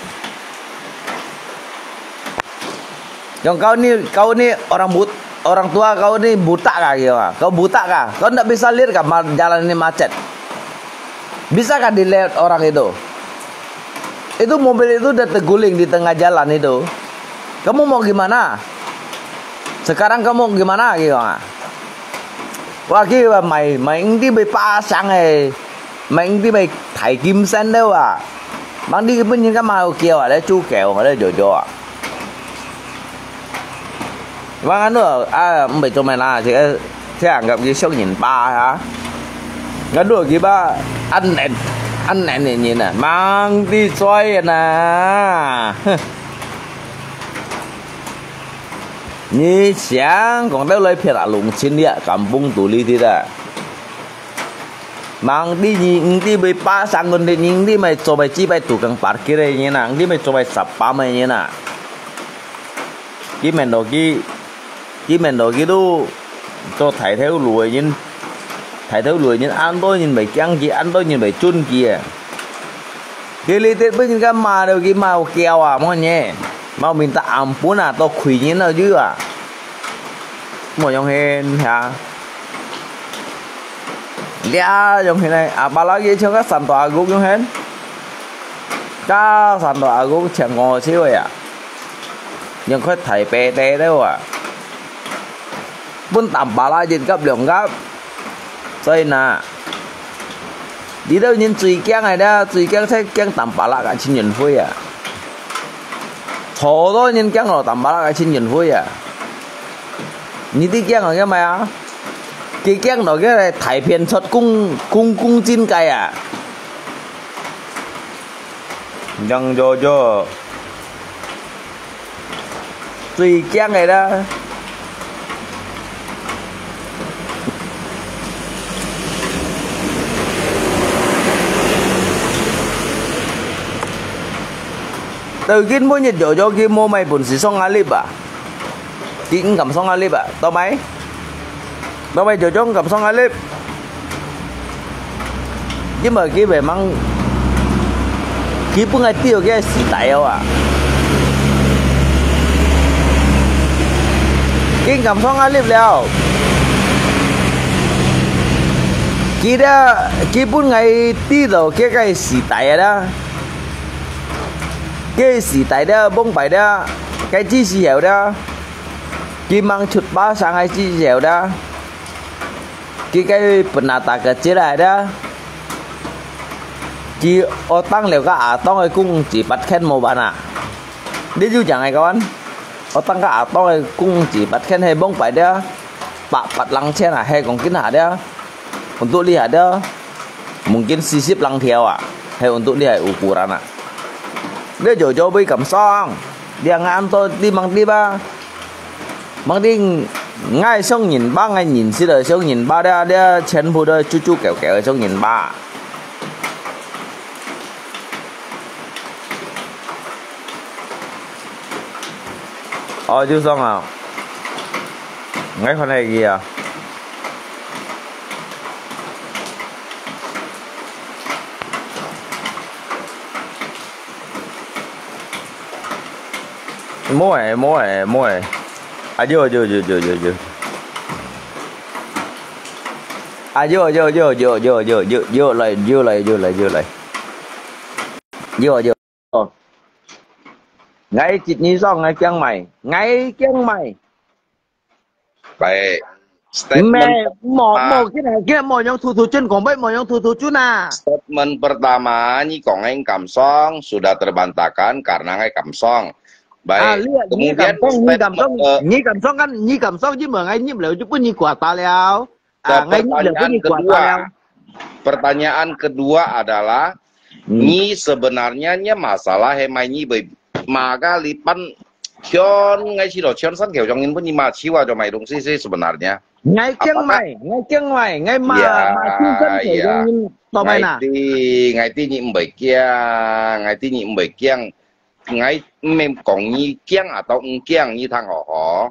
Yang kau ni, kau ni orang but, orang tua kau ni buta kah, gitu ah. Kau buta kah? Kau ndak bisa lihat kah ma-, jalan ini macet? Bisa kah dilihat orang itu? Itu mobil itu udah terguling di tengah jalan itu. Kamu mau gimana? Sekarang kamu gimana, gitu ah? Wah, ki wah mai, mai ngti bai pasang eh. Mai ngti bai thai kim sen de wah. Mang di pun nyin ka mau kiao ah, le chu kiao, le jo jo ah. Wang anu ah, mbai cho mai la, che, che anggap ki siok nyin ba ha. Ngadu ki ba, an en, an en ni nyin ah. Mang di choi na. Huh. Ni siang kong tau lai phiat ah lung chin liak, kampung tu li ti ta. Mang di ni, ng di bai pasang kon di ni, ng di mai cho bai chi bai tukang parkir ai ni na, ng di mai cho bai sapa mai ni na. Ki men do ki, ki men do ki tu, cho thai theo lui ni, thai theo lui ni, an do ni bai kiang ki, an do ni bai chun ki ah. Ki li tết bai ni ka ma do ki mau kiao ah, mo ni. Mau min ta ampun ah, to khui ni na ju ah. Mo yong hen ha. Lia yong hen ai, apa lagi chang ka san to aguk yong hen. Ka san to aguk chang ngo chi wei ah. Yong khoi thai pe te de wa. Pun tam pa la yin gap liong gap. Choi na. Di dau yin chui kiang ai da, chui kiang chai kiang tam pa la ka chin yin hui ah. Cho do yin kiang lo tam pa la ka chin yin hui ah. Ni di kiang lo kiang mai ah. Ki kiang lo kiang lai thai phian chot kung, kung, kung chin kai ah. Yang jo jo. Chui kiang ai da. Tau kin mo nyet jo jo ki mo mai pun si song alip ah. Ki ng kam song alip ah. Tau mai? Tau mai jo jo ng kam song alip. Ki mai ki bai mang. Ki pun ai tiu ki si tai ah. Ki kam song alip liao. Ki da, ki pun ngai ti do ki kai si tai da. Ki si tai da, bông bai da, ki chi si hiao da. Ki mang chut ba sang ai chi si hiao da. Ki kai pernah ta ke chi lai da. Ki otang liao ka atong ai kung chi pat khen mo ba na. Di ju jang ai kawan. Otang ka atong ai kung chi pat khen hai bông bai da. Pak pat lang chen ah, hai kong kin ha da. Untuk lihat da. Mungkin sisip lang thiau ah. Hai untuk lihat ukuran ah. Dia jo jo bai kam song. Dia ngan to di mang di ba. Mang di ngai song nyin ba ngai nyin si da song nyin ba dia dia chen bu da chu chu keo keo song nyin ba. Ôi, chú Song à. Ngáy khoan này kìa. Mua ơi, mua ơi, mua ơi. À, dưa, dưa, dưa, dưa, dưa, dưa. À, dưa, dưa, dưa, dưa, dưa, dưa, dưa, dưa, lại, dưa, lại, dưa, lại, dưa, lại. Dưa, dưa. Ồ. Ngai chit nyi song ngai kiang mai. Ngai kiang mai. Baik. Statement Mẹ, mò, pertama, mò, cái này, cái mò yang thu thu chân, còn biết mò yang thu thu chân à. Statement pertama, nyi kong ngai kam song, sudah terbantahkan karena ngai kam song. Baik. À, lihat, nyi kam song, nyi kam song, nyi kam song kan, nyi kam song chứ mà ngai nhịp lewat chứ pun nyi kuat ta liao. Ah, ngai nyi lewat pun nyi kuat ta liao. Pertanyaan kedua adalah, hmm, nyi sebenarnya nya masalah he mai nyi bai maga lipan chion ngai si lo chion san kêu jong in pun nyi ma chiwa jo mai dong si si sebenarnya. Ngai kiang mai, ngai kiang mai, ngai ma, ya, ma chiu san kêu jong in to mai na. Ngai ti, ngai ti nyi mbai kiang, ngai ti nyi mbai kiang. Ngai mem kong nyi kiang atau ng kiang nyi thang ho ho.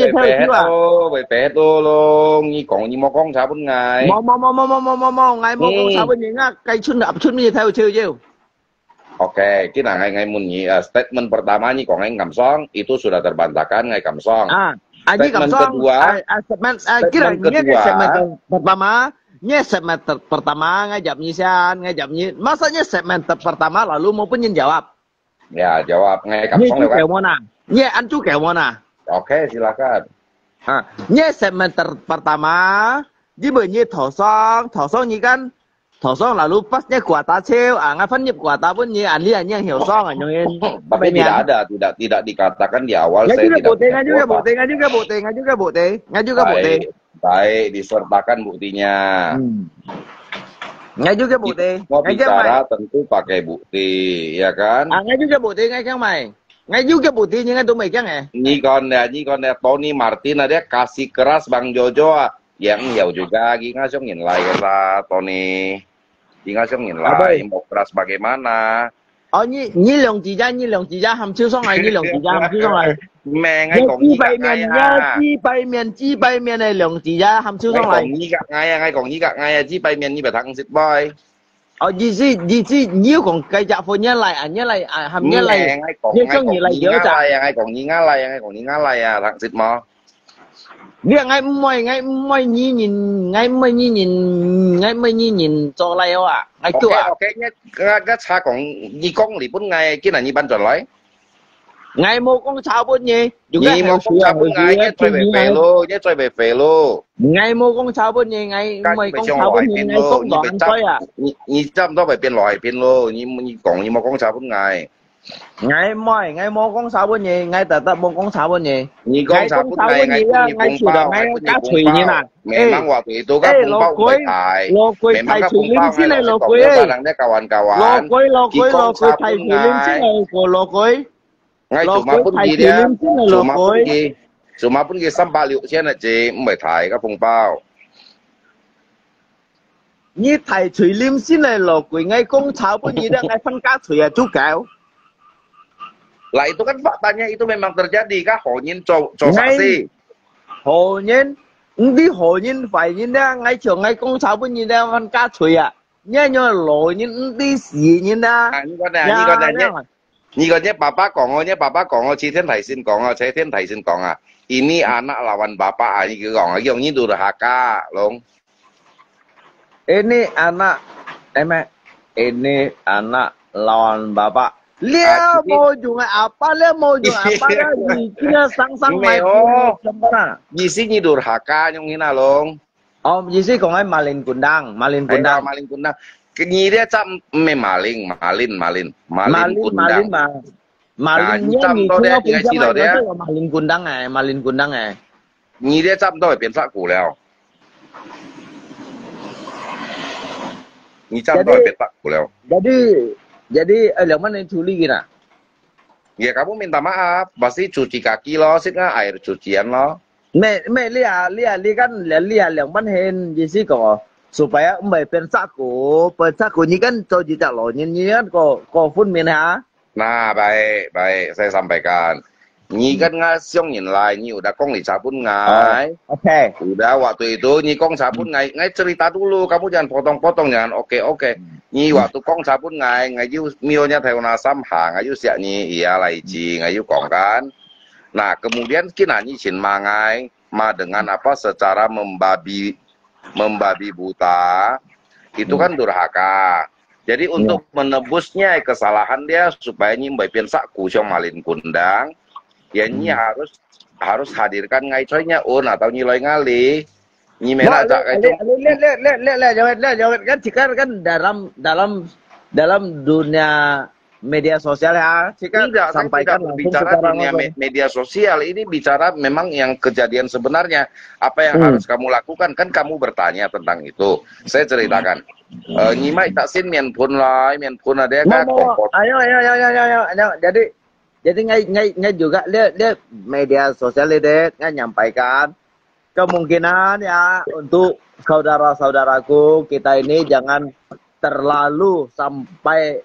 你个頭笑啊？會白哦，會白哦咯，你講你無講茶分𠊎。無無無無無無無無，𠊎無講茶分你，𠊎該出出面个頭笑笑。OK，既然𠊎，𠊎問你，啊，statement pertama你講𠊎敢爽，itu sudah terbantahkan，𠊎敢爽。啊，啊，你敢爽？Statement kedua，啊，啊，statement，啊，既然你个statement pertama，你个statement pertama，𠊎jawab你先，𠊎jawab你，masa你statement pertama lalu無分人jawab？Ya，jawab，𠊎敢爽了kan？你就給我拿，你安就給我拿。OK，silakan。啊，你statement pertama，你問你頭上，頭上你kan，頭上lalu pas你kuota超，啊，𠊎分你kuota分你，啊，你啊，你曉爽啊，容易。Tapi tidak ada，tidak，tidak dikatakan di awal saya tidak punya kuota。Ngài juga bukti，ngài juga bukti，ngài juga bukti，ngài juga bukti。Baik，baik，disertakan buktinya。嗯。Ngài juga bukti，我bicara tentu pakai bukti，ya kan？啊，ngài juga bukti，ngài keng mai。Ngài juga bukti，你看都沒keng哎。你講的，你講的，Tony Martin ada kasih keras Bang Jojo啊。 Yang有juga，佢ngah想人來个啦，Tony。佢ngah想人來，mau keras bagaimana？哦，你你兩隻隻，你兩隻隻含笑上來，你兩隻隻含笑上來。咩？𠊎講你个，幾百面，幾百面，幾百面个兩隻隻含笑上來。𠊎講你个，𠊎啊，𠊎講你个，𠊎啊，幾百面，你別聽識boy。哦，意思意思，你又講該隻貨，你來啊，你來啊，含你來，你講你來，你講你來啊，𠊎講你來啊，𠊎講你來啊，聽識無？ 你啊，𠊎毋愛，𠊎毋愛你人，𠊎毋愛你人，𠊎毋愛你人做來哦啊，𠊎叫啊。OK，OK，你，𠊎，𠊎查講，你講你分𠊎，今日你搬轉來。𠊎無講差分你，你無講差分𠊎，你最會肥咯，你最會肥咯。𠊎無講差分你，𠊎毋愛講差分你，𠊎講到恁衰啊。你，你差毋多會變老海邊咯，你，你講你無講差分𠊎。 𠊎毋愛，𠊎無講差分你，𠊎特特無講差分你。你講差分𠊎，𠊎分你紅包，𠊎分你紅包。Memang waktu itu kan紅包會大。老鬼，老鬼，大嘴臉先來，老鬼。Memang kan紅包𠊎老實講，有barang dia kawan-kawan。老鬼，老鬼，老鬼，大嘴臉先來，老鬼。𠊎cuma分佢dia，cuma分佢，cuma分佢三百六千aja，毋會大个紅包。 你大嘴臉先來，老鬼，𠊎講差分你了，𠊎分加嘴啊，足夠。Lah itu kan faktanya itu memang terjadi，該好人做，做saksi。好人，毋知好人壞人啊，𠊎像𠊎講差分你了，分加嘴啊，你愛老人毋知死人啊。啊，你講呢，你講呢，你，你講你爸爸講哦，你爸爸講哦，齊天大聖講哦，齊天大聖講啊，ini anak lawan bapak啊，你講啊，用印度的哈嘎，龍。 Ini anak，哎咩？Ini anak lawan bapak。了無用个阿爸，了無用个阿爸，了你今日生生來什麼啦？意思你都哈嘎用你那龍。哦，意思講哎，malin kundang，malin kundang。Malin kundang。你這站咩malin，malin，malin，malin kundang。Malin，你差毋多咧，你愛知道咧。Malin kundang哎，malin kundang哎。你這差毋多會變煞股了。 你站到別搭過了。Jadi，jadi，jadi，eh，兩萬人處理啦。Ya kamu minta maaf，pasti cuci kaki咯，識啊，air cucian咯。咩咩，你啊，你啊，你kan，你啊，兩萬人，意思講哦，supaya毋會變煞股，變煞股，你kan做一隻老人，你kan過過分面哈。 Nah，baik，baik，saya sampaikan。你跟𠊎相認來，你udah講你差分𠊎。OK。Udah waktu itu你講差分𠊎，𠊎cerita dulu，kamu jangan potong-potong，jangan OK，OK。你waktu講差分𠊎，𠊎又沒有人台灣三行，𠊎又惜你，iya，來一句，𠊎又講kan。Nah，kemudian今日你請罵𠊎，罵dengan apa secara membabi membabi buta，itu kan durhaka。Jadi untuk menebusnya kesalahan dia，supaya你毋會變煞股像malin kundang，ya你harus，harus hadirkan ngai coy-nya un atau nyi loi ngali。你明白tak？Lihat，lihat，lihat，lihat，lihat，lihat，lihat，lihat，lihat，lihat，kan sekarang kan dalam dalam dalam dunia media sosial ya, kita Tidak, saya sampaikan tidak langsung berbicara secara dunia langsung. me- media sosial. Ini bicara memang yang kejadian sebenarnya. Apa yang Hmm. harus kamu lakukan? Kan kamu bertanya tentang itu. Saya ceritakan. Eh, 你乜得先面盤啦，面盤啊，這個冇冇，廣播。哎呀哎呀哎呀哎呀哎呀，jadi jadi ngai ngai ngai juga dia dia media sosial dia ngai nyampaikan kemungkinan ya untuk saudara-saudaraku kita ini jangan terlalu sampai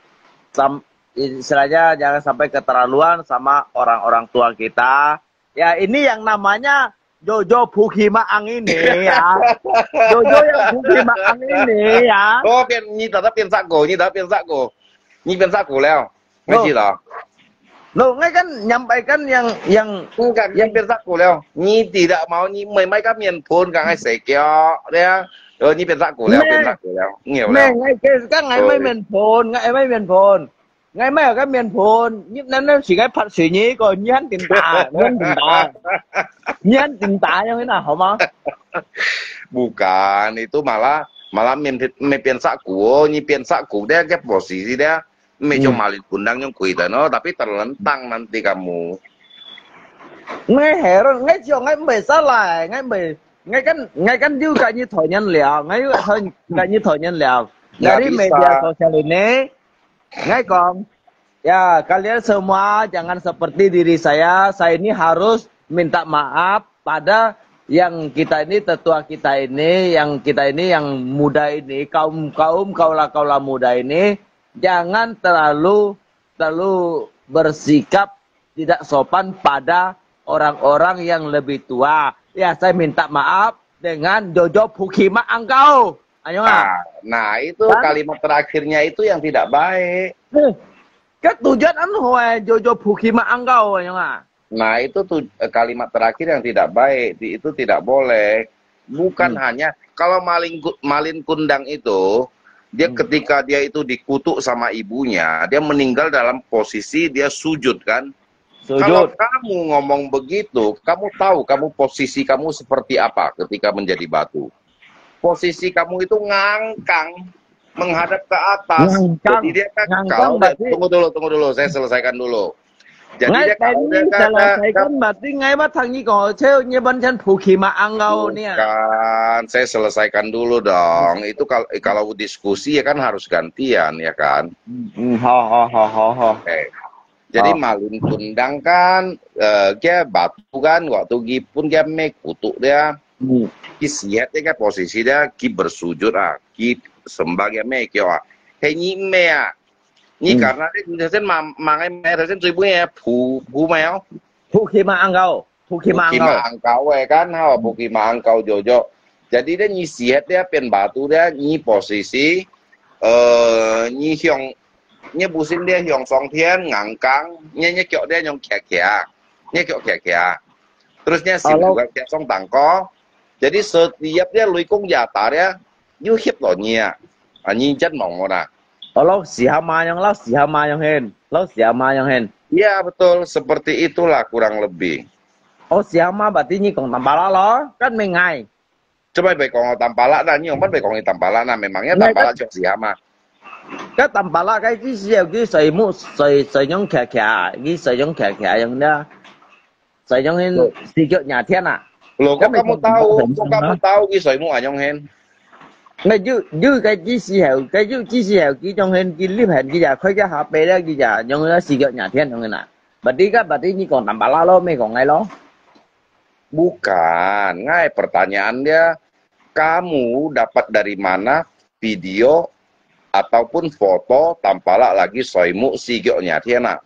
sam, istilahnya jangan sampai keterlaluan sama orang-orang tua kita. Ya ini yang namanya Jojo Pukima Ang ini ya. Jojo yang Pukima Ang ini ya. 哦，變你等下變啥个？你等下變啥个？你變啥个了？没记了。 No, ngai kan nyampaikan yang yang 你看，你变啥个了？你知道冇？你妹妹个面盘，刚才谁叫？对啊，呃，你变啥个了？咩变啥个了？你有 咩 了？ ngai ke kan ngai mai men phone, ngai mai men phone. Ngai mai kan men phone. Ni nan nan si ngai phat si ni ko ni han tin ta, ni han tin ta. Ni han tin ta yang ina, 好吗？ Bukan, itu malah malah 面面变啥个哦？你变啥个？这个 posisi 的，没就 嗯。 malin kundang 用鬼的呢，tapi terlentang nanti kamu。 Ngai heran, ngai jiong ngai mbei salah, ngai mbei, ngai kan ngai kan diu kai ni thoi nyan liao, ngai yu thoi kai ni thoi nyan liao. Nggak Dari bisa. Media sosial ini, ngai kong, ya kalian semua jangan seperti diri saya. Saya ini harus minta maaf pada yang kita ini, tetua kita ini, yang kita ini, yang muda ini, kaum kaum kaula kaula muda ini, jangan terlalu terlalu bersikap tidak sopan pada orang-orang yang lebih tua. Ya, saya minta maaf dengan Jojo Pukima Angkau. Ayo nga. Nah, nah itu kalimat terakhirnya itu yang tidak baik. Kan tujuan anu eh, Jojo Pukima Angkau, ayo nga. Nah, itu tuh eh, kalimat terakhir yang tidak baik, di- itu tidak boleh. Bukan hanya kalau maling ku- malin kundang itu, dia ketika dia itu dikutuk sama ibunya, dia meninggal dalam posisi dia sujud kan. Kalau Sujud. Kamu ngomong begitu, kamu tahu kamu posisi kamu seperti apa ketika menjadi batu. Posisi kamu itu ngangkang menghadap ke atas. Ngangkang. Jadi dia kan Ngangkang kalau dia, berarti tunggu dulu, tunggu dulu, saya selesaikan dulu. Jadi Ngai dia kalau tadi dia kan selesaikan berarti ngai matang ni kau ceu nyeban chan Pukima Angkau ni. Bukan, saya selesaikan dulu dong. Itu kalau kalau diskusi ya kan harus gantian ya kan. Hmm, ha ha ha ha ha. Oke. Jadi Oh. Malin Kundang kan, eh, dia batu kan, waktu gi pun dia meh kutuk dia. Hmm. Ki sihat dia kan posisi dia, ki bersujud ah, ki sembah dia meh kio ah. Hei ni meh ah. Ni Hmm. karena dia sen mang mang meh, sen cui punya pu pu meh oh. Pukima Angkau. Pukima Pukima Angkau. Angkau eh kan, ha, Pukima Angkau Jojo. Jadi dia ni sihat dia pian batu dia ni posisi, eh, ni hiong, ni busin dia hiong song tian ngangkang, ni ni kiok dia nyong kia kia, ni kiok kia kia. Terus ni sim Kalau- juga kia song tangko. Jadi setiap dia lui kong jata dia, yu hiap lo ni ah. Ah, ni jan mong mo na. Kalau si hama yang lah, si hama yang hen. Lah si hama yang hen. Ya betul, seperti itulah kurang lebih. Oh, si hama berarti ni kong tambah lah lo. Kan mengai. Coba baik kong tambah lah, nah, ni orang baik kong tambah lah, nah, memangnya Nah, tambah lah kan- cok si hama. Kan tambah lah kai ki si ki soi mu soi soi nyong kia kia, ki soi nyong kia kia yang dia. Soi nyong hen Betul. Si kiok nya tian ah. Loh, kok Kan kamu memang tahu, tambah kok lah. Kamu tahu ki soi mu anyong hen? Ngai yu yu kai ki si heo, kai yu ki si heo ki nyong hen ki lip hen ki ya, kai ki ha pe dia ki ya, nyong hen si kiok nya tian nyong hen ah. Berarti kan berarti ni kong tambah lah lo, meh kong ngai lo. Bukan, ngai pertanyaan dia, kamu dapat dari mana video ataupun foto tampalak lagi soimu si giok nya tian ah?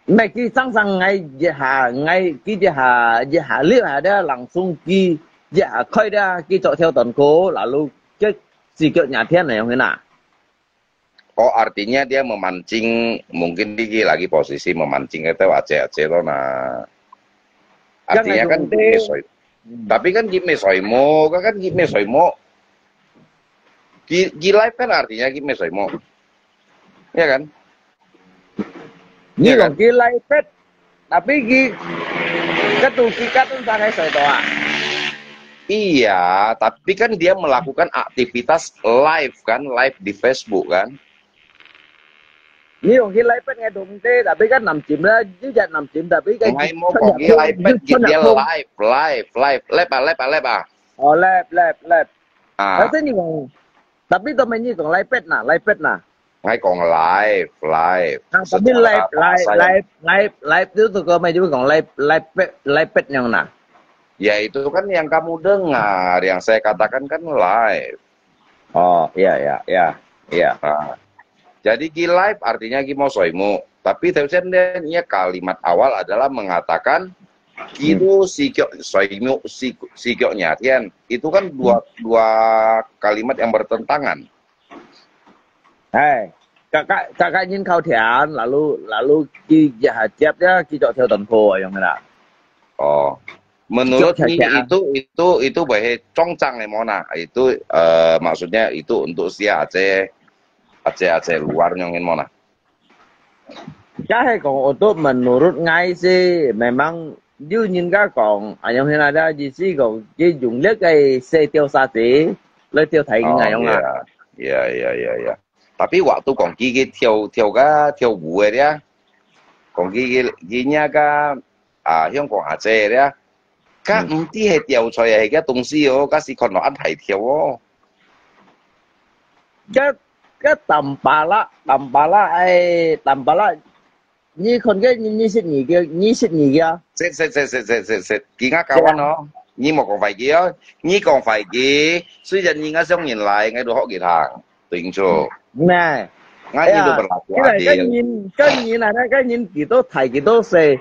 Ngai ki sang sang ngai je ha, ngai ki je ha, je ha liu ha dia langsung ki je ha koi dia ki cok theo tuan ko, lalu ke si giok nya tian na yang hina. Oh, artinya dia memancing, mungkin dia lagi posisi memancing kata aceh-aceh lo na. Artinya kan Jangan gimik soi. Tapi kan gimik soimu, kan gimik soimu. Gi, gi live kan artinya gimik soimu. Ya kan? Ni Ya kong ki live pet, tapi ki katu ki katun sa ngai soi to ah. Iya, tapi kan dia melakukan aktivitas live kan, live di Facebook kan. 你用佢禮拜个東西，tapi kan南京啦，你只南京，tapi kan，𠊎無講佢禮拜，佢叫live，live，live，live啊，live啊，live啊。哦，live，live，live。啊。但是你講，tapi都沒你講禮拜呐，禮拜呐。 𠊎講live，live，啊，tapi live，live，live，live，live，就係講，就係講live，live樣啦。Ya, itu kan yang kamu dengar, yang saya katakan kan live. Oh, iya, iya, iya, iya. Ah. Jadi, ki live artinya ki mau soimu. Tapi, Teusen, dia kalimat awal adalah mengatakan, ki tu si kiok, soimu, si, si kiok nyaten. Itu kan dua, dua kalimat yang bertentangan. Hai, kakak, kakak nyin khau thian, lalu, lalu ki ya hajat ya, ki cok thiau tanpa yang kena. Oh, menurut ni itu, itu, itu boleh congcang ni mona. Itu, eh, maksudnya itu untuk si Aceh, Aceh, Aceh luar nyong ni mona. Ka hai kong untuk menurut ngai si memang有人家講，啊，用現在的意思講，佢用這個細調沙子來調大音啊，用啊。 Ya, ya, ya, ya, ya. Tapi waktu kong ki ki跳，跳个跳舞个咧，kong ki ki，ki nya个，啊，香港阿姐咧，个毋知係調出來係个東西哦，个是看到恁大條哦。个，个Tampalak，Tampalak哎，Tampalak，你看个，你，你識你个，你識你个啊？識，識，識，識，識，識，識，佢个kawan哦，你莫講壞佢哦，你講壞佢，雖然你个上人來，𠊎都學佢行。 Tunjuk. Nah. Ngai ya, itu berlaku adil. Kan nyin, kan nyin ada, kan nyin kita Thai kita se.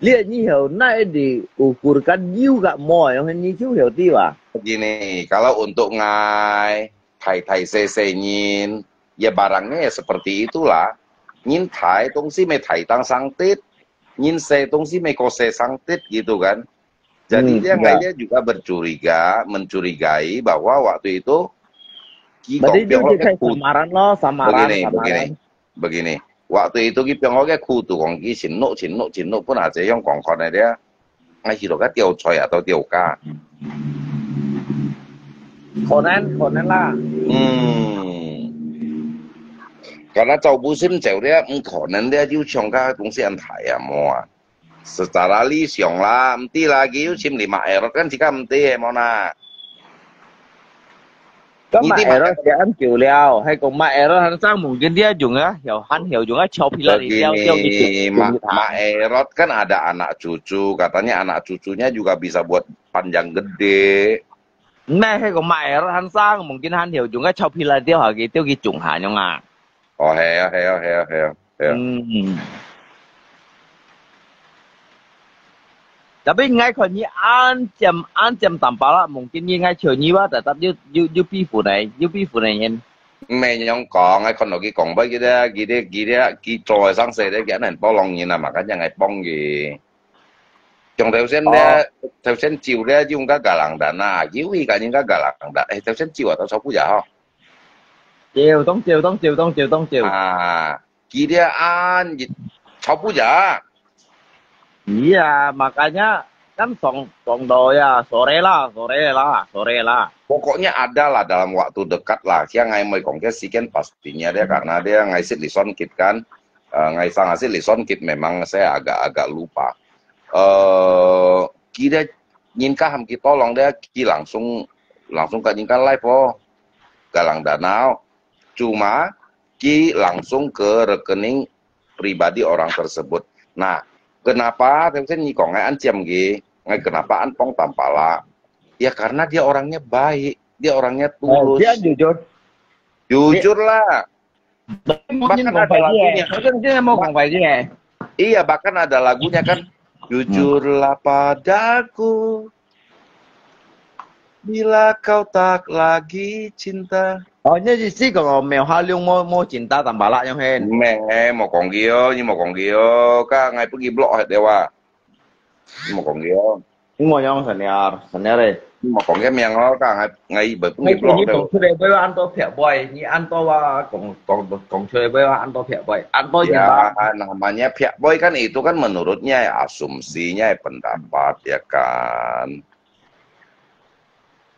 Lihat nyi hau na diukurkan juga mo, yang nyi chu hau ti wa. Begini, kalau untuk ngai, Thai Thai se se nyin, ya barangnya ya seperti itulah. Nyin Thai, tongsi me Thai tang sangtit. Nyin se, tongsi me ko se sangtit gitu kan. Jadi dia, ya, dia juga bercuriga, mencurigai bahwa waktu itu Ki Kong Piong Lok ke khu. Samaran lo, samaran, begini, samaran. Begini, begini. Waktu itu Ki Piong Lok ke khu tu kong ki chin nuk, chin nuk, chin nuk pun aja yang kong kon dia. Ngai hiro ka tiau choi atau tiau ka. Konen, konen lah. Hmm. Karena cau busim cau dia, hmm, konen dia jiu chong ka kong si an thai ya mo. Secara 理想啦，毋知啦，佢有尋你Mak Erot kan，自家毋知个，無啦。該Mak Erot寫恁久了，還講Mak Erot還生mungkin dia juga，有還有juga，臭皮啦，你掉掉去。Mak Erot kan ada anak cucu, katanya anak cucunya juga bisa buat panjang gede。毋係，該個Mak Erot還生，mungkin還有juga，臭皮啦，掉下去，掉去種下樣啊。哦，係啊，係啊，係啊，係啊。 嗯。Tapi ngai看你恁尖，恁尖Tampalak，mungkin你ngai求你哇，tetap又，又，又比分呢，又比分呢人。毋係樣講，ngai看到佢講話，佢咧，佢咧，佢咧，佢做个生事咧，佢恁多狼人啊嘛，kan ngai幫佢。像頭先咧，頭先照咧，用个Galang Dan啊，有一個人个Galang Dan，誒，頭先照啊，到坐不下吼。 照，當照，當照，當照，當照。啊，佢dia an，坐不下。Iya, makanya kan song, song doya, sore lah, sore lah, sore lah. Pokoknya ada lah dalam waktu dekat lah. Siang ngai mai kong ke siken pastinya dia karena dia ngai sit lison kit kan. Eh, ngai sang sit lison kit memang saya agak-agak lupa. Eh, kita nyinka ham kita long dia ki langsung, langsung ka nyinka live po. Galang Danau. Cuma ki langsung ke rekening pribadi orang tersebut. Nah, kenapa tadi ni kong ngai an ciam ki, ngai kenapa an pong Tampalak? Ya karena dia orangnya baik, dia orangnya tulus. Dia jujur. Jujur lah. Bahkan ada lagunya. Iya, bahkan ada lagunya kan. Jujurlah padaku, bila kau tak lagi cinta. 哦，你意思講苗下龍無，無真打Tampalak樣係？咩，莫講佢哦，你莫講佢哦，ka ngai pergi block佢電話。莫講佢哦。莫樣senior，senior咧。莫講佢名哦，ka ngai，ngai pergi block佢。你講出來會話恁多撇背，你恁多話講，講，講出來會話恁多撇背，恁多人話。Ya, namanya 撇背 kan itu kan menurutnya ya, asumsinya ya, pendapat ya kan.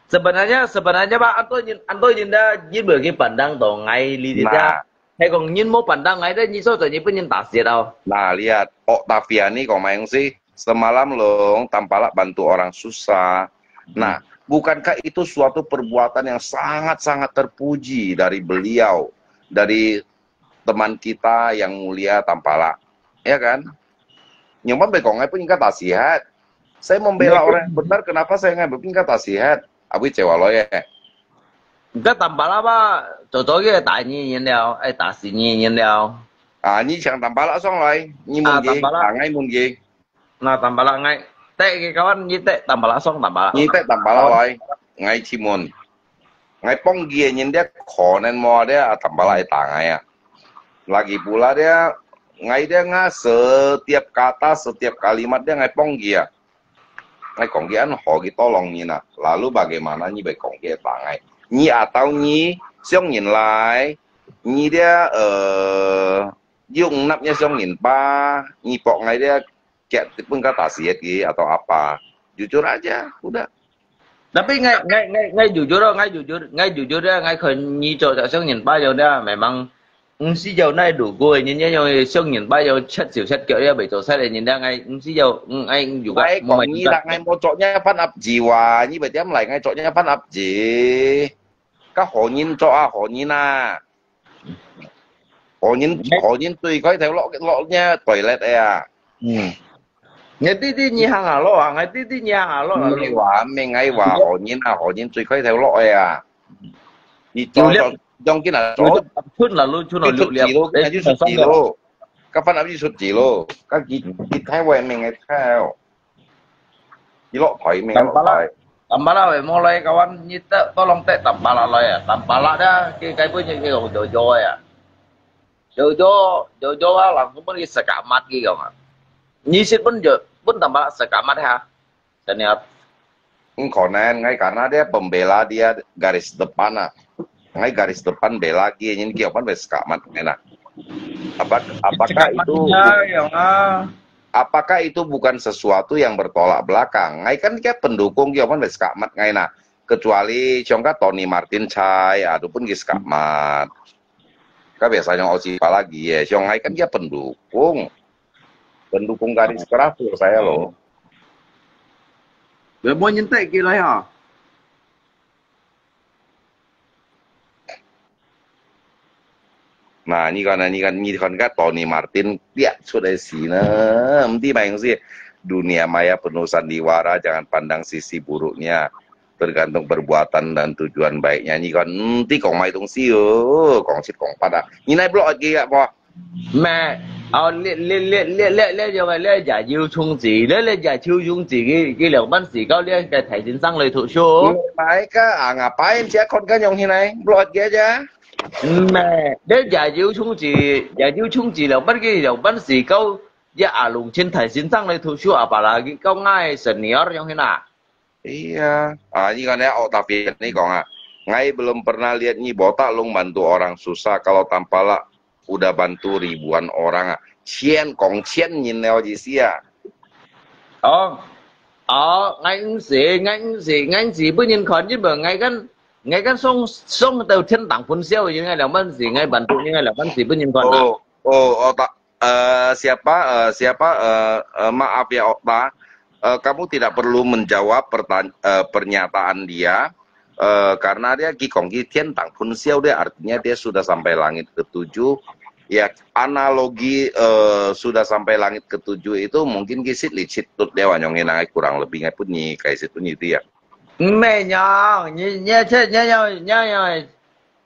Sebenarnya, sebenarnya ba，恁多人，恁多人咧，因為佢pandang到ngai呢啲啊。係講人無辦得，𠊎這你做做日本人打死到。 Nah, lihat, Octaviani kong maeng sih, semalam long tampalak bantu orang susah. Nah, bukankah itu suatu perbuatan yang sangat-sangat terpuji dari beliau, dari teman kita yang mulia tampalak, ya kan? Nyoman baik kong ngai pun ingkar tasihat. Saya membela orang yang benar, kenapa saya ngai pun ingkar tasihat? Abis cewa lo ya. 該打巴拉吧，早早个打你人了，哎，打死你人了。 Ah, ni chang tampalak song lai, ni Ah, mun ge, tampalak. Ah, ngai mun ge. 那打巴拉，哎，對个，kawan，你對打巴拉，送打巴拉。 Ni te tampalak lai, ngai chimun. Ngai pong ge nyin dia konen mo dia, ah, tampalak ai tangai ya. Lagi pula dia, ngai dia nga setiap kata, setiap kalimat dia ngai pong ge ya. Ngai kong ge an ho ge tolong ni na. Lalu bagaimana ni bai kong ge tangai? Ni atau ni siong nyin lai, ni dia, eh, yung nap nya siong nyin pa, ni pok ngai dia kiat pun kata siat ge atau apa. Jujur aja, udah. Tapi ngai ngai ngai ngai jujur咯，ngai jujur，ngai jujur啊，ngai看你做就相信吧，有的memang，毋係有那路過，人家用相信吧，有七手七腳，也未做出來，人家，ngai毋係有，嗯，ngai有个，哎，講你啦，ngai無做呢番鴨子哇，你咪點嚟，ngai做呢番鴨子。該何人做啊？何人啊？何人何人對開頭落落呢toilet啊？嗯。 Ngai titi nyi hang alo ah, ngai titi nyi hang alo lalu. Ngai wa meng ngai wa honin ah, honin chui koi teo lo ya. Ni cho cho jong kin ah cho. Chun lalu chun Kin lalu sut ji lo, kin ah yu sut ji lo. Ka fan ap yu sut ji lo. Ka ki ki thai wa meng ngai thai. Ki lo thoi meng lo thoi. Tampala we mo lai kawan ni ta tolong te tampala lai ya. Tampala da ki kai pun ni ki yo yo ya. Yo yo yo yo ah, langsung pun ki sekamat ki kong ah. Ni sit pun yo pun tampala sekamat ha. Senior. Engkau nan ngai karena dia pembela dia garis depan ah. Ngai garis depan bela ki nyin ki opan wes sekamat ngai na. Apa apakah itu Yang ah. Apakah itu bukan sesuatu yang bertolak belakang? Ngai kan kia pendukung ki opan wes sekamat ngai na. Kecuali siong ka Tony Martin chai, aduh pun ki sekamat. Ka biasanya osi apa lagi ya, siong ngai kan kia pendukung. Pendukung garis keras tuh saya loh. Memang nyentak ki lai ha. Nah, ni kan, ni kan, ni kan ka Tony Martin lihat sudah sini. Mesti main sih. Dunia maya penuh sandiwara, jangan pandang sisi buruknya. Tergantung perbuatan dan tujuan baiknya. Ni kan, mesti kong mai tong si, oh, kong sit kong pada. Ni nai blok lagi ya, po. 咩？哦，你你你你你你用个你也有充值，你你也有充值，佢佢兩班時交你个提前生嚟讀書。 Mai ka, ah, ngapain siya kon kan yung hinay? Blok aja. 咩？你也有充值，也有充值兩班佢兩班時交，一阿龍錢提前生嚟讀書，apalagi kau ngai senior yang hina. Iya. Ah, ini kan ya, Octavian ni kong ah. Ngai belum pernah lihat ni botak long bantu orang susah kalau tampala udah bantu ribuan orang ah. Chien kong chien nyin leo ji sia. 哦，哦，𠊎毋係，𠊎毋係，𠊎毋係本人看，因為𠊎跟𠊎跟上上到天堂分銷，應該兩萬四，𠊎bantu應該兩萬四本人看啊。 Oh, oh, oh, tak, eh, siapa, eh, siapa, eh, eh, maaf ya, Okta. Eh, kamu tidak perlu menjawab pertanya-, eh, pernyataan dia. Eh, karena dia kikong ki 天堂 pun siau dia, artinya dia sudah sampai langit ketujuh. Ya, analogi, eh, sudah sampai langit ketujuh itu mungkin ki sit li sit tut dia wanyong ngai kurang lebih ngai pun ni kai sit pun itu ya. 毋係呀，你你這你要你要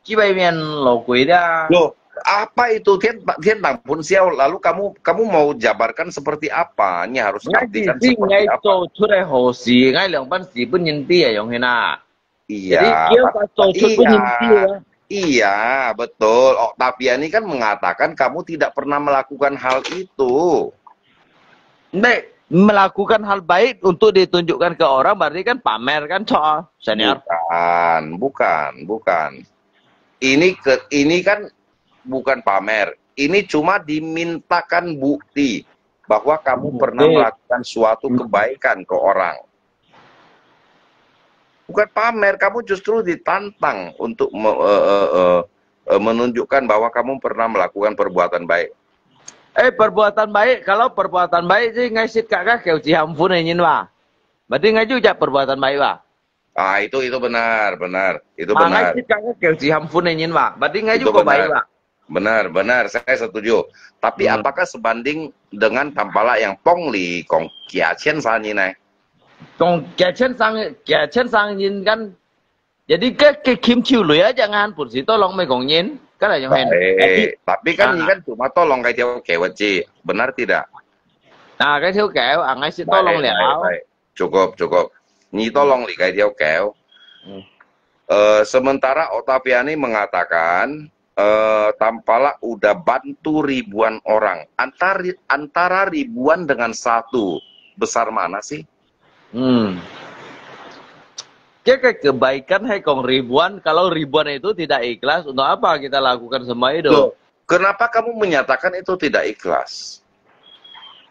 幾百面老鬼的啊。 Loh, apa itu 天, 天堂 pun siau? Lalu kamu kamu mau jabarkan seperti apa? Ini harus 𠊎 artikan 自己 seperti apa?做出來好事，𠊎兩班四本人知啊，用去啦。 Iya, Jadi, dia Pak- pas 做出本人知啊。 iya, betul. Oktaviani kan mengatakan kamu tidak pernah melakukan hal itu. 你 melakukan hal baik untuk ditunjukkan ke orang, berarti kan pamer kan，錯啊，senior。 Bukan, bukan, bukan. Ini ke ini kan bukan pamer. Ini cuma dimintakan bukti bahwa kamu pernah Oke. Melakukan suatu kebaikan ke orang. Bukan pamer, kamu justru ditantang untuk me- eh, eh, eh, eh, menunjukkan bahwa kamu pernah melakukan perbuatan baik. Eh, perbuatan baik, kalau perbuatan baik sih ngai sit kak kak kêu ci ham phun nyin wa. Berarti ngai juga perbuatan baik wa. Ah, itu itu benar, benar. Itu benar. Ngai sit kak kak kêu ci ham phun nyin wa. Berarti ngai juga baik wa. Benar, benar. Saya setuju. Tapi apakah sebanding dengan tampala yang pong li kong kia chen sa nyin nai? Kong kia chen sang, kia chen sang nyin kan. Jadi ke ke kim chiu lui aja ngan pun si tolong me kong nyin. Kan lah yang hen. Tapi kan nyi kan cuma tolong kai tiau kewat ci. Benar tidak? Nah, kai tiau kewat, angai si tolong liao. Cukup, cukup. Nyi tolong li kai tiau kewat. Eh, sementara Otaviani mengatakan, eh, tampala udah bantu ribuan orang. Antara, antara ribuan dengan satu, besar mana sih? Hmm. Ke, ke kebaikan hai kong ribuan, kalau ribuan itu tidak ikhlas, untuk apa kita lakukan semua itu? Loh, kenapa kamu menyatakan itu tidak ikhlas?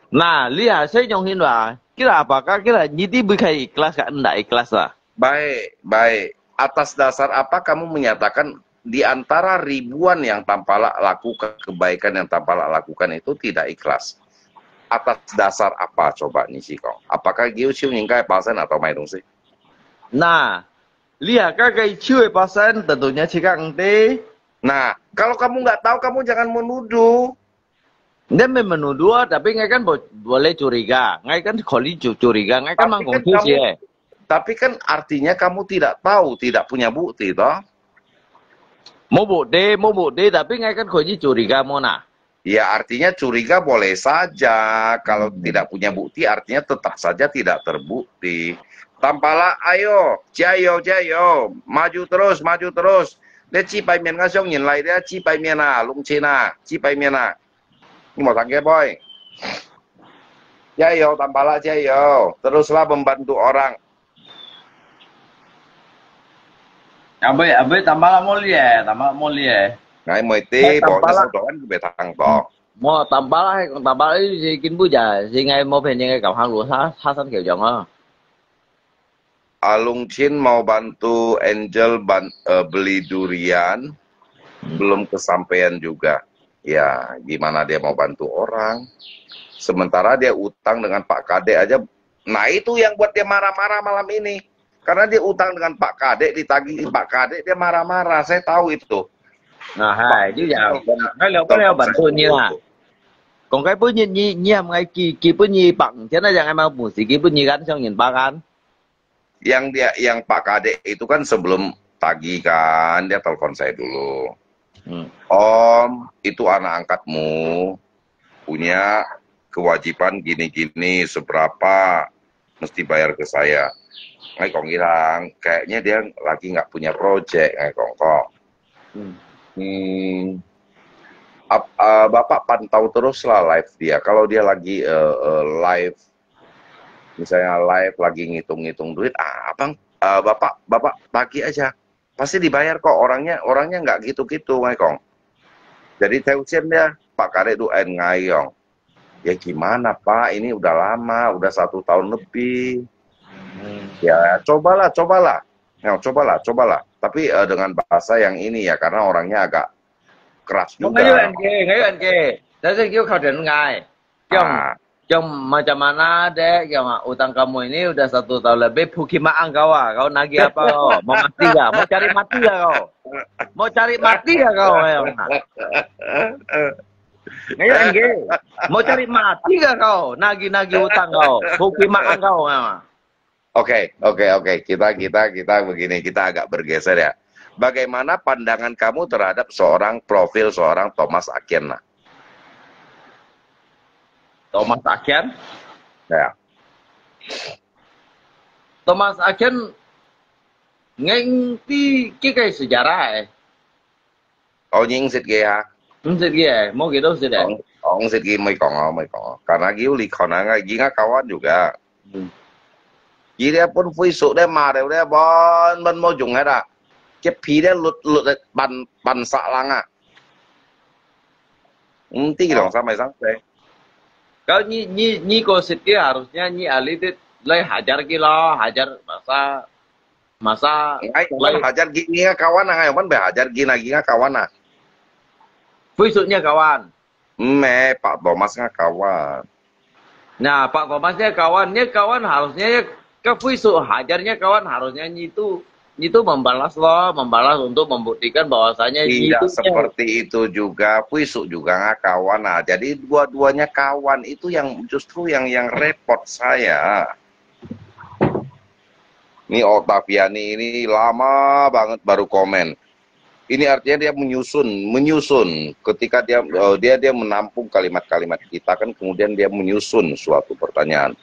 Nah, lihat saya nyonghin wa. Kira apakah kira nyi ti bukai ikhlas kak ndak ikhlas lah? Baik, baik. Atas dasar apa kamu menyatakan di antara ribuan yang tampala lakukan, kebaikan yang tampala lakukan itu tidak ikhlas? Atas dasar apa coba nyi si kong? Apakah giu siu nyingkai pasan atau mai dongsi? Nah, lihat kak kai ciu pasan tentunya cikak ente. Nah, kalau kamu nggak tahu, kamu jangan menuduh. Nde me menuduh, tapi ngai kan bo-, boleh curiga. Ngai kan koli cu-, curiga, ngai kan mang kong ciu si. Tapi kan artinya kamu tidak tahu, tidak punya bukti toh. Mo bukti, mo bukti, tapi ngai kan koli curiga mo na. Ya, artinya curiga boleh saja. Kalau tidak punya bukti, artinya tetap saja tidak terbukti. Tampala, ayo, jayo, jayo. Maju terus, maju terus. Dia ci pai mian ngasong nyin lai, dia ci pai mian ah, lung chin ah, ci pai mian ah. Ni mau tangke boy. Jayo, tampala, jayo. Teruslah membantu orang. Abe, abe, tampala mo li eh, tampala mo li eh. Ngai mo ti, bo tampala. Mo tampala hai kong tampala i si kin bu ja, si ngai mo pen ngai kam hang lu ha, ha san kiu jong ah. Alung Chin mau bantu Angel ban-, eh, beli durian, belum kesampaian juga. Ya, gimana dia mau bantu orang? Sementara dia utang dengan Pak Kadek aja. Nah, itu yang buat dia marah-marah malam ini. Karena dia utang dengan Pak Kadek, ditagih Pak Kadek, dia marah-marah. Saya tahu itu. Nah, hai, itu ya. Kalau bantu ni lah. Kong kai pun ni, ni, ni ham ngai ki, ki pun ni bang. Jangan jangan mau musik, ki pun ni kan, siang nyin bang kan. Yang dia, yang Pak Kadek itu kan sebelum tagih kan, dia telepon saya dulu. Hmm. Om, itu anak angkatmu punya kewajiban gini-gini, seberapa mesti bayar ke saya. Ngai kong ilang, kayaknya dia lagi nggak punya project, ngai kong kong. Hmm. Hmm. Ap-, eh, Bapak pantau teruslah live dia. Kalau dia lagi, eh, eh, live, misalnya live lagi ngitung-ngitung duit, ah, abang, eh, Bapak, Bapak tagih aja. Pasti dibayar kok. Orangnya, orangnya nggak gitu-gitu, ngai kong. Jadi, teucen dia, Pak Kadek du en ngai kong. Ya gimana, Pak? Ini udah lama, udah satu tahun lebih. Hmm. Ya, cobalah, cobalah. Ya, cobalah, cobalah. Tapi, eh, dengan bahasa yang ini ya, karena orangnya agak keras juga. Ngai yo en ke, ngai yo en ke. Tapi saya kêu kau dan ngai. Kong, ah, kong macam mana dek? Kong, utang kamu ini udah satu tahun lebih, bukit maang kau ah. Kau nagih apa kau? Mau mati kah? Mau cari mati kah kau? Mau cari mati kah kau? Kong, ah. Ngai yo en ke. Mau cari mati kah kau? Nagih-nagih utang kau. Bukit maang kau, kong, ah. Oke, oke, oke. Kita, kita, kita begini, kita agak bergeser ya. Bagaimana pandangan kamu terhadap seorang profil seorang Thomas Aken, nah? Thomas Aken? Ya. Thomas Aken ngerti kike sejarah eh. Oh, nyi sit ke ha? Nyi sit ke, eh? Mo kito sit eh? Oh, nyi sit ke, mo kong oh, mo kong oh. Karena giu li kau nang, giu ngai kawan juga. Hmm. Giu dia pun fui su dia ma dia dia bon bon mo jung hai da. Kep pi dia lut lut ban ban sa lang ah. Nti dong sa mai sang se. Kau nyi nyi nyi ko sit ke harusnya nyi ali tit lai hajar kilo, hajar masa Masa ngai, ngai hajar gi ngai kawan na, ngai man be hajar gi na gi ngai kawan na. Fuisuk-nya kawan. Mme, Pak Thomas-nya kawan. Nah, Pak Thomas-nya kawan, nya kawan harusnya ya, ka Fuisuk hajar-nya kawan harusnya nyitu, nyitu membalas lo, membalas untuk membuktikan bahwasanya nyitu. Tidak seperti itu juga, Fuisuk juga nga kawan. Nah, jadi dua-duanya kawan, itu yang justru yang yang repot saya. Ni Oktaviani ini lama banget baru komen. Ini artinya dia menyusun, menyusun. Ketika dia eh, dia dia menampung kalimat-kalimat kita kan, kemudian dia menyusun suatu pertanyaan.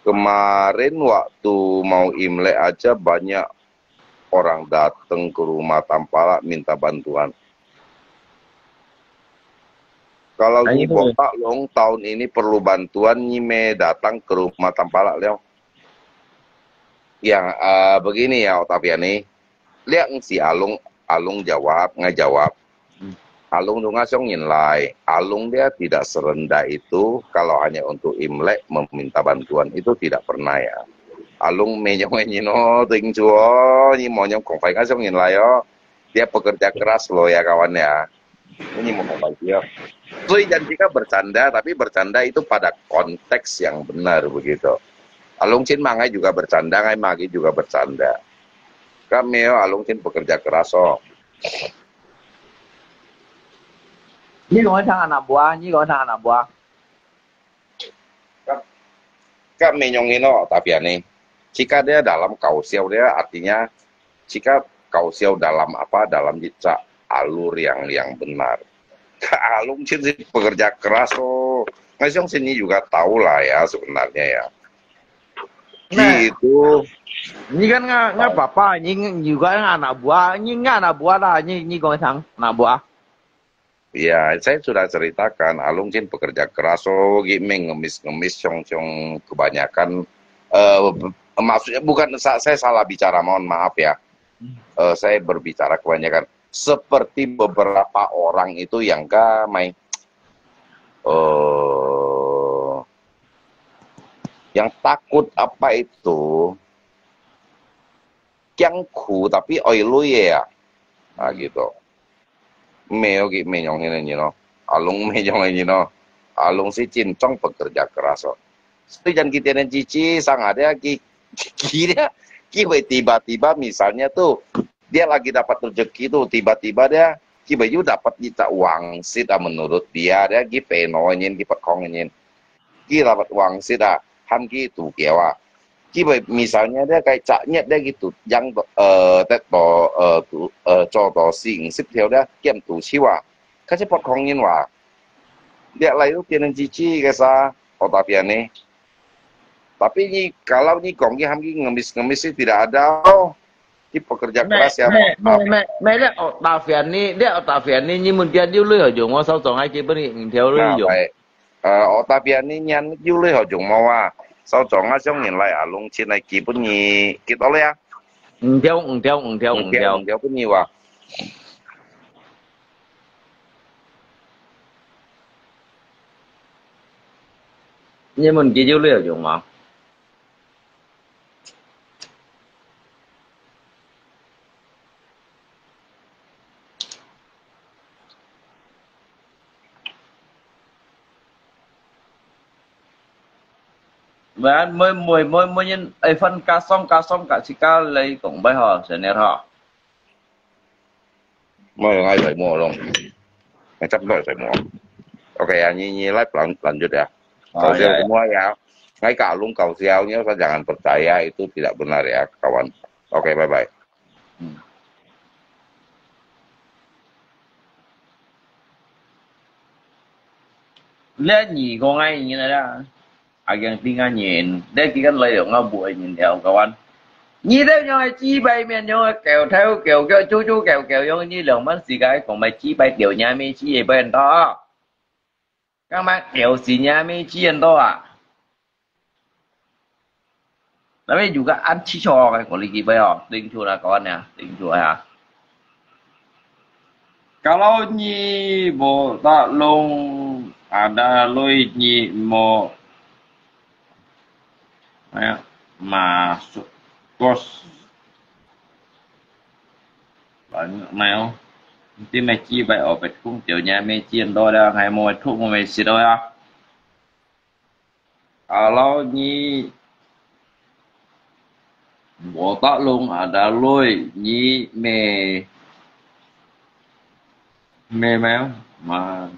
Kemarin waktu mau Imlek aja banyak orang datang ke rumah Tampalak minta bantuan. Kalau Nyi Botak Long tahun ini perlu bantuan, Nyi me datang ke rumah Tampalak liao. Yang uh, begini ya, Oktaviani. Liang si Alung, Alung jawab, ngai jawab. Alung tu ngasong nyin lai. Alung dia tidak serendah itu kalau hanya untuk Imlek meminta bantuan. Itu tidak pernah ya. Alung menyong nyino ting chuo, ni monyong kong fai ngasong nyin lai yo. Dia pekerja keras loh ya kawan ya. Ini mau apa dia? 虽然 kita bercanda, tapi bercanda itu pada konteks yang benar begitu. Alung Chin mangai juga bercanda, ngai magi juga bercanda. Kami yo Alung Chin pekerja keras oh. Nyi kong sang anak buah, nyi kong sang anak buah. Kak menyong ino, tapi ani. Jika dia dalam 搞笑 dia artinya jika 搞笑 dalam apa, dalam jejak alur yang yang benar. Kak Alung Chin sih pekerja keras oh. Ngai siang sini juga tahu lah ya sebenarnya ya. Nah. Gitu. Nyi kan nga nga papa, nyi juga nga anak buah, nyi nga anak buah lah, nyi nyi kong sang anak buah. Ya, saya sudah ceritakan, Alung Chin pekerja keras, oh, gi meng ngemis-ngemis, siong-siong kebanyakan. Eh, maksudnya bukan sa- saya salah bicara, mohon maaf ya. Eh, saya berbicara kebanyakan. Seperti beberapa orang itu yang ka mai, eh, yang takut apa itu, kiang ku tapi oi lui ya. Nah, gitu. Meo ki menyong ini, you know. Alung menyong ini, you know. Alung si Chin Cong pekerja keras, oh. Setujan kita dan Cici, sang ada ki ki dia, ki boleh tiba-tiba misalnya tu dia lagi dapat rezeki tu, tiba-tiba dia ki boleh dapat kita wangsit ah, menurut dia dia ki peno ini, ki pekong ini. Ki dapat wangsit ah, ham ki tu kiau ah. Ki boleh misalnya dia kai cak nyet dia gitu, yang eh tet to eh tu eh 做到四五十條 dia kiam tu siwa. Kasi pekong ini wa. Dia lai tu tienen cici kasa, Oktaviani. Tapi ni kalau ni kong ki ham ki ngemis-ngemis ni tidak ada oh. Ki pekerja keras ya. Mẹ mẹ mẹ mẹ, Oktaviani, dia Oktaviani, nyi mun dia diu lui ho jong, 我手上還基本你五條lui 用。 Oktaviani nyan diu lui ho jong mau ah. 手上啊，上年來啊，弄錢來基本你幾多咧啊？五條五條五條五條。五條分你哇。 你問佢有了用嗎？ Mẹ môi môi môi môi nhân ai phân cá sông cá sông cá si cá lấy cũng bay hò sẽ nét hò. Môi ngai phải mua luôn. Ngai chấp đôi phải mua. Oke ya, nyi nyi lai pelan lanjut ya. Kau siapa semua ya. Ngai kalau kau siapa ni, saya jangan percaya, itu tidak benar ya kawan. Oke, bye bye. 你二个愛人來啦，阿強定啊人，你幾個來用啊，無人了，kawan。你兜樣个雞排面樣个狗頭狗腳，豬豬狗狗樣，你兩萬四个講買雞排掉你咪雞也不很多啊。 Kang mang tiểu gì nha mi chi yên to à. Tapi juga ăn chi cho cái của Lý Kỳ bây giờ, đừng chua là có nè, đừng chua ha. Kalau nyi bộ ta long ada lui nyi mo. Ayo, masuk kos. Banyak mayo. Ti me chi bai o bet kung tiau nya me chien do da ngai mo thuk mo me sit do ya. Alo ni mo ta lung ada lui ni me me me ma.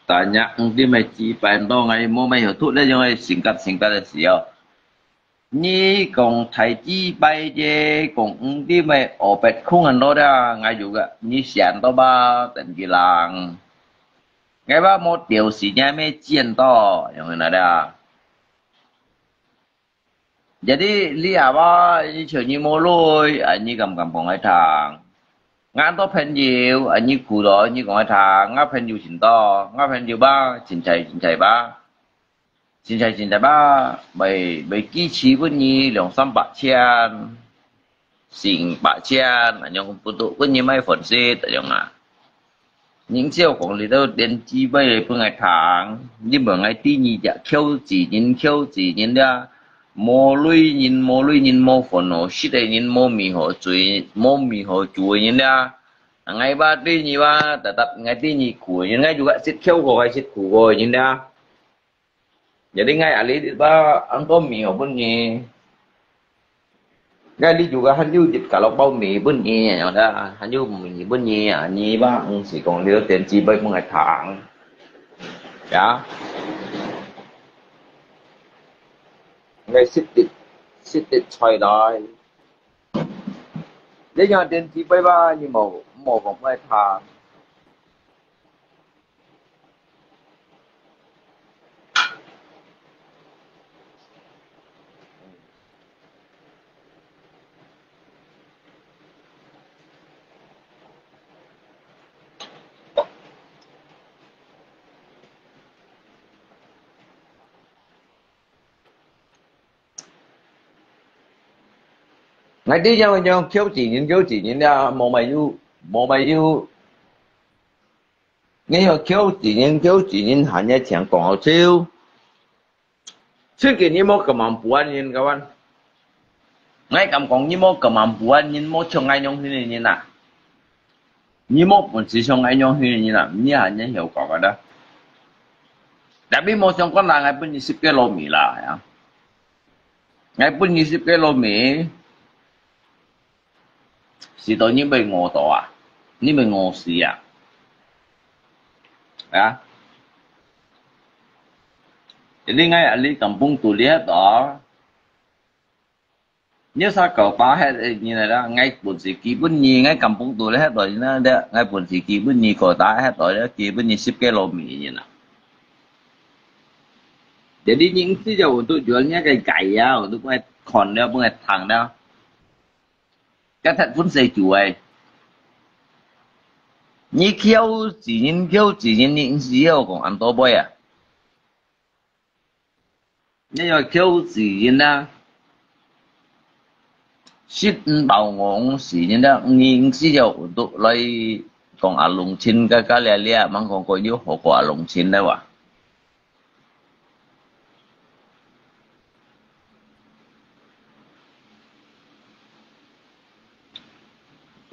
Tanya ti me chi bai do ngai mo me yo thuk le yo singkat singkat de sio. 你講大幾擺啫，講毋知咩，我別空很多的，𠊎有个，你想到吧，等佢人。𠊎話無掉時間咩見到，用那的。Jadi，你阿爸，你叫你無鐳，啊，你敢敢講愛聽？𠊎多朋友，啊，你苦了，你講愛聽，𠊎朋友盡多，𠊎朋友吧，盡在盡在吧。 凊彩凊彩吧，賣，賣機器分你兩三百千，四五百千，恁樣分你買粉絲，恁樣啊。人笑講你兜電子杯分𠊎聽，你問𠊎知你隻口字人口字人了，無鐳人無鐳人無粉好食个人無味好醉，無味好做个人了。𠊎話知你話，特特𠊎知你苦个人，𠊎就話食口過，𠊎食苦過个人了。 Jadi ngai ahli ba ang ko mi ho pun ni. Ngai li juga han yu dit kalau bau mi pun ni, ya da, han yu mi pun ni, ya, ni ba ang si kong liu tian chi bai pun ngai thang. Ya. Ngai sit dit, sit dit choi dai. Ni yang tian chi bai ba ni mo, mo kong bai thang. 𠊎知樣樣，口字人，口字人呀，無麼有，無麼有。你要口字人，口字人，還要聽講好笑。 Singkir你無kemampuan人，kawan。𠊎敢講你無kemampuan人，無像𠊎樣形个人啊。你無本事像𠊎樣形个人啊，你還能曉講个啦。Tapi無相干啦，𠊎分你十個糯米啦，呀。𠊎分你十個糯米， 食到你會餓到啊，你會餓死啊。啊？你𠊎啊，你kampung tu lihat哦。你啥搞巴黑的人来啦，𠊎本事基本你，𠊎kampung tu lihat哦，你那的，𠊎本事基本你搞大黑哦，基本你十個糯米人啊。Jadi你只有untuk jualnya cái gaya untuk buat kon了，buat tang了。 Cái thật vốn sẽ chủ ấy. Như khiêu chỉ nhìn, khiêu chỉ nhìn, nhìn gì hiểu còn ăn tô bơi à? Như là khiêu chỉ nhìn à. Shit bảo ngong chỉ nhìn à, nhìn gì hiểu tụ lấy còn à lùng chín cái cái lia lia, mang còn coi như hổ của à lùng chín đấy à.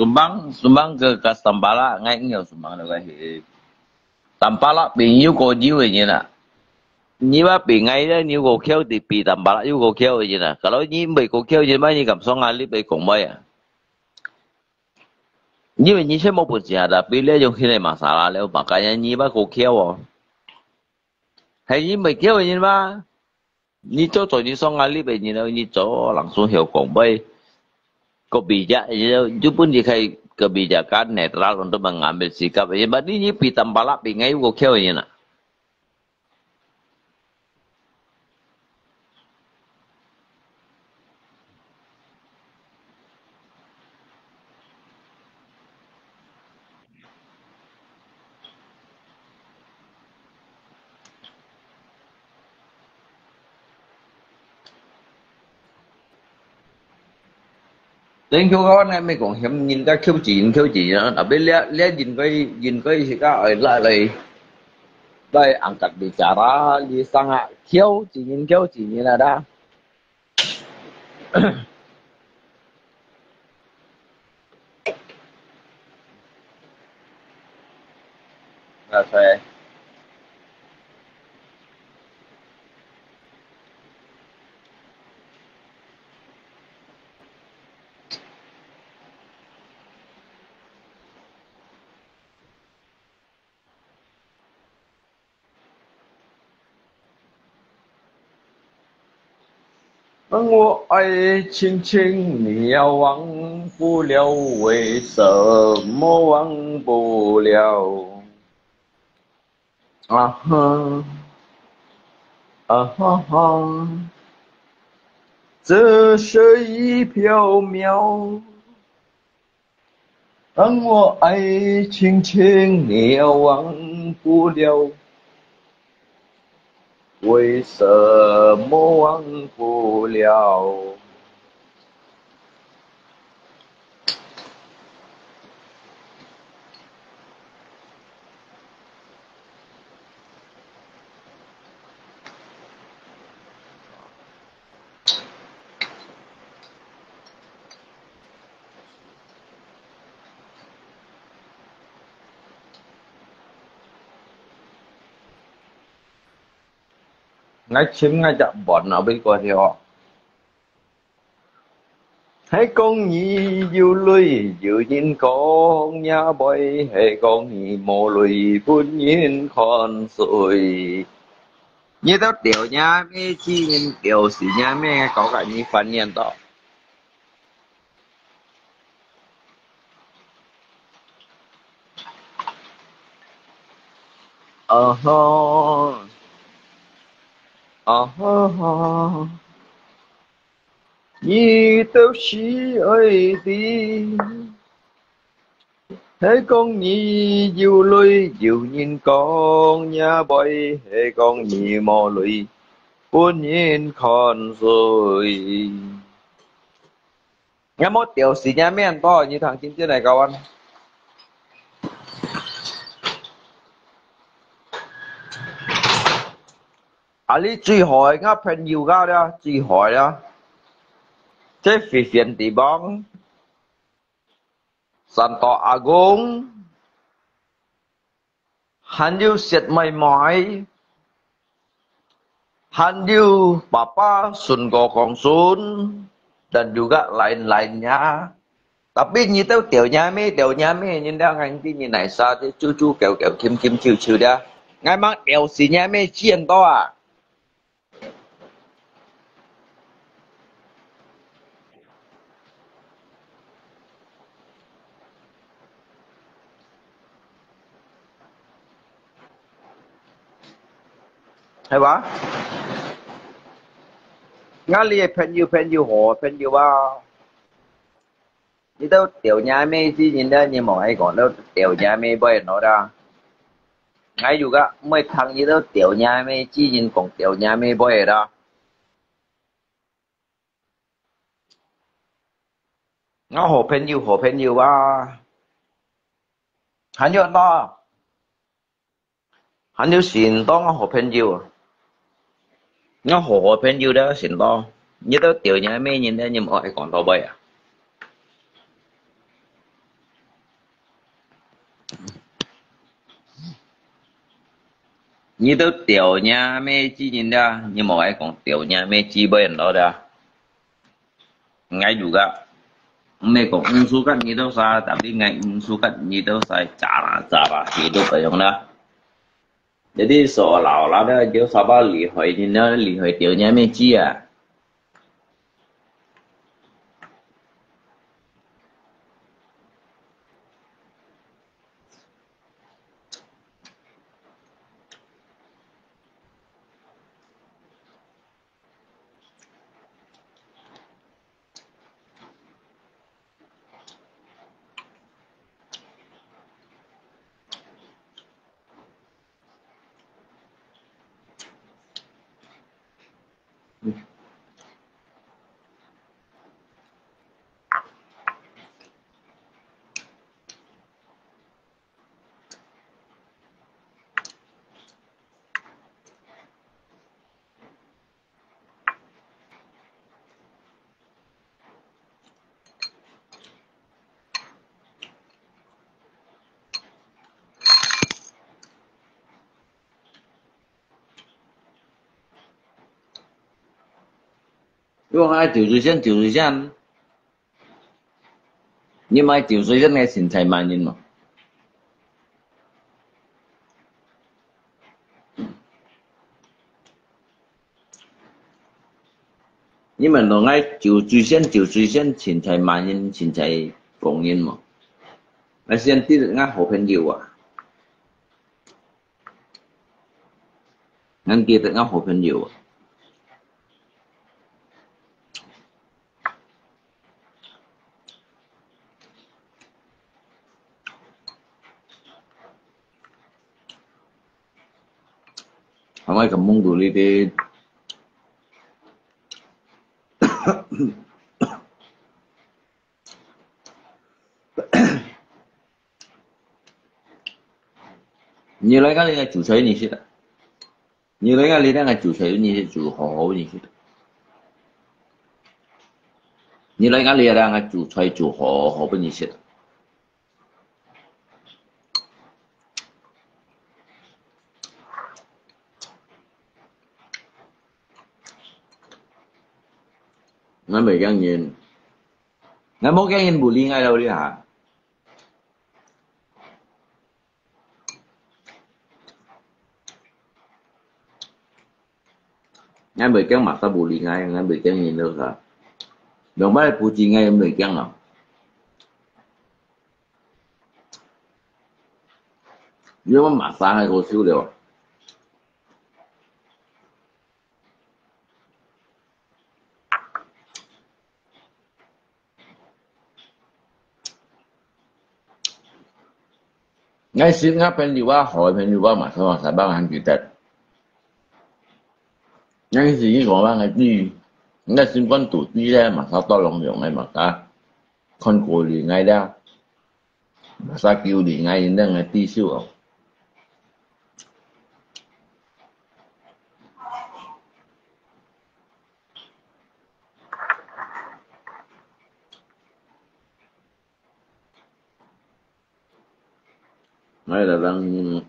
Sumbang, sumbang ke, ke Sambala, ngai ngiau sumbang le he. Sambala pin yu ko jiu ni na. Ni ba pin ngai le ni ko khiau ti pi Sambala yu ko khiau ni na. Kalau ni bai ko khiau ni ba ni kam song ali bai kong bai ya. Ni ni se mo pun sia da pi le yung hine masala le makanya ni ba ko khiau o. Hai ni bai khiau ni ba. Ni cho cho ni song ali bai ni lo ni cho langsung hiau kong bai. Ko bija ni lo, ju pun ni khai kebijakan netral untuk mengambil sikap. Ni ba ni ni pi Sambala pi ngai ko khiau ni na. 等佢講呢，咪講嫌人家口賤，口賤啊！特別這，這應該，應該自家愛來，來，來angkat bicara，你上下口賤，口賤啊啦！啊，出來。我愛親親，你要忘不了，為什麼忘不了？啊哈，啊哈哈，這是一縹緲。 当我爱情，情你要忘不了，为什么忘不了？ 𠊎尋𠊎隻碗啊，飛過去哦。係講你有鐳，有人講也會；係講你無鐳，分人看衰。你兜吊若姆，知人吊死若姆，搞个你翻譯到。 啊哈，啊哈哈，你兜係愛知，係講你有鐳，有人講也會；係講你無鐳，分人看衰。 𠊎無吊死若姆，你聽真真來教啊。啊，你最好个，𠊎朋友个了，最好个了。這Vivian地方，山島阿公， 還有雪妹妹，還有爸爸孫哥公孫，dan juga lain-lainnya。Tapi你兜吊若姆，吊若姆，你兜眼睛你哪儕，這啾啾叫叫，琴琴啾啾的，𠊎吂吊死若姆，知恁多啊！ 係吧？𠊎這朋友，朋友，好朋友啊！ 你兜吊若姆，知人兜，你莫愛講，兜吊若姆會落啦。𠊎有个，毋會聽你兜吊若姆，知人講吊若姆會啦。𠊎好朋友，好朋友啊！還有呢？ 還有盡多𠊎好朋友，𠊎好好朋友了盡多，你兜吊若姆人了，你莫愛講到尾啊！你兜吊若姆知人了，你莫愛講吊若姆知尾人了。 𠊎有个，毋係講毋suka你兜儕，tapi𠊎毋suka你兜儕，cara-cara hidup恁樣啦。Jadi seolah-olah你兜儕厲害，你兜厲害吊若姆知啊。 嗯，你講愛走水仙，走水仙，你莫走水仙个身材慢人嘛。你問到愛走水仙，走水仙，身材慢人，身材強人嘛。𠊎先知𠊎好朋友啊。 恁記得𠊎好朋友啊。Ang ay kamong duli di. 你來𠊎這个煮菜你食啊？你來𠊎這个煮菜你食，煮好好你食。你來𠊎這个煮菜煮好好分你食。𠊎毋驚人，𠊎無驚人無理𠊎了你哈。 𠊎毋驚麼儕無理𠊎，𠊎毋驚人了啥。兩擺不止𠊎毋驚啊。你講麼儕還好笑了。 𠊎識𠊎朋友啊，好个朋友啊，麼儕麼儕幫𠊎記得。𠊎識你講話个知，𠊎心肝肚知咧，麼儕多lòng用个，麼儕看顧你𠊎咧，麼儕救你𠊎，恁个知手哦。 哎，老张，你，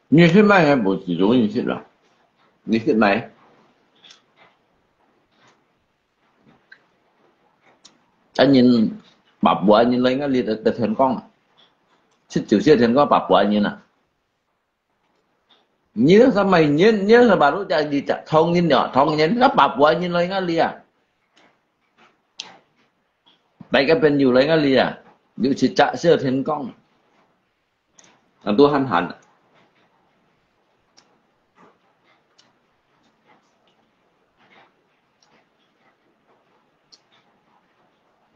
你識買還無幾容易識啦？你識買？啊，人，八百人來，應該你得，得天光啊。七九些天光，八百人啊。 你那什麼人，你那什麼都叫你讲唐人了，唐人，那八百人来哪里啊？来个朋友来哪里啊？你去炸小天光，啊，都喊喊。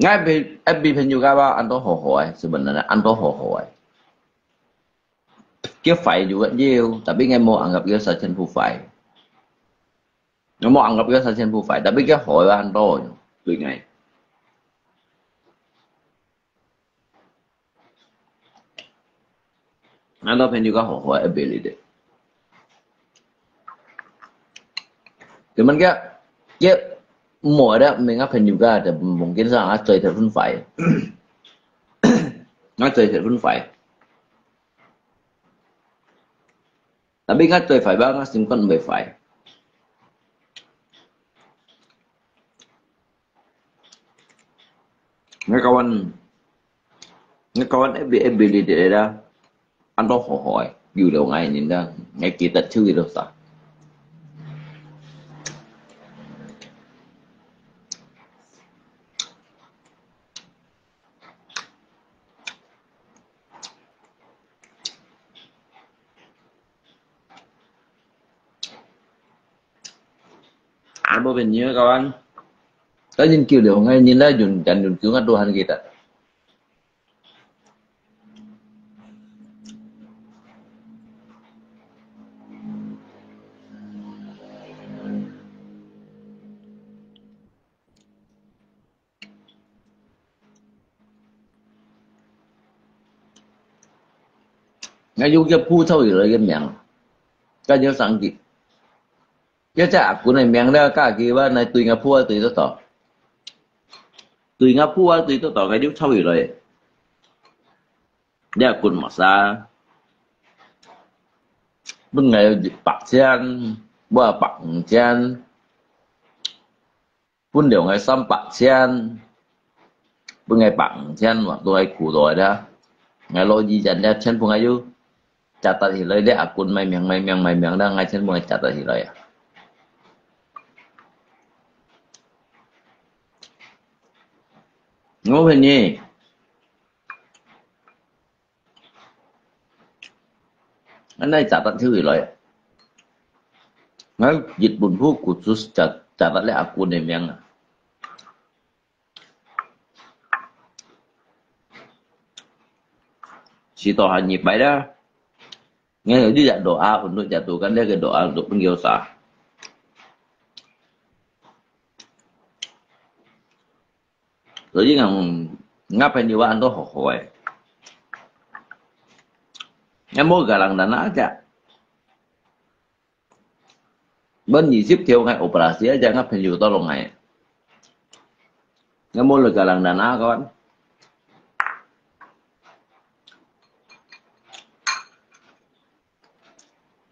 俺被，俺被朋友个吧，俺都好好哎，是不是？俺都好好哎。 佢壞就會了，tapi𠊎無anggap佢三千步壞。𠊎無anggap佢三千步壞，tapi佢好个很多，對𠊎。俺多朋友个好好个，別个的。佢們个，佢無个，明个朋友个，就mungkin上啊，最頭分壞。啊，最頭分壞。 Tapi ngah最壞吧，ngah心肝毋會壞。Ngah kawan，ngah kawan every every day lah，安到好好个，有了ngah人啦，ngah kita curi dosa。 Ano ba niya kawan? Kan yung kilo, ngayon nila yun, dan yung kilo nga tuhan kita. Ngah有个鋪頭有个名，該叫生意。該隻阿君个名了，加佢話來對ngah鋪啊對得到，對ngah鋪啊對得到，該就臭起來。 你也分麼儕？分𠊎一百千，無百五千。本來𠊎三百千，分𠊎百五千，話都係苦來的。𠊎老二人家全部𠊎又加得起來，這阿公賣命賣命賣命的，𠊎全部𠊎加得起來啊。我問你，恁樣加得起來啊？𠊎日本鋪股子加，加得了阿公个名啊。 Sito hanya pada. Ngayon, di ya doa untuk jatuhkan dia ke doa untuk pengyosa. Jadi, ngam, ngapain juga ando hohoi. Yang mau galang dana aja. 分二十條𠊎operasi aja，𠊎朋友到落來。𠊎無了个人難啊，kawan。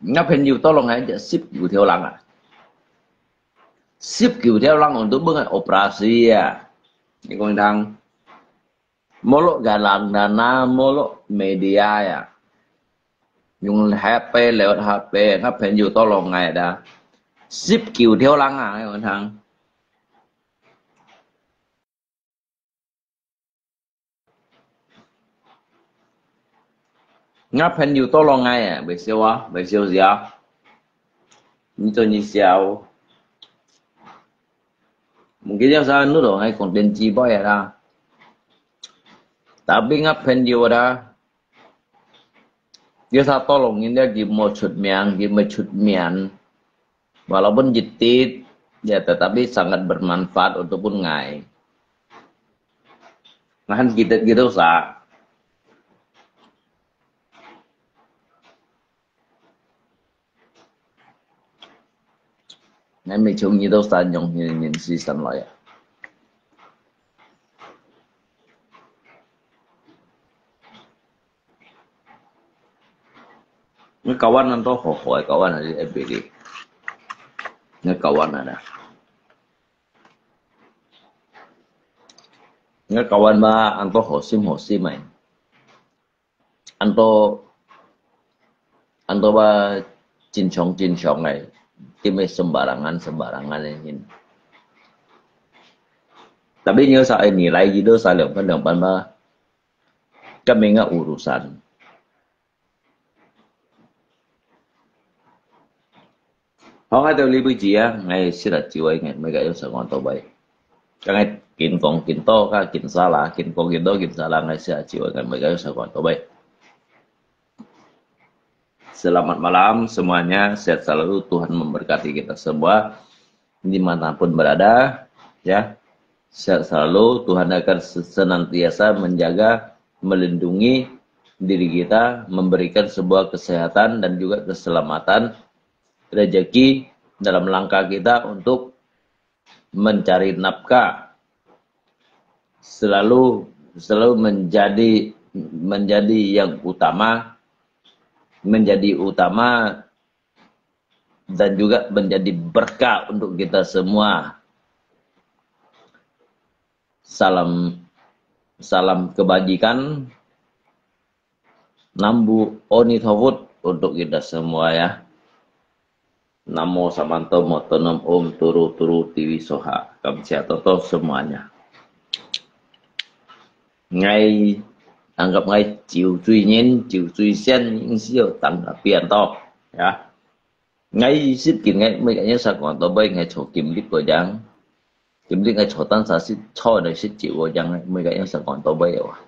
𠊎朋友到落來就十九條人啊。十九條人，𠊎都分𠊎operasi啊。你講聽。 Molo galang dana, molo media ya. Yung H P, lewat H P, ngah朋友到落來da。十九條人啊，你講聽。Ngah朋友到落來啊，袂笑啊，袂笑死啊。你做你笑。 Mungkin yang sa anu to，ngai konten Cina ya lah. Tapi ngah朋友da，dia sa tolong india，佢無出名，佢無出名。Walaupun jedit，ya tetapi sangat bermanfaat untuk pun ngai. Ngahan kita gitu sa. Ngai每從你都三用你的面試上來啊。你kawan anto hohoi kawan ada F B D。你kawan ada。你kawan ba anto hosim hosim ai。 Anto, anto ba cincong-cincong ai, timai sembarangan-sembarangan ai hin. Tapi nyo sa ai nilai gitu sa lengpan-lengpan ba, kami nga urusan. Hong ai tau li bui jia, ngai sila jiwai ngai, mai kayo sa kong to bai. Kangai kin kong kin to ka, kin sala, kin kong kin to, kin sala ngai sila jiwai ngai, mai kayo sa kong to bai. Selamat malam semuanya, sehat selalu, Tuhan memberkati kita semua, dimanapun berada, ya. Sehat selalu, Tuhan akan senantiasa menjaga, melindungi diri kita, memberikan sebuah kesehatan dan juga keselamatan, rezeki dalam langkah kita untuk mencari nafkah. Selalu, selalu menjadi, menjadi yang utama, menjadi utama dan juga menjadi berkah untuk kita semua. Salam, salam kebajikan. Nambu Oni Thovut untuk kita semua ya. Namo Samanto Motonom Om Turu Turu Tiwi Soha. Kamsia toto semuanya. Ngai, anggap ngai chiu cui nyin, chiu cui sian, ning siu tanggapian to. Ya. Ngai sip kin ngai, mai kanya sa kong to bai ngai cho kim lik ko jang. Kim lik ngai cho tan sa sip cho nai sip chiu ko jang, mai kanya sa kong to bai wa.